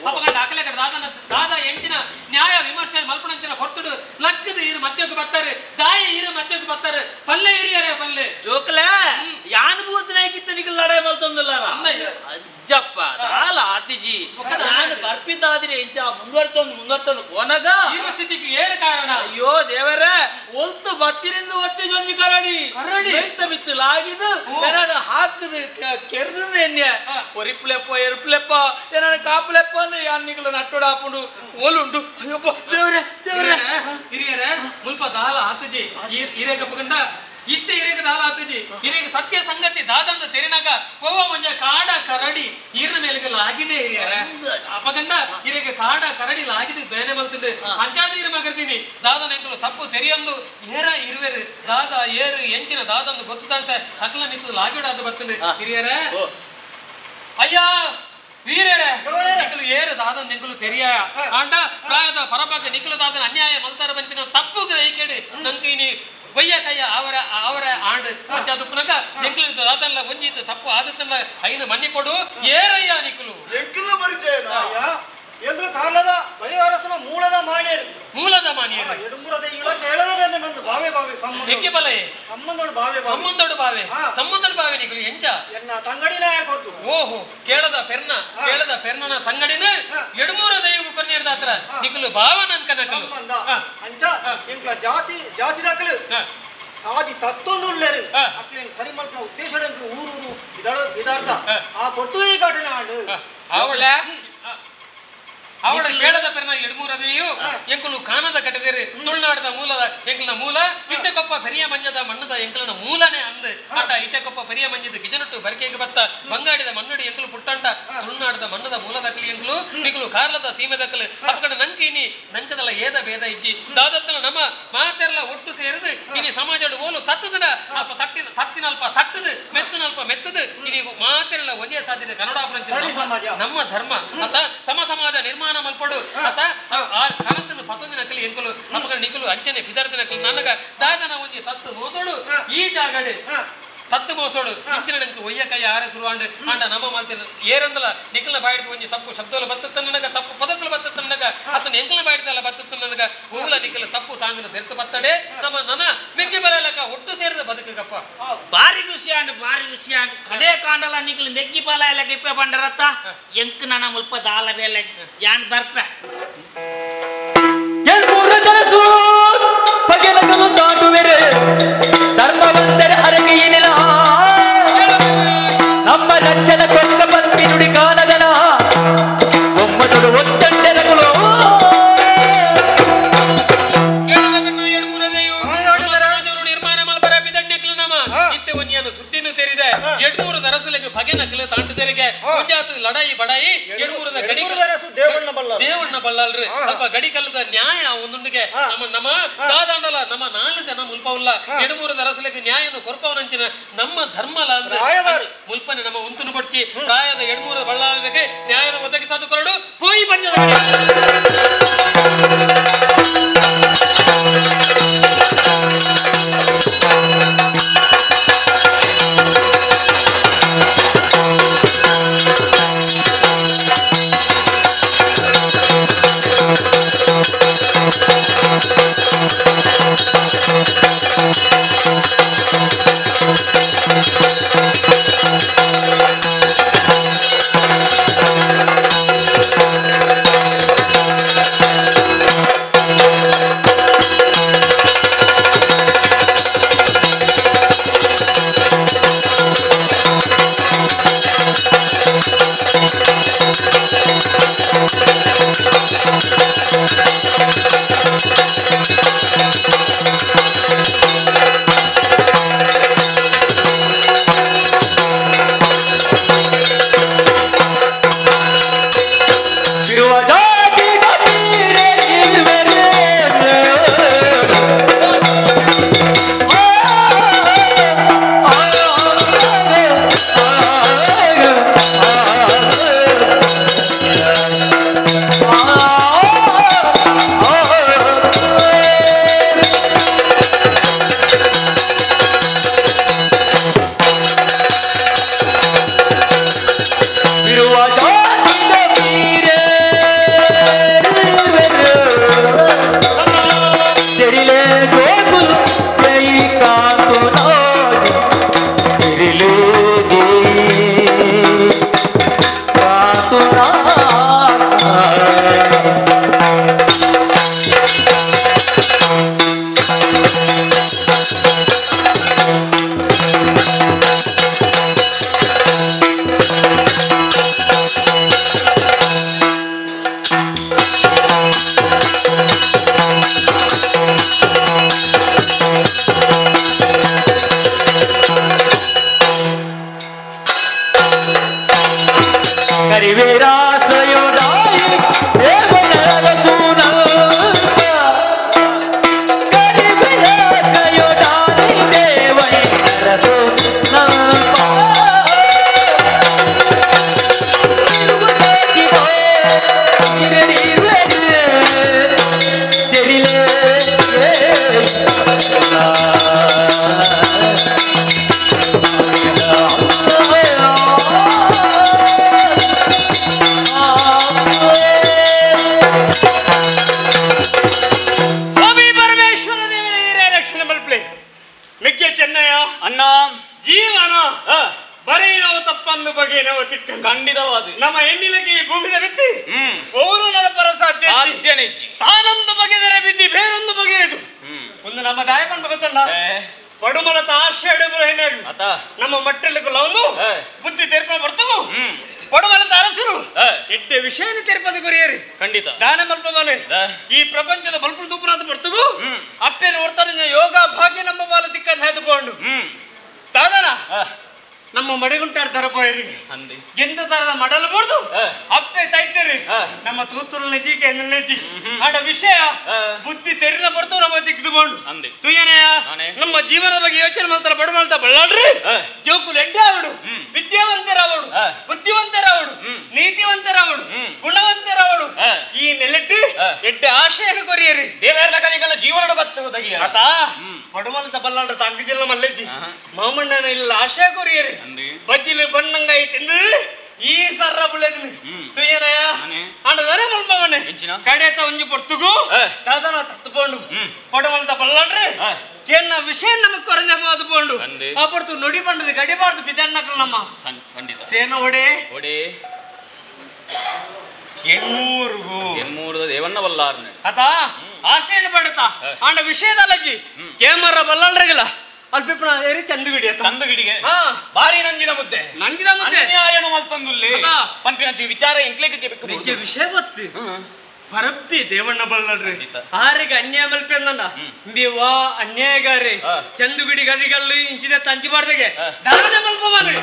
ಅಪಗಂಡ ಅಕಲೆ ಕಡೆ ದಾದನ ದಾದ ಎಂಚಿನ ನ್ಯಾಯ ವಿಮರ್ಶೆ ಮಲ್ಪಣಂಚಿನ ಹೊರ್ತುಡು ಲಕ್ಕದ ಇರು ಮಧ್ಯಕ್ಕೆ ಬರ್ತಾರೆ ದಾಯ ಇರು ಮಧ್ಯಕ್ಕೆ ಬರ್ತಾರೆ ಪಲ್ಲೆ ಹಿರಿಯರೇ ಪಲ್ಲೆ ಜೋಕ್ಲ ಯಾನ್ ಬೂತನಾಯ್ಕಿತ್ತ ನಿಕಲ್ ಲಡಾಯಿ ಮಲ್ತೊಂದುಲ್ಲಾರ ಅಜ್ಜಪ್ಪ ದಾಲ ಆತಿಜಿ ನಾನು ಬರ್ಪಿದ್ದಾದ್ರೆ ಇಂಚ ಮುಂದುವರ್ತೊಂದು ಮುಂದುವರ್ತೊಂದು ಹೋನಗ ಈ ಸ್ಥಿತಿಗೆ ಏನು ಕಾರಣ ಅಯ್ಯೋ ದೇವರೇ ಒಲ್ತು ಬತ್ತಿನಿಂದ ಒತ್ತಿ ಜೊಂಜಿ ಕರಡಿ ಕರಡಿ ಮೆತ್ತ ಬಿತ್ತು ಲಾಗಿದು ಏನಾದ್ರು ಹಾಕದು ಕೆರ್ದು ಎಣ್ಣೆ ಒರಿಪ್ಲೆಪ್ಪ ಎರುಪ್ಲೆಪ್ಪ ಏನಾದ್ರು ಕಾಪುಲೆಪ್ಪ ಅಂದ್ರೆ ಯಾನ್ ನಿಕಲ ನಟ್ಟೋಡ ಹಾಕೊಂಡು ಓಲುಂಟು ಅಯ್ಯಪ್ಪ ದೇವರೇ ದೇವರೇ ಹಿರಿಯರೇ ಮುಲ್ಪ ದಾಲ ಆತಜಿ ಹಿರೇಗ ಪಗಂಡ ಇತ್ತೆ ಹಿರೇಗ ದಾಲ ಆತಜಿ ಹಿರೇಗ ಸತ್ಯ ಸಂಗತಿ ದಾದಂದ ತೆರಿನಾಗ ಒವ್ವ ಮಂಜ ಕಾಡ ಕರಡಿ ಈರ್ನ ಮೇಲೆಗೆ ಲಾಗಿನೇ ಹಿರಿಯರ ಅಪಗಂಡ ಹಿರೇಗ ಕಾಡ ಕರಡಿ ಲಾಗಿದ್ದು ಬೇನೆ ಮಲ್ತಿಂದು ಅಂಚಾದ ಇರು ಮಗರ್ತೀನಿ ದಾದನ ಎಂಕಲು ತಪ್ಪು ತೆರಿಯಂದು ಏರ ಇರುವೆರು ದಾದ ಏರು ಎಂಚಿನ ದಾದಂದು ಗೊತ್ತದಂತೆ ಹಕ್ಲ ನಿಂತು ಲಾಗಿಡಾದ ಬರ್ತಂಡು ಹಿರಿಯರ ಅಯ್ಯ ವೀರರೇ ನಿಕಲು ಏರು ದಾದ ನಿಂಕಲು ತೆರಿಯ ಆಂಡ ಪ್ರಾಯದ ಪರಭಾಗ ನಿಕಲು ದಾದನ ಅನ್ಯಾಯ ಮಲ್ತಾರ ಬಂತಿನ ತಪ್ಪು ಗ್ರಹಿಕೆಡು ನಂಗೆ ಇನಿ ವಯ್ಯ ಕೈಯ ಅವರ ಅವರ ಆಂಡ್ ಅದು ಪುನಗ ನಿಂಕಲು ದಾದಲ್ಲ ಒಂಜಿತ್ತು ತಪ್ಪು ಆದತ್ತಲ್ಲ ಐನ ಮನ್ನಿ ಕೊಡು ಏರಯ್ಯ ನಿಕಲು ಎಂಕಲು ಪರಿಚಯ ಎಂಕಲು ಕಾಲದ ಬಯವರಸನ ಮೂಲದ ಮಾಣಿಯರು ಮೂಲದ ಮಾಣಿಯರು ಎಡುಂಬುರದ ಇಳ ಕೇಳದ ಮೇಲೆ ಬಂದು ಬಾವೆ ಬಾವೆ ಸಂಬಂಧ ಎಕ್ಕೆ ಬಲಯೆ ಸಂಬಂಧೋಡು ಬಾವೆ ಸಂಬಂಧೋಡು ಬಾವೆ ಸಂಬಂಧೋಡು ಬಾವೆ ನಿಕಲು ಎಂಚ ಎನ್ನ ತಂಗಡಿನ ಕೊಡ್ತು ಓಹೋ ಕೇಳದ ಪೆರ್ನ ಕೇಳದ ಪೆರ್ನನ ಸಂಗಡಿನ ಎಡುಮೂರ ದೈವ ಕೊನ್ನೇರ್ದ ಹತ್ರ ನಿಕಲು ಭಾವನಂಕ ನಕಲು ಸಂಬಂಧ ಅಂಚ ಎಂಕ್ಲ ಜಾತಿ ಜಾತಿ ದಾಖಲು ಆದಿ ತತ್ತೊಂದು ಉಳ್ಳೇರು ಅಕ್ಲೇನ್ ಸರಿ ಮಲ್ಪನ ಉದ್ದೇಶ ಊರು ಊರು ಇದಾರ್ಥ ಆ ಕೊಡ್ತು ಈ ಘಟನೆ ಆಡು ಅವಳ ಅವಳ ಕೇಳದ ಪೆರ್ನ ಎಡ್ಮೂರದೆಯು ಎಂಕುಲು ಕಾನದ ಕಟ್ಟದೇರಿ ತುಳುನಾಡದ ಮೂಲದ ಎಂಕಲ್ನ ಮೂಲ ಇಟ್ಟೆಕೊಪ್ಪ ಪೆರಿಯ ಮಂಜದ ಮಣ್ಣದ ಎಂಕಲನ ಮೂಲನೇ ಅಂದು ಆಟ ಇಟ್ಟೆಕೊಪ್ಪ ಪೆರಿಯ ಮಂಜದ ಗಿಜನಟ್ಟು ಬರಿಕೆಗೆ ಬತ್ತ ಬಂಗಾಡಿದ ಮಣ್ಣಡಿ ಎಂಕಲು ಪುಟ್ಟಂಡ ತುಳುನಾಡದ ಮಣ್ಣದ ಮೂಲದಕಲಿ ಎಂಕಲು ನಿಕಲು ಕಾರ್ಲದ ಸೀಮೆದಕಲು ಅಪ್ಪಕಡ ನಂಗೆ ಇನಿ ನಂಕದಲ್ಲ ಏದ ಭೇದ ಇಜ್ಜಿ ದಾದತ್ತಲ ನಮ್ಮ ಮಾತೆಲ್ಲ ಒಟ್ಟು ಸೇರಿದು ಇನಿ ಸಮಾಜಡು ಓಲು ತತ್ತದನ ಅಲ್ಪ ತಟ್ಟಿನ ತತ್ತಿನಲ್ಪ ತಟ್ಟದು ಮೆತ್ತನಲ್ಪ ಮೆತ್ತದು ಇನಿ ಮಾತೆಲ್ಲ ಒಂದೇ ಸಾಧ್ಯತೆ ಕನ್ನಡ ನಮ್ಮ ಧರ್ಮ ಅತ ಸಮ ಸಮಾಜ ನಿರ್ಮಾಣ ಮಲ್ಪಡು ಅತ ಆ ಕನಸನ್ನು ಪತ್ತೊಂದಿನ ಕಲಿ ಎಂಕಲು ಅಪ್ಪಗ ನಿಕಲು ಅಂಚನೆ ಪಿದರ್ದಿನ ಕಲಿ ನನಗ ದಾದನ ಒಂಜಿ ತತ್ತು ಮೋಸೋಡು ಈ ಜಾಗಡೆ ತತ್ತು ಮೋಸೋಡು ಇಂಚಿನ ನಂಗೆ ಒಯ್ಯ ಕೈ ಆರೆ ಸುರುವಾಂಡು ಆಂಡ ನಮ್ಮ ಮಾತಿನ ಏರಂದಲ ನಿಕಲ ಬಾಯಿಡ್ದು ಒಂಜಿ ತಪ್ಪು ಶಬ್ದಲ ಬತ್ತತ್ತ ನನಗ ತಪ್ಪು ಪದಕಲು ಬತ್ತತ್ತ ನನಗ ಅತನ ಎಂಕಲ ಬಾಯಿಡ್ದಲ್ಲ ಬತ್ತತ್ತ ನನಗ ಊಲ ನಿಕಲ ತಪ್ಪು ತಾಂಗಿನ ಬೆರ್ತು ಬತ್ತಡೆ ನಮ್ಮ ನನ ಮೆಗ್ಗಿ ಬಲಲಕ ಒಟ್ಟು ಸೇರಿದ ಬದುಕಗಪ್ಪ ಬಾರಿ ಖುಷಿ ಆಂಡ್ ಬಾರಿ ಖುಷಿ ಆಂಡ್ ಕಡೆ ಕಾಂಡಲ ನಿಕಲು ಮೆಗ್ಗಿ ಬಲ ಎಲ್ಲ ಗಿಪ್ಪೆ ಬಂಡರತ್ತ ಎಂಕ್ ನನ ಮುಲ್ಪ ದಾಲ ಬೇಲೆ ಯಾನ್ ಬರ್ಪೆ ಪಗೆಲಕಲು ದಾಟುವೆರೆ ಧರ್ಮವಂತರ ಅರಗಿಯಿನಿಲ ನಮ್ಮ ರಚ್ಚನ ಕೊಕ್ಕ ಪಂಪಿ ನುಡಿ ಕಾನದನ ಒಮ್ಮತೊಡು ಒತ್ತಂಡೆರಗುಲು ನಿರ್ಮಾಣ ಮಲ್ಪರ ಬಿದಣ್ಣೆಕ್ಲು ನಮ್ಮ ಇತ್ತೆ ಒಂಜಿಯನ್ನು ಸುದ್ದಿನೂ ತೆರಿದೆ ಎಡ್ಮೂರು ದರಸುಲೆಗೆ ಬಗೆನಕ್ಲು ತಾಂಟುದೆರಿಗೆ ಒಂಜಾತು ಲಡಾಯಿ ಬಡಾಯಿ ಎಡ್ಮೂರದ ಗಡಿ ದೇವಣ್ಣ ಬಲ್ಲಾಳ್ರಿ ಸ್ವಲ್ಪ ಗಡಿ ಕಲ್ಲದ ನ್ಯಾಯ ಒಂದುಂಡಿಗೆ ನಮ್ಮ ನಮ್ಮ ದಾದಾಂಡಲ ನಮ್ಮ ನಾಲ್ಕು ಜನ ಮುಲ್ಪವುಲ್ಲ ಎಡುಮೂರದ ಅರಸುಲೆಗೆ ನ್ಯಾಯನು ಕೊರ್ಪವನಂಚಿನ ನಮ್ಮ ಧರ್ಮಲ ಅಂದ್ರೆ ಮುಲ್ಪನೆ ನಮ್ಮ ಉಂತುನು ಕೊಡ್ಚಿ ಪ್ರಾಯದ ಎಡುಮೂರ ಬಳ್ಳಾಳರಿಗೆ ನ್ಯಾಯನ ಒದಗಿಸದು ಕೊರಡು ಪೋಯಿ ಪಂಜದ Thank you. ಜೋಗುಲು ಜೈ ಕಾಂತುನಾಗಿ ತಿರಿಲೇ ಕಾಂತುನಾ. ಖಂಡಿತವಾದ ನಮ್ಮ ಹೆಣ್ಣಿಲಕ್ಕೆ ಈ ಭೂಮಿದ ಬಿತ್ತಿ ಓರು ನಡಪರ ಸಾಧ್ಯ ತಾನೊಂದು ಬಗೆದರೆ ಬಿದ್ದಿ ಬೇರೊಂದು ಬಗೆಯದು. ಒಂದು ನಮ್ಮ ದಾಯಕನ್ ಗೊತ್ತಣ್ಣ ಪಡುಮಲತ ಆಶಯ ನಮ್ಮ ಮಟ್ಟಲ್ಲಿ ಒಂದು ಬುದ್ಧಿ ತೀರ್ಪು ಬರ್ತವು. ಪಡುಮಲತ ಅರಸರು ಎಡ್ಡೆ ವಿಷಯನ ತೀರ್ಪದ ಗುರಿಯರಿ ಖಂಡಿತ ದಾನ ಮಲ್ಪಬಾಲೆ ಈ ಪ್ರಪಂಚದ ಬಲ್ಪು ತುಪ್ಪನಾದ ಬರ್ತವು. ಅಪ್ಪೇನು ಹೊರ್ತಾರೆ ಯೋಗ ಭಾಗ್ಯ ನಮ್ಮ ಬಾಲ ತಿಕ್ಕ ಹಾಯ್ದುಕೊಂಡು ತಾದನ ನಮ್ಮ ಮಡಿಗುಂಟಾರ್ ತರ ಎಂತ ತರದ ಮಡಲು ಬೋರ್ದು ಅಪ್ಪೆ ತೈತೇರಿ ನಮ್ಮ ತೂತೂರು ನೆಜಿಕೆ ನೆಜಿ ಆಡ ವಿಷಯ ಬುದ್ಧಿ ತೆರಿನ ಬರ್ತವು ನಮ್ಮ ದಿಗ್ದುಕೊಂಡು ತುಯ್ಯನೆಯ ನಮ್ಮ ಜೀವನದ ಬಗ್ಗೆ ಯೋಚನೆ ಮಾಡ್ತಾರ ಬಡ ಮಾಡ್ತಾ ಬಳ್ಳಾಡ್ರಿ ಜೋಕುಲು ಎಡ್ಡೆ ಅವಡು ವಿದ್ಯಾವಂತರಾವಡು ಬುದ್ಧಿವಂತರಾವಡು ನೀತಿವಂತರಾವಡು ಗುಣವಂತರಾವಡು ಈ ನೆಲೆಟ್ಟು ಎಡ್ಡೆ ಆಶಯ ಕೊರಿಯರಿ ದೇವರ ಕನಿಗಲ್ಲ ಜೀವನದ ಬತ್ತು ಆತ ಪಡುಮಲತ ಬಲ್ಲಾಡ್ರ ತಂಗಜಿಲ್ಲ ಮಲ್ಲೇಜಿ ಮಾಮಣ್ಣನ ಇಲ್ಲ ಆಶಯ ಕೊರಿಯರಿ ಬಜ್ಜಿಲು ಬಣ್ಣಂಗಾಯಿ ತಿಂದು ಈ ಸರ್ರ ಬುಳೆದಿನ ತುಯ್ಯನಯ ಅಂಡದಾನೆ ಮಲ್ಪವನೆ ಕಡೆತ ಒಂಜಿ ಪೊರ್ತುಗು ತಾತನ ತತ್ತುಕೊಂಡು ಪಡಮಲ್ತ ಬಲ್ಲಾಡ್ರಿ ಕೇನ್ನ ವಿಷಯ ನಮಗ್ ಕೊರಂಜ ಮಾತುಕೊಂಡು ಆ ಪೊರ್ತು ನುಡಿ ಬಂಡದ ಗಡಿಬಾರ್ದು ಬಿದಣ್ಣಕಲ್ ನಮ್ಮ ಸೇನ ಒಡೆ ಒಡೆ ಎಣ್ಣೂರುಗು ಎಣ್ಣೂರದ ದೇವಣ್ಣ ಬಲ್ಲಾರ್ನೆ ಆತ ಆಶಯನ ಪಡತ ಅಂಡ ವಿಷಯದಲ್ಲಜ್ಜಿ ಕೇಮರ ಬಲ್ಲಾಳ್ರಿಗಲ್ಲ ಅಲ್ಪಿಪ್ಪ ಏರಿ ಚಂದುಗಿಡಿ ಚಂದುಗಿಡಿಗೆ ಬಾರಿ ನಂಜಿನ ಮುದ್ದೆ ನಂಜಿನ ಮುದ್ದೆ ಅನ್ಯಾಯನ ಮಲ್ತಂದುಲ್ಲಿ ಪಂಪಿನ ವಿಚಾರ ಎಂಕ್ಲೇಗೆ ಬೇಕು ನಿಮಗೆ ವಿಷಯ ಗೊತ್ತು ಪರಪ್ಪಿ ದೇವಣ್ಣ ಬಳ್ಳಾಡ್ರಿ ಆರಿಗೆ ಅನ್ಯಾಯ ಮಲ್ಪಿ ಅಂದಣ್ಣ ವಾ ಅನ್ಯಾಯಗಾರಿ ಚಂದುಗಿಡಿ ಗಡಿಗಲ್ಲು ಇಂಚಿದೆ ತಂಚಿ ಬಾರ್ದಗೆ ದಾನ ಮಲ್ಪಮಾನೆ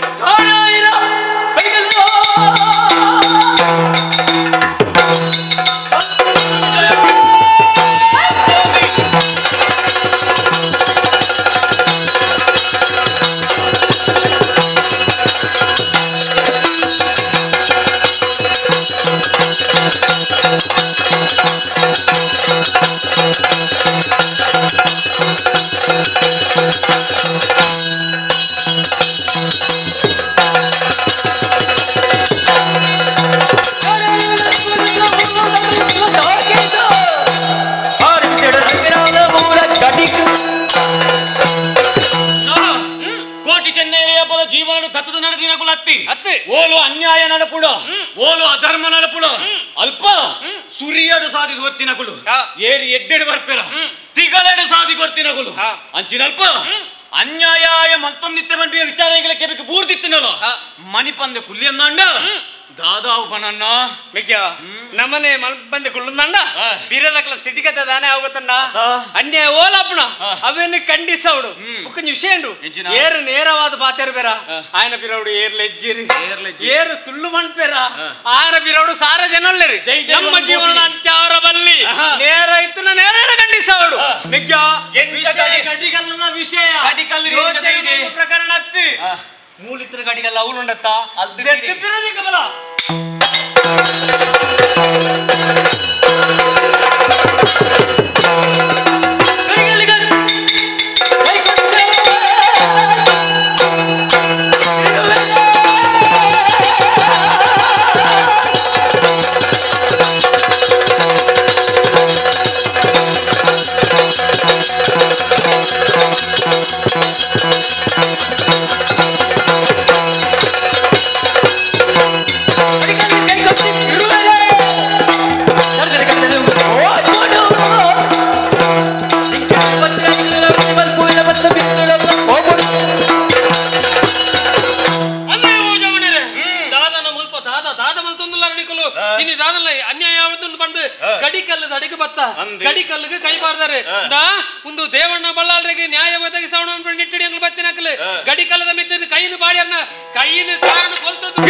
ಕೋಟಿ ಚೆನ್ನೇರಿಯ ಬಲ ಜೀವನ ತತ್ತದ ನಡೆದಿನ ಕುಲತ್ತಿ ಓಲು ಅನ್ಯಾಯ ನಡಪುಡ ಓಲು ಅಧರ್ಮ ನಡಪುಡ ಅಲ್ಪ ಸುರಿಯಡು ಸಾಧಿ ಹೊತ್ತಿನ ಕುಲು ಏರಿ ಎಡ್ಡೆಡು ಬರ್ಪೆರ ತಿಗಲೆಡು ಸಾಧಿ ಕೊರ್ತಿನ ಕುಲು ಅಂಚಿನಲ್ಪ ಅನ್ಯಾಯ ಮಲ್ತೊಂದಿತ್ತೆ ಬಂಡಿಯ ವಿಚಾರಗಳ ಕೆಬೇಕು ಬೂರ್ದಿತ್ತಿನಲ್ಲ ಮಣಿಪಂದೆ ಕುಲ್ಲಿಯನ್ನಾಂಡ ದಾದಾವು ಬನನ್ನ ಮಿಗ್ಯ ನಮ್ಮನೆ ಮಲ್ಪಂದೆ ಕುಲ್ಲಂದಂಡ ಬೀರದಕ್ಕಲ ಸ್ಥಿತಿಗತ ದಾನೆ ಆಗುತ್ತಣ್ಣ ಅನ್ಯಾಯ ಓಲಾಪಣ ಅವೇನು ಖಂಡಿಸವಡು ಮುಖಂಜ ವಿಷಯ ಉಂಡು ಏರು ನೇರವಾದ ಪಾತೇರು ಬೇರ ಆಯನ ಬಿರವಡು ಏರ್ ಲೆಜ್ಜಿರಿ ಏರು ಸುಳ್ಳು ಮಣ್ಪೇರ ಆಯನ ಬಿರವಡು ಸಾರ ಜನಲ್ಲರಿ ನಮ್ಮ ಜೀವನದ ಅಂಚಾರ ಬಲ್ಲಿ ನೇರ ಇತ್ತು ನೇರ ಖಂಡಿಸವಡು ಮಿಗ್ಯ ಗಡಿಗಲ್ಲದ ವಿಷಯ ಪ್ರಕರಣ ಅತ್ತಿ ಮೂಲಿತ್ರ ಗಡಿಗಲ್ಲ ಅವಳುಂಡತ್ತ ಕಮಲ Thank you. ಬಲ್ಲಾಳ್ರೆ ಒಂದು ದೇವಣ್ಣ ಬಲ್ಲಾಳ್ರಿಗೆ ನ್ಯಾಯ ಒದಗಿಸೋಣ ನಿಟ್ಟಿಡಿ ಅಂಗ್ಲು ಬತ್ತಿನಕಲು ಗಡಿಕಲದ ಮಿತ್ತ ಕೈನು ಬಾಡ್ಯಾರ್ನ ಕೈಯಿನ ಕಾರಣ ಕೊಲ್ತದ್ದು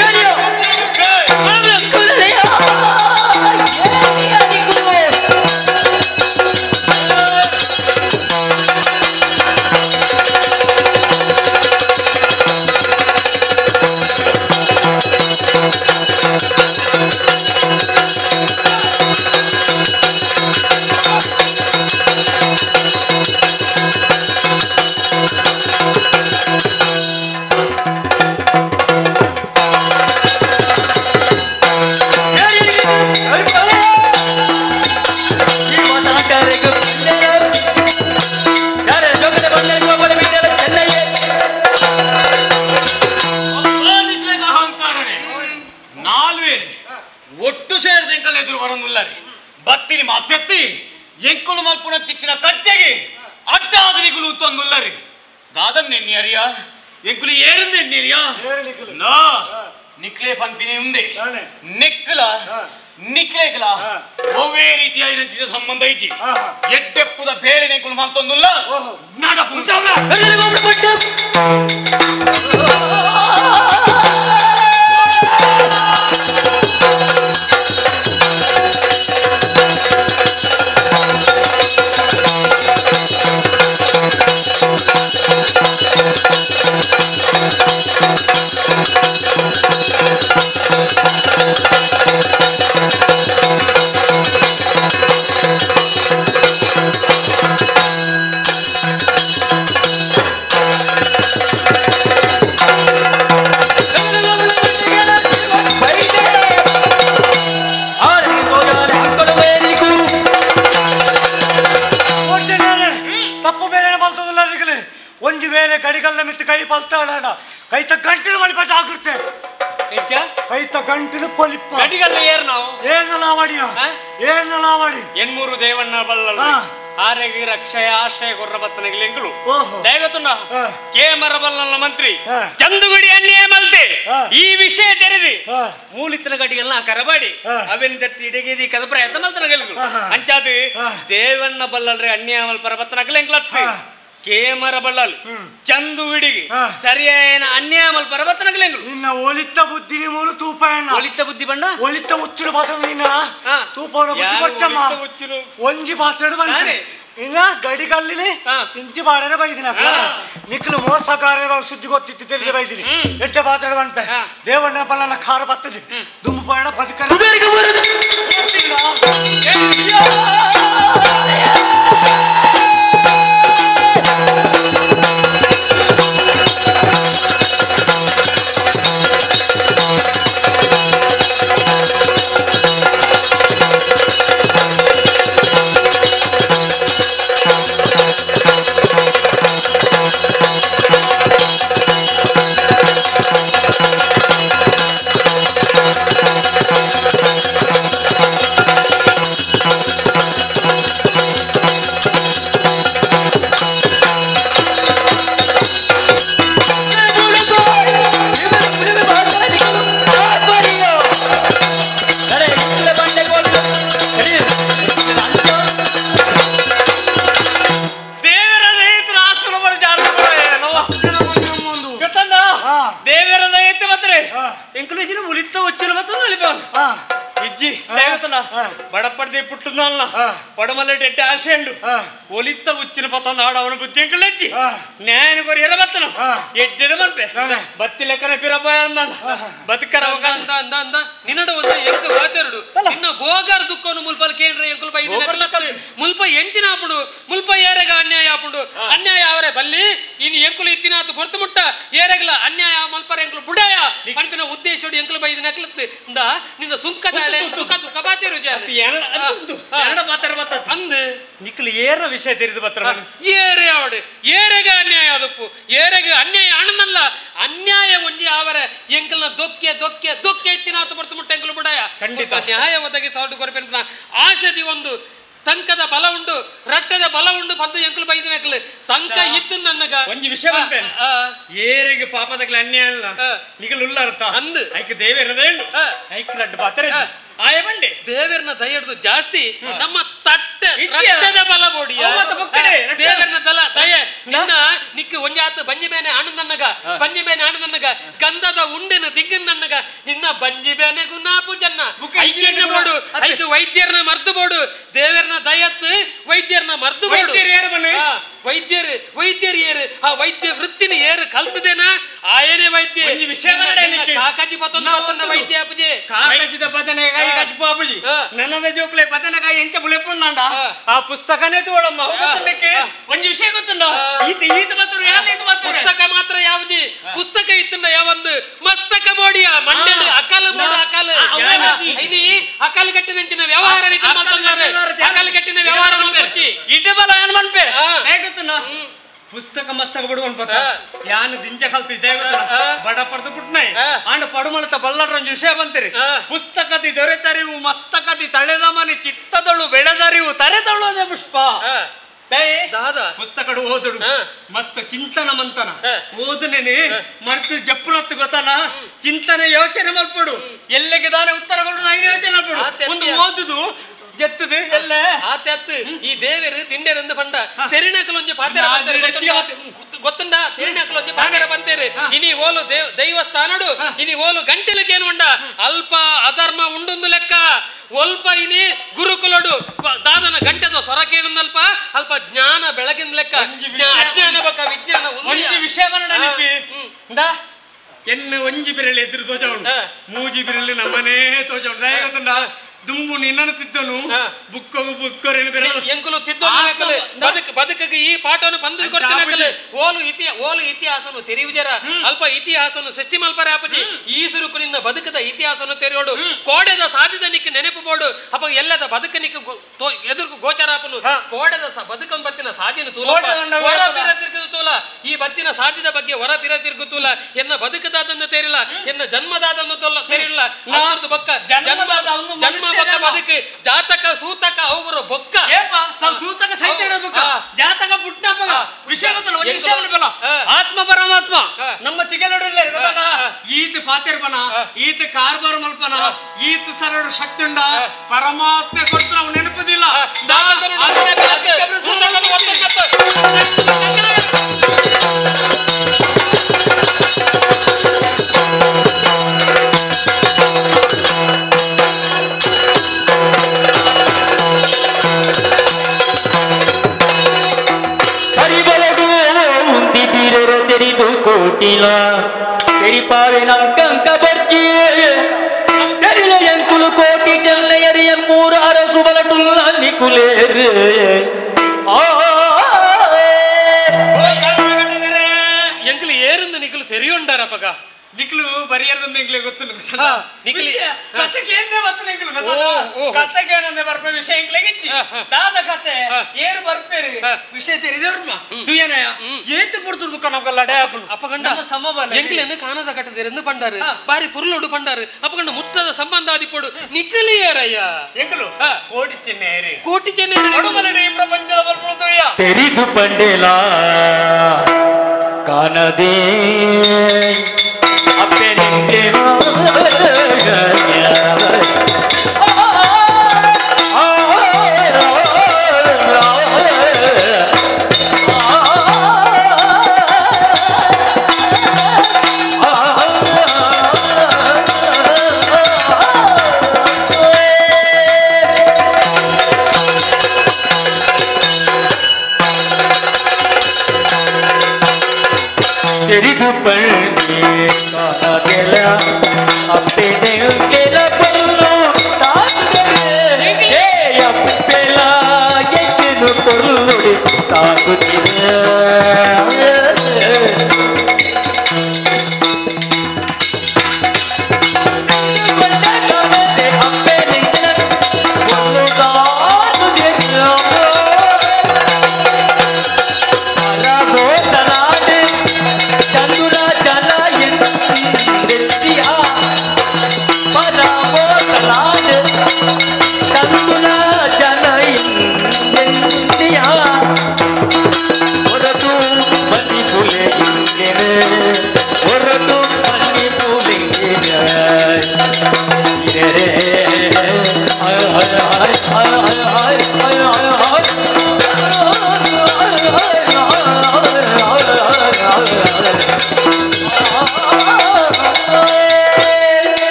ಒಟ್ಟು ಸೇರಿದ ಎಂಕಲ್ ಎದುರು ಬರೋದಿಲ್ಲ ಬತ್ತಿನಿ ಮಾತೆತ್ತಿ ಎಂಕುಲು ಮಲ್ಪುಣ ಚಿಕ್ಕಿನ ಕಚ್ಚೆಗೆ ಅಡ್ಡ ಆದರಿಗುಲು ತೊಂದುಲ್ಲರಿ ದಾದನ್ ನೆನ್ನಿಯರಿಯ ಎಂಕುಲು ಏರಿಂದ ಎನ್ನಿರಿಯ ನಾ ನಿಕ್ಲೆ ಪನ್ಪಿನಿ ಉಂದೆ ನಿಕ್ಕಲ ನಿಕ್ಲೇಕಲ ಒವ್ವೇ ರೀತಿಯ ಇರಂಚಿದ ಸಂಬಂಧ ಐಜಿ ಎಡ್ಡೆಪ್ಪುದ ಬೇರೆ ನೆಂಕುಲು ಮಲ್ತೊಂದುಲ್ಲ ನಡಪು ತಪ್ಪು ಬೇರೆ ಮಲ್ತದಲ್ಲ ಒಂಜಿ ವೇಳೆ ಕಡಿಗಲ್ಲ ಮಿತ್ತು ಕೈ ಪಲ್ತಾಡ ಕೈತ ಗಂಟಿನ ಮಲಿಪಟ್ಟ ಆಗುತ್ತೆ ಕೈತ ಗಂಟಿನ ಪೊಲಿಪ್ಪ ಗಡಿಗಲ್ಲ ಏರ್ ನಾವು ಏನಲಾವಡಿಯ ಏನಲಾವಡಿ ಎನ್ಮೂರು ದೇವಣ್ಣ ಬಲ್ಲ ಆರೋಗ್ಯ ರಕ್ಷೆಯ ಆಶ್ರಯ ಕೊರ್ರ ಬತ್ತನಗಿಲಿ ಎಂಕುಲು ದಯಗತುನ ಕೆ ಮರಬಲ್ಲ ಮಂತ್ರಿ ಚಂದುಗುಡಿ ಅನ್ಯಾಯ ಮಲ್ತೆ ಈ ವಿಷಯ ತೆರೆದಿ ಮೂಲಿತ್ತನ ಗಡಿಗೆಲ್ಲ ಕರಬಾಡಿ ಅವೆನ್ ದತ್ತಿ ಇಡಗೇದಿ ಕದ ಪ್ರಯತ್ನ ಮಲ್ತನ ಗೆಲ್ಗಳು ಅಂಚಾದು ದೇವಣ್ಣ ಬಲ್ಲಲ್ರೆ ಅನ್ಯಾಯ ಮಲ್ಪರ ಬತ್ತನಗಲ ಎಂಕ್ಲತ್ತಿ ಕೇಮರ ಬಳ್ಳಲ್ ಚಂದು ವಿಡಿಗೆ ಸರಿಯಾಯನ ಅನ್ಯಾಯ ಮಲ್ಪರ ಬತ್ತನಗಲ ಎಂಕುಲು ನಿನ್ನ ಒಲಿತ ಬುದ್ಧಿ ಮೂಲು ತೂಪಾಯಣ್ಣ ಒಲಿತ ಬುದ್ಧಿ ಬಣ್ಣ ಒಲಿತ ಉಚ್ಚುಲು ಪಾತ್ರ ನಿನ್ನ ತೂಪವನ ಬುದ್ಧಿ ಬಚ್ಚಮ್ಮ ಒಂಜಿ ಪಾತ್ರ ಬಂದೆ ಇನ್ನ ಗಡಿಗಲ್ಲಿ ಇಂಚಿ ಬಾಡನೆ ಬೈದಿನ ನಿಕ್ಲು ಮೋಸಗಾರ ಸುದ್ದಿ ಗೊತ್ತಿತ್ತು ತಿಳಿದ ಬೈದಿನಿ ಎಡ್ಡೆ ಪಾತ್ರ ಬಂತೆ ದೇವಣ್ಣ ಬಲ್ಲನ ಖಾರ ಬತ್ತದಿ ದುಂಬು ಬಾಣ ಬದುಕ ಬಡಪಡ್ದೆ ಪುಟ್ಟುನಲ್ಲ ಪಡಮಲೆ ಎಡ್ಡೆ ಆಶೆಂಡು ಒಲಿತ್ತ ಉಚ್ಚಿನ ಪತ್ತಂದ ಆಡವನ ಬುದ್ಧಿ ಎಂಕಲೆಜ್ಜಿ ನ್ಯಾಯನ ಕೊರಿ ಎರ ಬತ್ತನ ಎಡ್ಡೆಡ ಮನ್ಪೆ ಬತ್ತಿ ಲೆಕ್ಕನ ಪಿರಪಾಯ ಅಂದ ಬದುಕರ ಅವಕಾಶ ಅಂದ ಅಂದ ಅಂದ ನಿನ್ನಡ ಒಂದು ಎಂಕ ಬಾತೆರಡು ನಿನ್ನ ಬೋಗಾರ್ ದುಃಖವನ್ನು ಮುಲ್ಪಲ್ ಕೇಂದ್ರ ಎಂಕುಲ್ ಬೈ ಮುಲ್ಪ ಎಂಚಿನ ಆಪುಂಡು ಮುಲ್ಪ ಏರೆಗ ಅನ್ಯಾಯ ಆಪುಂಡು ಅನ್ಯಾಯ ಅವರೇ ಬಲ್ಲಿ ಇನ್ನು ಎಂಕುಲು ಇತ್ತಿನಾತು ಹೊರತು ಮುಟ್ಟ ಏರೆಗಲ ಅನ್ಯಾಯ ಮಲ್ಪರ ಎಂಕುಲು ಬುಡಾಯ ಪನ್ಪಿನ ಉದ್ದೇಶೋಡು ಎಂಕುಲು ಬೈ ನಕ್ಲತ್ತು ಇಂದ ನಿನ್ನ ಸುಂಕದ ಸುಖ ದುಃಖ ಬಾತೇರು ಅಂದು ನಿಕ್ಲು ಏರ ವಿಷಯ ತೆರೆದು ಬತ್ರ ಏರೆ ಅವಡು ಏರೆಗೆ ಅನ್ಯಾಯ ಅದಪ್ಪು ಏರೆಗೆ ಅನ್ಯಾಯ ಅಣ್ಣನಲ್ಲ ಅನ್ಯಾಯ ಒಂಜಿ ಅವರ ಎಂಕಲ್ನ ದೊಕ್ಕೆ ದೊಕ್ಕೆ ದೊಕ್ಕೆ ಇತ್ತಿನಾತು ಹೊರತು ಮುಟ್ಟ ಎಂಕುಲು ಬುಡಾಯ ಖಂಡಿತ ನ್ಯಾಯ ಒದಗಿ ಸಾವಿರ ಕೊರಪೆನ ಆಶದಿ ಒಂದು ತಂಕದ ಬಲ ಉಂಡು ರಟ್ಟದ ಬಲ ಉಂಡು ಬಂದು ಎಂಕುಲು ಬೈದಿನಕಲು ತಂಕ ಇತ್ತು ನನ್ನಗ ಒಂಜಿ ವಿಷಯ ಬಂಪೇನು ಏರಿಗೆ ಪಾಪದಗ್ಲ ಅನ್ಯಾಯ ಅಲ್ಲ ನಿಗಲು ಉಳ್ಳಾರತ ಅಂದು ಐಕ್ ದೇವೇರ ದಯಂಡು ಐಕ್ ರಡ್ಡು ಬಾತರೆ ಆಯ ಬಂಡೆ ದೇವೇರ್ನ ದಯಡ್ದು ಜಾಸ್ತಿ ನಮ್ಮ ತಟ್ಟೆ ರಕ್ತದ ಬಲ ಬೋಡಿಯ ದೇವರನ ದಲ ದಯೆ ನಿನ್ನ ನಿಕ್ಕ ಒಂಜಾತು ಬಂಜಿ ಬೇನೆ ಆನಂದನ್ನಗ ಬಂಜಿ ಬೇನೆ ಆನಂದನ್ನಗ ಗಂಧದ ಉಂಡೆನ ದಿಗ್ಗನ್ನಗ ನಿನ್ನ ಬಂಜಿ ಬೇನೆ ಗುಣಾಪು ಜನ್ನ ಐಕ್ಯನ್ನ ಬೋಡು ಐಕ್ ವೈದ್ಯರನ ಮರ್ದು ಬೋಡು ದೇವರನ ದಯತ್ ವೈದ್ಯರನ ಮರ್ದು ಬೋಡು ವೈದ್ಯರು ವೈದ್ಯರು ಏರು ಆ ವೈದ್ಯ ವೃತ್ತಿನ ಏರು ಕಲ್ತದೇನಾ ಆಯನೇ ವೈದ್ಯ ಕಾಕಾಜಿ ಪತ್ತೊಂದು ವೈದ್ಯ ಅಪ್ಪಜಿ ಕಾಕಾಜಿದ ಬದನೆಕಾಯಿ ಕಚ್ಪು ಅಪ್ಪಜಿ ನನ್ನದ ಜೋಕ್ಲೆ ಬದನೆಕಾಯಿ ಎಂಚ ಬುಲೆಪುಂದಾಂಡ ಆ ಪುಸ್ತಕನೇ ತೋಳಮ್ಮ ಗೊತ್ತುಂಡಕ್ಕೆ ಒಂಜಿ ವಿಷಯ ಗೊತ್ತುಂಡ ಈತ ಈತ ಮಾತ್ರ ಯಾರು ಮಾತ್ರ ಪುಸ್ತಕ ಮಾತ್ರ ಯಾವ್ದಿ ಪುಸ್ತಕ ಇತ್ತಂಡ ಯಾವೊಂದು ಮಸ್ತಕ ಮೋಡಿಯ ಮಂಡಳಿ ಅಕಾಲ ಮೋಡ ಅಕಾಲ ಐನಿ ಅಕಾಲ ಕಟ್ಟಿನಂಚಿನ ವ್ಯವಹಾರ ಅಕಾಲ ಕಟ್ಟಿನ ವ್ಯವಹಾರ ಮಲ್ಪೊಚ್ಚಿ ಇಡ್ಡ ಬಲ ಏನ್ ಮನ್ಪೆ ಹೇಗೊತ್ತುನ ಪುಸ್ತಕ ಮಸ್ತಕ ಬಿಡುವನ್ ಪತ್ತ ಯಾನು ದಿಂಜ ಕಲ್ತಿದ್ದೆ ಬಡ ಪಡೆದು ಪುಟ್ನೈ ಆಂಡ ಪಡುಮಲತ ಬಲ್ಲಡ್ರೊಂಜಿ ವಿಷಯ ಬಂತೀರಿ ಪುಸ್ತಕದಿ ದೊರೆತರಿವು ಮಸ್ತಕದಿ ತಳೆದ ಮನೆ ಚಿತ್ತದಳು ಬೆಳೆದರಿವು ತರೆದಳು ಅದೇ ಪುಷ್ಪ ಪುಸ್ತಕಡು ಓದಡು ಮಸ್ತ್ ಚಿಂತನ ಮಂತನ ಓದನೇನೆ ಮರ್ತು ಜಪ್ಪುನತ್ತು ಗೊತ್ತಾನ ಚಿಂತನೆ ಯೋಚನೆ ಮಲ್ಪಡು ಎಲ್ಲಿಗೆ ದಾನೆ ಉತ್ತರ ಕೊಡು ನಾನು ಯೋಚನೆ ಮಲ್ಪಡು ಒಂದು ಓದುದು ಜತ್ತದು ಎಲ್ಲ ಆತತ್ತು ಈ ದೇವರು ದಿಂಡೆರೆಂದು ಪಂಡ ತೆರಿನಕಲೊಂಜಿ ಪಾತೆರ ಗೊತ್ತುಂಡ ತೆರಿನಕಲೊಂಜಿ ಪಾತೆರ ಬಂತೇರು ಇನಿ ಓಲು ದೈವಸ್ಥಾನಡು ಇನಿ ಓಲು ಗಂಟೆಲಕೇನು ಉಂಡ ಅಲ್ಪ ಅಧರ್ಮ ಉಂಡೊಂದು ಲೆಕ್ಕ ಒಲ್ಪ ಇನಿ ಗುರುಕುಲಡು ದಾದನ ಗಂಟೆದ ಸೊರಕೇನಂದಲ್ಪ ಅಲ್ಪ ಜ್ಞಾನ ಬೆಳಗಿನ ಲೆಕ್ಕ ಅಜ್ಞಾನ ಬಕ್ಕ ವಿಜ್ಞಾನ ಒಂಜಿ ವಿಷಯ ಎನ್ನು ಒಂಜಿ ಬಿರಲಿ ಎದುರು ತೋಜ ಉಂಡು ಮೂಜಿ ಬಿರಲಿ ನಮ್ಮನೇ ತೋಜ ಉಂಡು ಗೊತ್ತುಂಡ ದುಂಬು ನಿನ್ನನ್ನು ತಿದ್ದನು ಬುಕ್ಕಗು ಬುಕ್ಕರೇನು ಬೇರೆ ಎಂಕುಲು ತಿದ್ದನು ಬದುಕು ಬದುಕಿಗೆ ಈ ಪಾಠವನ್ನು ಬಂದು ಕೊಡ್ತೀನಿ ಓಲು ಓಲು ಇತಿಹಾಸನು ತೆರೆಯುವುದರ ಅಲ್ಪ ಇತಿಹಾಸನು ಸೃಷ್ಟಿ ಮಲ್ಪರೆ ಅಪ್ಪಜಿ ಈ ಸುರುಕು ನಿನ್ನ ಬದುಕದ ಇತಿಹಾಸನು ತೆರೆಯೋಡು ಕೋಡೆದ ಸಾಧಿದ ನಿಕ್ಕ ನೆನಪು ಬೋಡು ಅಪ್ಪ ಎಲ್ಲದ ಬದುಕ ನಿಕ್ಕ ಎದುರು ಗೋಚರಾಪನು ಕೋಡೆದ ಬದುಕನ್ ಬತ್ತಿನ ಸಾಧಿನ ತೂಲ ಹೊರ ಬಿರ ತಿರುಗು ತೂಲ ಈ ಬತ್ತಿನ ಸಾಧಿದ ಬಗ್ಗೆ ಹೊರ ಬಿರ ತಿರುಗು ತೂಲ ಎನ್ನ ಬದುಕದಾದನ್ನು ತೇರಿಲ್ಲ ಎನ್ನ ಜನ್ಮದಾದನ್ನು ತೋಲ ತೇರಿಲ್ಲ ಬೊಕ್ಕ ಜನ್ಮ ಜನ್ಮ ಬೊಕ್ಕ ಬದುಕು ಜಾತಕ ಸೂತಕ ಅವುಗರು ಬೊಕ್ಕ ಸೂತಕ ಸಹಿತ ಜಾತಕ ಪುಟ್ಟ ವಿಷಯ ಗೊತ್ತಲ್ಲ ಒಂದು ವಿಷಯ ಬಲ ಆತ್ಮ ಪರಮಾತ್ಮ ನಮ್ಮ ತಿಗಲಡಿಲ್ಲ ಗೊತ್ತಲ್ಲ ಈತ ಪಾತಿರ್ಪನ ಈತ ಕಾರ್ಬಾರ್ ಮಲ್ಪನ ಈತ ಸರಡು ಶಕ್ತಿ ಉಂಡ ಪರಮಾತ್ಮ ಕೊಡ್ತಾರ ಅವ್ನು ನೆನಪುದಿಲ್ಲ ಕೋಟಿಲ ತೆರಿಪಾವೆ ನಂಕಂಕ ಬರ್ಚಿ ತೆರಿಲ ಎಂಕುಲು ಕೋಟಿ ಚೆನ್ನಯರಿಯ ಮೂರು ಅರಸು ಬಲಟುಲ್ಲ ನಿಕುಲೇರು ಎಂಕುಲು ಏರಿಂದ ನಿಕುಲು ತೆರಿಯುಂಡಾರಪ್ಪಗ ನಿಕ್ಲು ಬರಿಯರ್ದ ಎಂಕ್ಲೆ ಗೊತ್ತು ಕಥೆಗೆ ಬತ್ತು ನಿಕ್ಲು ಕಥೆಗೆ ಏನಂದ್ರೆ ಬರ್ಪೆ ವಿಷಯ ಎಂಕ್ಲೆಗೆ ಇಚ್ಚಿ ದಾದ ಕಥೆ ಏರು ಬರ್ಪೇರಿ ವಿಷಯ ಸೇರಿದವ್ರಮ್ಮ ತುಯನಯ ಏತು ಪುಡ್ತು ದುಃಖ ನಮ್ಗೆ ಲಡೆ ಹಾಕುನು ಅಪ್ಪಗಂಡ ಸಮಬಲ ಎಂಕ್ಲೆನ್ನು ಕಾಣದ ಕಟ್ಟದಿರೆಂದು ಪಂಡಾರು ಬಾರಿ ಪುರುಲೋಡು ಪಂಡಾರು ಅಪ್ಪಗಂಡ ಮುತ್ತದ ಸಂಬಂಧ ಆದಿಪೋಡು ನಿಕ್ಕಲಿ ಏರಯ್ಯ ಎಂಕಲು ಕೋಟಿ ಚೆನ್ನೇರಿ ಕೋಟಿ ಚೆನ್ನೇರಿ ಕೊಡುಮಲಡಿ ಪ್ರಪಂಚದ ಬಲ್ಪುಳು ತುಯ್ಯ ತೆರಿದು ಪಂಡೇಲ ಕಾಣದೆ ತೆರಿದು ಪಳ್ಳ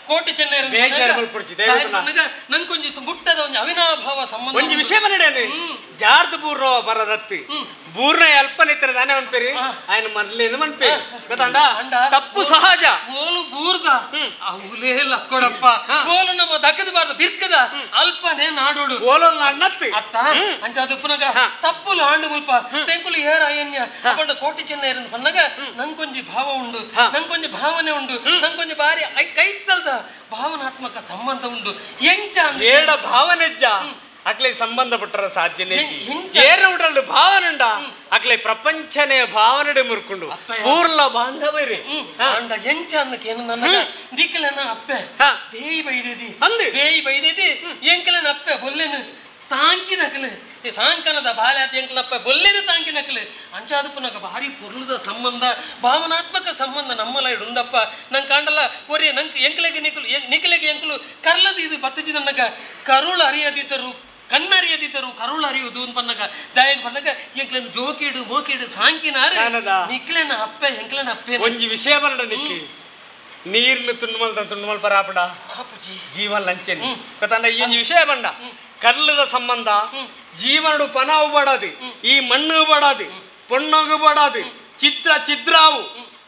ಕೋಟಿ ಚೆನ್ನೈರ ನಂಗೊಂಜಿ ಮುಟ್ಟದ ಒಂಜಿ ಅವಿನಾಭಾವ ಸಂಬಂಧ ಒಂಜಿ ವಿಷಯ ಮನಡೇನೆ ಜಾರ್ದು ಬೂರ್ರವ ಬರದತ್ತಿ ಬೂರ್ನ ಅಲ್ಪನಿತ್ರ ದಾನೆ ಮನ್ಪೇರಿ ఆయన ಮನ್ಲೇನು ಮನ್ಪೇರಿ ಗೊತ್ತಾಂಡ ತಪ್ಪು ಸಹಜ ಓಲು ಬೂರ್ದ ಅವಲೇ ಲಕ್ಕೊಡಪ್ಪ ಓಲು ನಮ್ಮ ದಕ್ಕದ ಬಾರ್ದ ಬಿರ್ಕದ ಅಲ್ಪನೇ ನಾಡೋಡು ಓಲು ಅಣ್ಣತ್ತಿ ಅತ್ತ ಅಂಚಾದ ಪುನಗ ತಪ್ಪುಲು ಆಂಡು ಮುಲ್ಪ ಸೆಂಕುಲು ಏರ ಅಯ್ಯನ್ಯ ಅಪ್ಪಂಡ ಕೋಟಿ ಚೆನ್ನೈರಂದು ಪನ್ನಗ ನಂಗೊಂಜಿ ಭಾವ ಉಂಡು ನಂಗೊಂಜಿ ಭಾವನೆ ಉಂಡು ನಂಗೊಂಜಿ ಬಾರಿ ಕೈತಲ್ದ ಭಾವನಾತ್ಮಕ ಸಂಬಂಧ ಉಂಡು ಎಂಚ ಏಡ ಭಾವನೆಜ್ಜ ಅಕ್ಲೆ ಸಂಬಂಧ ಪಟ್ಟರ ಸಾಧ್ಯನೇ ಏರ ಉಡಲ್ಡು ಭಾವನುಂಡ ಅಕ್ಲೆ ಪ್ರಪಂಚನೇ ಭಾವನೆಡೆ ಮುರ್ಕೊಂಡು ಪೂರ್ಲ ಬಾಂಧವರಿ ಅಂಡ ಎಂಚ ಅಂದಕೇನು ನನ್ನ ದಿಕ್ಕಲನ ಅಪ್ಪೆ ದೇಯಿ ಬೈದೇದಿ ಅಂದೆ ದೇಯಿ ಬೈದೇದಿ ಎಂಕಲನ ಅಪ್ಪೆ ಬೊಲ್ಲೆನು ಸಾಂಕಿನಕಲೆ ಈ ಸಾಂಕನದ ಬಾಲ್ಯಾದ ಎಂಕಲಪ್ಪ ಬೊಲ್ಲೆನು ತಾಂಕಿನಕಲೆ ಅಂಚಾದ ಪುನಗ ಭಾರಿ ಪೊರ್ಲುದ ಸಂಬಂಧ ಭಾವನಾತ್ಮಕ ಸಂಬಂಧ ನಮ್ಮಲ ಉಂಡಪ್ಪ ನಂಗೆ ಕಾಂಡಲ್ಲ ಒರೇ ನಂಗೆ ಎಂಕಲೆಗೆ ನಿಕಲು ನಿಕಲೆಗೆ ಎಂಕಲು ಕರ್ಲದ ಇದು ಬತ್ತಜಿ ನನಗ ಕರುಳು ಅರಿಯದಿದ್ದರು ಕಣ್ಣರಿಯದಿದ್ದರು ಕರುಳು ಅರಿಯುವುದು ಅಂತ ಪನ್ನಗ ದಾಯಗ ಪನ್ನಗ ಎಂಕ್ಲೆನ ಜೋಕೇಡು ಮೋಕೇಡು ಸಾಂಕಿನಾರು ನಿಕ್ಲೆನ ಅಪ್ಪೆ ಎಂಕ್ಲೆನ ಅಪ್ಪೆ ಒಂಜಿ ವಿಷಯ ಬರಡ ನಿಕ್ಕಿ ನೀರ್ನ ತುಂಡುಮಲ್ ತುಂಡುಮಲ್ ಪರಾಪಡ ಜೀವನ ಲಂಚನೆ ಗೊತ್ತಾಂಡ ಈ ಒಂಜಿ ವಿಷಯ ಬಂಡ ಕರ್ಲದ ಸಂಬಂಧ ಜೀವನಡು ಪನಾವು ಬಡಾದು ಈ ಮಣ್ಣು ಬಡಾದು ಪೊಣ್ಣಗು ಬಡಾದು ಚಿತ್ರ ಚಿದ್ರಾವು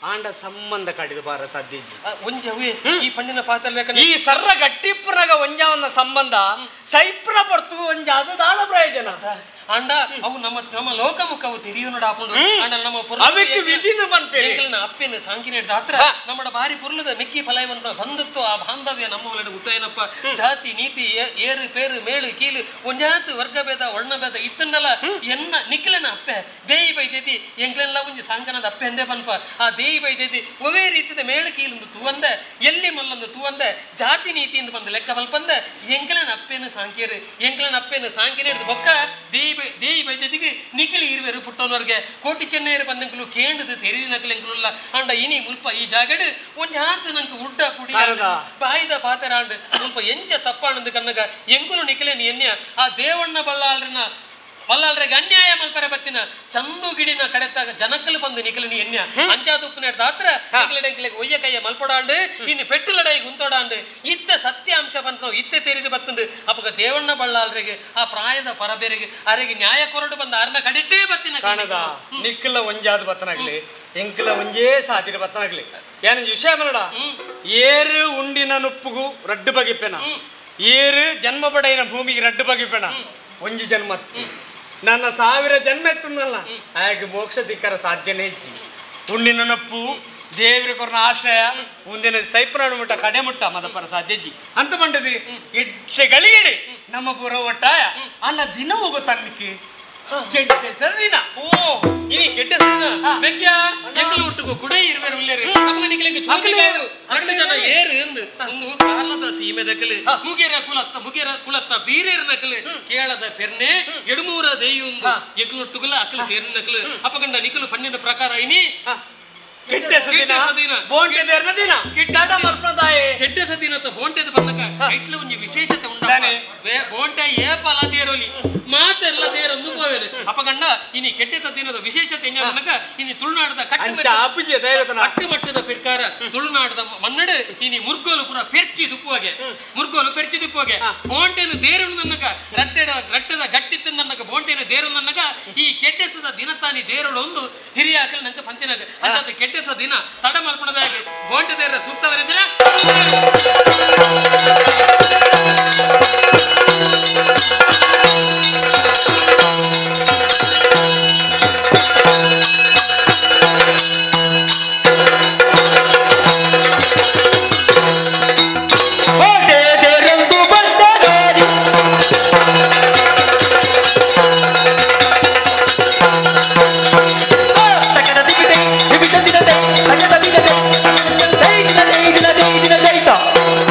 ಆಂಡ ಸಂಬಂಧ ಕಡಿದು ಬಾರ ಸಾಧ್ಯ ಒಂಜಿ ಈ ಪಣ್ಣಿನ ಪಾತ್ರ ಈ ಸರ್ರ ಗಟ್ಟಿಪ್ಪುನಗ ಒಂಜಾವನ್ನ ಸಂಬಂಧ ಸೈಪ್ರ ಪಡ್ತು ಒಂಜ ಅದು ದಾದ ಪ್ರಯೋಜನ ಅಂಡ ಅವು ನಮ್ಮ ನಮ್ಮ ಲೋಕಮುಖವು ತೆರಿಯು ನೋಡಾಪುಂಡು ಅಂಡ ನಮ್ಮ ಪೊರ್ಲು ಅಪ್ಪೆನ ಸಾಂಕಿನ ಹಿಡ್ದ ಹತ್ರ ನಮ್ಮ ಬಾರಿ ಪೊರ್ಲದ ಮೆಕ್ಕಿ ಫಲಾಯವನ್ನ ಬಂಧುತ್ವ ಆ ಬಾಂಧವ್ಯ ನಮ್ಮ ಒಳಗಡೆ ಹುಟ್ಟೇನಪ್ಪ ಜಾತಿ ನೀತಿ ಏರು ಪೇರು ಮೇಳು ಕೀಲು ಒಂಜಾತು ವರ್ಗಭೇದ ವರ್ಣಭೇದ ಇತ್ತನ್ನಲ್ಲ ಎನ್ನ ನಿಕ್ಲೆನ ಅಪ್ಪೆ ದೇಯಿ ಬೈದೇತಿ ಎಂಕ್ಲೆಲ್ಲ ಒಂಜಿ ಸಾಂಕನದ ಅಪ್ಪೆ ಎಂದೇ ಪನ್ಪ ಆ ದೇಯಿ ಬೈದೇತಿ ಒವೇ ರೀತಿದ ಮೇಳು ಕೀಲೊಂದು ತೂವಂದೆ ಎಲ್ಲಿ ಮಲ್ಲೊಂದು ತೂವಂದೆ ಜಾತಿ ನೀತಿಯಿಂದ ಬಂದ ಲೆಕ್ಕ ಮಲ್ಪಂದೆ ಎಂಕ್ಲೆನ ಅಪ್ಪೇನ ಸಾಂಕಿಯರು ಎಂಕ್ಲೆನ ಅಪ್ಪೇನ ಸಾಂಕಿನ ಹಿಡಿದು ಬೊಕ್ಕ ದೇಯಿ ದೇಯಿ ಬೈದ್ಯದಿಗೆ ನಿಖಿಲಿ ಇರುವೆರು ಪುಟ್ಟೋನವರಿಗೆ ಕೋಟಿ ಚೆನ್ನೈರು ಬಂದಂಕಲು ಕೇಂಡದು ತೆರಿದಿನಕಲೆಂಕುಲ್ಲ ಅಂಡ ಇನಿ ಮುಲ್ಪ ಈ ಜಾಗಡು ಒಂಜಿ ಆತು ನಂಗೆ ಉಡ್ಡ ಪುಡಿ ಬಾಯಿದ ಪಾತೆರಾಂಡ್ ಮುಲ್ಪ ಎಂಚ ತಪ್ಪಾಣಂದು ಕನ್ನಗ ಎಂಕುಲು ನಿಖಿಲೇನು ಎನ್ಯ ಆ ದೇವಣ್ಣ ಬಲ್ಲಾಳ್ರನ ಬಲ್ಲಾಳ್ರಿಗೆ ಅನ್ಯಾಯ ಮಲ್ಪರೆ ಬತ್ತಿನ ಚಂದು ಗಿಡಿನ ಕಡೆತಾಗ ಜನಕ್ಕಲು ಬಂದು ನಿಖಿಲಿನಿ ಎನ್ಯ ಅಂಚಾದುಪ್ಪು ನೆಡ್ದ ಹತ್ರ ನಿಖಿಲೆಡೆಂಕಿಲೆಗೆ ಒಯ್ಯ ಕೈಯ ಮಲ್ಪೊಡಾಂಡು ಇನ್ನು ಪೆಟ್ಟು ಲಡಾಯಿ ಗುಂತೊಡಾಂಡು ಇತ್ತ ಸತ್ಯಾಂಶ ಬಂತು ಇತ್ತೆ ತೆರಿದು ಬತ್ತಂದು ಅಪ್ಪಗ ದೇವಣ್ಣ ಬಲ್ಲಾಳ್ರಿಗೆ ಆ ಪ್ರಾಯದ ಪರಬೇರಿಗೆ ಅರೆಗೆ ನ್ಯಾಯ ಕೊರಡು ಬಂದ ಅರ್ನ ಕಡಿಟೇ ಬತ್ತಿನ ಕಾಣದ ನಿಕ್ಕಲ ಒಂಜಾದ ಬತ್ತನಾಗ್ಲಿ ಎಂಕಲ ಒಂಜೇ ಸಾತಿರ ಬತ್ತನಾಗ್ಲಿ ಏನ ವಿಷಯ ಮನಡ ಏರು ಉಂಡಿನ ನುಪ್ಪುಗು ರಡ್ಡು ಬಗೆಪೆನ ಏರು ಜನ್ಮ ಪಡೆಯಿನ ಭೂಮಿಗೆ ರಡ್ಡು ಬಗೆಪೆನ ಒಂಜಿ ಜನ್ಮ ನನ್ನ ಸಾವಿರ ಜನ್ಮ ಎತ್ತುನಲ್ಲ ಹಾಗೆ ಮೋಕ್ಷ ದಿಕ್ಕರ ಸಾಧ್ಯನೇ ಹೆಚ್ಚಿ ಉಂಡಿನ ನಪ್ಪು ದೇವರ ಕೊರನ ಆಶ್ರಯ ಮುಂದಿನ ಸೈಪ್ರಾಣ ಮುಟ್ಟ ಕಡೆ ಮುಟ್ಟ ಮದಪರ ಸಾಧ್ಯಜ್ಜಿ ಅಂತ ಮಂಡದಿ ಎಟ್ಟೆ ಗಳಿಗೆಡೆ ನಮ್ಮ ಪೂರ ಒಟ್ಟಾಯ ಅನ್ನ ದಿನ ಹೋಗೋ ತನ್ನಿಕ್ಕೆ ಕೆಟ್ಟ ದಿನ ಓ ಇನಿ ಕೆಟ್ಟ ದಿನ ಬೆಕ್ಯ ಎಂಕಲು ಒಟ್ಟುಗು ಕುಡೆ ಇರುವೆರು ಉಲ್ಲೇರು ಅಪ್ಪಗ ನಿಕಲೆಗೆ ಚೋದಿ ಬಾವು రెండు ಜನ ಏರು ಎಂದು ಒಂದು ಕಾರ್ಲದ ಸೀಮೆ ದಕಲು ಮುಗೇರ ಕುಲತ್ತ ಮುಗೇರ ಕುಲತ್ತ ಬೀರೇರ ನಕಲು ಕೇಳದ ಪೆರ್ನೆ ಎಡುಮೂರ ದೇಯುಂದು ಎಕ್ಲೊಟ್ಟುಗುಲ ಅಕಲು ಸೇರಿನ ನಕಲು ಅಪ್ಪಗಂಡ ನಿಕಲು ಪಣ್ಣಿನ ಪ್ರಕಾರ ಇನಿ ಕೆಟ್ಟ ಸದಿನ ಬೋಂಟೆ ದೇರ್ನ ದಿನ ಕೆಟ್ಟ ಮಲ್ಪದಾಯೆ ಕೆಟ್ಟ ಸದಿನ ಅಂತ ಬೋಂಟೆದ ಬಂದಕ ಐಟ್ಲ ಒಂಜಿ ವಿಶೇಷತೆ ಉಂಡಪ್ಪ ಬೋಂಟೆ ಏಪಲ ದೇರೋಲಿ ಮಾತೆಲ್ಲ ದೇರೊಂದು ಪೋವೆನು ಅಪ್ಪಗಂಡ ಇನಿ ಕೆಟ್ಟ ದಿನದ ವಿಶೇಷತೆ ಅನ್ನಕ ಇನಿ ತುಳುನಾಡದ ಕಟ್ಟುಮಟ್ಟದ ಪ್ರಕಾರ ತುಳುನಾಡದ ಮನ್ನಡು ಇನಿ ಮುರ್ಗೋಲು ಪೂರ ಪೆರ್ಚಿ ದುಪ್ಪುವಾಗೆ ಮುರ್ಗೋಲು ಪೆರ್ಚಿ ದುಪ್ಪುವಾಗೆ ಬೋಂಟೆನು ದೇರುನು ನನ್ನಕ ರಟ್ಟೆದ ರಟ್ಟದ ಗಟ್ಟಿತ್ತು ನನ್ನಕ ಬೋಂಟೆನು ದೇರು ನನ್ನಕ ಈ ಕೆಟ್ಟೆಸದ ದಿನ ತಾನಿ ದೇರುಳು ಒಂದು ಹಿರಿಯ ಹಾಕಲು ನಂಗೆ ಪಂತಿನಾಗ ಅಂತಾದ ಕೆಟ್ಟೆಸ ದಿನ ತಡ ಮಲ್ಪಣದಾಗಿ ಬೋಂಟೆ ದೇರ ಸೂಕ್ತವರಿದ್ರೆ ದಿನ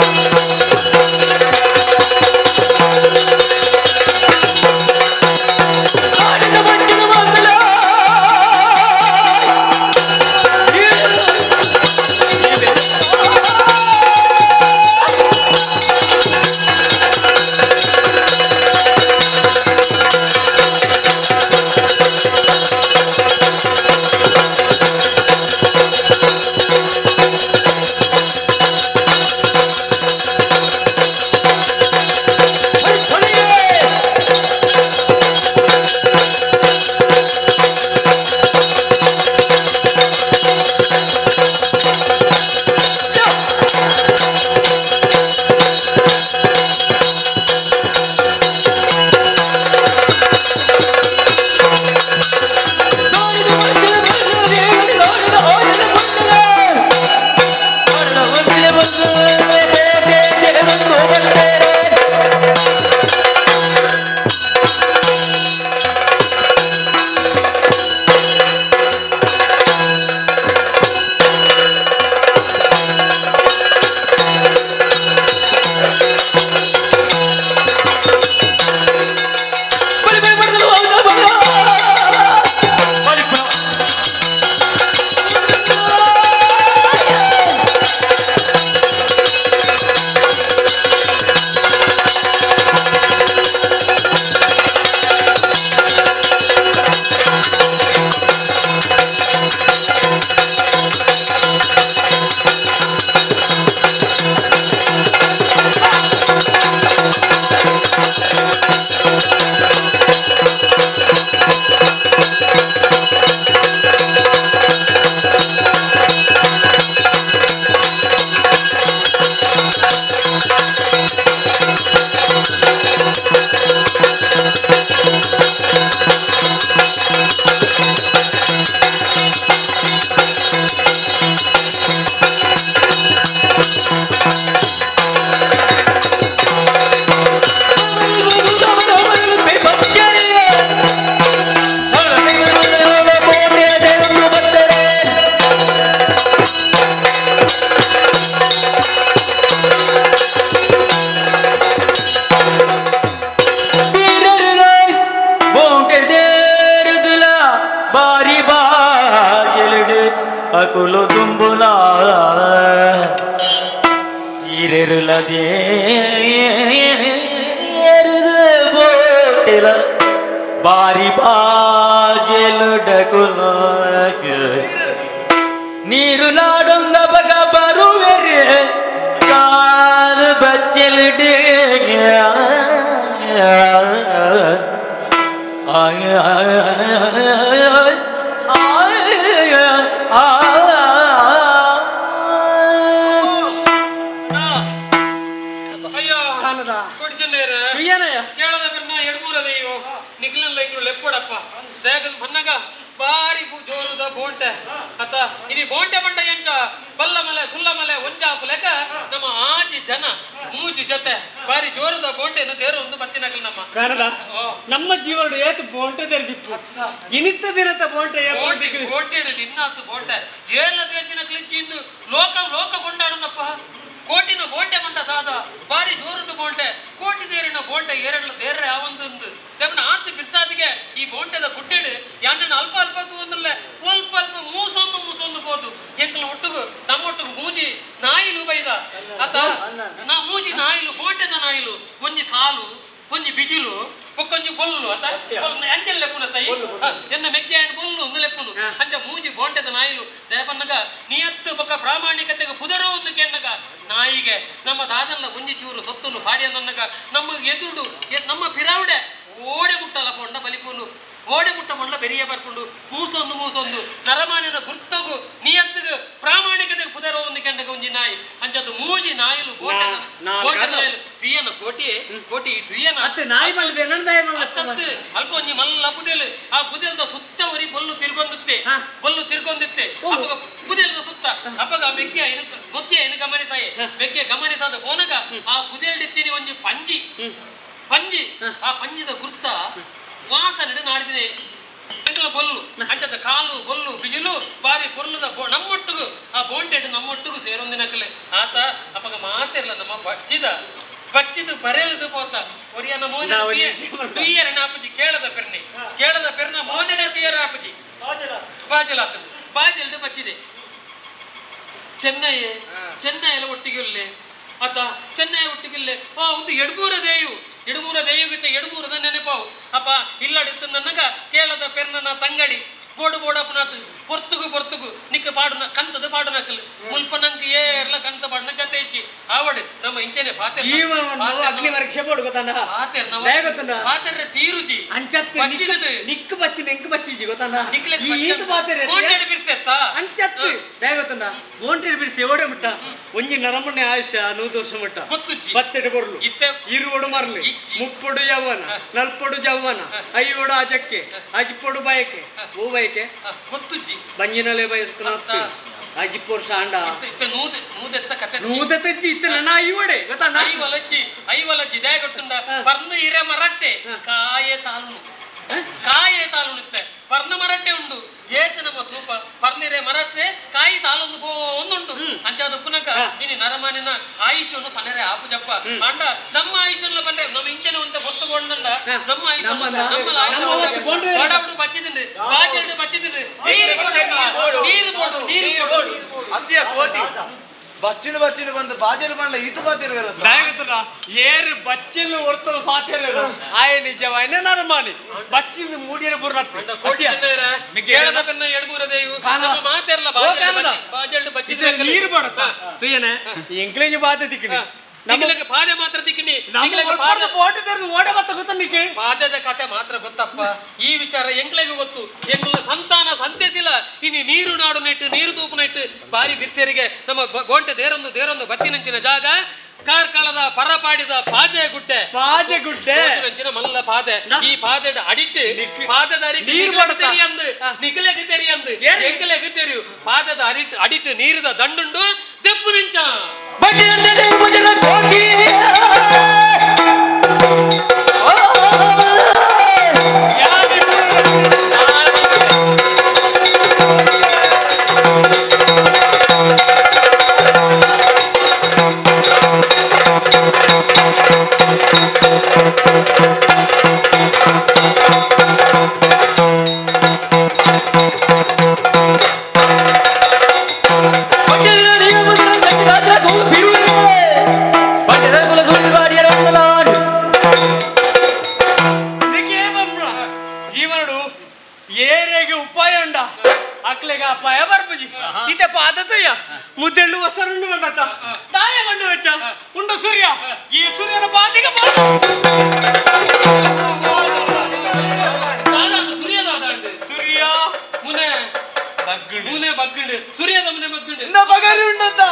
ಇರಲದೇ ಬೋಟಿಲ ಬಾರಿ ಬಾಜೆಲುಡಕುಲ ನೀರು ನಾಡೊಂದ ಬಗ ಬರುವೆರೆ ಕಾರು ಬಚ್ಚೆಲುಡೆ ಬಾರಿ ಜೋರುದ ಬೋಂಟೆ ಅತ್ತ ಇನಿ ಬೋಂಟೆ ಬಂಡ ಎಂಚ ಬಲ್ಲ ಮಲೆ ಸುಲ್ಲ ಮಲೆ ಒಂಜಾಪು ಲೆಕ್ಕ ನಮ್ಮ ಆಜಿ ಜನ ಮೂಜಿ ಜೊತೆ ಬಾರಿ ಜೋರದ ಬೋಂಟೆಯನ್ನು ತೇರು ಒಂದು ಬತ್ತಿನಕಲ್ ನಮ್ಮ ಕನ್ನಡ ನಮ್ಮ ಜೀವನ ಏತು ಬೋಂಟೆ ತೆರೆದಿಪ್ಪು ಇನಿತ್ತ ದಿನತ ಬೋಂಟೆ ಬೋಂಟೆ ನಿನ್ನಾತು ಬೋಂಟೆ ಏನ ತೇರ್ದಿನ ಕ್ಲಿಂಚಿಂದು ಲೋಕ ಲೋಕ ಕೊಂಡಾಡುನಪ್ಪ ಕೋಟಿನ ಬೋಂಟೆ ಬಂಡ ದಾದ ಬಾರಿ ಜೋರುಂಡು ಬೋಂಟೆ ಕೋಟಿ ತೇರಿನ ಬೋಂಟೆ ಏರಡ್ಲ ತೇರ್ರೆ ಆ ಒಂದು ದೇವನ ಆತು ಬಿರ್ಸಾದಿಗೆ ಈ ಬೋಂಟೆದ ಗುಡ್ಡೆಡು ಯಾಣ್ಣ ಅಲ್ಪ ಅಲ್ಪ ತೂಂದಲ್ಲ ಅಲ್ಪ ಅಲ್ಪ ಮೂಸೊಂದು ಮೂಸೊಂದು ಹೋದು ಎಂಕಲ ಒಟ್ಟುಗು ನಮ್ಮೊಟ್ಟುಗು ಮೂಜಿ ನಾಯಿಲು ಬೈದ ಆತ ನಾ ಮೂಜಿ ನಾಯಿಲು ಬೋಂಟೆದ ನಾಯಿಲು ಒಂಜಿ ಕಾಲು ಒಂಜಿ ಬಿಜಿಲು ಒಕ್ಕೊಂಜಿ ಬೊಲ್ಲು ಅತ ಅಂಚೆಲ್ ಲೆಪ್ಪುನ ತೈ ಎನ್ನ ಮೆಕ್ಕೆಯನ್ ಬೊಲ್ಲು ಒಂದು ಲೆಪ್ಪುನು ಅಂಚ ಮೂಜಿ ಬೋಂಟೆದ ನಾಯಿಲು ದೇಪನ್ನಗ ನಿಯತ್ತು ಬೊಕ್ಕ ಪ್ರಾಮಾಣಿಕತೆಗೆ ಪುದರೋ ಒಂದು ಕೆನ್ನಗ ನಾಯಿಗೆ ನಮ್ಮ ದಾದನ್ನ ಒಂಜಿ ಚೂರು ಸೊತ್ತನ್ನು ಪಾಡಿಯನ್ನಗ ನಮ್ಮ ಎದುರುಡು ನಮ್ಮ ಪಿರಾವುಡೆ ಓಡೆ ಮುಟ್ಟಲ್ಲ ಪೊಂಡ ಬಲಿಪುನು ಓಡೆ ಮುಟ್ಟ ಮೊಂಡ ಬೆರಿಯ ಬರ್ಪುಂಡು ಮೂಸೊಂದು ಮೂಸೊಂದು ನರಮಾನ್ಯನ ಗುರ್ತಗು ನಿಯತ್ತಿಗೆ ಪ್ರಾಮಾಣಿಕತೆಗೆ ಪುದರೋ ಒಂದು ಕೆಂಡಗ ಒಂಜಿ ನಾಯಿ ಅಂಚದು ಮೂಜಿ ನಾಯಿಲು ಬೋಟೆ ನಾಯಿಲು ತುಯ್ಯನ ಕೋಟಿ ಕೋಟಿ ತುಯ್ಯನ ಅತ್ತತ್ತು ಅಲ್ಪ ಒಂಜಿ ಮಲ್ಲ ಪುದೆಲು ಆ ಪುದೆಲ್ದ ಸುತ್ತ ಉರಿ ಬೊಲ್ಲು ತಿರ್ಗೊಂದುತ್ತೆ ಬೊಲ್ಲು ತಿರ್ಗೊಂದಿತ್ತೆ ಅಪ್ಪಗ ಪುದೆಲ್ದ ಸುತ್ತ ಅಪ್ಪಗ ಮೆಕ್ಕೆ ಏನು ಗೊತ್ತಿಯ ಏನು ಗಮನಿಸಾಯೆ ಮೆಕ್ಕೆ ಗಮನಿಸಾದ ಪೋನಗ ಆ ಪುದೆಲ್ಡಿತ್ತೀನಿ ಒಂಜಿ ಪಂಜಿ ಪಂಜಿ ಆ ಪಂಜಿದ ಗುರ್ತ ವಾಸನೆ ನಾಡಿದಿನಿ ಎಂಕಲ ಬೊಲ್ಲು ಅಂಚದ ಕಾಲು ಬೊಲ್ಲು ಬಿಜಿಲು ಬಾರಿ ಪೊರ್ಲುದ ನಮ್ಮೊಟ್ಟುಗು ಆ ಬೋಂಟೆಡ್ ನಮ್ಮೊಟ್ಟುಗು ಸೇರೊಂದಿನಕಲೆ ಆತ ಅಪ್ಪಗ ಮಾತಿರ್ಲ ನಮ್ಮ ಬಚ್ಚಿದ ಬಚ್ಚಿದು ಬರೆಯಲದು ಪೋತ ಒರಿಯನ ಮೋನೆ ತುಯ್ಯರ ನಾಪಜಿ ಕೇಳದ ಪೆರ್ನೆ ಕೇಳದ ಪೆರ್ನ ಮೋನೆಡೆ ತುಯ್ಯರ ಆಪಜಿ ಬಾಜಲಾತದು ಬಾಜಲ್ಡು ಬಚ್ಚಿದೆ ಚೆನ್ನೈ ಚೆನ್ನೈ ಎಲ್ಲ ಒಟ್ಟಿಗೆ ಇಲ್ಲೇ ಆತ ಚೆನ್ನೈ ಒಟ್ಟಿಗಿಲ್ಲೇ ಆ ಒಂದು ಎಡ್ಮೂರ ದೇಯು ಎಡ್ಮೂರ ದೇಯುಗಿತ್ತೆ ಎಡ್ಮೂರದ ನೆನಪಾವು ಅಪ್ಪ ಇಲ್ಲಡಿತ್ತು ನನ್ನಗ ಕೇಳದ ಪೆರ್ನನ ತಂಗಡಿ ಬೋಡು ಬೋಡಪ್ಪನಾತು ಪೊರ್ತುಗು ಪೊರ್ತುಗು ನಿಕ್ಕ ಪಾಡುನ ಕಂತದ ಪಾಡುನಕಲು ಮುಲ್ಪ ನಂಗೆ ಏರ್ಲ ಕಂತ ಪಾಡುನ ಜತೆ ಇಚ್ಚಿ ಆವಡು ನಮ್ಮ ಇಂಚೆನೆ ಪಾತೆ ಅಗ್ನಿ ಪರೀಕ್ಷೆ ಬೋಡು ಗೊತ್ತಣ್ಣ ಪಾತೆರ್ರೆ ತೀರುಜಿ ಅಂಚತ್ತು ನಿಕ್ಕು ಬಚ್ಚಿ ನೆಂಕು ಬಚ್ಚಿಜಿ ಗೊತ್ತಣ್ಣ ಈತ ಪಾತೆರೆ ಬೋಂಟೆಡ್ ಬಿರ್ಸೆತ್ತ ಅಂಚತ್ತು ಗೊತ್ತಣ್ಣ ಬೋಂಟೆಡ್ ಬಿರ್ಸಿ ಎವಡೆ ಮುಟ್ಟ ಒಂಜಿ ನರಮಣೆ ಆಯುಷ್ಯ 100 ವರ್ಷ ಮುಟ್ಟ ಗೊತ್ತುಜ್ಜಿ ಬತ್ತೆಡು ಬೊರ್ಲು ಇರುವಡು ಮರ್ಲು ಮುಪ್ಪೊಡು ಯವ್ವನ ನಲ್ಪೊಡು ಜವ್ವನ ಐವಡು ಅಜಕ್ಕೆ ಅಜಿಪೊಡು ಬಯಕೆ ಓ ಬಯಕೆ ಗೊತ್ತುಜ್ಜಿ ಬಂಜಿನಲೆ ಬಯಸ್ಕೊನ ಅಜಿಪ್ಪ ವರ್ಷ ಅಂಡ ನೂದೆ ತೆಜ್ಜಿ ಇತ್ತ ನನ್ನ ಐವಡೆ ಗೊತ್ತಾ ಐವಲಜ್ಜಿ ಐವಲಜ್ಜಿ ದೇಗಟ್ಟುಂದ ಪರ್ನು ಇರೆ ಮರಟ್ಟೆ ಕಾಯೆ ತಾಲುನು ಕಾಯೆ ತಾಲುನುತ್ತೆ ಪರ್ನು ಮರಟ್ಟೆ ಉಂಡು ಏಕ ನಮ್ಮ ತೂಪ ಪರ್ನಿರೆ ಮರಟ್ಟೆ ಕಾಯಿ ತಾಲೊಂದು ಒಂದುಂಡು ಅಂಚಾದ ಪುನಕ ಇನಿ ನರಮಾನಿನ ಆಯುಷ್ಯವನ್ನು ಪನ್ನರೆ ಆಪುಜಪ್ಪ ಅಂಡ ನಮ್ಮ ಆಯುಷ್ಯನ್ನ ಪನ್ರೆ ನಮ್ಮ ಇಂಚನೆ ಒಂತ ಹೊತ್ತುಕೊಂಡ ನಮ್ಮ ಆಯುಷ್ಯ ನಮ್ಮ ಬಚ್ಚಿದಿಂಡು ಬಾಜೆರಡು ಬಚ್ಚಿದಿಂಡು ನೀರು ನೀರು ಬೋಡು ನೀರು ಬೋಡು ಅದ್ಯ ಕೋಟಿ ಬಚ್ಚಿನ ಬಚ್ಚಿನ ಬಂದು ಬಾಜೆಲು ಬಂಡ ಈತು ಬಾಜೆಲು ಇರುತ್ತೆ ಏರು ಬಚ್ಚಿನ ಹೊರ್ತದ ಪಾತೆರ ಆಯ ನಿಜವಾಯಿನ ನರಮಾನಿ ಬಚ್ಚಿನ ಮೂಡಿಯರ ಬುರ್ರತ್ತು ಕೇಳದ ಪೆನ್ನ ಎಡ್ಮೂರ ದೇವು ನಮ್ಮ ಮಾತೆರ್ಲ ಬಾಜೆಲ್ಡು ಬಚ್ಚಿದ ನೀರು ಬಡತ್ತ ಸುಯನೆ ಎಂಕ್ಲೇಜ್ ಬಾತೆ ತಿಕ್ಕಣಿ ನಿಮಗೆ ಪಾದೆ ಮಾತ್ರ ತಿಕ್ಕಣಿ ಓಡೆ ಬತ್ತ ಗೊತ್ತ ನಿಕ್ಕೆ ಪಾದದ ಕತೆ ಮಾತ್ರ ಗೊತ್ತಪ್ಪ ಈ ವಿಚಾರ ಎಂಕ್ಲೆಗೂ ಗೊತ್ತು ಎಂಗ್ಲ ಸಂತಾನ ಸಂತೆಸಿಲ್ಲ ಇನಿ ನೀರು ನಾಡು ನೆಟ್ಟು ನೀರು ತೂಪು ನೆಟ್ಟು ಬಾರಿ ಬಿರ್ಸೇರಿಗೆ ನಮ್ಮ ಗೋಂಟೆ ದೇರೊಂದು ದೇರೊಂದು ಬತ್ತಿನಂಚಿನ ಜಾಗ ಕಾರ್ಕಳದ ಪರಪಾಡಿದ ಪಾಜೆ ಗುಡ್ಡೆ ಪಾಜೆ ಗುಡ್ಡೆ ನಂಚಿನ ಮಲ್ಲ ಪಾದೆ ಈ ಪಾದೆಡ ಅಡಿಟ್ಟು ಪಾದದ ಅರಿಟ್ಟು ತೆರಿಯಂದು ನಿಕಲೆಗೆ ತೆರಿಯಂದು ಎಂಕಲೆಗೆ ತೆರಿಯು ಪಾದದ ಅರಿಟ್ಟು ಅಡಿಟ್ಟು ನೀರಿದ ದಂಡುಂಡು ದೆಪ್ಪು ನಿಂಚ ಬಿರುವೆ. ಸೂರ್ಯ ಈ ಸೂರ್ಯನ ಬಾಜಿಗೆ ಸೂರ್ಯ ಮುನೆ ಮುನೆ ಬಗ್ಗಂಡು ಸೂರ್ಯದ ಮುನೆ ಬಗ್ಗಂಡು ಬಗರಿ ಉಂಡಂತ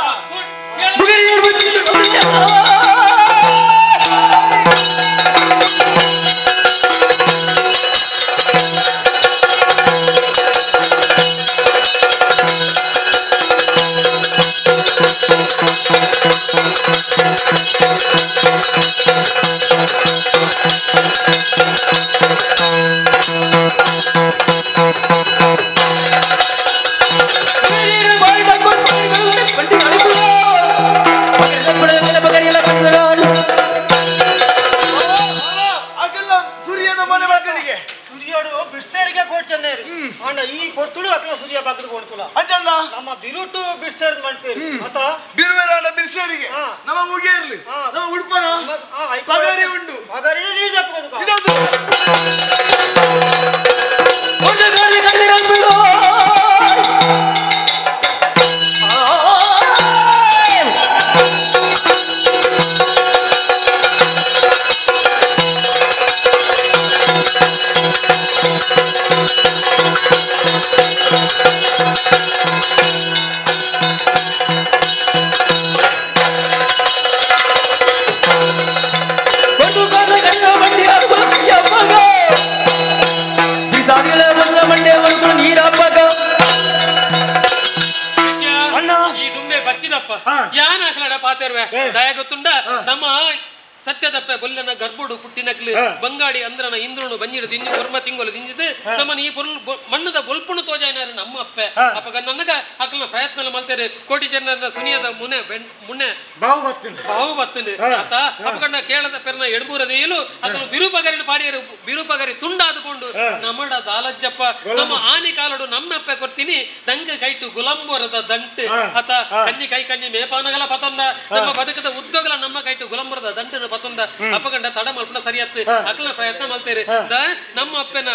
ನಮ್ಮ ಸತ್ಯದಪ್ಪೆ ಬೊಲ್ಲನ ಗರ್ಭಡು ಪುಟ್ಟಿನಕ್ಲು ಬಂಗಾಡಿ ಅಂದ್ರನ ಇಂದ್ರನು ಬಂಜಿಡು ದಿಂಜು ಒರ್ಮ ತಿಂಗಳು ದಿಂಜಿದು ನಮ್ಮನ ಈ ಪೊರುಳು ಮಣ್ಣದ ಬೊಲ್ಪುಣು ತೋಜಾಯಿನಾರು ನಮ್ಮ ಅಪ್ಪೆ ಅಪ್ಪಗ ನನಗ ಅಕ್ಲನ ಪ್ರಯತ್ನ ಮಲ್ತೇರೆ ಕೋಟಿ ಜನರ ಸುನಿಯದ ಮುನೆ ಮುನ್ನೆ ಬಾವು ಬತ್ತುಂಡು ಬಾವು ಬತ್ತುಂಡು ಆತ ಅಪ್ಪಗಣ್ಣ ಕೇಳದ ಪೆರ್ನ ಎಡ್ಬೂರದೇಲು ಅಕಲು ಬಿರುಪಗರಿನ ಪಾಡಿಯರು ಬಿರುಪಗರಿ ತುಂಡಾದುಕೊಂಡು ನಮ್ಮಡ ದಾಲಜ್ಜಪ್ಪ ನಮ್ಮ ಆನಿ ಕಾಲಡು ನಮ್ಮಪ್ಪೆ ಕೊಡ್ತೀನಿ ದಂಗ ಕೈಟು ಗುಲಂಬರದ ದಂಟು ಆತ ಕನ್ನಿ ಕೈ ಕನ್ನಿ ಮೇಪಾನಗಲ ಪತಂದ ನಮ್ಮ ಬದುಕದ ಉದ್ದಗಲ ನಮ್ಮ ಕೈಟು ಗುಲಂಬರದ ದಂಟು ಪತಂದ ಅಪ್ಪಗಂಡ ತಡ ಮಲ್ಪನ ಸರಿಯತ್ತು ಅಕ್ಲನ ಪ್ರಯತ್ನ ಮಲ್ತೇರೆ ನಮ್ಮ ಅಪ್ಪನ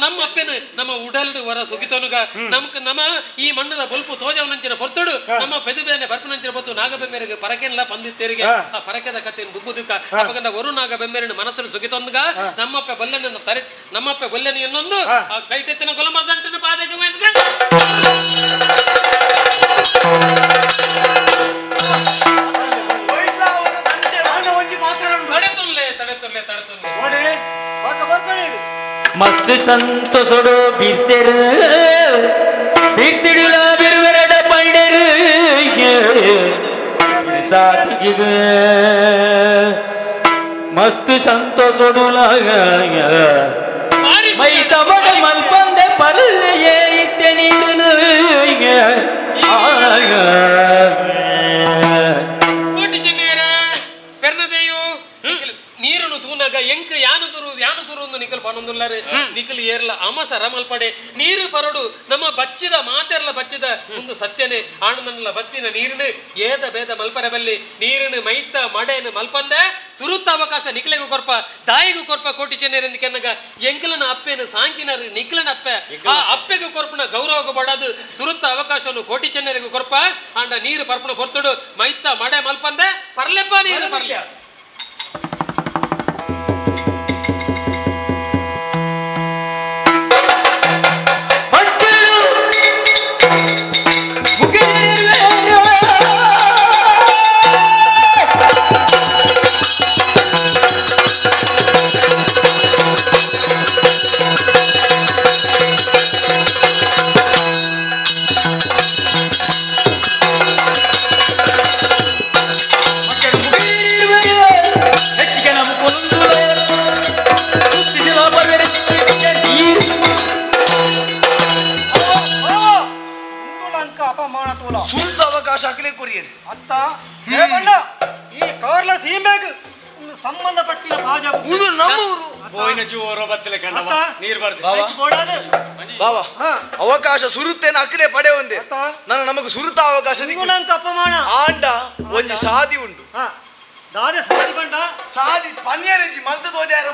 ನಮ್ಮ ಅಪ್ಪನ ನಮ್ಮ ಉಡಲ್ಡು ವರ ಸುಗಿತನುಗ ನಮ್ಕ ನಮ್ಮ ಈ ಮಣ್ಣದ ಬೊಲ್ಪು ತೋಜವನಂಚಿನ ಹೊರ್ತಡು ನಮ್ಮ ಪೆದುಬೇನೆ ಬರ್ಪನಂಚಿನ ಹೊತ್ತು ನಾಗಬೆಮ್ಮೆರಿಗೆ ಪರಕೆಲ್ಲ ಪಂದಿತ್ತೇರಿಗೆ ಆ ಪರಕೆದ ಕಥೆಯನ್ನು ಬುಬ್ಬುದುಕ ಅಪ್ಪಗಂಡ ಒರು ನಾಗಬೆಮ್ಮೆರಿನ ಮನಸ್ಸನ್ನು ಸುಗಿತೊಂದುಗ ನಮ್ಮಪ್ಪ ಬೊಲ್ಲನ ತರೆ ನಮ್ಮಪ್ಪ ಬೊಲ್ಲನ ಇನ್ನೊಂದು ಆ ಕೈಟೆತ್ತಿನ ಗೊಲಮರ್ದಂಟಿನ ಪಾದಕ್ಕೆ ಮಸ್ತ್ ಸಂತೋಷಡು ಬೀರ್ಸೆರು ಬೀರ್ತಿಡುಲ ಬಿರುವೆರಡ ಪಂಡರು ಸಾತಿಗೆ ಮಸ್ತ್ ಸಂತೋಷಡು ಮೈ ತಮಡ ಮಲ್ಪಂದೆ ಪರಲ್ಲೆಯೇ ಇತ್ತೆ ನೀನು. ನೀರನ್ನು ತೂನಾಗ ಎಂಕ್ ಯಾನು ತುರು ಯಾನು ತುರು ಒಂದು ನಿಕಲ್ ಪನೊಂದುಲ್ಲಾರೆ ನಿಕಲ್ ಏರ್ಲ ಅಮಸ ರಮಲ್ಪಡೆ ನೀರು ಪರಡು ನಮ್ಮ ಬಚ್ಚಿದ ಮಾತೆರ್ಲ ಬಚ್ಚಿದ ಒಂದು ಸತ್ಯನೆ ಆಣನಲ್ಲ ಬತ್ತಿನ ನೀರಿನ ಏದ ಬೇದ ಮಲ್ಪರೆ ಬಲ್ಲಿ ನೀರಿನ ಮೈತ ಮಡೆಯನ್ನು ಮಲ್ಪಂದೆ ಸುರುತ್ತ ಅವಕಾಶ ನಿಕ್ಲೆಗೂ ಕೊರ್ಪ ದಾಯಿಗೂ ಕೊರ್ಪ ಕೋಟಿ ಚೆನ್ನೇರೆಂದು ಕೆನ್ನಗ ಎಂಕಲನ ಅಪ್ಪೆನ ಸಾಂಕಿನರು ನಿಕ್ಲನ ಅಪ್ಪೆ ಆ ಅಪ್ಪೆಗೂ ಕೊರ್ಪನ ಗೌರವಗೂ ಬಡದು ಸುರುತ್ತ ಅವಕಾಶವನ್ನು ಕೋಟಿ ಚೆನ್ನೇರಿಗೂ ಕೊರ್ಪ ಆಂಡ ನೀರು ಪರ್ಪಣ ಕೊರ್ತುಡು ಮೈತ ಮಡೆ ಮಲ್ಪಂದೆ ಪರ್ಲೆಪ್ಪ ನೀರು ಪರ್ಲೆ. ಅತ್ತ ಈ ಕಾರ್ಲ ಸೀಮೆಗ್ ಸಂಬಂಧಪಟ್ಟಿನ ಅವಕಾಶ ಸುರುತ್ತೇನ ಅಕ್ಲೆ ಪಡೆ ಒಂದೇ ನನ್ನ ನಮಗೆ ಸುರುತ ಅವಕಾಶ ಅಪಮಾನ ಆಂಡ ಒಂಜಿ ಸಾದಿ ಉಂಟು ದಾದೆ ಸಾದಿ ಬಂಡ ಸಾದಿ ಪನ್ಯರೆಜ್ಜಿ ಮಲ್ತ ತೋಜಾರ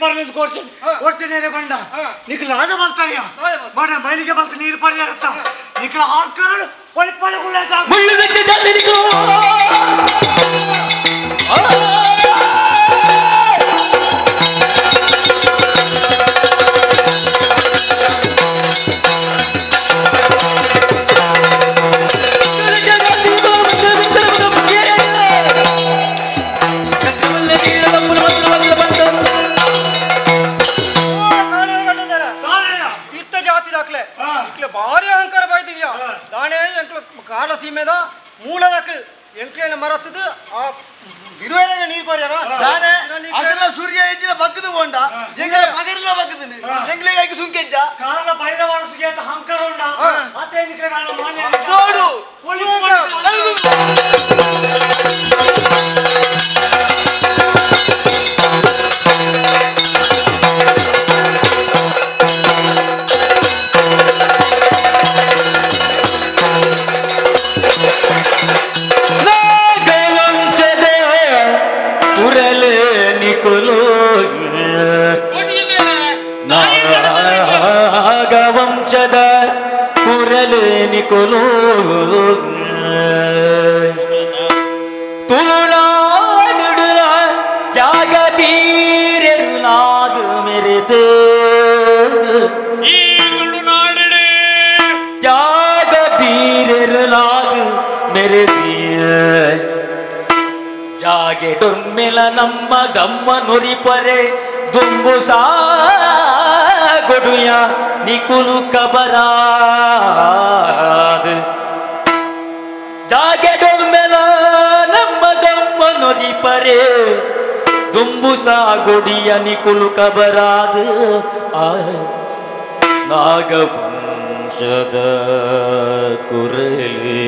ಪರ್ಲಿಂದ ಕೊಡ್ತೀನಿ ಕೊಡ್ತೀನಿ ಬಂಡ ನಿಖಲ ಆದ ಬರ್ತಾಯ ಬಡ ಮೈಲಿಗೆ ಬರ್ತ ನೀರು ಪರಿಹಾರತ್ತ ನಿಖಲ ಹಾಕರಳು ಒಳಿಪಡ ಗುಳ್ಳಾಟ ಮುಳ್ಳು ಬೆಚ್ಚ ಜಾತಿ ನಿಖಲು ಭಾರಿ ಅಹಂಕಾರ ಬಾಯ್ದಿವ್ಯಾ ದಾಣೆ ಎಂಕ್ಲು ಕಾಲ ಸೀಮೆದ ಮೂಲದಕ್ಕೆ ಎಂಕ್ಲೇನ ಮರತ್ತದ ಆ ಬಿರುವೇರ ನೀರು ಪರಿಯಾರ ದಾನೆ ಅದೆಲ್ಲ ಸೂರ್ಯ ಹೆಚ್ಚಿನ ಬಗ್ಗದು ಬೋಂಡ ಎಂಗ್ಲ ಪಗರಿಲ್ಲ ಬಗ್ಗದು ಎಂಗ್ಲಿಗೆ ಆಗಿ ಸುಂಕೆಜ್ಜ ಕಾಲ ಭೈರವನ ಸುಜಾತ ಅಹಂಕಾರ ಉಂಡ ಆತ ನಿಖಲ ಕಾಲ ಮಾನ್ಯ ನೋಡು ನಾಗವಂಶದ ಕುರಲೆ ನಿಕುಲು ತುಳುನಾಡುಲ ಜಾಗ ಬೀರೆರುಲಾದು ಮೆರೆದು ಜಾಗ ಬೀರೆರುಲಾದು ಮೆರೆದಿಯ ಜಾಗೆ ಡೊಮ್ಮೆಲ ನಮ್ಮ ದಮ್ಮ ನುರಿಪರೆ ದುಂಬು ಸಾಗೊಡುಯ ನಿಕುಲು ಕಬರಾದ ಜಾಗೆ ಡೊಮ್ಮೆಲ ನಮ್ಮ ದಮ್ಮ ನುರಿಪರೆ ದುಂಬು ಸಾಗೊಡಿಯ ನಿಕುಲು ಕಬರಾದ ನಾಗವಂಶದ ಕುರಲೆ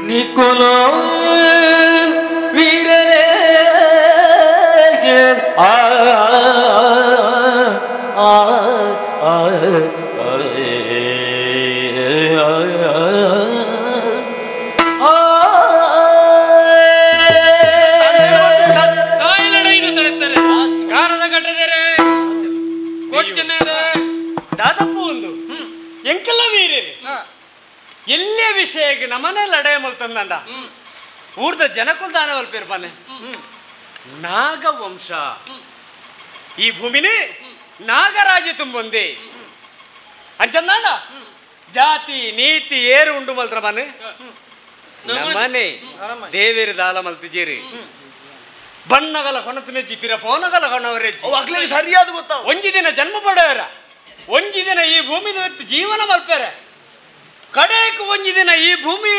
ನಿಕುಲು ವೀರರೇ ಆ ಆ ಆ ದಾದಪ್ಪ ಒಂದು ಎಂಕೆಲ್ಲ ವೀರರಿ ಎಲ್ಲೇ ವಿಷಯಕ್ಕೆ ನಮ್ಮನೆ ಲಡಾಯಿ ಮಲ್ತಂದ ಊರ್ದ ಜನಕುಲ್ ದಾನ ಮಲ್ಪಿರ್ಪಾನೆ ನಾಗವಂಶ ಈ ಭೂಮಿನಿ ನಾಗರಾಜ ತುಂಬೊಂದಿ ಅಂಚಂದಾಂಡ ಜಾತಿ ನೀತಿ ಏರು ಉಂಡು ಮಲ್ತ್ರ ಮನೆ ನಮ್ಮನೆ ದೇವೇರಿ ದಾಲ ಮಲ್ತಿಜೇರಿ ಬಣ್ಣಗಲ ಕೊಣತಿನೆಜ್ಜಿ ಪಿರ ಪೋನಗಲ ಕೊಣವರೆಜ್ಜಿ ಸರಿಯಾದ ಗೊತ್ತ ಒಂಜಿ ದಿನ ಜನ್ಮ ಪಡೆಯವರ ಒಂಜಿ ದಿನ ಈ ಭೂಮಿ ಜೀವನ ಮಲ್ಪೇರೆ ಕಡೆಗೆ ಒಂಜಿ ದಿನ ಈ ಭೂಮಿ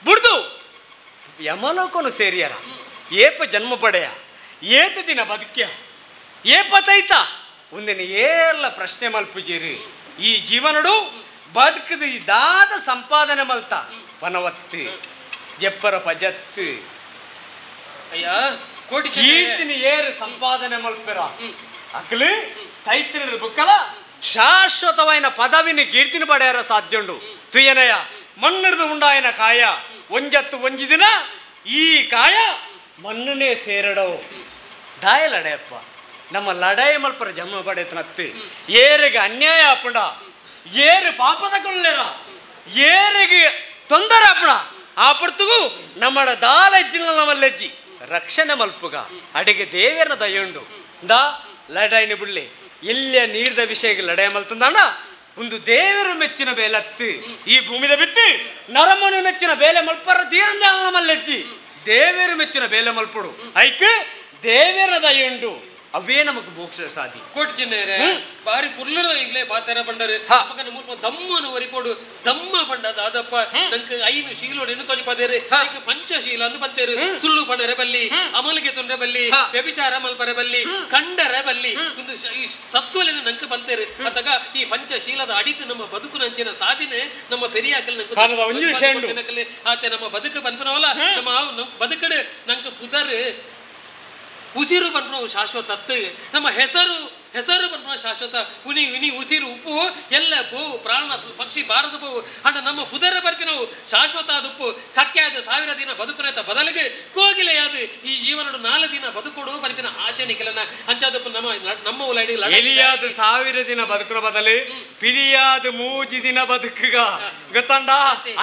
ಬುಡ್ದು ಯಮಲೋಕನು ಸೇರಿಯರ ಏಪ ಜನ್ಮ ಪಡೆಯ ಏತ ದಿನ ಬದುಕ್ಯ ಏಪ ತೈತ ಒಂದಿನ ಏರ್ಲ ಪ್ರಶ್ನೆ ಮಲ್ಪುಜೇರಿ ಈ ಜೀವನಡು ಬದುಕದು ಈ ದಾದ ಸಂಪಾದನೆ ಮಲ್ತ ಪನವತ್ತಿ ಜಪ್ಪರ ಪಜತ್ತಿ ಕೀರ್ತಿನ ಏರು ಸಂಪಾದನೆ ಮಲ್ಪೆರ ಅಕ್ಲು ತೈತಿನ ಬುಕ್ಕಲ ಶಾಶ್ವತವಾಯಿನ ಪದವಿని ಕೀರ್ತಿನ ಪಡೆಯರ ಸಾಧ್ಯುಂಡು ತುಯನಯ ಮಣ್ಣಿಡ್ದು ಉಂಡಾಯನ ಕಾಯ ಒಂಜತ್ತು ಒಂಜಿ ದಿನ ಈ ಕಾಯ ಮಣ್ಣನೇ ಸೇರಡವು ದಾಯ ಲಡೆಯಪ್ಪ ನಮ್ಮ ಲಡಾಯಿ ಮಲ್ಪರ ಜನ್ಮ ಪಡೆಯತ್ನತ್ತಿ ಏರಿಗೆ ಅನ್ಯಾಯ ಆಪುಂಡ ಏರು ಪಾಪದ ಕೊಲ್ಲೇರ ಏರಿಗೆ ತೊಂದರೆ ಆಪುಣ ಆ ಪುರ್ತುಗು ನಮ್ಮಡ ದಾಲಜ್ಜಿನ ನಮ್ಮಲ್ಲಜ್ಜಿ ರಕ್ಷಣೆ ಮಲ್ಪುಗ ಅಡಿಗೆ ದೇವರನ ದಯುಂಡು ದಾ ಲಡಾಯಿನ ಬುಳ್ಳಿ ಎಲ್ಲಿಯ ನೀರ್ದ ವಿಷಯಕ್ಕೆ ಲಡಾಯಿ ಮಲ್ತಂದಾಣ ಒಂದು ದೇವರು ಮೆಚ್ಚಿನ ಬೇಲತ್ತಿ ಈ ಭೂಮಿದ ಬಿತ್ತಿ ನರಮನು ಮೆಚ್ಚಿನ ಬೇಲೆ ಮಲ್ಪರ ತೀರಂದ ಮಲ್ಲೆಜ್ಜಿ ದೇವರು ಮೆಚ್ಚಿನ ಬೇಲೆ ಮಲ್ಪುಡು ಐಕ್ ದೇವರ ದಯುಂಡು ಅವೇ ನಮಗ್ ಮೋಕ್ಷ ಸಾಧಿ ಕೋಟಿ ಚೆನ್ನೈರೆ ಬಾರಿ ಪುರ್ಲುಡ ಇಂಗ್ಲೇ ಬಾತರ ಬಂಡರು ಪಕ್ಕನ ಮೂರ್ಪ ದಮ್ಮನು ಒರಿಪೋಡು ದಮ್ಮ ಪಂಡ ದಾದಪ್ಪ ನಂಗೆ ಐದು ಶೀಲೋಡು ಎನ್ನು ತೊಲಿಪದೇರು ಈಗ ಪಂಚಶೀಲ ಅಂದು ಬಂತೇರು ಸುಳ್ಳು ಪಂಡರೆ ಬಲ್ಲಿ ಅಮಲಿಗೆ ತೊಂದರೆ ಬಲ್ಲಿ ವ್ಯಭಿಚಾರ ಮಲ್ಪರೆ ಬಲ್ಲಿ ಕಂಡರೆ ಬಲ್ಲಿ ಒಂದು ಈ ಸತ್ವಲೇನ ನಂಗೆ ಬಂತೇರು ಅತ್ತಾಗ ಈ ಪಂಚಶೀಲದ ಅಡಿತು ನಮ್ಮ ಬದುಕು ನಂಚಿನ ಸಾಧನೆ ನಮ್ಮ ಪೆರಿಯಾಕಲ್ ನಂಗೆ ಆತೆ ನಮ್ಮ ಬದುಕು ಬಂದ್ಪನವಲ್ಲ ನಮ್ಮ ಬದುಕಡು ನಂಗೆ ಪುದರ್ ಉಸಿರು ಬಂದ್ಬಿಡು ಶಾಶ್ವತ ನಮ್ಮ ಹೆಸರು ಹೆಸರು ಬಂದ್ಬಿಡು ಶಾಶ್ವತ ಉನಿ ಉನಿ ಉಸಿರು ಉಪ್ಪು ಎಲ್ಲ ಪೋ ಪ್ರಾಣ ಪಕ್ಷಿ ಬಾರದು ಪೋವು ಅಂಡ ನಮ್ಮ ಪುದರ ಬರ್ಪಿ ನಾವು ಶಾಶ್ವತ ಆದುಪ್ಪು ಕಕ್ಕೆ ಆದ ಸಾವಿರ ದಿನ ಬದುಕುನಂತ ಬದಲಿಗೆ ಕೋಗಿಲೆಯಾದ ಈ ಜೀವನಡು 4 ದಿನ ಬದುಕೊಡು ಬರ್ಪಿನ ಆಶೆ ನಿಖಲನ ಅಂಚಾದಪ್ಪು ನಮ್ಮ ನಮ್ಮ ಉಲೈಡಿ ಎಲಿಯಾದ 1000 ದಿನ ಬದುಕುನ ಬದಲು ಪಿಲಿಯಾದ 3 ದಿನ ಬದುಕುಗ ಗೊತ್ತಂಡ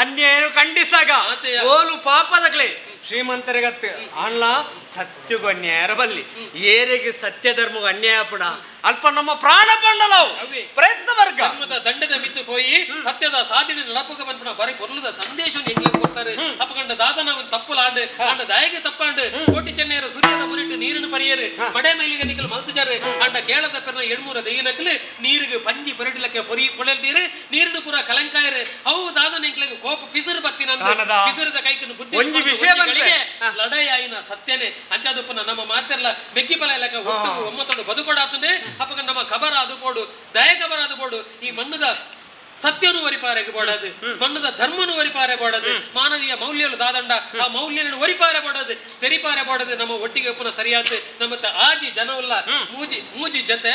ಅನ್ಯಾಯನು ಖಂಡಿಸಾಗ ಓಲು ಪಾಪದಕ್ಲೆ ಶ್ರೀಮಂತರಿಗತ್ತು ಅಣ್ಣ ಸತ್ಯಗೂ ಅನ್ಯಾಯರ ಬಲ್ಲಿ ಏರಿಗೆ ಸತ್ಯ ಧರ್ಮಗೂ ಅನ್ಯಾಯ ಪುಣ ಅಲ್ಪ ನಮ್ಮ ಪ್ರಾಣ ಪಂಡಲವು ಪ್ರಯತ್ನ ವರ್ಗ ಧರ್ಮದ ದಂಡದ ಮಿತ್ತು ಪೋಯಿ ಸತ್ಯದ ಸಾಧಿನ ನಡಪುಗ ಬಂದ್ಬಿಡ ಬರೀ ಪೊರ್ಲುದ ಸಂದೇಶ ಎಂಗ್ಲಿಗೆ ಕೊಡ್ತಾರೆ ಅಪ್ಪಕಂಡ ದಾದನ ಒಂದು ತಪ್ಪುಲಾಂಡು ಆಂಡ ದಾಯಗೆ ತಪ್ಪಾಂಡು ಕೋಟಿ ಚೆನ್ನೆಯರು ಸೂರ್ಯದ ಮುರಿಟ್ಟು ನೀರಿನ ಪರಿಯರು ಮಡೆ ಮೇಲಿಗೆ ನಿಕ್ಕಲು ಮಲ್ಸುಜಾರು ಆಂಡ ಕೇಳದ ಪೆರ್ನ ಎಣ್ಮೂರ ದೆಯ್ಯನಕ್ಲು ನೀರಿಗೆ ಪಂಜಿ ಪರಡಿಲಕ್ಕೆ ಪೊರಿ ಪೊಳೆಲ್ದೀರು ನೀರಿನ ಪೂರ ಕಲಂಕಾಯರು ಅವು ದಾದನ ಎಂಕ್ಲಿಗೆ ಕೋಪ ಪಿಸುರು ಬತ್ತಿನ ಪಿಸುರದ ಕೈಕನ್ನು ಬುದ್ಧಿ ಒಂಜಿ ವಿಷಯ ಲಡಾಯಿನ ಸತ್ಯನೇ ಅಂಚಾದುಪ್ಪನ ನಮ್ಮ ಮಾತೆಲ್ಲ ಮೆಕ್ಕಿ ಬಲ ಇಲ್ಲಕ ಒಟ್ಟು ಒಮ್ಮತೊಡು ಬದುಕೊಡಾತಂದೆ ಅಪ್ಪಗ ನಮ್ಮ ಖಬರ ಅದು ಕೊಡು ದಯ ಖಬರ ಅದು ಕೊಡು ಈ ಮಣ್ಣದ ಸತ್ಯನು ಒರಿಪಾರೆಗೆ ಬೋಡದು ಮಣ್ಣದ ಧರ್ಮನು ಒರಿಪಾರೆ ಬೋಡದು ಮಾನವೀಯ ಮೌಲ್ಯಗಳು ದಾದಂಡ ಆ ಮೌಲ್ಯಗಳನ್ನು ಒರಿಪಾರೆ ಬೋಡದು ತೆರಿಪಾರೆ ಬೋಡದು ನಮ್ಮ ಒಟ್ಟಿಗೆ ಪುನಃ ಸರಿಯಾದ ನಮ್ಮ ಆಜಿ ಜನವುಲ್ಲ ಮೂಜಿ ಮೂಜಿ ಜೊತೆ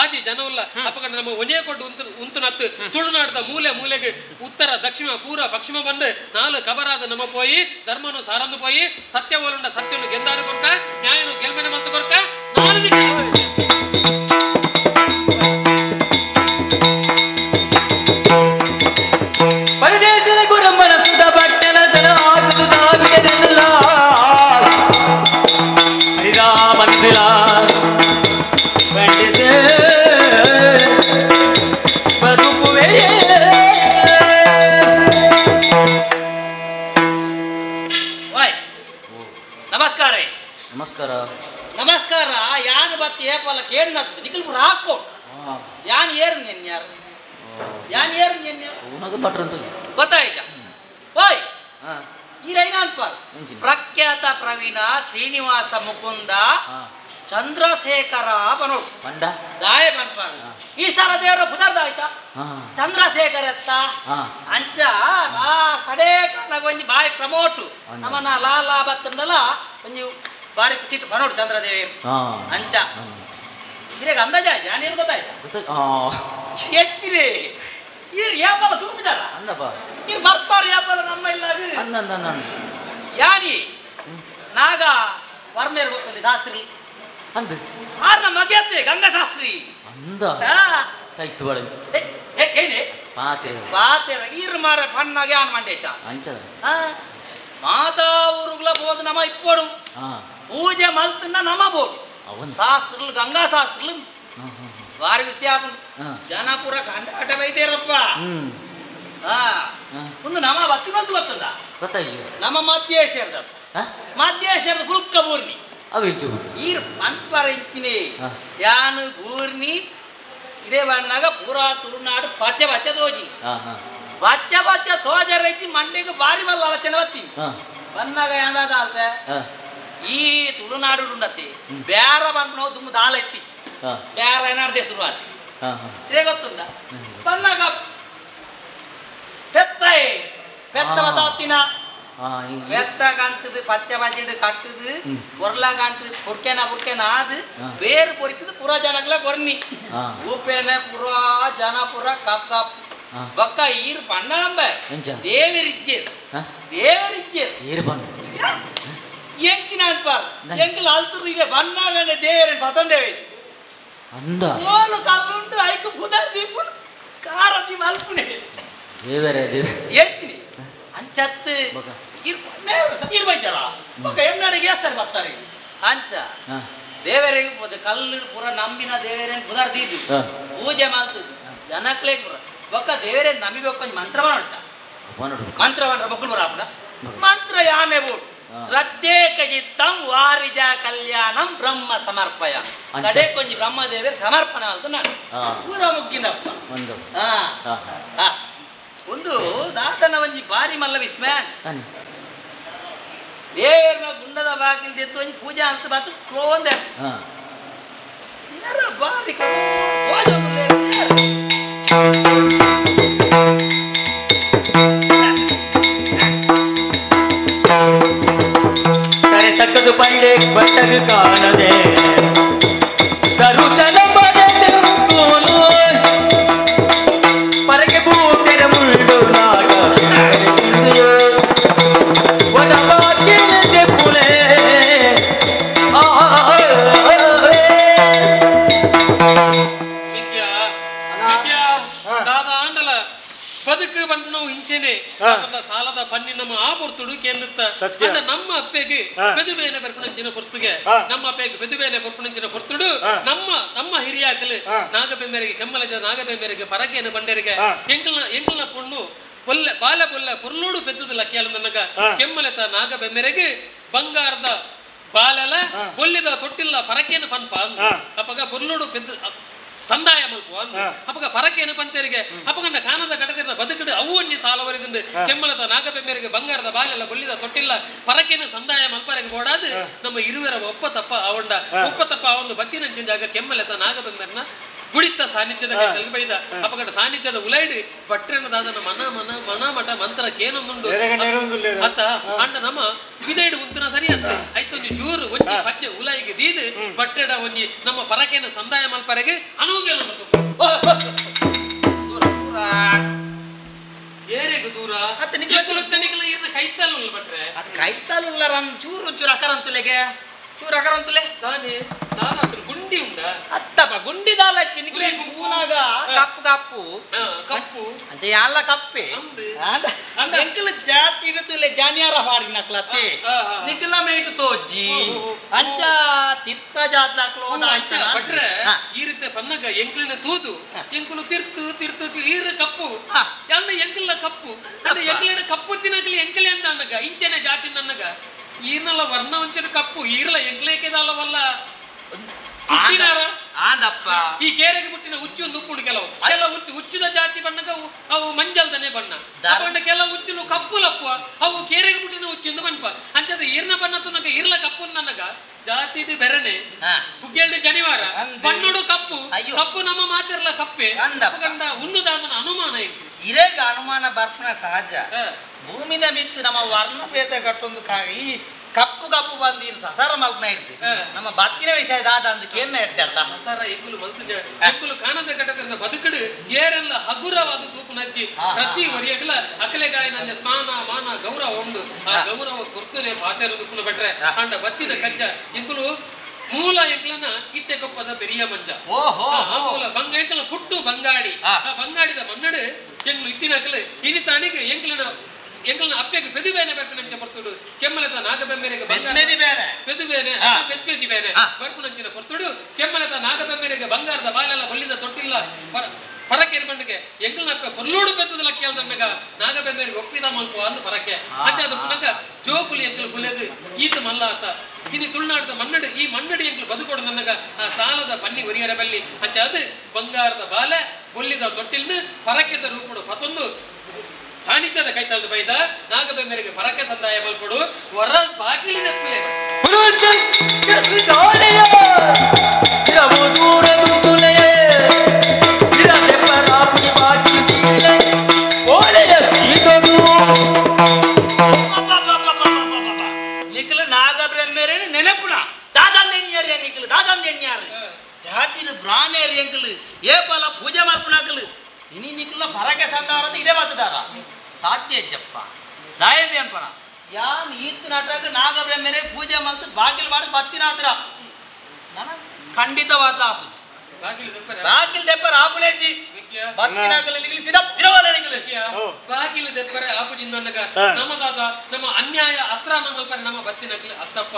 ಆಜಿ ಜನವುಲ್ಲ ಅಪ್ಪಗ ನಮ್ಮ ಒಂದೇ ಕೊಟ್ಟು ಉಂತು ಉಂತುನತ್ತು ತುಳುನಾಡದ ಮೂಲೆ ಮೂಲೆಗೆ ಉತ್ತರ ದಕ್ಷಿಣ ಪೂರ್ವ ಪಶ್ಚಿಮ ಬಂದು ನಾಲು ಕಬರಾದ ನಮ್ಮ ಪೋಯಿ ಧರ್ಮನು ಸಾರಂದು ಪೋಯಿ ಸತ್ಯ ಓಲುಂಡ ಸತ್ಯನು ಗೆಂದಾರು ಕೊರ್ಕ ನ್ಯಾಯನು ಗೆಲ್ಮನೆ ಮಂತು ಕೊರ್ಕ ನಾಲು ಪರದೇಶದ ಗುರಮ್ಮನ ಸುದ ಬಟ್ಟನ ತನ ಆಗುದು ದಾವಿದರೆಲ್ಲ ಹರಿರಾಮಂದಿರ ಪಂಡಿತ ಬದುಕುವೆ. ನಮಸ್ಕಾರ ನಮಸ್ಕಾರ ನಮಸ್ಕಾರ. ಯಾನ್ ಬತ್ತಿ ಏಪಲ್ಲ ಕೇಳ್ನ ನಿಖಲ್ ಪೂರ ಹಾಕೋ ಯಾನ್ ಏರು ಯಾರು ಯಾನ್ ಏರು ಗೊತ್ತಾಯ್ತ ಓಯ್ ಈ ರೈನ ಅನ್ಪಾರ್ ಪ್ರಖ್ಯಾತ ಪ್ರವೀಣ ಶ್ರೀನಿವಾಸ ಮುಕುಂದ ಚಂದ್ರಶೇಖರ ಬನೋಡು ದಾಯ ಬನ್ಪಾರ್ ಈ ಸಲ ದೇವರ ಪುನರ್ದ ಆಯ್ತಾ ಚಂದ್ರಶೇಖರ ಎತ್ತ ಅಂಚ ಆ ಕಡೆ ಕಾಣಗ ಒಂಜಿ ಬಾಯಿ ಕ್ರಮೋಟು ನಮ್ಮನ್ನ ಲಾಲಾ ಬತ್ತಂದಲ್ಲ ಒಂಜಿ ಬಾರಿ ಚೀಟ್ ಬನೋಡು ಚಂದ್ರದೇವಿ ಅಂಚ ಇರೇಗ ಅಂದಾಜ ಆಯ್ತು ನಾನೇನು ಗೊತ್ತಾಯ್ತಾ ಹೆಚ್ಚಿರಿ ಇರ್ ಯಾಪಲ್ಲ ತೂಪಿದಾರ ಇರ್ ಬರ್ಪಾರ ಯಾಪಲ್ಲ ನಮ್ಮ ಇಲ್ಲ ಯಾನಿ ನಾಗ ವರ್ಮೇರ್ ಗೊತ್ತಲ್ಲಿ ಶಾಸ್ತ್ರಿ ಆರ್ ನಮ್ಮ ಮಗೆತ್ತೆ ಗಂಗಾಶಾಸ್ತ್ರಿ ಏನೇ ಪಾತೆರ ಇರ್ ಮಾರ ಪನ್ನಾಗೆ ಆನ್ ಮಂಡೇಚ ಮಾತಾ ಊರುಗಳ ಬೋದು ನಮ್ಮ ಇಪ್ಪೋಡು ಪೂಜೆ ಮಲ್ತನ್ನ ನಮ್ಮ ಬೋಡು ಶಾಸ್ತ್ರುలు ಗಂಗಾ ಶಾಸ್ತ್ರುలు ವಾರಿ ವಿಷಯ ಜನ ಪೂರ ಕಂಡಾಟ ಬೈದೇರಪ್ಪ. ಒಂದು ನಮ್ಮ ಬತ್ತಿ ಬಂತು ಗೊತ್ತದ ನಮ್ಮ ಮಧ್ಯೇಶ್ವರದ ಮಧ್ಯೇಶ್ವರದ ಗುಲ್ಕ ಬೂರ್ನಿ ಈರ್ ಪನ್ಪರ ಇಂಚಿನಿ ಯಾನು ಬೂರ್ನಿ ಇದೇ ಬಣ್ಣಾಗ ಪೂರಾ ತುಳುನಾಡು ಪಚ್ಚೆ ಪಚ್ಚೆ ತೋಜಿ ಪಚ್ಚೆ ಪಚ್ಚೆ ತೋಜರಚ್ಚಿ ಮಂಡಿಗೆ ಬಾರಿ ಬಲ್ಲ ಆಲೋಚನೆ ಬತ್ತೀನಿ ಬನ್ನಾಗ ಯಾಂದಾದ ಆಲ್ತೆ ಈ ತುಳುನಾಡು ಉಂಡತಿ ಬೇರೆ ಬಂದು ನಾವು ತುಂಬ ದಾಳ ಎತ್ತಿ ಬೇರೆ ಏನಾಡ್ದೆ ಶುರುವಾತಿ ಇದೇ ಗೊತ್ತುಂಡ ಬಂದಾಗ ಪೆತ್ತ ಪೆತ್ತ ಬತ್ತಾತಿನ ಪೆತ್ತ ಕಾಣ್ತದೆ ಪಚ್ಚೆ ಬಜ್ಜಿಡು ಕಟ್ಟುದು ಕೊರ್ಲ ಕಾಣ್ತದೆ ಪುರ್ಕೆನ ಪುರ್ಕೆನ ಆದು ಬೇರು ಕೊರಿತದ ಪೂರ ಜನಗಳ ಕೊರ್ನಿ ಉಪ್ಪೇನೆ ಪೂರಾ ಜನ ಪೂರ ಕಾಪ್ ಕಾಪ್ ಬಕ್ಕ ಈರ್ ಪಣ್ಣ ನಂಬ ದೇವರಿಜ್ಜೆ ದೇವರಿಜ್ಜೆ ಎಂಚಿನ ಅನ್ಪಾರ್ ಎಂಕಲ್ ಅಲ್ತರು ಇದೆ ಬನ್ನಾಗಂಡ ದೇವರನ್ ಪತಂದೇವೆ ಅಂದ ಓಲು ಕಲ್ಲುಂಡು ಐಕು ಪುದರ್ ದೀಪುನು ಕಾರತಿ ಮಲ್ಪುನೆ ದೇವರೇ ದೇವ ಎಂಚಿನಿ ಅಂಚತ್ತು ಇರ್ ಇರ್ ಬೈಜಲ ಬೊಕ ಎನ್ನಡಿಗೆ ಹೆಸರು ಬರ್ತಾರೆ ಅಂಚ ದೇವರಿಗೆ ಕಲ್ಲು ಪೂರ ನಂಬಿನ ದೇವರೇನ್ ಪುದರ್ ದೀದು ಪೂಜೆ ಮಾಡ್ತದೆ ಜನಕ್ಲೇ ಪೂರ ಬೊಕ್ಕ ದೇವರೇ ನಂಬಿಬೇಕು ಒಂಜಿ ಮಂತ್ರ ಮಾಡೋಣ ಮಂತ್ರ ಮಾಡ್ರ ಬೊಕ್ಕಲು ಬರ ಮಂತ್ರ ಯಾನೆ ಬೋಡು ಪ್ರತ್ಯೇಕ ಚಿತ್ತಂ ವಾರಿಜ ಕಲ್ಯಾಣಂ ಬ್ರಹ್ಮ ಸಮರ್ಪಯ ಕಡೆ ಕೊಂಜಿ ಬ್ರಹ್ಮದೇವರು ಸಮರ್ಪಣೆ ಅಂತ ನಾನು ಪೂರ ಮುಗ್ಗಿನಪ್ಪ. ಒಂದು ದಾತನ ಒಂಜಿ ಬಾರಿ ಮಲ್ಲ ವಿಸ್ಮಯ ದೇವರನ ಗುಂಡದ ಬಾಗಿಲು ದೆತ್ತು ಒಂಜಿ ಪೂಜೆ ಅಂತ ಬತ್ತು ಕ್ರೋಂದೆ ಬಾರಿ ತಕ್ಕದು ಪಂಡೆ ಬಟ್ಟಗ ಕಾಣದೆ ದರುಶನ ಪಡೆದು ಪರಗೆ ಬೂಟೆರ ಮುಳ್ಳು ನಾಗ ಒಡ ಬಾಗಿಲದೆ ಪುಲೆ ಆ. ಬದುಕು ಬಂದು ಇಂಚೆನೆ ಸಾಲದ ಪನ್ನಿ ನಮ್ಮ ಆ ಪೊರ್ತುಡು ಕೇಂದ್ರತ್ತ ನಮ್ಮ ಅಪ್ಪೆಗೆ ಪೆದುಬೇನೆ ಬರ್ಪುಣಂಚಿನ ಪೊರ್ತುಗೆ ನಮ್ಮ ಅಪ್ಪೆಗೆ ಪೆದುಬೇನೆ ಬರ್ಪುಣಂಚಿನ ಪೊರ್ತುಡು ನಮ್ಮ ನಮ್ಮ ಹಿರಿಯಾಕಲು ನಾಗಬೆಮ್ಮೆರಿಗೆ ಕೆಮ್ಮಲಜ ನಾಗಬೆಮ್ಮೆರಿಗೆ ಪರಕೇನ ಬಂಡೇರಿಗೆ ಎಂಕಲ್ನ ಎಂಕಲ್ನ ಪೊಣ್ಣು ಪೊಲ್ಲೆ ಬಾಲ ಪೊಲ್ಲೆ ಪೊರ್ಲೋಡು ಪೆದ್ದದ ಲಕ್ಕಿಯಾಲ ನನಗ ಕೆಮ್ಮಲೆತ ನಾಗಬೆಮ್ಮೆರಿಗೆ ಬಂಗಾರದ ಬಾಲಲ ಬೊಲ್ಲಿದ ತೊಟ್ಟಿಲ್ಲ ಪರಕೇನ ಪನ್ಪ ಅಪ್ಪಗ ಪೊರ್ಲೋಡು ಪೆದ್ದ ಸಂದಾಯ ಮಲ್ಪ ಅಪ್ಪಗ ಪರಕೇನು ಪಂತೇರಿಗೆ ಅಪ್ಪಗಂಡ ಕಾನದ ಕಡದಿರ ಬದುಕಡು ಅವು ಒಂಜಿ ಸಾಲವರಿದಿಂದ ಕೆಮ್ಮಲದ ನಾಗಬೆಮ್ಮೆರಿಗೆ ಬಂಗಾರದ ಬಾಲೆಲ್ಲ ಬೊಲ್ಲಿದ ತೊಟ್ಟಿಲ್ಲ ಪರಕೇನು ಸಂದಾಯ ಮಲ್ಪರೆಗೆ ಬೋಡಾದು ನಮ್ಮ ಇರುವರ ಒಪ್ಪ ತಪ್ಪ ಅವಂಡ ಒಪ್ಪ ತಪ್ಪ ಒಂದು ಬತ್ತಿನಂಚಿನ ಜಾಗ ಕೆಮ್ಮಲೆತ ನಾಗಬೆಮ್ಮೆರ್ನ ಗುಡಿತ ಸಾನ್ನಿಧ್ಯದ ಕೈತಲ್ಗೆ ಬೈದ ಅಪ್ಪಗಂಡ ಸಾನ್ನಿಧ್ಯದ ಉಲೈಡು ಭಟ್ರೆನದಾದನ ಮನ ಮನ ಮನ ಮಠ ಮಂತ್ರ ಕೇನೊಂದುಂಡು ಅತ್ತ ಅಂಡ ನಮ್ಮ ಬಿದೈಡು ಉಂತನ ಸರಿ ಅಂತ ಐತೊಂಜಿ ಜೂರು ಒಂಜಿ ಪಚ್ಚೆ ಉಲಾಯಿಗೆ ದೀದು ಭಟ್ರೆಡ ಒಂಜಿ ನಮ್ಮ ಪರಕೇನ ಸಂದಾಯ ಮಲ್ಪರೆಗೆ ಅನುಗೇನ ಏರೆಗು ದೂರ ಇರ್ನ ಕೈತಲ್ಲ ಭಟ್ರೆ ಅದು ಕೈತಲ್ಲ ಚೂರು ಚೂರು ಅಕರಂತುಲೆಗೆ ಚೂರು ಅಕರಂತುಲೆ ತಾನೇ ದಾದಾತ್ರ ಗುಂಡಿ ಉಂಡ ಅತ್ತಪ್ಪ ಗುಂಡಿ ದಾಲ ಚಿನ್ನಿಗೆ ಪೂನಾಗ ಕಪ್ಪು ಕಪ್ಪು ಕಪ್ಪು ಅಂಚೆ ಎಲ್ಲ ಕಪ್ಪೆ ಎಂಕಲ ಜಾತಿ ಇರುತ್ತಲೆ ಜಾನಿಯಾರ ಹಾಡಿನ ಕ್ಲಾಸೆ ನಿಖಲ ಮೇಟು ತೋಜಿ ಅಂಚ ತೀರ್ಥ ಜಾತ್ಲಾಕ್ಲೋ ಅಂಚ ಭಟ್ರೆ ಈ ರೀತಿ ಪನ್ನಗ ಎಂಕ್ಲಿನ ತೂದು ಎಂಕುಲು ತಿರ್ತು ತಿರ್ತು ಈರು ಕಪ್ಪು ಎಲ್ಲ ಎಂಕಲ ಕಪ್ಪು ಅಂದ್ರೆ ಎಂಕಲಿನ ಕಪ್ಪು ತಿನ್ನಕಲಿ ಎಂಕಲೆ ಅಂತ ಅನ್ನಗ ಇಂಚೆನೆ ಜಾತಿ ನನ್ನಗ ಈರ್ನಲ್ಲ ವರ್ಣ ಒಂಚೂರು ಕಪ್ಪು ಈರ್ಲ ಎಂಕ್ಲೇಕೆದಾಲವಲ್ಲ ಆದಪ್ಪ ಈ ಕೇರೆಗೆ ಬಿಟ್ಟಿನ ಹುಚ್ಚು ಒಂದು ಉಪ್ಪುಂಡು ಕೆಲವು ಕೆಲವು ಹುಚ್ಚು ಹುಚ್ಚುದ ಜಾತಿ ಬಣ್ಣಗ ಅವು ಮಂಜಲ್ದನೆ ಬಣ್ಣ ಅಪ್ಪಂಡ ಕೆಲವು ಹುಚ್ಚುಲು ಕಪ್ಪು ಲಪ್ಪು ಅವು ಕೇರೆಗೆ ಬಿಟ್ಟಿನ ಹುಚ್ಚು ಬನ್ಪ ಅಂಚದ ಈರ್ನ ಬಣ್ಣ ತುನಗ ಈರ್ಲ ಕಪ್ಪು ನನಗ ಜಾತಿಡು ಬೆರನೆ ಪುಗ್ಗೆಲ್ಡು ಜನಿವಾರ ಬಣ್ಣುಡು ಕಪ್ಪು ಕಪ್ಪು ನಮ್ಮ ಮಾತಿರ್ಲ ಕಪ್ಪೆ ಕಂಡ ಉಂದುದಾದನ ಅನುಮಾನ ಇತ್ತು ಇರೇಗ ಅನುಮಾನ ಬರ್ಪಣ ಸಹಜ ಭೂಮಿದ ಮಿತ್ತು ನಮ್ಮ ವರ್ಣ ಭೇದ ಕಟ್ಟೊಂದು ಈ ಕಪ್ಪು ಕಪ್ಪು ಬಂದು ಇಲ್ಲಿ ಸಸಾರ ಮಲ್ಪನ ಇರ್ತಿ ನಮ್ಮ ಬತ್ತಿನ ವಿಷಯ ದಾದ ಅಂದ್ ಕೇನ ಇರ್ತೆ ಅಂತ ಸಸಾರ ಎಂಕುಲು ಮಲ್ತು ಎಂಕುಲು ಕಾಣದ ಕಟ್ಟದ್ರನ್ನ ಬದುಕಡು ಏರೆಲ್ಲ ಹಗುರವಾದ ತೂಪು ನಜ್ಜಿ ಪ್ರತಿ ಒರಿಯಗಲ ಅಕಲೆಗಾಯನ ಸ್ಥಾನ ಮಾನ ಗೌರವ ಉಂಡು ಆ ಗೌರವ ಕುರ್ತನೆ ಪಾತೆರ ದುಪ್ಪುನ ಬಿಟ್ರೆ ಅಂಡ ಬತ್ತಿನ ಕಜ್ಜ ಎಂಕುಲು ಮೂಲ ಎಂಕ್ಲನ ಇತ್ತೆ ಕೊಪ್ಪದ ಪೆರಿಯ ಮಂಜ ಮೂಲ ಬಂಗ ಎಂಕಲ ಪುಟ್ಟು ಬಂಗಾಡಿ ಆ ಬಂಗಾಡಿದ ಮನ್ನಡು ಎಂಕ್ಲು ಇತ್ತಿನಕಲು ಇನಿತಾನಿಗೆ ಎಂಕ್ಲನ ಎಂಕಲ್ನ ಅಪ್ಪೆಗೆ ಪೆದುಬೇನೆ ಬರ್ಪುನಂಚ ಪೊರ್ತುಡು ಕೆಮ್ಮಲತ ನಾಗಬೆಮ್ಮೆರೆಗೆ ಪೆದುಬೇನೆ ಪೆದ್ಪೆದಿ ಬೇನೆ ಬರ್ಪುನಂಚಿನ ಪೊರ್ತುಡು ಕೆಮ್ಮಲತ ನಾಗಬೆಮ್ಮೆರೆಗೆ ಬಂಗಾರದ ಬಾಲೆಲ್ಲ ಬೊಲ್ಲಿದ ತೊಟ್ಟಿಲ್ಲ ಪರಕೆ ಬಂಡಿಗೆ ಎಂಕಲ್ನ ಅಪ್ಪೆ ಪೊರ್ಲೂಡು ಪೆದ್ದದ ಲಕ್ಕಿಯಲ್ದನ್ನಗ ನಾಗಬೆಮ್ಮೆರಿಗೆ ಒಪ್ಪಿದ ಮಲ್ಪು ಅಂದು ಪರಕೆ ಅಚ್ಚ ಅದು ಪುನಗ ಜೋಕುಲಿ ಎಂಕಲ್ ಬುಲೆದು ಈತ ಮಲ್ಲ ಆತ ಇನಿ ತುಳುನಾಡದ ಮನ್ನಡು ಈ ಮನ್ನಡು ಎಂಕಲ್ ಬದುಕೋಡು ನನ್ನಗ ಆ ಸಾಲದ ಪನ್ನಿ ಒರಿಯರ ಬಲ್ಲಿ ಅಚ್ಚ ಅದು ಬಂಗಾರದ ಬಾಲೆ ಬೊಲ್ಲಿದ ತೊಟ್ಟಿಲ್ನ ಪರಕೆದ ರೂಪುಡು ಪತೊಂದು ಸಾನ್ನಿಧ್ಯದ ಕೈತಲ್ದು ಬೈದ ನಾಗಬೆಮ್ಮೆರಿಗೆ ಪರಕೆ ಸಂದಾಯ ಮಲ್ಪಡು ಹೊರ ಬಾಗಿಲಿನ ಕುಲೆ ನಿಖಲು ನಾಗಬ್ರಹ್ಮೇರೇನು ನೆನಪುನ ದಾದಂದೆಣ್ಯಾರ ನಿಖಲು ದಾದಂದೆಣ್ಯಾರ ಜಾತಿಲು ಬ್ರಾಹ್ಮಣರು ಎಂಕಲು ಏಪಲ ಪೂಜೆ ಮಲ್ಪುನಕಲು ಇನಿ ನಿಖಲ ಪರಕೆ ಸಂದಾರದ ಇಡೇ ಬತ್ತದಾರ ಸಾಧ್ಯ ಜಪ್ಪ ದಾಯದೆ ಅನ್ಪಣ ಯಾನ್ ಈತ್ ನಾಟಕ ನಾಗಬ್ರಹ್ಮರೇ ಪೂಜೆ ಮಲ್ತು ಬಾಗಿಲು ಮಾಡಿ ಬತ್ತಿನಾತ್ರ ನನ ಖಂಡಿತವಾದ ಆಪುಜಿ ಬಾಗಿಲು ದೆಪ್ಪರ ಆಪುಲೇಜಿ ಬತ್ತಿನಾಕಲು ನಿಖಲು ಸಿದ ತಿರವಲ ನಿಖಲು ಬಾಗಿಲು ದೆಪ್ಪರೆ ಆಪುಜಿ ನನ್ನಗ ನಮದಾದ ನಮ್ಮ ಅನ್ಯಾಯ ಅತ್ರ ನಮ್ಮಲ್ಪರೆ ನಮ್ಮ ಬತ್ತಿನಕಲು ಅತ್ತಪ್ಪ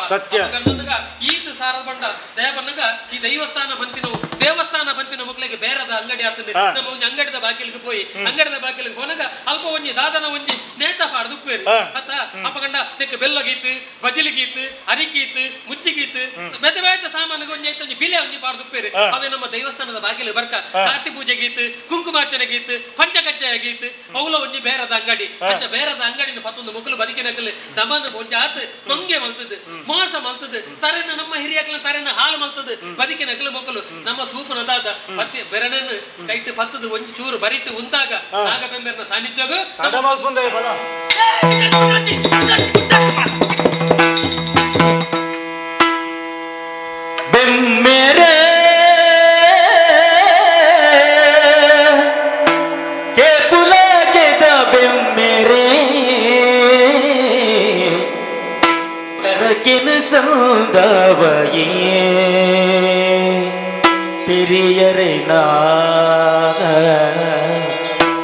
ನನ್ನಗ ಈತ ಸಾರದ ಬಂಡ ದಯಬನ್ನಗ ಈ ದೈವಸ್ಥಾನ ಬಂತಿನವು ದೇವಸ್ಥಾನ ಬಂತಿನ ಮಕ್ಕಳಿಗೆ ಬೇರದ ಅಂಗಡಿ ಆತಂದೆ ನಮ್ಮ ಒಂಜಿ ಅಂಗಡಿದ ಬಾಗಿಲಿಗೆ ಪೋಯಿ ಅಂಗಡಿದ ಬಾಗಿಲಿಗೆ ಹೋನಗ ಅಲ್ಪ ಒಂಜಿ ದಾದನ ಒಂಜಿ ನೇತ ಪಾಡ್ದು ಉಪ್ಪೇರು ಅತ್ತ ಅಪ್ಪಗಂಡ ತೆಕ್ಕ ಬೆಲ್ಲಗೀತು ಬಜಿಲಿಗೀತು ಅರಿಕೀತು ಮುಚ್ಚಿಗೀತು ಬೇತೆ ಬೇತೆ ಸಾಮಾನಿಗೆ ಒಂಜಿ ಐತೆ ಒಂಜಿ ಬಿಲೆ ಒಂಜಿ ಪಾಡ್ದು ಉಪ್ಪೇರು ಅವೇ ನಮ್ಮ ದೇವಸ್ಥಾನದ ಬಾಗಿಲು ಬರ್ಕ ಕಾರ್ತಿ ಪೂಜೆ ಗೀತು ಕುಂಕುಮಾರ್ಚನೆ ಗೀತು ಪಂಚಕಜ್ಜಾಯ ಗೀತು ಅವುಲ ಒಂಜಿ ಬೇರದ ಅಂಗಡಿ ಅಂಚ ಬೇರದ ಅಂಗಡಿನ ಪತ್ತೊಂದು ಮುಕ್ಕಲು ಬದುಕಿನಕಲು ಸಮಾನ ಒಂಜಿ ಆತು ಮಂಗೆ ಮಲ್ತದ್ದು ಮೋಸ ಮಲ್ತದ್ದು ತರೆನ ನಮ್ಮ ಹಿರಿಯಕಲ ತರೆನ ಹಾಲು ಮಲ್ತದ್ದು ಬದುಕಿನಕಲು ಮೊಕ್ಕಲು ನಮ್ಮ ತೂಪನ ದಾದ ಪತ್ತಿ ಬೆರನನ್ನು ಕೈಟ್ಟು ಪತ್ತದು ಒಂಜಿ ಚೂರು ಬರಿಟ್ಟು ಉಂತಾಗ ನಾಗಬೆಂಬೆರ್ನ ಸಾನ್ನಿಧ್ಯಗೂ ಬೆಮ್ಮೆರೆ ಕೇಪುಲ ಬೆಮ್ಮೆರೆ ಪರಕಿನ ಸಂದವಯೇ பெரியரை நாக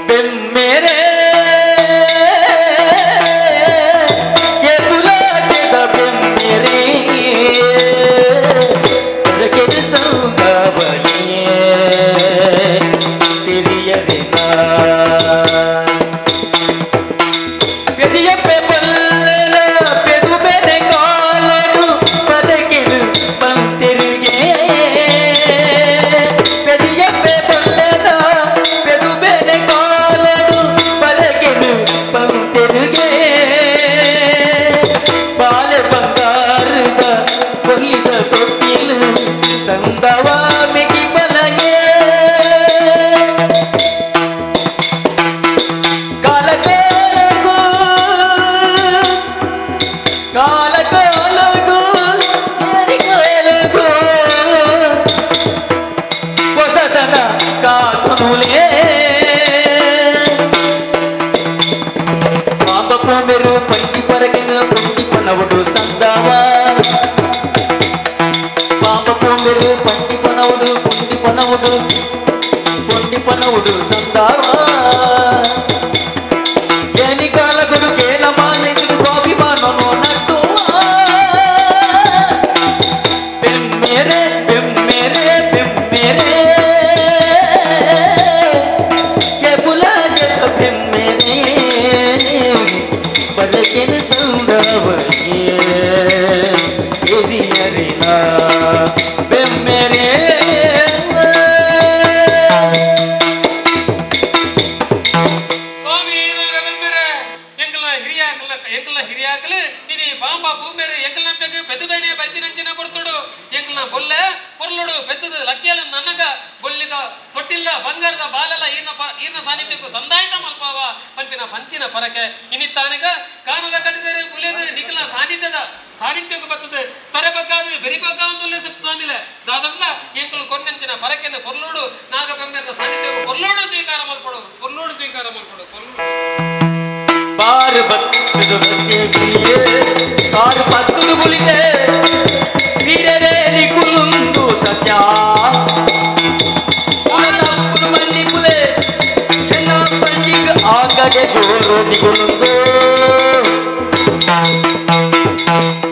பெம்மெரே ಬೆಮ್ಮೆರೆ ಬಲಕೆನ ಸಂದವಗೆ ಹಿರಿಯರಿನ ಬೆಮ್ಮೆರೆ. ಸ್ವಾಮಿ ಬೆಮ್ಮೆರೆ ಎಂಕಲ್ನ ಹಿರಿಯಾಕಲ ಎಂಕಲ್ನ ಹಿರಿಯಾಕಲು ಇನಿ ಬಾಂಬ ಭೂಮೇರೆ ಎಂಕಲ್ನ ಪೆಗ್ ಪೆದುಬೇನೆ ಬರ್ಪಿನಂಚಿನ ಪೊರ್ತುಡು ಎಂಕಲ್ನ ಬೊಲ್ಲೆ ಪೊರ್ಲುಡು ಪೆತ್ತದು ಲಕ್ಕಿಯಲ ನನ್ನಗ ಬೊಲ್ಲಿದ ತೊಟ್ಟಿಲ್ಲ ಬಂಗಾರದ ಬಾಲಲ ಈರ್ನ ಈರ್ನ ಸಾನ್ನಿಧ್ಯಕ್ಕೂ ಸಂದಾಯಿತ ಮಲ್ಪಾವ ಪಂಪಿನ ಪಂತಿನ ಪರಕೆ ಇನಿತ್ತಾನಗ ಕಾನದ ಕಟ್ಟಿದರೆ ಬುಲೆದು ನಿಖಲ ಸಾನ್ನಿಧ್ಯದ ಸಾನ್ನಿಧ್ಯಕ್ಕೂ ಬರ್ತದೆ ತರೆ ಬಗ್ಗಾದು ಬೆರಿ ಬಗ್ಗ ಒಂದುಲ್ಲೆ ಸ್ವಾಮಿಲೆ ದಾದಲ್ಲ ಎಂಕಲು ಕೊನ್ನಂಚಿನ ಪರಕೆನ ಪೊರ್ಲೋಡು ನಾಗ ಬೆಮ್ಮೆರ್ನ ಸಾನ್ನಿಧ್ಯಕ್ಕೂ ಪೊರ್ಲೋಡು ಸ್ವೀಕಾರ ಮಲ್ಪಡು ಪೊರ್ಲೋಡು ಸ್ವೀಕಾರ ಮಲ್ಪಡು ಪೊರ್ಲೋಡು. ಪಾರು ಬತ್ತದು ಬತ್ತಿಗೆ ಪಾರು ಬತ್ತದು ಬುಲಿಗೆ ವೀರರೇಲಿ ಕುಲುಂದು ಸತ್ಯ ತಪ್ಪುನು ಮಲ್ಲಿ ಕುಲೆ ಎನ್ನ ಪಂಜಿಗ ಆ ಕಡೆ ಜೋರು ನಿಗುಲುಂದು.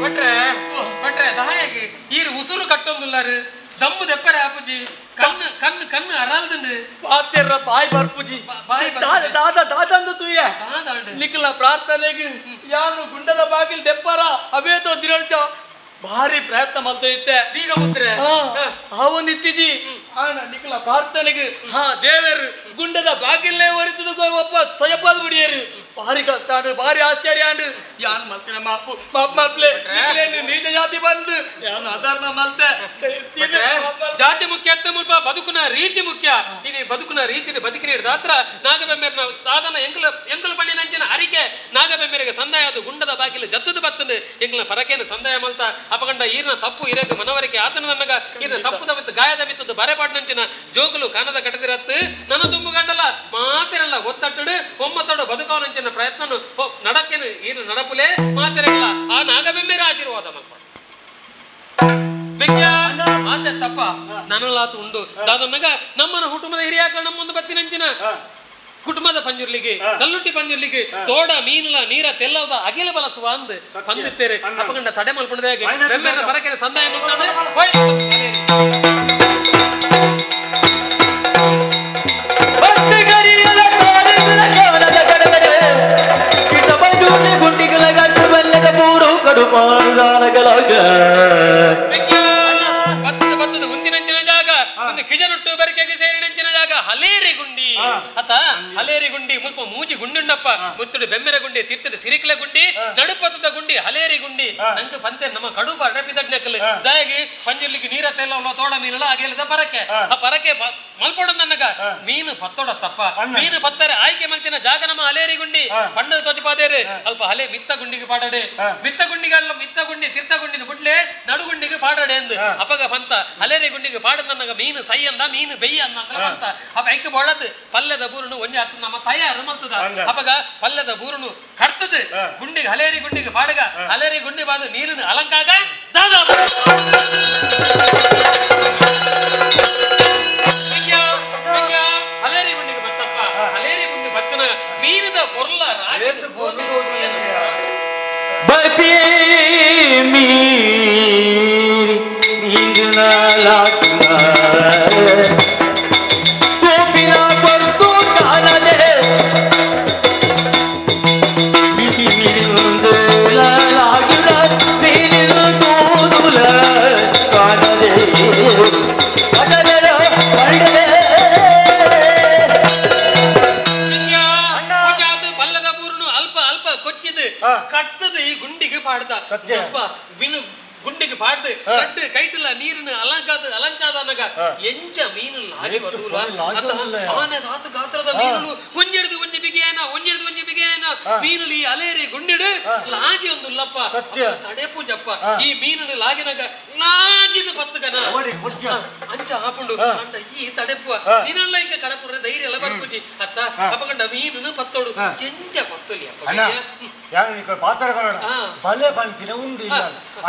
ಭಟ್ರೆ ಭಟ್ರೆ ದಹಾಯಗೆ ಈರು ಉಸುರು ಕಟ್ಟೊಂದುಲ್ಲಾರು ದಮ್ಮು ದೆಪ್ಪರೆ ಆಪುಜಿ ಕಣ್ಣು ಕಣ್ಣು ಕಣ್ಣು ಅರಾಲ್ದಂದು ಪಾತೆರ್ರ ಬಾಯಿ ಬರ್ಪುಜಿ ಬಾಯಿ ದಾದ ದಾದ ದಾದಂದು ತೂಯೆ ನಿಖಲ ಪ್ರಾರ್ಥನೆಗೆ ಯಾನು ಗುಂಡದ ಬಾಗಿಲು ದೆಪ್ಪರ ಅವೇತೋ ದಿನಂಚ ಭಾರಿ ಪ್ರಯತ್ನ ಮಲ್ತ ಇತ್ತೆ ಬೀಗ ಮುದ್ರೆ ಆ ಒಂದು ಇತ್ತೀಜಿ ಆಣ ನಿಖಲ ಪ್ರಾರ್ಥನೆಗೆ ಹಾ ದೇವರು ಗುಂಡದ ಬಾಗಿಲ್ನೇ ಒರಿತದ ಒಪ್ಪ ತೊಯಪಾದ ಬಿಡಿಯರು ಭಾರಿ ಕಷ್ಟ ಆಂಡು ಭಾರಿ ಆಶ್ಚರ್ಯ ಆಂಡು ಯಾನ್ ಮಲ್ತಿನ ಮಾಪು ಮಾಪ್ ಮಲ್ಪ್ಲೆ ನೀಚ ಜಾತಿ ಬಂದು ಯಾನು ಅಧರ್ಮ ಮಲ್ತೆ. ಜಾತಿ ಮುಖ್ಯ ಅತ್ತ ಮುಲ್ಪ ಬದುಕುನ ರೀತಿ ಮುಖ್ಯ. ಇನಿ ಬದುಕುನ ರೀತಿನ ಬದುಕಿನ ದಾತ್ರ ನಾಗಬೆಮ್ಮೆರ್ನ ಸಾಧನ ಎಂಕಲ ಎಂಕಲ ಪಣ್ಣಿನಂಚಿನ ಅರಿಕೆ ನಾಗಬೆಮ್ಮೆರಿಗೆ ಸಂದಾಯ ಅದು ಗುಂಡದ ಬಾಗಿಲು ಜತ್ತದ ಬತ್ತಂದು ಎಂಕಲ ಪರಕೇನ ಸಂದಾಯ ಮಲ್ತ ಅಪಗಂಡ ಈರ್ನ ತಪ್ಪು ಇರಗ ಮನವರಿಕೆ ಆತನ ನನ್ನಗ ಈರ್ನ ತಪ್ಪುದ ಮತ್ತು ಗಾಯದ ಮಿತ್ತದ ಬರೆಪಾಟ್ನಂಚಿನ ಜೋಕುಲು ಕಾನದ ಕಟ್ಟದಿರತ್ತು ನನ್ನ ತುಂಬು ಗಂಡಲ ಮಾತಿರಲ್ಲ ಒತ್ತಟ್ಟಡು ಒಮ್ಮತ್ತಡು ಬದುಕವನಂಚಿನ ಪ್ರಯತ್ನನು ನಡಕ್ಕೇನು ಈರ್ನ ನಡಪುಲೆ ಮಾತಿರಲ್ಲ ಆ ನಾಗಬೆಮ್ಮೆರ ಆಶೀರ್ವಾದ ಮಲ್ಪ ಆತೆ ತಪ್ಪ ನನಲಾತು ಉಂಡು ದಾದನ್ನಗ ನಮ್ಮನ ಕುಟುಂಬದ ಹಿರಿಯಾಕ ನಮ್ಮೊಂದು ಬತ್ತಿನಂಚಿನ ಕುಟುಂಬದ ಪಂಜುರ್ಲಿಗೆ ಕಲ್ಲುಟ್ಟಿ ಪಂಜುರ್ಲಿಗೆ ತೋಡ ಮೀನ್ಲ ನೀರ ತೆಲ್ಲವದ ಅಗಿಲ ಬಲಸುವ ಅಂದ್ ಪಂದಿತ್ತೇರೆ ಅಪಗಂಡ ತಡೆ ಮಲ್ಪುಣದಾಗೆ ಬೆಮ್ಮೆರ ಬರಕೆನ ಸಂದಾಯ ಮಲ್ತಾಡು ಬತ್ತದ ಬತ್ತದ ಉಂಚಿನಂಚಿನ ಜಾಗ ಒಂದು ಕಿಜನುಟ್ಟು ಬರಿಕೆಗೆ ಸೇರಿನಂಚಿನ ಜಾಗ ಹಲೇರಿ ಗುಂಡಿ ಅತ ಹಲೇರಿ ಗುಂಡಿ ಮುಲ್ಪ ಮೂಜಿ ಗುಂಡುಂಡಪ್ಪ ಮುತ್ತುಡು ಬೆಮ್ಮೆರ ಗುಂಡಿ ತಿರ್ತುಡು ಸಿರಿಕಲ ಗುಂಡಿ ನಡುಪತ್ತದ ಗುಂಡಿ ಹಲೇರಿ ಗುಂಡಿ ನಂಗೆ ಪಂತೆ ನಮ್ಮ ಕಡುಪ ಅಡಪಿದಡ್ನಕಲ್ ದಾಗಿ ಪಂಜುರ್ಲಿಗೆ ನೀರ ತೆಲ್ಲ ತೋಡ ಮೀನಲ್ಲ ಅಗೇಲದ ಪರಕೆ ಆ ಪರಕೆ ಮಲ್ಪೊಡ ನನ್ನಗ ಮೀನು ಪತ್ತೋಡ ತಪ್ಪ ಮೀನು ಪತ್ತರೆ ಆಯ್ಕೆ ಮಲ್ತಿನ ಜಾಗ ನಮ್ಮ ಹಲೇರಿ ಗುಂಡಿ ಪಂಡದ ತೋಟಿಪಾದೇರು ಅಲ್ಪ ಹಲೆ ಮಿತ್ತ ಗುಂಡಿಗೆ ಪಾಡಡೆ ಮಿತ್ತ ಗುಂಡಿಗೆ ಅಲ್ಲ ಮಿತ್ತ ಗುಂಡಿ ತಿರ್ತ ಗುಂಡಿನ ಬುಡ್ಲೆ ನಡುಗುಂಡಿಗೆ ಪಾಡಡೆ ಎಂದು ಅಪಗ ಪಂತ ಹಲೇರಿ ಗುಂಡಿಗೆ ಪಾಡ ನನ್ನಗ ಮೀನು ಸೈ ಅಂದ ಮೀನು ಬೆಯ್ಯ ಅಂದ ಪಂತ ಅಪ್ಪ ಐಕೆ ಬೋಳದ್ ಪಲ್ಯದ ಬೂರುನು ಒಂಜಿ ಹತ್ತು ನಮ್ಮ ತಯಾರು ಮಲ್ತದ ಅಪಗ ಪಲ್ಯದ ಬೂರುನು ಕರ್ತದ ಗುಂಡಿಗೆ ಹಲೇರಿ ಗುಂಡಿಗೆ ಪಾಡಗ ಹಲೇರಿ ಗುಂಡಿ ಬಾದು ನೀರಿನ ಅಲಂಕಾಗ ದಾದಾ ಹಲೇರಿ ಗುಂಡಿಗೆ ಬತ್ತಪ್ಪ ಹಲೇರಿ ಗುಂಡಿ ಬತ್ತನ ಮೀನದ ಪೊರ್ಲ ಬರ್ಪಿ ಮೀರಿ ತೋಪಿನ ಪಡ್ತು ಕಾಣದೆ ಕಾಣದೆ ಪಲ್ಲದ ಬೂರುನು ಅಲ್ಪ ಅಲ್ಪ ಕೊಚ್ಚಿದು ಕಟ್ಟದ ಈ ಗುಂಡಿಗೆ ಪಾಡ್ದ ಗುಂಡಿಗೆ ಪಾಡ್ದು ಕಟ್ಟು ಕೈಟಿಲ್ಲ ನೀರಿನ ಅಲಂಕಾದ ಅಲಂಚಾದನಗ ಎಂಜ ಮೀನು ಲಾಗಿ ವದೂಲ ಆನೆ ಧಾತು ಗಾತ್ರದ ಮೀನುಲು ಒಂಜೆಡ್ದು ಒಂಜಿ ಬಿಗಿಯನ ಒಂಜೆಡ್ದು ಒಂಜಿ ಬಿಗಿಯನ ಮೀನುಲಿ ಅಲೇರಿ ಗುಂಡಿಡು ಲಾಗಿ ಒಂದು ಉಲ್ಲಪ್ಪ ಸತ್ಯ ತಡೆಪು ಜಪ್ಪ ಈ ಮೀನುಲು ಲಾಗಿನಗ ಲಾಗಿದ ಪತ್ತಗನ ಅಂಚ ಹಾಪುಂಡು ಅಂಡ ಈ ತಡೆಪುವ ನಿನ್ನಲ್ಲ ಇಂಕ ಕಡಪುರ ಧೈರ್ಯ ಎಲ್ಲ ಬರ್ಪುಜಿ ಅತ್ತ ಅಪಗಂಡ ಮೀನುನು ಪತ್ತೋಡು ಎಂಜ ಪತ್ತೊಲಿ ಅಪ್ಪ ಬಲೆ ಪನ್ಪಿನ ಉಂಡು ಇಲ್ಲ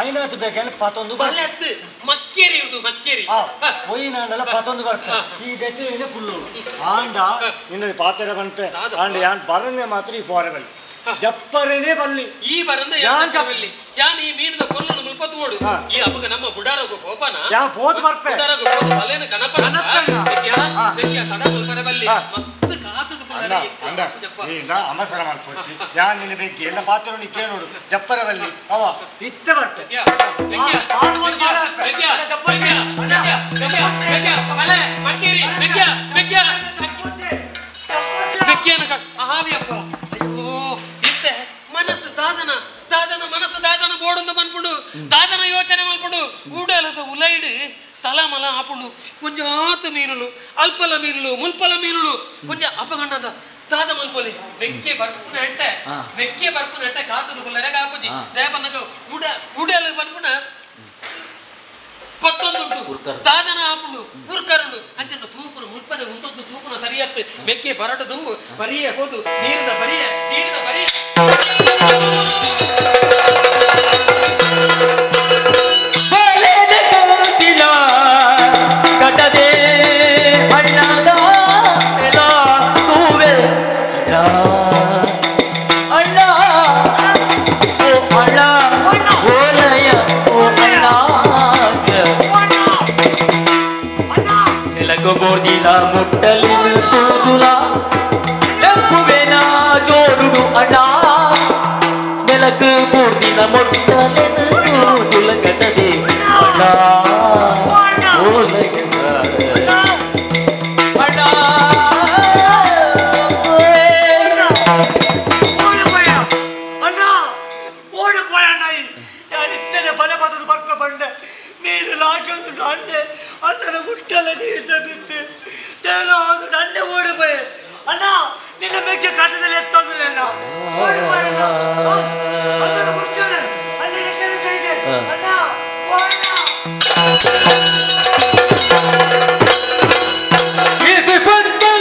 ಐನಾತು ಬೇಕಂದ್ರೆ ಪತ್ತೊಂದು ಬಲೆ ಮಕ್ಕೇರಿ ಉಂಡು ಮಕ್ಕೇರಿ ಒಯ್ಯಿನಾಂಡಲ ಪತ್ತೊಂದು ಬರ್ಪ ಈ ದೆತ್ತೆ ಇದೆ ಕುಲ್ಲು ಆಂಡ ನಿನ್ನ ಪಾತ್ರೆ ಪನ್ಪೆ ಆಂಡ ಯಾನ್ ಬರನೆ ಮಾತ್ರ ಈ ಪೋರೆ ಬಲ್ಲಿ ಜಪ್ಪರನೇ ಬಲ್ಲಿ ಈ ಬರಂದ ಯಾನ್ ಬಲ್ಲಿ ಯಾನ್ ಈ ಮೀನದ ಕೊಲ್ಲನ್ನು ಮುಲ್ಪತ್ತು ಓಡು ಈ ಅಪ್ಪಗ ನಮ್ಮ ಬುಡಾರಗು ಕೋಪನ ಯಾ ಬೋದ್ ಬರ್ಪೆ ಬುಡಾರಗು ಬೋದ್ ಬಲೇನ ಕನಪನ ತಡ ಮುಲ್ಪರೆ ಬಲ್ಲಿ ಮಸ್ತ್ ಕಾತದ ಅವಸರ ಮಲ್ಪೊಚ್ಚಿ ಯಾನ್ ನಿನ್ನ ಬೆಗ್ಗಿ ಎಲ್ಲ ಪಾತ್ರ ನೀ ಕೇಳೋಡು ಜಪ್ಪರವಲ್ಲಿ ಅವ ಇತ್ತ ಬರ್ತೆ ಮನಸ್ಸು ದಾದನ ದಾದನ ಮನಸ್ಸು ದಾದನ ಬೋಡೊಂದು ಮನ್ಪುಂಡು ದಾದನ ಯೋಚನೆ ಮಲ್ಪುಂಡು ಊಡಲದ ಉಲೈಡು ತಲಮಲ ಆಪುಂಡು ಕೊಂಜಾತ ಮೀನುಲು ಅಲ್ಪಲ ಮೀನುಲು ಮುಲ್ಪಲ ಮೀನುಲು ಕೊಂಜ ಅಪಗಂಡದ ದಾದ ಮಲ್ಪೊಲಿ ಬೆಕ್ಕೆ ಬರ್ಪುನ ಎಟ್ಟೆ ಬೆಕ್ಕೆ ಬರ್ಪುನ ಎಟ್ಟೆ ಕಾತದ ಕುಲ್ಲರೆಗ ಆಪುಜಿ ದೇವನಗ ಉಡ ಉಡಲು ಬರ್ಪುನ ಪತ್ತೊಂದುಂಟು ದಾದನ ಆಪುಂಡು ಉರ್ಕರುಂಡು ಅಂಚೆ ತೂಪುನ ಮುಲ್ಪನೆ ಉಂತೊಂದು ತೂಪುನ ಸರಿಯತ್ತು ಬೆಕ್ಕೆ ಬರಟ ದುಂಬು ಬರಿಯ ಹೋದು ನೀರಿನ ಬರಿಯ ನೀರಿನ ಬರಿಯ ಮುಟ್ಟಲಿನ ತೂದುಲ ನೆಪ್ಪುವೆನ ಜೋರುಡು ಅಣ್ಣ ನೆಲಕು ಬೂರ್ದಿನ ಮೊಟ್ಟಲಿನ ತೂದುಲ ಕಟದೆ ಅಣ್ಣ ಅಣ್ಣ ಅಣ್ಣ ಓಡು ಪೋಯ ಅಣ್ಣ ಇತ್ತನೆ ಬಲ ಬದದು ಬರ್ಕ ಬಂಡೆ ನೀರು ಲಾಗಿ ಅಣ್ಣೆ ಅಣ್ಣನ ಗುಟ್ಟಲ್ಲ ನೀರು ಬಿತ್ತು ಅಣ್ಣೆ ಓಡಿ ಪೋಯೆ ಅಣ್ಣ ನಿನ್ನ ಮೆಕ್ಕೆ ಕಾಟದಲ್ಲಿ ಎತ್ತೋದಿಲ್ಲ ಅಣ್ಣ ಓಡಿ ಪೋಯ ಅಣ್ಣ ಅಣ್ಣನ ಗುಟ್ಟಲ್ಲ ಅಣ್ಣ ಇದೆ ಅಣ್ಣ ಇದು ಬಂತು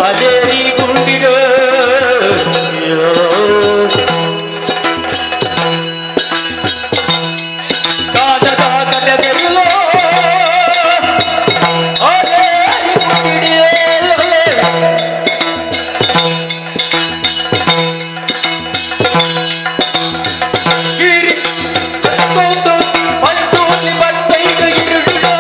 ಅದೇರಿ ಗುಂಡಿಗ ಕಾದದ ಕಟದೆಲ್ಲೋ ಅದೇರಿ ಗುಂಡಿಡಿಯೇ ಗಿರಿ ತಂದು ಪಂಚೋಲಿ ಬತ್ತೈದು ಇರುಡುಡೋ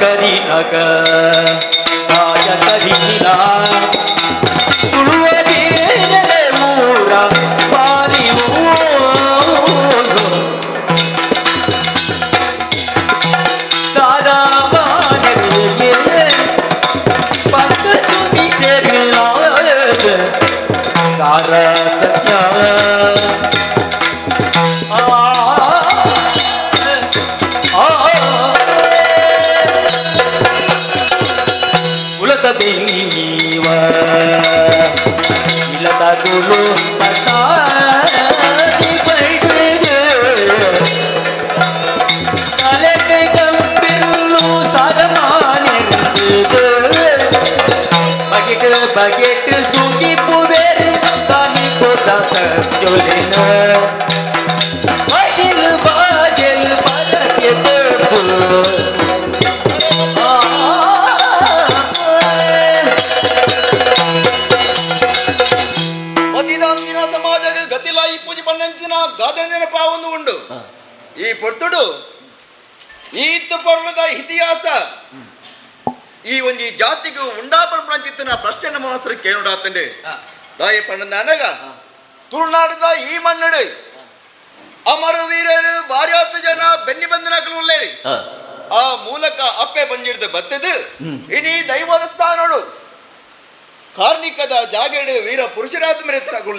ಕರಿನಗ ಕಾಯ ಕರಿನ ತುಳುವ ಬೀರಲೆ ಮೂರ ಪಾಲಿವು ಸಾದಾ ಬಾನರಿಗೆ ಪಕ್ಕ ಸುದಿ ತೆರಿಲಾದ ಸಾರ ಸತ್ಯ ದೇವ ಇಲ್ಲದ ಗುರು ಪಟಾದಿ ಪಡೆದು ತಲೆಗೆ ಕಂಬಿಲ್ಲು ಸರಮಾನಿರುವುದು ಬಗೆಟ್ ಬಗೆಟ್ ಸುಗಿಪು ಬೇರೆ ತಾನಿ ಕೋತ ಸಜ್ಜೊಲಿನ ಬಾಜಿಲ್ ಬಾಜಿಲ್ ಪದಕ್ಕೆ ಕೊಟ್ಟು ಗಾದೆನೆನಪಾವೊಂದು ಉಂಡು ಈ ಪೊರ್ತುಡು ಈತ ಪೊರ್ಲು ಕಾರ್ಣಿಕದ ಇತಿಹಾಸ ಈ ಒಂಜಿ ಜಾತಿಗೆ ಉಂಡಾಪರ ಪ್ರಶ್ನೆ ನಮ್ಮ ಮನಸ್ಸು ಕೇಳೋಡಾತಂಡೆ ದಾಯ ಪಣ್ಣಂದ ಅನಗ ತುಳುನಾಡದ ಈ ಮನ್ನಡು ಅಮರ ವೀರರು ಭಾರ್ಯಾತ ಜನ ಬೆನ್ನಿ ಬಂದನಕಲು ಉಳ್ಳೇರಿ ಆ ಮೂಲಕ ಅಪ್ಪೆ ಬಂಜಿಡ್ದು ಬತ್ತದು ಇನಿ ದೈವದ ಸ್ಥಾನೋಡು ಕಾರ್ಣಿಕದ ಜಾಗಡು ವೀರ ಪುರುಷರಾದ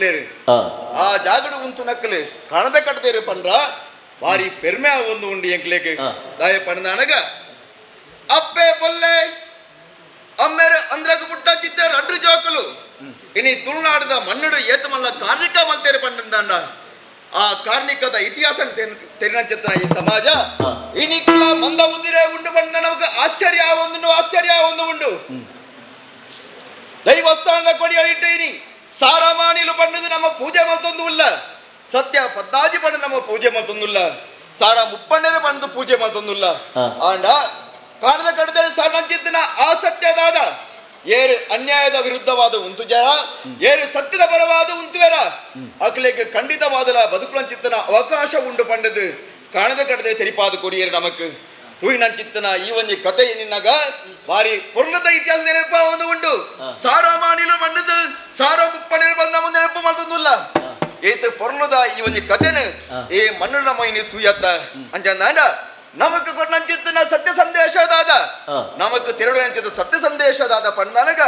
ಮೇರೆ ಆ ಜಾಗಡು ಉಂತು ನಕ್ಕಲು ಕಾಣದ ಕಟ್ಟದೇರು ಪಂಡ್ರ ಭಾರಿ ಪೆರ್ಮೆ ಒಂದು ಉಂಡು ಎಂಕ್ಲೇಕ್ ದಾಯ ಪಣ್ಣಂದ ಅನಗ ಅಪ್ಪೆ ಬೊಲ್ಲೆ ಅಮ್ಮೇರು ಅಂದ್ರಗ ಪುಟ್ಟ ಚಿತ್ರ ರಡ್ಡು ಜೋಕಲು ಇನಿ ತುಳುನಾಡದ ಮಣ್ಣುಡು ಏತಮಲ್ಲ ಕಾರ್ಣಿಕ ಮಲ್ತೇರು ಪಂಡಂದಾಂಡ ಆ ಕಾರ್ಣಿಕದ ಇತಿಹಾಸ ತೆರಿನಂಚಿತ್ತ ಈ ಸಮಾಜ ಇನಿಕ್ಲ ಮಂದ ಉದಿರೆ ಉಂಡು ಬಂಡ ನಮಗೆ ಆಶ್ಚರ್ಯ ಒಂದು ಆಶ್ಚರ್ಯ ಒಂದು ಉಂಡು ದೈವಸ್ಥಾನದ ಕೊಡಿ ಅಳಿಟ್ಟೆ ಇನಿ ಸಾರಮಾನಿಲು ಪಂಡದು ನಮ್ಮ ಪೂಜೆ ಮಲ್ತೊಂದು ಉಲ್ಲ ಸತ್ಯ ಪದ್ದಾಜಿ ಪಂಡು ನಮ್ಮ ಪೂಜೆ ಮಲ್ತೊಂದುಲ್ಲ ಸಾರ ಮುಪ್ಪಣ್ಣರು ಪಂಡದು ಪೂಜೆ ಮಲ್ತೊಂದುಲ್ಲ ಆಂಡ ಕಾಣದ ಕಡದರೆ ಸಾರಣಂಚಿತ್ತಿನ ಆ ಸತ್ಯದಾದ ಏರು ಅನ್ಯಾಯದ ವಿರುದ್ಧವಾದ ಉಂತು ಜರ ಏರು ಸತ್ಯದ ಪರವಾದ ಉಂತುವೆರ ಅಕ್ಲೇಗೆ ಖಂಡಿತವಾದಲ ಬದುಕುಲಂಚಿತ್ತನ ಅವಕಾಶ ಉಂಡು ಪಂಡದು ಕಾಣದ ಕಡದೆ ತೆರಿಪಾದ ಕೊರಿಯರು ನಮಕ್ ತೂಯಿನಂಚಿತ್ತನ ಈ ಒಂಜಿ ಕತೆ ನಿನ್ನಾಗ ಭಾರಿ ಪೊರ್ಲದ ಇತಿಹಾಸ ನೆನಪ ಒಂದು ಉಂಡು ಸಾರಮಾನಿಲು ಬಂಡದು ಸಾರ ಮುಪ್ಪಣ್ಣರು ಬಂದ ನಮ್ಮ ನೆನಪು ಮಾಡ್ತಂದುಲ್ಲ ಏತು ಪೊರ್ಲದ ಈ ಒಂಜಿ ಕತೆನು ಈ ಮಣ್ಣು ನಮ್ಮ ಇನಿ ತೂಯತ್ತ ಅಂಚಂದಾಂಡ ನಮಕ್ ಕೊಟ್ಟಂಚಿತ್ತನ ಸತ್ಯ ಸಂದೇಶದಾದ ನಮಕ್ ತಿರುಡಂಚಿತ್ತ ಸತ್ಯ ಸಂದೇಶದಾದ ಪಣ್ಣನಗ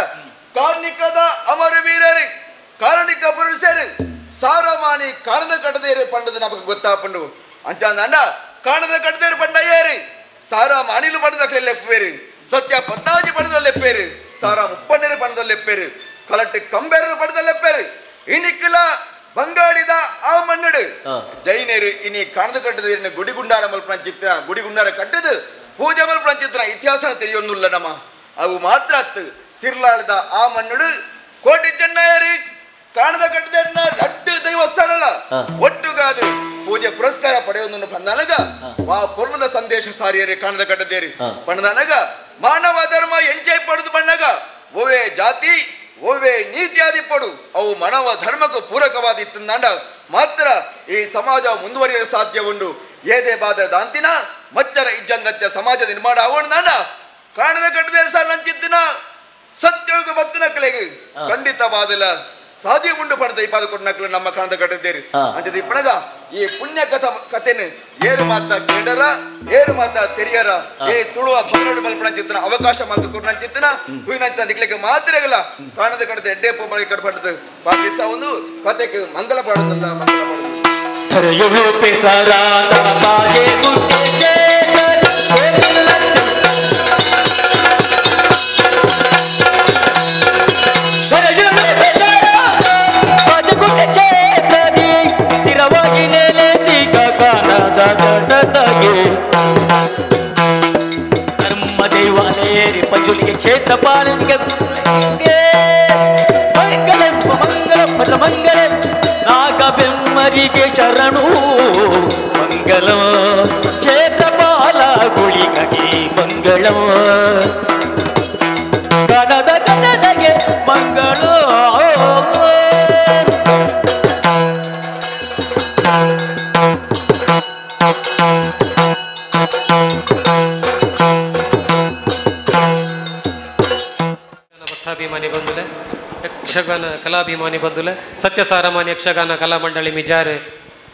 ಕಾರ್ಣಿಕದ ಅಮರ ವೀರರು ಕಾರಣಿಕ ಪುರುಷರು ಸಾರಮಾನಿ ಕಾಣದ ಕಟ್ಟದೇರು ಪಂಡದು ನಮಕ್ ಗೊತ್ತಾಪಂಡು ಅಂಚಂದಾಂಡ ಕಾಣದ ಕಟ್ಟದೇರು ಪಂಡ ಏರು ಸಾರ ಮಾನಿಲು ಪಂಡದ ಲೆಪ್ಪೇರು ಸತ್ಯ ಪತ್ತಾಜಿ ಪಂಡದ ಲೆಪ್ಪೇರು ಸಾರ ಮುಪ್ಪಣ್ಣರು ಪಂಡದ ಲೆಪ್ಪೇರು ಕಲಟ್ಟು ಕಂಬೇರು ಪಂಡದ ಲೆಪ್ಪೇರು ಇನಿಕ್ಕಿಲ ಬಂಗಾಡಿದ ಆ ಮಣ್ಣಡು ಜೈನರು ಇನಿ ಕಾಣದ ಕಟ್ಟದ ಗುಡಿಗುಂಡಾರ ಮಲ್ಪನ ಚಿತ್ರ ಗುಡಿಗುಂಡಾರ ಕಟ್ಟದು ಪೂಜೆ ಮಲ್ಪನ ಚಿತ್ರ ಇತಿಹಾಸ ತೆರೆಯೊಂದುಲ್ಲ ನಮ್ಮ ಅವು ಮಾತ್ರ ಅತ್ತು ಸಿರ್ಲಾಳದ ಆ ಮಣ್ಣಡು ಕೋಟಿ ಚೆನ್ನಯರು ಕಾಣದ ಕಟ್ಟದ ರಡ್ಡು ದೈವಸ್ಥಾನಲ್ಲ ಒಟ್ಟುಗಾದು ಪೂಜೆ ಪುರಸ್ಕಾರ ಪಡೆಯೋದನ್ನು ಪಂದನಗ ಆ ಪೊರ್ಲದ ಸಂದೇಶ ಸಾರಿಯರು ಕಾಣದ ಕಟ್ಟದೇರಿ ಪಂಡನಗ ಮಾನವ ಧರ್ಮ ಎಂಚೆ ಪಡೆದು ಬಣ್ಣಗ ಓವೇ ಜಾತಿ ಓವೇ ನೀತಿಯಾದಿ ಪಡು ಅವು ಮಾನವ ಧರ್ಮಕ್ಕೂ ಪೂರಕವಾದ ಇತ್ತಂದಾಂಡ ಮಾತ್ರ ಈ ಸಮಾಜ ಮುಂದುವರಿಯಲು ಸಾಧ್ಯ ಉಂಡು ಏದೇ ಬಾದ ದಾಂತಿನ ಮಚ್ಚರ ಇಜ್ಜಂಗತ್ಯ ಸಮಾಜ ನಿರ್ಮಾಣ ಆವಣದಾಂಡ ಕಾಣದ ಕಟ್ಟದೆ ಸರ್ ನಂಚಿತ್ತಿನ ಸತ್ಯೋಗ ಭಕ್ತನ ಕಲೆಗೆ ಖಂಡಿತವಾದಲ ಸಾಧ್ಯ ಉಂಡು ಪಡೆದ ಈ ಪಾದ ಕೊಟ್ಟನಕ್ಕಲು ನಮ್ಮ ಕಾಣದ ಕಟ್ಟದೇರಿ ಅಂಚದ ಇಪ್ಪಣಗ ಈ ಪುಣ್ಯ ಕಥೆ ಕಥೆನು ಏರು ಮಾತ ಕೇಳರ ಏರು ಮಾತ ತೆರಿಯರ ಏ ತುಳುವ ಭವನಡು ಮಲ್ಪಣ ಚಿತ್ತನ ಅವಕಾಶ ಮಾತು ಕೊಟ್ಟನ ಚಿತ್ತನ ತುಯಿನಂಚಿನ ದಿಕ್ಲಿಕ್ಕೆ ಮಾತ್ರ ಕಾಣದ ಕಡದ ಎಡ್ಡೆ ಪೊಬ್ಬಳಿಗೆ ಕಡಪಟ್ಟದು ಪಾಠಿಸ ಒಂದು ಕಥೆಗೆ ಮಂಗಲ ಪಾಡೋದಲ್ಲ ಮಂಗಲ ಪಾಡೋದು ಧರ್ಮ ದೇವಾಲಯರಿ ಪಂಜುಲಿಗೆ ಕ್ಷೇತ್ರ ಪಾಲನಿಗೆ ಮಂಗಲ ಮಂಗಲ ಫಲ ಮಂಗಲ ನಾಗಬೆಮ್ಮರಿಗೆ ಶರಣು ಮಂಗಲ ಕ್ಷೇತ್ರ ಪಾಲ ಗುಳಿಗೆ ಮಂಗಳ ಕಣದ ಕಣದಗೆ ಮಂಗಳ. ಭಕ್ತಾಭಿಮಾನಿ ಬಂಧುಲೆ, ಯಕ್ಷಗಾನ ಕಲಾಭಿಮಾನಿ ಬಂಧುಲೆ, ಸತ್ಯಸಾರಮಾನಿ ಯಕ್ಷಗಾನ ಕಲಾಮಂಡಳಿ ಮಿಜಾರ್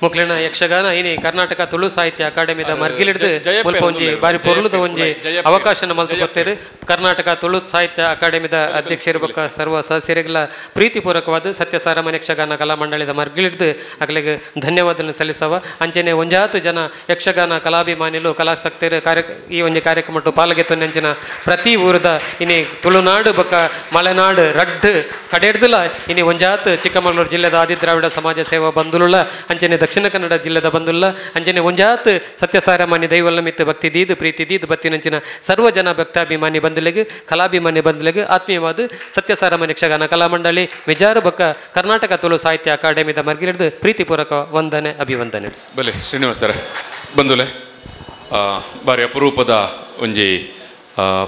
ಮುಕ್ಲಿನ ಯಕ್ಷಗಾನ ಇನಿ ಕರ್ನಾಟಕ ತುಳು ಸಾಹಿತ್ಯ ಅಕಾಡೆಮಿದ ಮರ್ಗಿಲಿಡ್ದು ಮುಲ್ಪ ಒಂಜಿ ಬಾರಿ ಪೊರ್ಲುದ ಒಂಜಿ ಅವಕಾಶನ ಮಲ್ತು ಕೊತ್ತೇರು. ಕರ್ನಾಟಕ ತುಳು ಸಾಹಿತ್ಯ ಅಕಾಡೆಮಿದ ಅಧ್ಯಕ್ಷರು ಬೊಕ್ಕ ಸರ್ವ ಸದಸ್ಯರಿಗೆಲ್ಲ ಪ್ರೀತಿಪೂರ್ವಕವಾದ ಸತ್ಯಸಾರಮಾನಿ ಯಕ್ಷಗಾನ ಕಲಾಮಂಡಳಿದ ಮರ್ಗಿಲಿಡ್ದು ಅಗಲಿಗೆ ಧನ್ಯವಾದಗಳನ್ನು ಸಲ್ಲಿಸವ. ಅಂಚನೆ ಒಂಜಾತು ಜನ ಯಕ್ಷಗಾನ ಕಲಾಭಿಮಾನಿಲು ಕಲಾಸಕ್ತರು ಕಾರ್ಯ ಈ ಒಂಜಿ ಕಾರ್ಯಕ್ರಮ ಪಾಲ್ಗೆತ್ತು ಅಂಚಿನ ಪ್ರತಿ ಊರದ ಇನಿ ತುಳುನಾಡು ಬೊಕ್ಕ ಮಲೆನಾಡು ರಡ್ಡು ಕಡೆಡ್ದುಲ ಇನಿ ಒಂಜಾತು ಚಿಕ್ಕಮಗಳೂರು ಜಿಲ್ಲೆದ ಆದಿದ್ರಾವಿಡ ಸಮಾಜ ಸೇವಾ ಬಂಧುಲುಳ್ಳ ಅಂಚನೆ ದಕ್ಷಿಣ ಕನ್ನಡ ಜಿಲ್ಲೆದ ಬಂದುಲ್ಲ ಅಂಚನೆ ಒಂಜಾತ್ ಸತ್ಯಸಾರಮಾನಿ ದೈವಲ್ಲ ಮಿತ್ತು ಭಕ್ತಿ ದೀದು ಪ್ರೀತಿ ದೀದು ಬತ್ತಿನಂಚಿನ ಸರ್ವ ಜನ ಭಕ್ತಾಭಿಮಾನಿ ಬಂಧುಲೆಗೆ ಕಲಾಭಿಮಾನಿ ಬಂಧುಲೆಗೆ ಆತ್ಮೀಯವಾದ ಸತ್ಯಸಾರಮಾನಿ ಯಕ್ಷಗಾನ ಕಲಾಮಂಡಳಿ ಮಿಜಾರು ಬೊಕ್ಕ ಕರ್ನಾಟಕ ತುಳು ಸಾಹಿತ್ಯ ಅಕಾಡೆಮಿದ ಮರ್ಗಿಲಿಡ್ದು ಪ್ರೀತಿಪೂರ್ವಕ ವಂದನೆ ಅಭಿವಂದನೆ. ಬಲೆ ಶ್ರೀನಿವಾಸರ ಬಂಧುಲೆ, ಬಾರಿ ಅಪರೂಪದ ಒಂಜಿ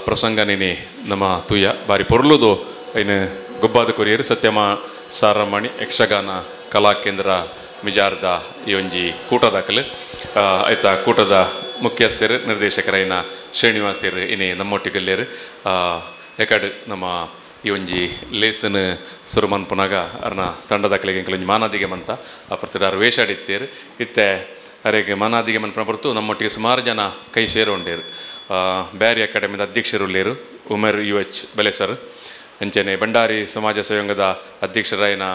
ಪ್ರಸಂಗನೇನೆ ನಮ್ಮ ತುಯ್ಯ ಬಾರಿ ಪೊರ್ಲುದು ಇನ್ನು ಗೊಬ್ಬಾದ ಕೊರಿಯರು ಸತ್ಯಮ ಸಾರಮಣಿ ಯಕ್ಷಗಾನ ಕಲಾಕೇಂದ್ರ ಮಿಜಾರ್ದ ಈ ಒಂಜಿ ಕೂಟದಾಕಲು ಆಯ್ತಾ ಕೂಟದ ಮುಖ್ಯಸ್ಥರು ನಿರ್ದೇಶಕರಾಯಿನ ಶ್ರೀನಿವಾಸರು ಇನಿ ನಮ್ಮೊಟ್ಟಿಗಲ್ಲೇರು ಎಕಡ್ ನಮ್ಮ ಈ ಒಂಜಿ ಲೇಸನ್ ಸುರು ಮನ್ಪುನಾಗ ಅರ್ನ ತಂಡದಕ್ಲೆಗ್ ಎಂಕುಲು ಒಂಜಿ ಮಾನಾದಿಗೆ ಮಂತ ಆ ಪೊರ್ತುಡು ವೇಷಾಡಿತ್ತೇರು ಇತ್ತೆ ಅರೆಗೆ ಮಾನಾದಿಗೆ ಮನ್ಪುನ ಪೊರ್ತು ನಮ್ಮೊಟ್ಟಿಗೆ ಸುಮಾರು ಜನ ಕೈ ಸೇರುಂಡೇರು ಬ್ಯಾರಿ ಅಕಾಡೆಮಿದ ಅಧ್ಯಕ್ಷರು ಉಲ್ಲೇರು ಉಮರ್ ಯು ಎಚ್ ಬೆಲೆಸರ್ ಅಂಚನೆ ಭಂಡಾರಿ ಸಮಾಜ ಸಂಘದ ಅಧ್ಯಕ್ಷರಾಯಿನ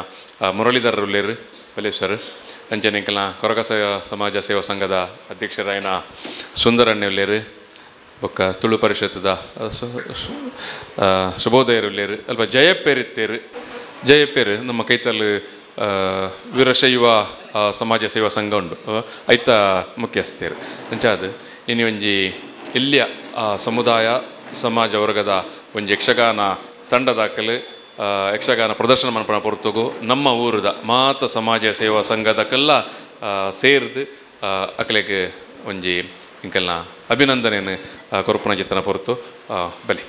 ಮುರಳೀಧರ್ ಉಲ್ಲೇರು ಬೆಲೆಸರ್ ಅಂಚನೆ ಎಂಕಲ್ನ ಕೊರಗ ಸಮಾಜ ಸೇವಾ ಸಂಘದ ಅಧ್ಯಕ್ಷರಾಯಿನ ಸುಂದರಣ್ಣ ಉಲ್ಲೇರು ಬೊಕ್ಕ ತುಳು ಪರಿಷತ್ತದ ಶುಭೋದಯರು ಉಲ್ಲೇರು ಅಲ್ಪ ಜಯಪ್ಪೇರು ಇತ್ತೇರು ಜಯಪ್ಪೇರು ನಮ್ಮ ಕೈತಲ್ ವೀರಶೈವ ಸಮಾಜ ಸೇವಾ ಸಂಘ ಉಂಡು ಐತ ಮುಖ್ಯಸ್ಥರು ಅಂಚಾದ ಇನಿ ಒಂಜಿ ಇಲ್ಲಿಯ ಸಮುದಾಯ ಸಮಾಜ ವರ್ಗದ ಒಂಜಿ ಯಕ್ಷಗಾನ ತಂಡದಾಕಲು ಯಕ್ಷಗಾನ ಪ್ರದರ್ಶನ ಮನ್ಪುನ ಪೊರ್ತುಗು ನಮ್ಮ ಊರುದ ಮಾತ ಸಮಾಜ ಸೇವಾ ಸಂಘದಕ್ಕೆಲ್ಲ ಸೇರ್ದು ಅಕ್ಲೆಗ್ ಒಂಜಿ ಇಂಕಲ್ನ ಅಭಿನಂದನೆಯನ್ನು ಕೊರಪುನ ಜಿತ್ತನ ಪೊರ್ತು ಬಲಿ.